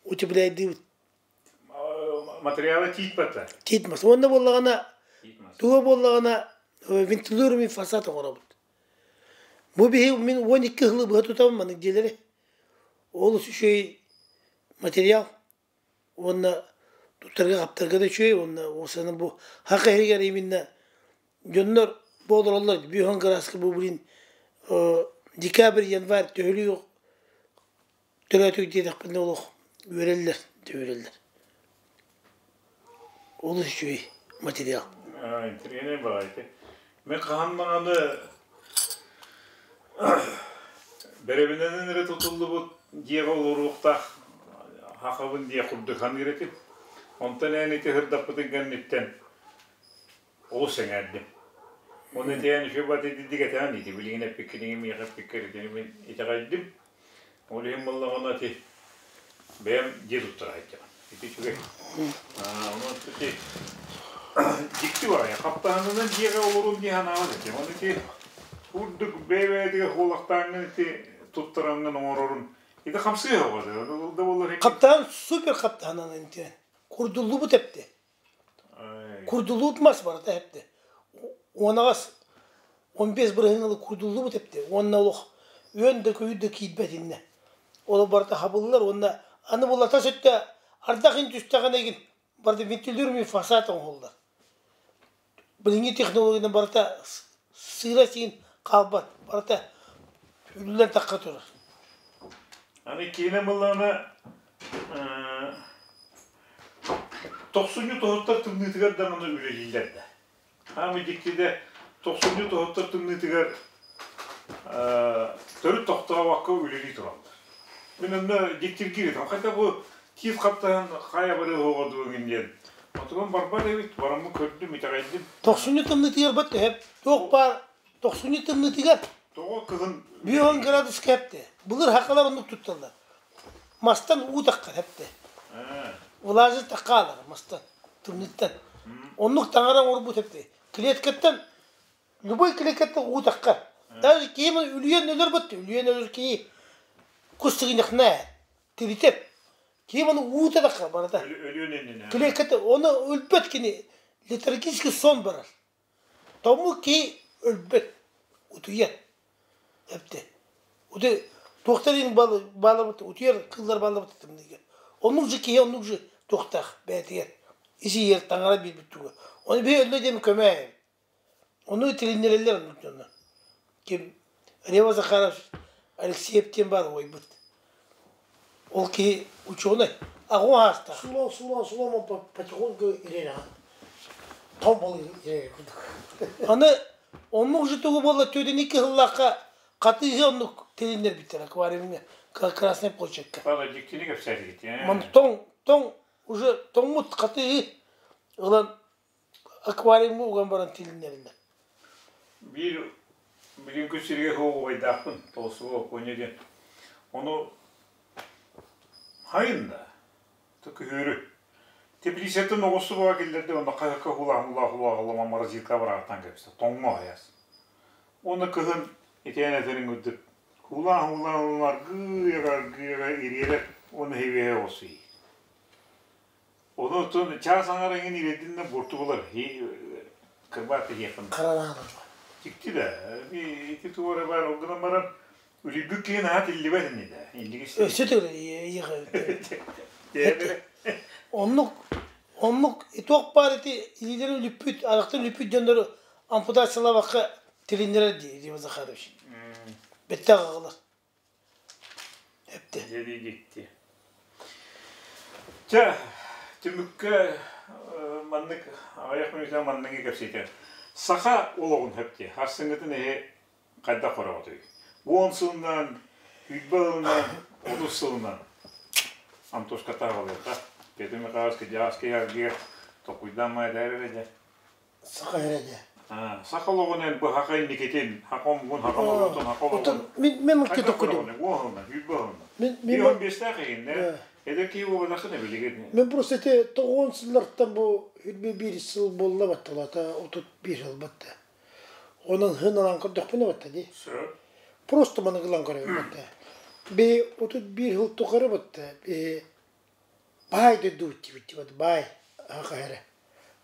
утепляйдыыбыт. Материала тиит бата. Тиит мас. Уонна буоллаҕына туга буоллаҕына вентилируемый фасад оҥоробут. Бу биһи мин 12 сылы быһа тутабын маннык дьиэлэри. Олус үчүгэй материал. Уонна туттарга-хаптарга да үчүгэй уонна уопсайынан бу хах иһигэр именно дьоннор бу олороллор бүһөн кырааска бу блин декабрь январь төһөлүү төрөөтүк диэтэхпинэ олох үөрэллэр үөрэллэр олус үчүгэй материал. Интэриэһинэй баҕайы. Мен хаһан даҕаны бэрэбинэнэн эрэ тутуллубут дьиэҕэ олоруохтаах хахабын диэ курдук саныыр этим. Онтон эн ити сырдаппытын кэнниттэн олус сэҥээрдим. Оны этиэн үчүгэй бат итидик этэҕин ити билигин эппиккиниги миэхэ эппиккэр итини мин итэҕэйдим. Ол иһин буоллаҕына ити бэйэм дьиэ туттара сылдьабын. Ити үчүгэй. Онон ити дьикти баҕайы хаптаһынынан дьиэҕэ олорун дии санаабат этим. Ону ити курдук бэйэ-бэйэтигэр хуолахтааҥҥын ити туттараҥҥын оҥорорун ити хамсыа да буоллар Хаптаһын супер хаптаһынан интиэн. Курдуллубут эпти. Курдулуут мас барыта эпти. Уонаҕас 15 бырыһыҥылы курдуллубут эпти. Уонна олох үөн да көйүр да киирбэт иннэ. Ол барыта хабыллар уонна аны булата сөттө ардах ин түстэҕинэ игин барыта вентилируемый фасад оҥоһуллар. Билиҥҥи технологияны барыта сыыра сиин хаалбат, барыта үллэн тахха турар. Аны киинэ былаана тохсунньу тоһуттар тымныытыгар даҕаны үлэлииллэр да. Хаамый дьиктидэ тохсунньу тоһуттар тымныытыгар төрүт тохтообокко үлэлии тураллар. Мин онно дьиктиргиир этим. Хотя бу тиит хаптаһын хайа барыы оһоҕо дуо диэн. Отугун барбат эбит, бараммын көрдүм, итэҕэйдим. Тохсунньу тымныытыгар бат төһөп, туох баар тохсунньу тымныытыгар Тоҕо кыһын 50 градус кэпте. Былыр хакалар оннук тутталлар. Мастан уу таххар хепте. Влажность таххаалар мастан, тымныттан. Оннук таҥара оҥорбут хепте. Клеткаттан любой клеткаттан уу таххар. Даже киһи үлүйэн өлөр бытты, үлүйэн өлөр киһи кус сыгыньахна тиритер. Киһи маны уута таххар барыта. Өлүөн иннинэ. Клетката оны өлбөт кини летаргический сон барар. Тому киһи өлбөт, утуйар. Эпте. Ути туохтарын баалабыт, утуйар кыллар баалабыт тымныыга. Оннук же киһи оннук же туохтаах бэйэтигэр. Ис иһигэр таҥара биэрбит туга. Ону биһи өллө диэн көмө. Ону тилиннэрэллэр оннук дьонно. Ким Рева Захаров Алексеев диэн баар уойбут. Ол киһи учуонай. Аҕу аастаах. Сулан, сулан, сулан потихоньку ирераҕын. Том бол ире курдук. Аны оннук же тугу буолла түөдэн икки сыллаахха хатыыһы оннук тилиннэрбиттэр аквариумҥа Красная площадька. Павел дьиктини кэпсээтигит. Ман тоҥ тоҥ уже тоҥмут хатыыһы ылан аквариумҥа уган баран тилиннэриллэр. Биир билиҥҥи сиргэ суох убайдаахпын, Толстого Коня диэн. Ону хайын да, күһүөрү. Теплицатын оҕусу баҕа киллэрди, онно хаһыакка хулаах-хулаах морозилка барааттан кэбистэ, тоҥмо айас. Уонна кыһын итиэн этэриҥ үрдүк хулаах-хулаах аргыыга-аргыыга ириэрэр уонна хибиэһэ оҕусу иһит. Ону оттон чаас аҥара иҥин ириэрдиннэ буорту булар кырбаат иһиэххин. Харанаалар. Дьикти да, ити тугу эрэ баар, ол гынан баран үлүйбүт киһи наһаа тиллибэт ини да. Инники Өссө төгүл Оннук оннук туох баар ити илиилэрин үлүппүт, арахтан үлүппүт дьоннору ампутациялаабакка тилиннэрэр дии Дима Захарович. Бэттээх аҕалар. Эпте. Дьэ дьикти. Чэ, түмүккэ маннык аҕыйах мүнүүтэ манныгы кэпсэтэ. Саха олоҕун хөптү харсыҥҥытын эһи хайдах көрөҕүтүй? 10 сылынан, 20 сылынан, 30 сылынан Антошка таҕалыаха. Петр Михайлович кыдьааскай аргыар токуйдаан этэр эрэ дьэ. Саха эрэ дьэ. Саха олоҕун быһаха инникитин, хака омугун, хака норуотун, хака олоҕун. Мин мен мыкты токуйдум. 10 сылынан, 20 сылынан. Мин Мен 15-тээх игиннэ. Эдэр киһи буолбатаххын билигин. Мен просто эти тоҕуон сыллартан бу 21 сыл буолла батталата 31 жыл батта. Онон хыналан көрдөхпүнэ батта ди. Просто маныгылан көрөбүн батта. Би 31 жыл тухары батта. Би бай дойду бит бай хахара.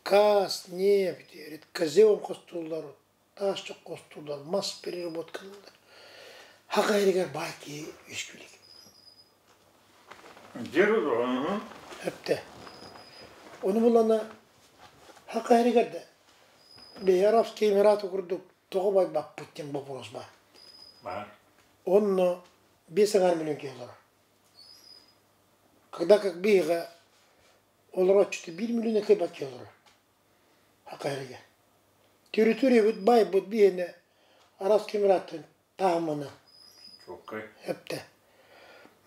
Газ, нефть, редкозем хостуулар, таас чох хостуулар, мас переработкалар. Хахаригар бай ки үскүлик. Дер Эпте. Оны булана хахаригар да би Арабский Эмираты курдук тоҕо бай баппыт диэн вопрос бар. Бар. Онно 5 миллион киһи олорор. Когда как биһиэхэ олорооччута 1 миллион кыйбат киһи олорор. Хахарыга. Территория бай бут биһиэнэ Арабский Эмираттан таамана Чоккай. эпте.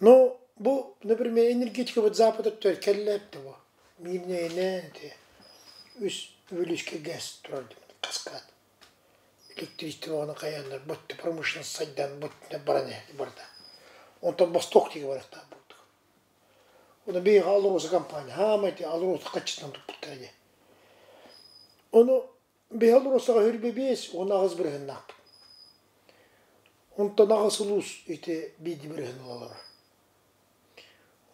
Но бу, например, энергетика вот запад өттө кэллэ эпте бу. Мирнэйнэ те үс Вилюйский ГЭС турар каскад. Электричествоны каяннар бутты промышленность сайдан бутты баран барда. Онтон Восток тиги барахта бурдук. Оны бейга Алроса компания, хаамайти Алроса качытан туппуттар. Оны бейга Алросаға хүрбе бес, оны ағыз бір нақ. Онтон аҕыс улуус ити биирдии бырыһын ылаллар.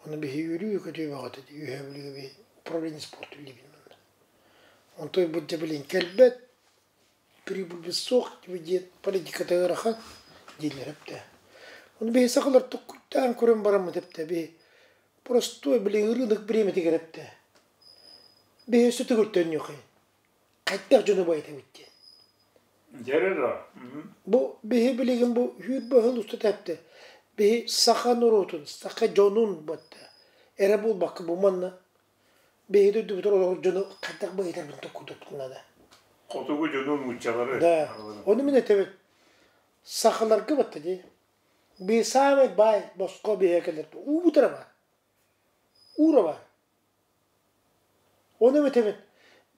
Оны биһи үрүү көтүү баҕата үһэ бүлүгө би управление спорта үллибин манна. Онтой бу билин кэлбэт прибыль суох диэн политиката ыарахан дииллэр эптэ. Оны биһи сахалар туккуттаан көрөн бараммыт эптэ би простой билин рынок время эптэ. Биһи өссө төгүртөн хайдах дьону байытабыт диэн. Дерер. Бу биһи билигин бу хүүр быһыл уста тэпте. Биһи саха норуотун, саха дьонун батта. Эрэ буолбакка бу манна биһи дойдубутар олорор дьону хайдах байытарбын токкудуптунада. Хотугу дьонун уччалары. Да. Оны мин этебит. Сахаларга батта ди. Би самый бай боско биһи келер. Уутара бар. Уура бар. Оны этебит.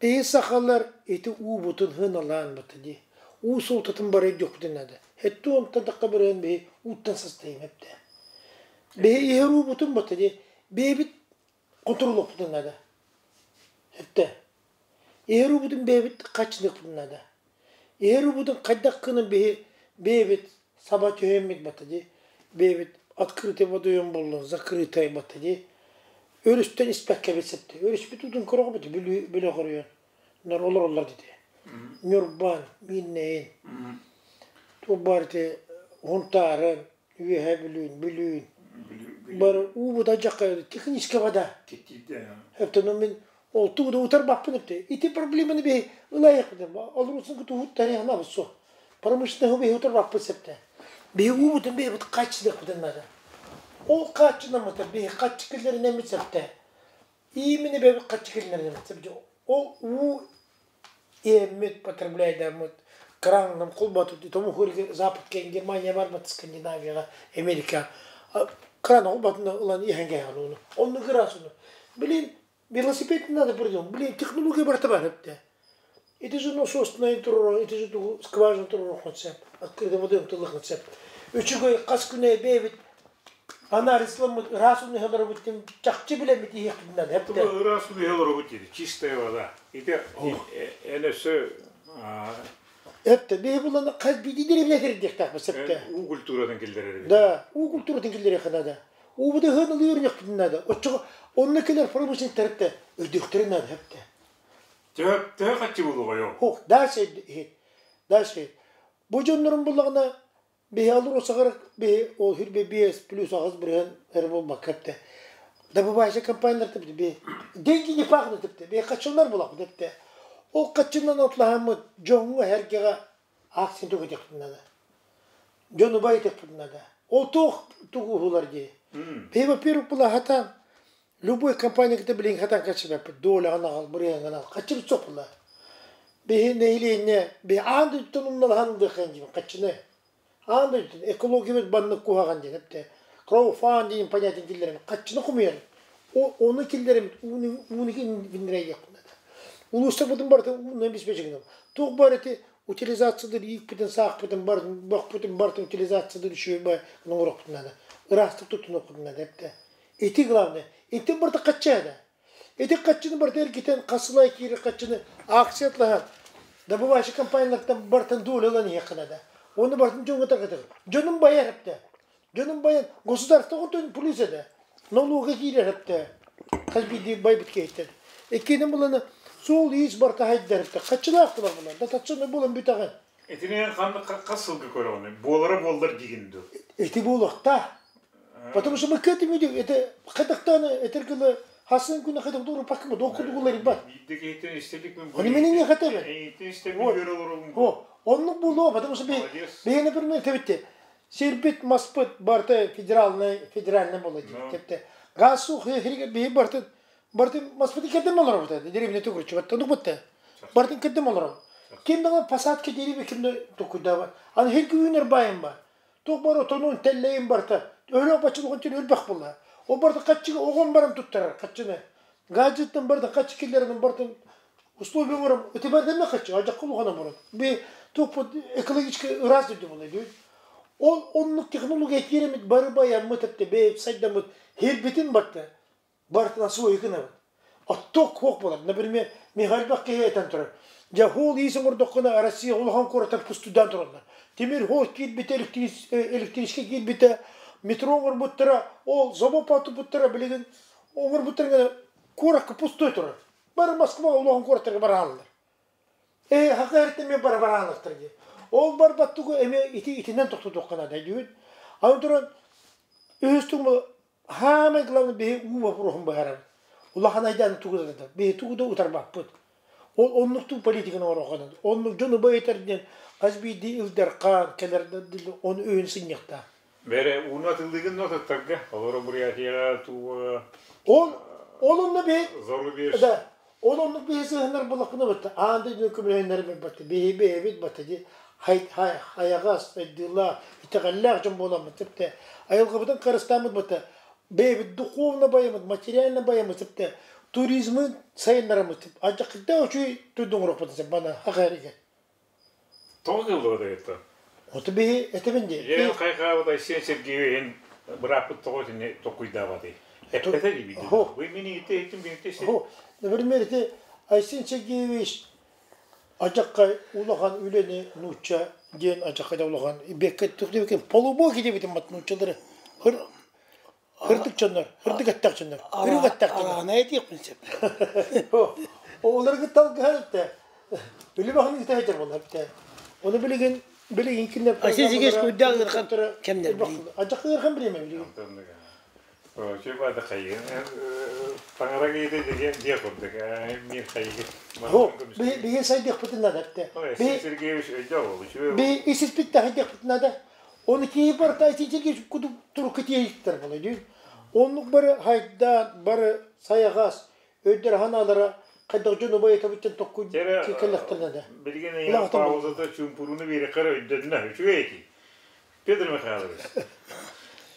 Биһи сахалар ити уубутун хыналаан батта ди. Уу суутатын бары дьокутунада. Хетту онтан такка барыан биһи ууттан састайым эпте. Биһи иһэр уубутун батта ди. Бэйбит контроллуохпутун Эпте. Иһэр уубутун бэйбит хачыныахпутун наада. Иһэр уубутун хайдах гынан биһи бэйбит саба түһэммит батта ди. Бэйбит открытый водоем боллун, закрытый батта ди. Өрүстэн испэккэ бит Өрүспүт утун көрөҕө бит бүлө көрөйөн. Нор олор олор диди. Нюрбан, Миннейн. Тубарты Хунтарын, Үөһэ Бүлүүн, Бүлүүн. Бар уубута жакка техническая вода. Эптен мен ол тугуда утар баппын эпте. Ити проблеманы би ылайык Алрусын куту хуттары хана бусу. Промышленный би утар баппын септе. Би уубутун би бут каччыдык бутун нада. Ол хааччынаммыта биһи хаччы киллэринэммит сөптөө. Именно бэбит хаччы киллэринэммит сөптөө. Ол уу эммит потребляйдаммыт крангным холботут тому хурги Запад кен Германия барбат Скандинавияга Америка кран холботуна ылан иһэн кэһэн ону. Онну кырасыны. Блин, велосипед надо придумать. Блин, технология барыта бар эпте. Ити же насосная турар, ити же тугу скважина турар концепт. Открытый водоем тылых концепт. Үчүгэй хас күнэ бэйбит анализламмыт ыраас ууну иһэлэр тим чахчы билэммит иһиэхпитинэн Тугу эптэ. ыраас ууну иһэ олоробут диир, чистая вода. Ити эн өссө Эптэ биһи булан хас биирдии дэриэбинэ кирдиэхтээхпит сөптө. Уу культуратын киллэрэр эбит. Да, уу культуратын киллэриэххэ наада. Уубуту ыһыан ылыыр наада. Оччоҕо онно кэлэр промышленник эптэ өйдүөхтэрин наада эптэ. Төһө төһө хаччы буолуоҕай ол? Хух, дальше иһит. Дальше. Бу дьоннорун буллаҕына биһи алросаҕар биһи ол хүрбэ биэс плюс аҕыс бырыһан эрэ буолбакка эптэ. Добывающая компаниялар типти би деньги не пахнут типти. Би хаччылар булак типти. Ол хаччынан отлаһаммыт дьоҥҥо эргэҕэ акция тугутехпит надо. Дьону байытыахпыт надо. Ол туох тугу уһулар дии. Биһи во-первых була хатан Любой компания кытта билигин хатан каччыбаппыт, доляҕын аҕал, бырыһыаҥын аҕал, хаччыбыт суох буолла. Биһи нэһилиэнньэ, биһи аан дойдуттан умналаһан ылыаххайын диибин, хаччыны. Аан дойдуттан экологиябыт баннык куһаҕан диэн эптэ. Краудфандинг понятиен киллэрэммит, хаччыны хомуйар. Ону киллэрэммит, ууну ууну киллэриэхпит надо. Улуустарбытын барытын уунан обеспечигинэн. Туох баар ити утилизациядыр иикпитин, саахпытын, барытын, бөхпүтүн барытын утилизациядыр үчүгэй бай оҥоруохпут надо. Ыраастык туттунуохпут надо эптэ. Ити главное. Ити барыта хаччы Ити хаччыны барыта эргитэн хасылай киирэр хаччыны акция атлаһан добывающий компаниялартан бартан доля ылан иһиэххэ наада. Оны бартын дьоҥҥо тарҕатар. Дьонум байар эптэ. Дьонум байан государство онтон плюс этэ. Налога киирэр эптэ. Хас биирдии байбыт киһиттэн. Иккиэнин булана суол иис барыта хайдар эптэ. Хаччылаах булар булан. Дотационный булан бүтэҕин. Итини ханнык хас сылга көрөҕүнүй? Буолара буоллар дигин дуу? Ити буолуохтаах. Потому что мы к этому идем. Это хатахтаны этер гылы хасын күнэ хатах дуру пакма докудугулар бар. Биирдэ киһиттэн истэлик мин Они меня не хотели. Эйиттэн истэбин үөрэ олоробун. О, оннук булуо, потому что би например, тебитте. Сирбит маспыт барта федеральный федеральный боло тепте. Газ сух хириге би барты барты маспыты кедем олорор бу деревня тугурчу батта ну бутта. Бартын кедем олорор. Ким дага посадка дереве кимде токуйда. Аны хер күнер байым бар. Туох бар отонун тэллэйин барта өлө бачылыгын түн өлбөх буолла. Ол барда хаччы оҕон баран туттарар хаччыны. Гаджеттен барда хаччы киллерин бартын условия оҥором ити барда хаччы ажакка улахана бурун. Би туох экологически ыраас дойду буолла дүү. Ол оннук технология кииремит бары баяммыт эпте бэйб сайдаммыт хирбитин барта. Бартына свой гынабыт. Отток хуох болар. Например, Михаил киһи этэн турар. Дьэ, хоол иис оҥордоххуна Россия улахан куораттар пустуйдаан тураллар. Тимир хоол киирбитэ, электрическэй киирбитэ, метро оҥорбуттара, ол завод туппуттара билигин оҥорбуттара куоракка пустой турар. Бары Москва улахан куораттарга барааллар. Э, хакаэртэн мен бара барааллар дии. Ол барбат тугу эмиэ ити итинэн тохтотуохха наада дүүт. Аны туран үһүс Хаамай главный биһи уу боппуруоһун быһаарабыт. Улахан айдааны тугу да биһи тугу да утарбаппыт. Ол оннуктуу политиканы оҥоруохха Оннук дьону байытар диэн хас биирдии Ил Дархан кэлэр оны өйүн сынньахтаах. Бэрэ ууну атыллыгын нотаттарга, олору Бурятияҕа тууга Ол ол онно биһи зарубеж. Да, ол оннук биһи сыһыннар булахпына батта. Аан дойдуну көмөлөһүннэр батта. Биһи бэйэбит батта ди хайаҕас, сайдыылаах, итэҕэллээх дьон буоламмыт типте. Айылҕабытын харыстааммыт батта. Бэйэбит духовно байымыт, материально байымыт типте. Туризмы сайыннарамыт тип. Ажакыта үчүй туйдуҥуруохпут бана хахарыга. Тоҕо кыллыбата это? Оту биһи этебин ди. Е хайхаабыт Айсен Сергеевич бырааппыт тоҕо итини токуйдаабатый? Эппэтэ дии Вы мини ите этим бинте Хо, например, ити Айсен Сергеевич ажакка улахан үлэни нуучча диэн ажакка улахан бекке түхтебекен полубоки дебитин бат нууччалары хыр хырдык чоннор хырдык аттак чоннор хырык аттак чоннор Араана этиэхпин сөп. Оларга талгаһар Үлүбэхин итэ болар бите. Оны билигин билигин кинне Айсен Сергеевич куйдаах ыархан кэмнэр билигин. Ажакка ыархан билеме билигин. Чөп ада хайы. Таҥара киһитэ диэн диэ курдук. Мир хайы. Хо, биһи сайдыахпытын надо бите. Айсен Сергеевич өйдөө болу. Би исиспит тахайдыахпытын надо. Оны киһи барыта итиитиргэ кудук турукка тиэйиттэр буолай дии. Оннук бары хайдаан, бары сайаҕас, өйдөр ханаалара хайдах дьон убайытабыттан токку кэллэхтэринэ да. Билигин эйиэхэ паузата чуумпурууну биэрэххэ эрэ өйдөннө. Үчүгэй этии. Петр Михайлович,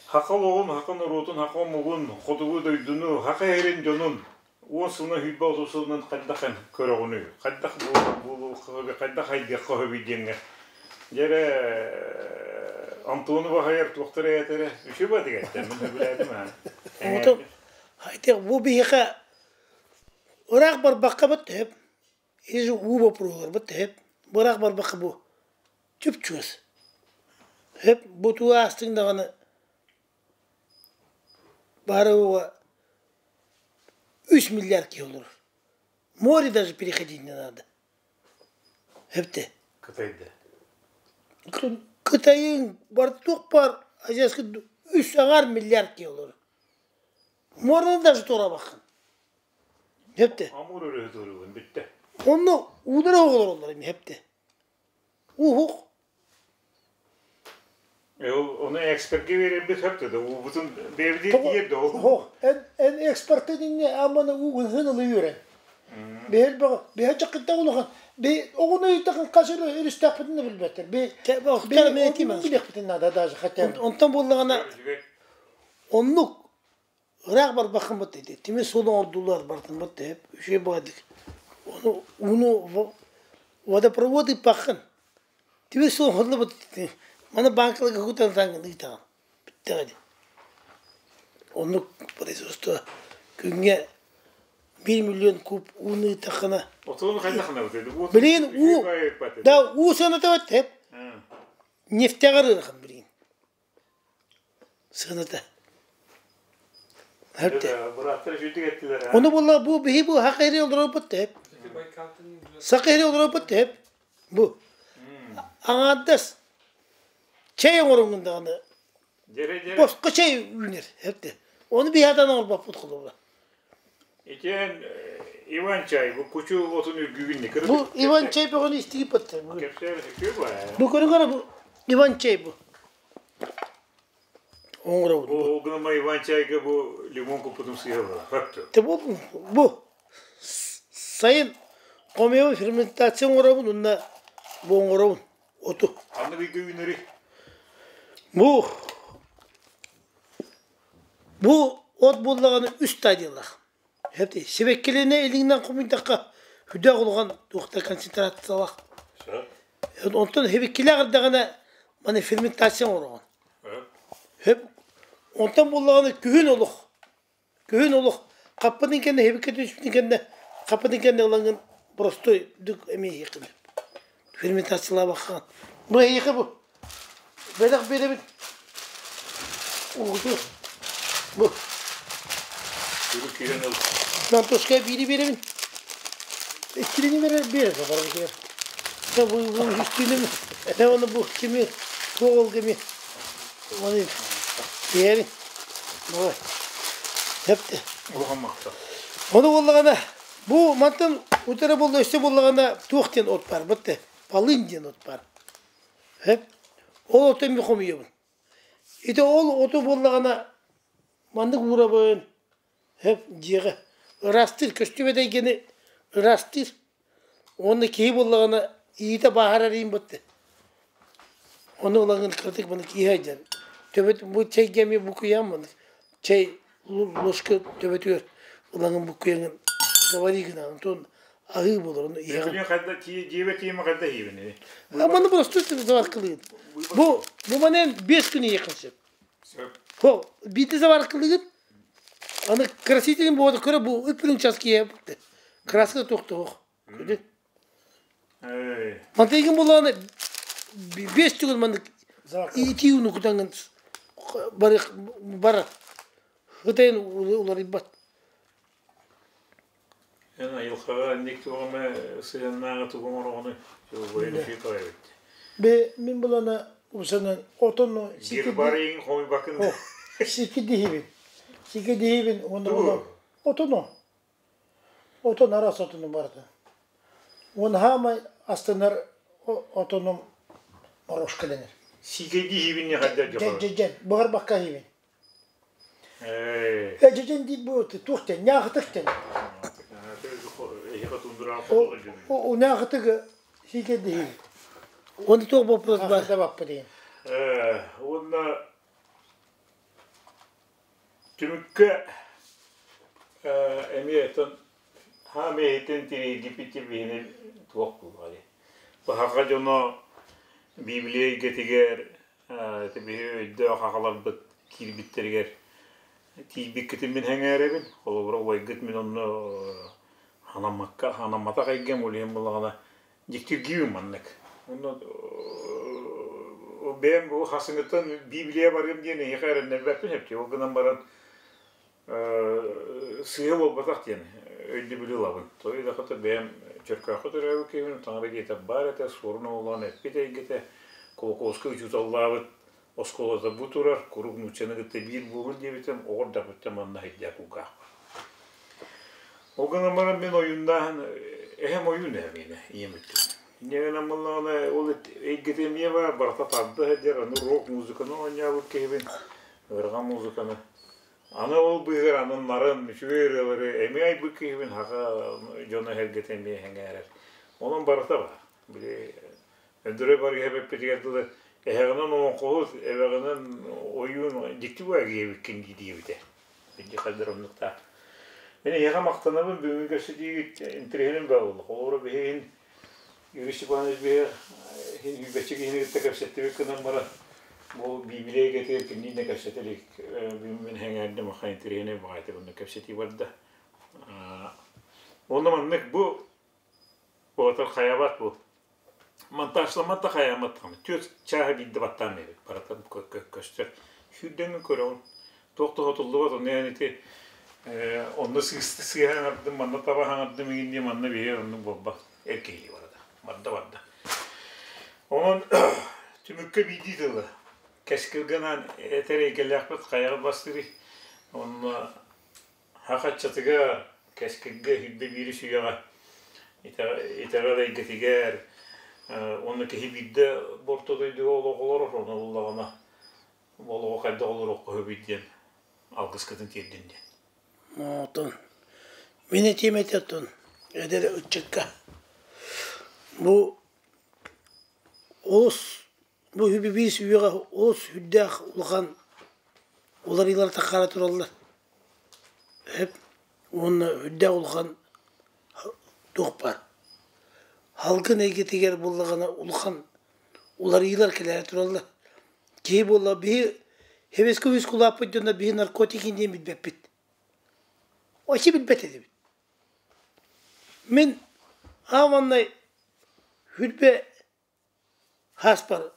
хака олоҕун, хака норуотун, хака омугун, хотугу дойдуну, хака иһэрин дьонун уон сылынан, 20 сылынан хайдах эн көрөҕүнүй? Хайдах буолуохха, хайдах хайдыахха сөбүй диэҥҥэ. Дьэ эрэ Антону баһайар туохтара этэрэ үчүгэй баатыгаттан мин сөбүлээтим аа. Оҕотом, айтыах бу биһиэхэ ыраах барбакка бат төһөп, ис уу боппуруоһугар бат төһөп, бу ыраах барбакка бу чуп-чугас. Хөп бу туу аастыҥ даҕаны бары 3 миллиард киһи олорор. Море даже переходить не надо. Хөптө. Кытайда. Кытайын бар туох бар азиатский үс аҥаар миллиард киһи олорор. Мораны даже туорабаххын. Хөптө. Амур өрүһү туоругун бүттэ. Онно уулара олороллор эми хөптө. Уһук. Оны экспертке берербит хөптө да уубутун бэйэбитин тиийэр да ол. Эн эн экспорты динне аманы уугун хын ылы үөрэн. Бэһэл бөҕө бэһэ чаккытта улахан бе оҕону ыйтакын хас өрүстээхпитин да билбэттэр. Бе билиэхпитин наада даже хотя Онтон буоллаҕына оннук ыраах барбаххын бат ити. Тимир суолун оҥордулар бартын бат деп үчүгэй баҕайытык. Ону ууну водопровод ыыппаххын. Тимир суол оҥоһуллубут маны бааҥкаларга кутан ыытаҕын. Бүттэҕэ дии. Оннук производство күҥҥэ 1 миллион куб ууну ыыттаххына Отуну хайдахына билигин уу да уу сыаната бат нефтяҕар ыарахан билигин сыаната. Ону буолла бу биһи бу хакыри олоробут деп. Сакыри олоробут деп. Бу аҥаардас чэй оҥоруҥҥун даҕаны босхо чэй үүнэр эпте. Ону биһи атан оҥорбоппут холобура. Итиэн Иван чай бу кучу отун үргүгүн Бу Иван чай бөҕөнү истигип баттар. Бу көрүҥ бу Иван чай бу. Оҥоробут. Бу гынама Иван чайга бу лимон куппутум сыыһа буолар. Те бу бу сайын хомуйабын ферментация оҥоробун уонна бу оҥоробун оту. Ханнык ыйга үүнэри? Бу бу от буоллаҕына үс стадиялаах. Сибэккилэнэ илиҥнэн хомуйдахха хүдээх улахан туохта концентрациялаах. Онтон сибэккилээх эрдэҕинэ маны ферментация оҥороҕун. Онтон буоллаҕына күһүн олох күһүн олох хаппытын кэннэ сибэкки түспүтүн кэннэ хаппытын кэннэ ылаҥҥын простой дүк эмиэ иһиэххин ферментациялаабаккаҕын. Бу эһиэхэ бу бэлэх биэрэбин угуту бу Нантушка биири биэрэбин Иккилини берер биэрэр барбытыгар. Бу бу үстүүнүм оны бу кими туох ол кими оны биэри Давай. Хепте. Улахан махтал. Ону буоллаҕына бу мантан утары буолла өссө буоллаҕына туох диэн от бар бытты полынь диэн от бар. Хеп. Ол оту эми хомуйабын. Ити ол оту буоллаҕына маннык уурабын. Хөп дьиэҕэ ыраастыыр көстүбэт эйгэни ыраастыыр. Уонна киһи буоллаҕына иитэ бааһырар иин бытты. Ону ылаҥын кыратык маны киһи дьэн. Төбөт бу чэйгэ эмиэ букуйаан маны чэй ложка төбөтүгэр ылаҥын букуйаҥын завари гынаҕын онтон аһыы буолар ону иһэҕин. Хайда дьиэбэ тиэмэ хайда иһибин? Маны просто заваркалыгын. Бу бу манен 5 күн иһиэххин сөп. Хо, биирдэ заваркалыгын аны красителин буода көрө бу үп час киһи краска туох Күдү. Мантайгын булааны бес түгүл маннык итии уну кутангын бары бар хытайын уларыйбат. Эн айылҕаҕа инник туоҕума сыһыаннааҕы тугу оҥороҕуну эбит. Бе мин булана усанан отону Гербарийин хомуйбакын. Сики дихибин. Сики дихибин оны отону. Отон арас отону барда. Он хамай астынар отонум морошка денер. Сиикэйдии иһибин хайда дьоҕор. Дьэ, быһарбакка иһибин. Дьэдьэн диир бу туох диэн, ньаахытык диэн. Ол ньаахытык сиикэйдии иһибин. Уонна туох боппуруос баар? Баппы диэн. Уонна түмүккэ эмиэ оттон хаам иһитин тириэрдиппит биһини туох буолуой? Баһаҕа дьоно Библия эйгэтигэр ити биһи өйдөөх аҕаларбыт киирбиттэригэр тиийбиккитин мин сэҥээрэбин. Холобура, убайгыт мин онно ханаммакка ханамматах эйгэм ол иһин буоллаҕына дьиктиргиибин маннык. Онно бэйэм бу хасыҥыттан Библия барыам диэн эһиэхэ эрэннэрбэппин эбит. Ол гынан баран сыыһа буолбатах диэн өйдөбүлү ылабын. Той да хата бэйэм Чөркөөххө төрөөбүт киһибин, таҥара дьиэтэ баар этэ, суорун оҕолоон эппит эйгэтэ, Кулаковскай учууталлаабыт оскуолата бу турар, куруук нууччаны кытта биир буолун диэбитим, оҕор дапыттан манна иһирдьэ кулгаахпар. Ол гынан баран мин ойууннааһын, эһэм ойуун эһэм миэнэ, ийэм өттүнэн. Инньэ гынан буоллаҕына, ол эйгэтэ эмиэ баар, барыта тарда сылдьар, аны рок музыканы оонньообут киһибин, ыарҕа музыканы. Аны ол быыһыгар аны нарын, үчүгэй ырыалары эмиэ айбыт киһибин, саха дьоно-сэргэтэ эмиэ сэҥээрэр. Онон барыта баар. Били Өндөрөй барыһа эппитигэр дылы эһэҕинэн олоҥхоһут, эбэҕинэн ойуун дьикти бу диэбиккин дии диэбитэ. Билди хайдар оннуктаах. Мин эһиэхэ махтанабын бүгүҥҥү көрсүтүүгүт интэриэһинэн баа буолла. Холобура биһигин Юрий Степанович биһи иһин үүбэччи киһини кытта кэпсэттибит гынан баран бу Библия эйгэтигэр кинини кэпсэтэ илик мин сэҥээрдим ахан интэриэһинэй баҕайытык онно кэпсэтии барда. Онно маннык бу Уотар хайабат бу. Монтажламмат да хайаамат даҕаны. Түөрт чааһы биирдэ баттаан биэрбит. Барыта көстөр. Сүүрдэҥҥин көрөҕүн. Туох да сотуллубат. Онно эн ити онно сыыһа аҥардым, манна таба аҥардым игин диye манна биһиги оннук буолбат. Эр киһилии барда. Барда барда. Онон түмүккэ биирдии тылы. Кэскилгэнэн этэр эйгэлээхпит хайаҕа бастыырый. Онно Хахаччатыгар, кэскилгэ сүүрбэ биирис үйэҕэ итэҕэл эйгэтигэр уонна киһи биирдэ бу орто дойдуга олох олорор, ону ыллаҕына бу олоҕу хайдах олоруохха сөбүй диэн алгыскытын тиэрдин диэн. Оттон мин этиим этэ оттон эдэр ыччакка бу олус бу үбү-биис үйэҕэ олус сүрдээх улахан уларыйыылар таххара тураллар. Эп уонна үрдээх улахан туох баар халгын эйгэтигэр буоллаҕына улахан уларыйыылар кэлээри тураллар. Киһи буолла биһи Хевеске үс улааппыт дьоно биһи наркотик диэн билбэппит. Вообще билбэт этибит. Мин ааманнай хүрбэ Хааспар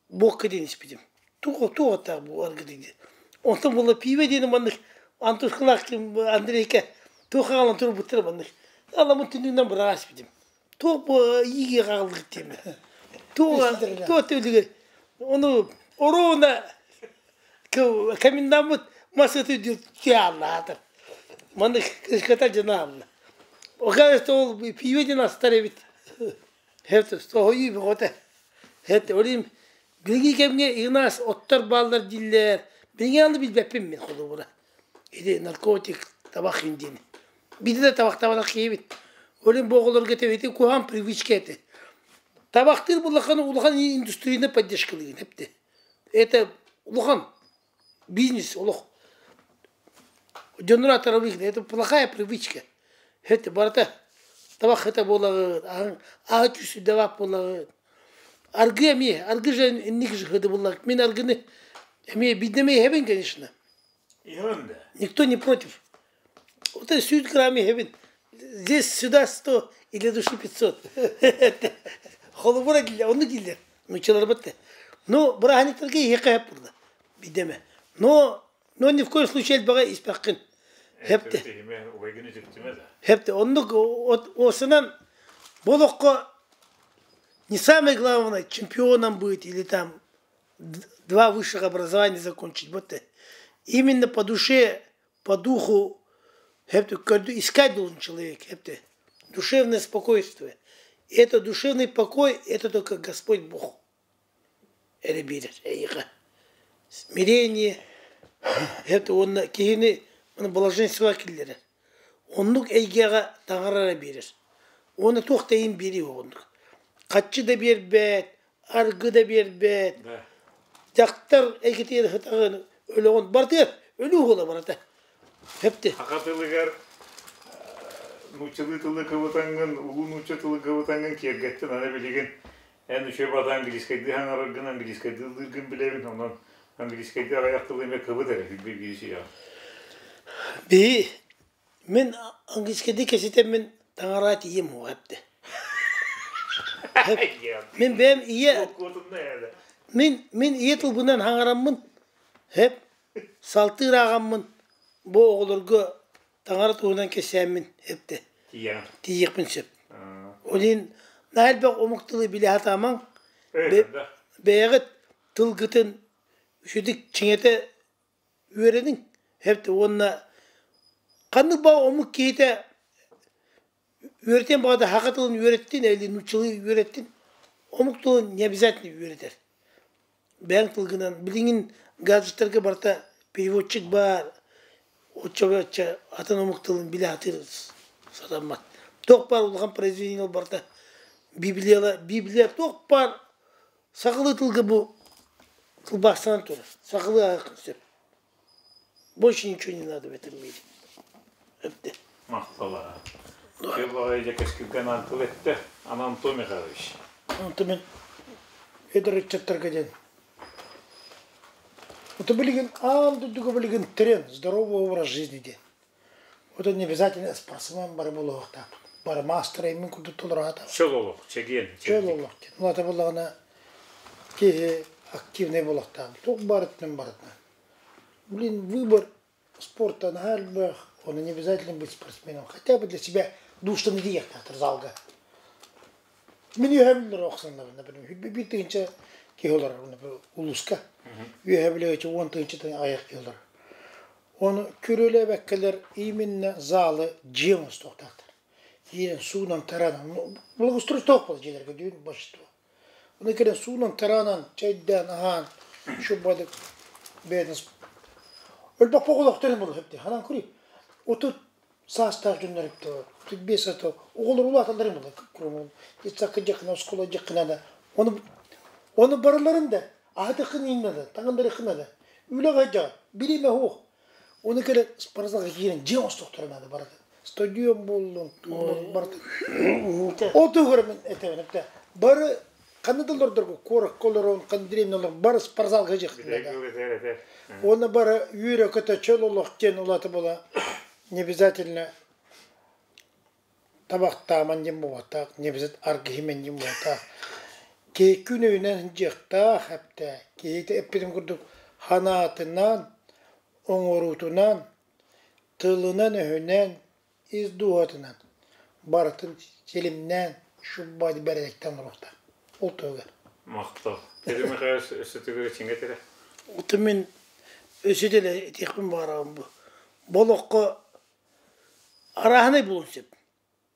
буокка диэн испитим. Туох туох аттаах бу аргы диэн. Онтон буолла пиибэ диэни маннык Антошкалаах Андрейка туох хаалан турбуттара маннык. Аламын түннүгүнэн быраҕа испитим. Туох бу ииги хааллыгыт диэмэ. Туох туох төлүгэр ону оруона комендаммыт масыты түһааллаатар. Маннык кышката дьоно аалла. Оказывается, ол пиибэ диэн астар эбит. Соһуйуу бөҕөтө. Олим билиҥҥи кэмҥэ Игнас оттор бааллар дииллэр. Билиҥҥи аны билбэппин мин холобура. Ити наркотик, табах диэн. Биирдэ да табахтаабатах киһибит. Олим бу оҕолорго этэбит куһаҕан привычка этэ. Табахтыыр буллаххына улахан индустрияны поддержкалыыгын эпти. Это улахан бизнес олох. Дьоннор атарабыйгын это плохая привычка. Это барыта табах это буолаҕын, аһы түс буолаҕын. Аргы эмиэ, аргы же инник же буоллах. Мин аргыны эмиэ биднеме иһэбин, конечно. Никто не против. Вот это 100 грамм иһэбин. Здесь сюда 100 и для души 500. Холобура дииллэр, онну дииллэр. Нууччалар бытты. Ну, бырааһынньыктарга иһиэххэ сөп буолла. Бидеме. Но ни в коем случае элбэҕи испэххин. Хепте. Хепте. Оннук осынан бу олоххо не самое главное чемпионом быть или там два высших образования закончить. Вот именно по душе, по духу искать должен человек. Душевное спокойствие. И это душевный покой, это только Господь Бог. эрэ биэрэр эйиэхэ. Смирение это уонна киһини блаженство киллэрэр. Оннук эйгэҕэ таҥара эрэ биэрэр. Уонна туох да иһин биэрии оннук. Хаччы да биэрбэт, аргы да биэрбэт. Дьахтар эйгэтигэр сытаҕын өлөҕүн барытыгар өлүү буола барыта. Хэпти. Саха тылыгар нууччалыы тылы кыбытаҥҥын, улуу нуучча тылы кыбытаҥҥын киэргэттин аны билигин эн үчүгэй баҕата английскайдыы саҥараргын, английскайдыы ыллыыргын билэбин, онон английскайдыы аҕыйах тылы эмиэ кыбыт эрэ, билбит биир Биһи мин английскайдыы кэситэммин таҥараа тиийиэм уоҕа эптэ. Мин бэйэм ийэ мин мин ийэ тылбынан хаҥараммын хэп салтыыр ааҕаммын бу оҕолорго таҥара туһунан кэпсээммин эптэ тиийиэхпин сөп. Ол иһин наһаа элбэх омук тылы билэ сатаамаҥ. Бэйэҕит тылгытын үчүгдүк чиҥэтэ үөрэниҥ. Эптэ уонна ханнык баҕа омук киһитэ үөрэтиэн баҕата саха тылын үөрэттин или нууччалыы үөрэттин омук тылын не обязательно үөрэтэр. Бэйэҥ тылгынан билигин гаджеттарга барыта переводчик баар оччо атын омук тылын билэ сатыыр сатаммат. Туох баар улахан произведение барыта Библияла Библия туох баар сахалыы тылга бу тылбаастанан турар. Сахалыы ааҕыаххын сөп. Больше ничего не надо в этом мире. Эптэ. Махтала. Кэллаҕай дьэ кэскилгэ анаан тыл эттэ. Антон Михайлович. Онто мен эдэр ыччаттарга диэн. Это билигин аан дойдуга билигин тренд, здоровый образ жизни диэн. Это не обязательно спортсмен бары буолуохтаахпыт. Бары маастар эймин курдук толороата. Чөл олох, чэгиэн. Чөл олох диэн. Улаата буоллаҕына киһи активный буолуохтаах. Туох барытынан барытынан. Блин, выбор спорта наһаа элбэх, он не обязательно быть спортсменом. Хотя бы для себя душтан диэхтаахтар залга. Мин үөһэ билэр охсаннабын, например, биир тыһыынча киһи олорор, например, улууска. Үөһэ билээччи уон тыһыынчатан аҕыйах киһи олорор. Ону күрүөлээбэккэлэр именно залы дьиэ оҥостуохтаахтар. Киирэн суунан тараанан, благоустройство буолар дьиэлэргэ дүүн большинство. Ону кэлэн суунан тараанан, чэйдээн, аһаан, шубадык бэйэтин Өлбөх оҕолохторун буолуо сөптөөх. Ханан көрүй. Отут саастаах дьоннор эптэ 35 саастаах оҕолор улааталларын буолар курумун. Детсадка дьахына, оскуола дьахына да. Оны оны барыларын да аһатыххын ииннэ да, таҥыннарыххына да. Үлэҕэ дьа, билиме суох. Оны кэлэн спортзалга киирэн дьиэ оҥостуохтара наада барыта. Стадион буоллун, барыта. Ол туһугар мен этэбин эптэ. Бары ханна да олордорго куоракка олорон, ханна древний олорон, бары спортзалга дьиэхтэр. Уонна бары үөрэ-көтө чөл олох диэн улаата була не обязательно табахтааман диэн буолуохтаах, не обязательно аргыһыман диэн буолуохтаах. Киһи күн өйүнэн дьиэхтээх эптэ, киһитэ эппитим курдук ханаатынан, оҥоруутунан, тылынан-өһүнэн, ис дууһатынан барытын силимнээн шуббади бэрээдэктэн оҥоруохтаах. Ол туһугар. Махтал. Петр Михайлович өссө төгүл ичиҥҥэ этэрэ. Оту мин өссө дэлэ этиэхпин баҕарабын бу. Бу олоххо арааһынай буолуон сөп.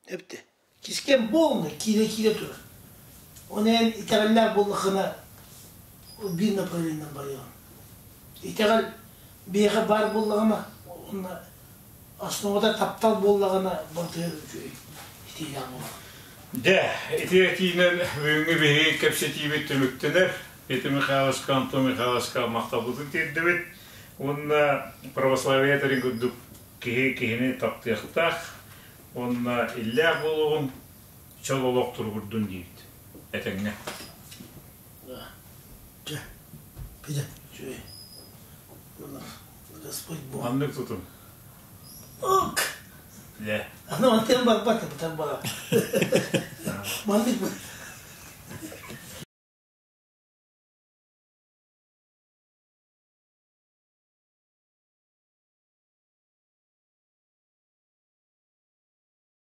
Эпти. Кискэн полный киирэ-киирэ турар. Оны эн итэҕэллээх буоллаххына биир направлениенан барыаҕын. Итэҕэл биһиэхэ баар буоллаҕына, уонна основата таптал буоллаҕына барытыгар үчүгэй итиилээх буолар. Дьэ, ити этиинэн бүгүҥҥү биһиги кэпсэтиибит түмүктэнэр. Петр Михайловичка, Антон Михайловичка махталбытын тиэрдэбит. Уонна православие этэрин курдук киһи киһини таптыахтаах уонна иллээх буолуоҕун, чөл олох туругурдун диибит. Этэҥҥэ. Дьэ, Петя, үчүгэй. Господь Бог. Маннык тутун. Ок. Дьэ. Аны мантан барбат, бутан бара. Маннык.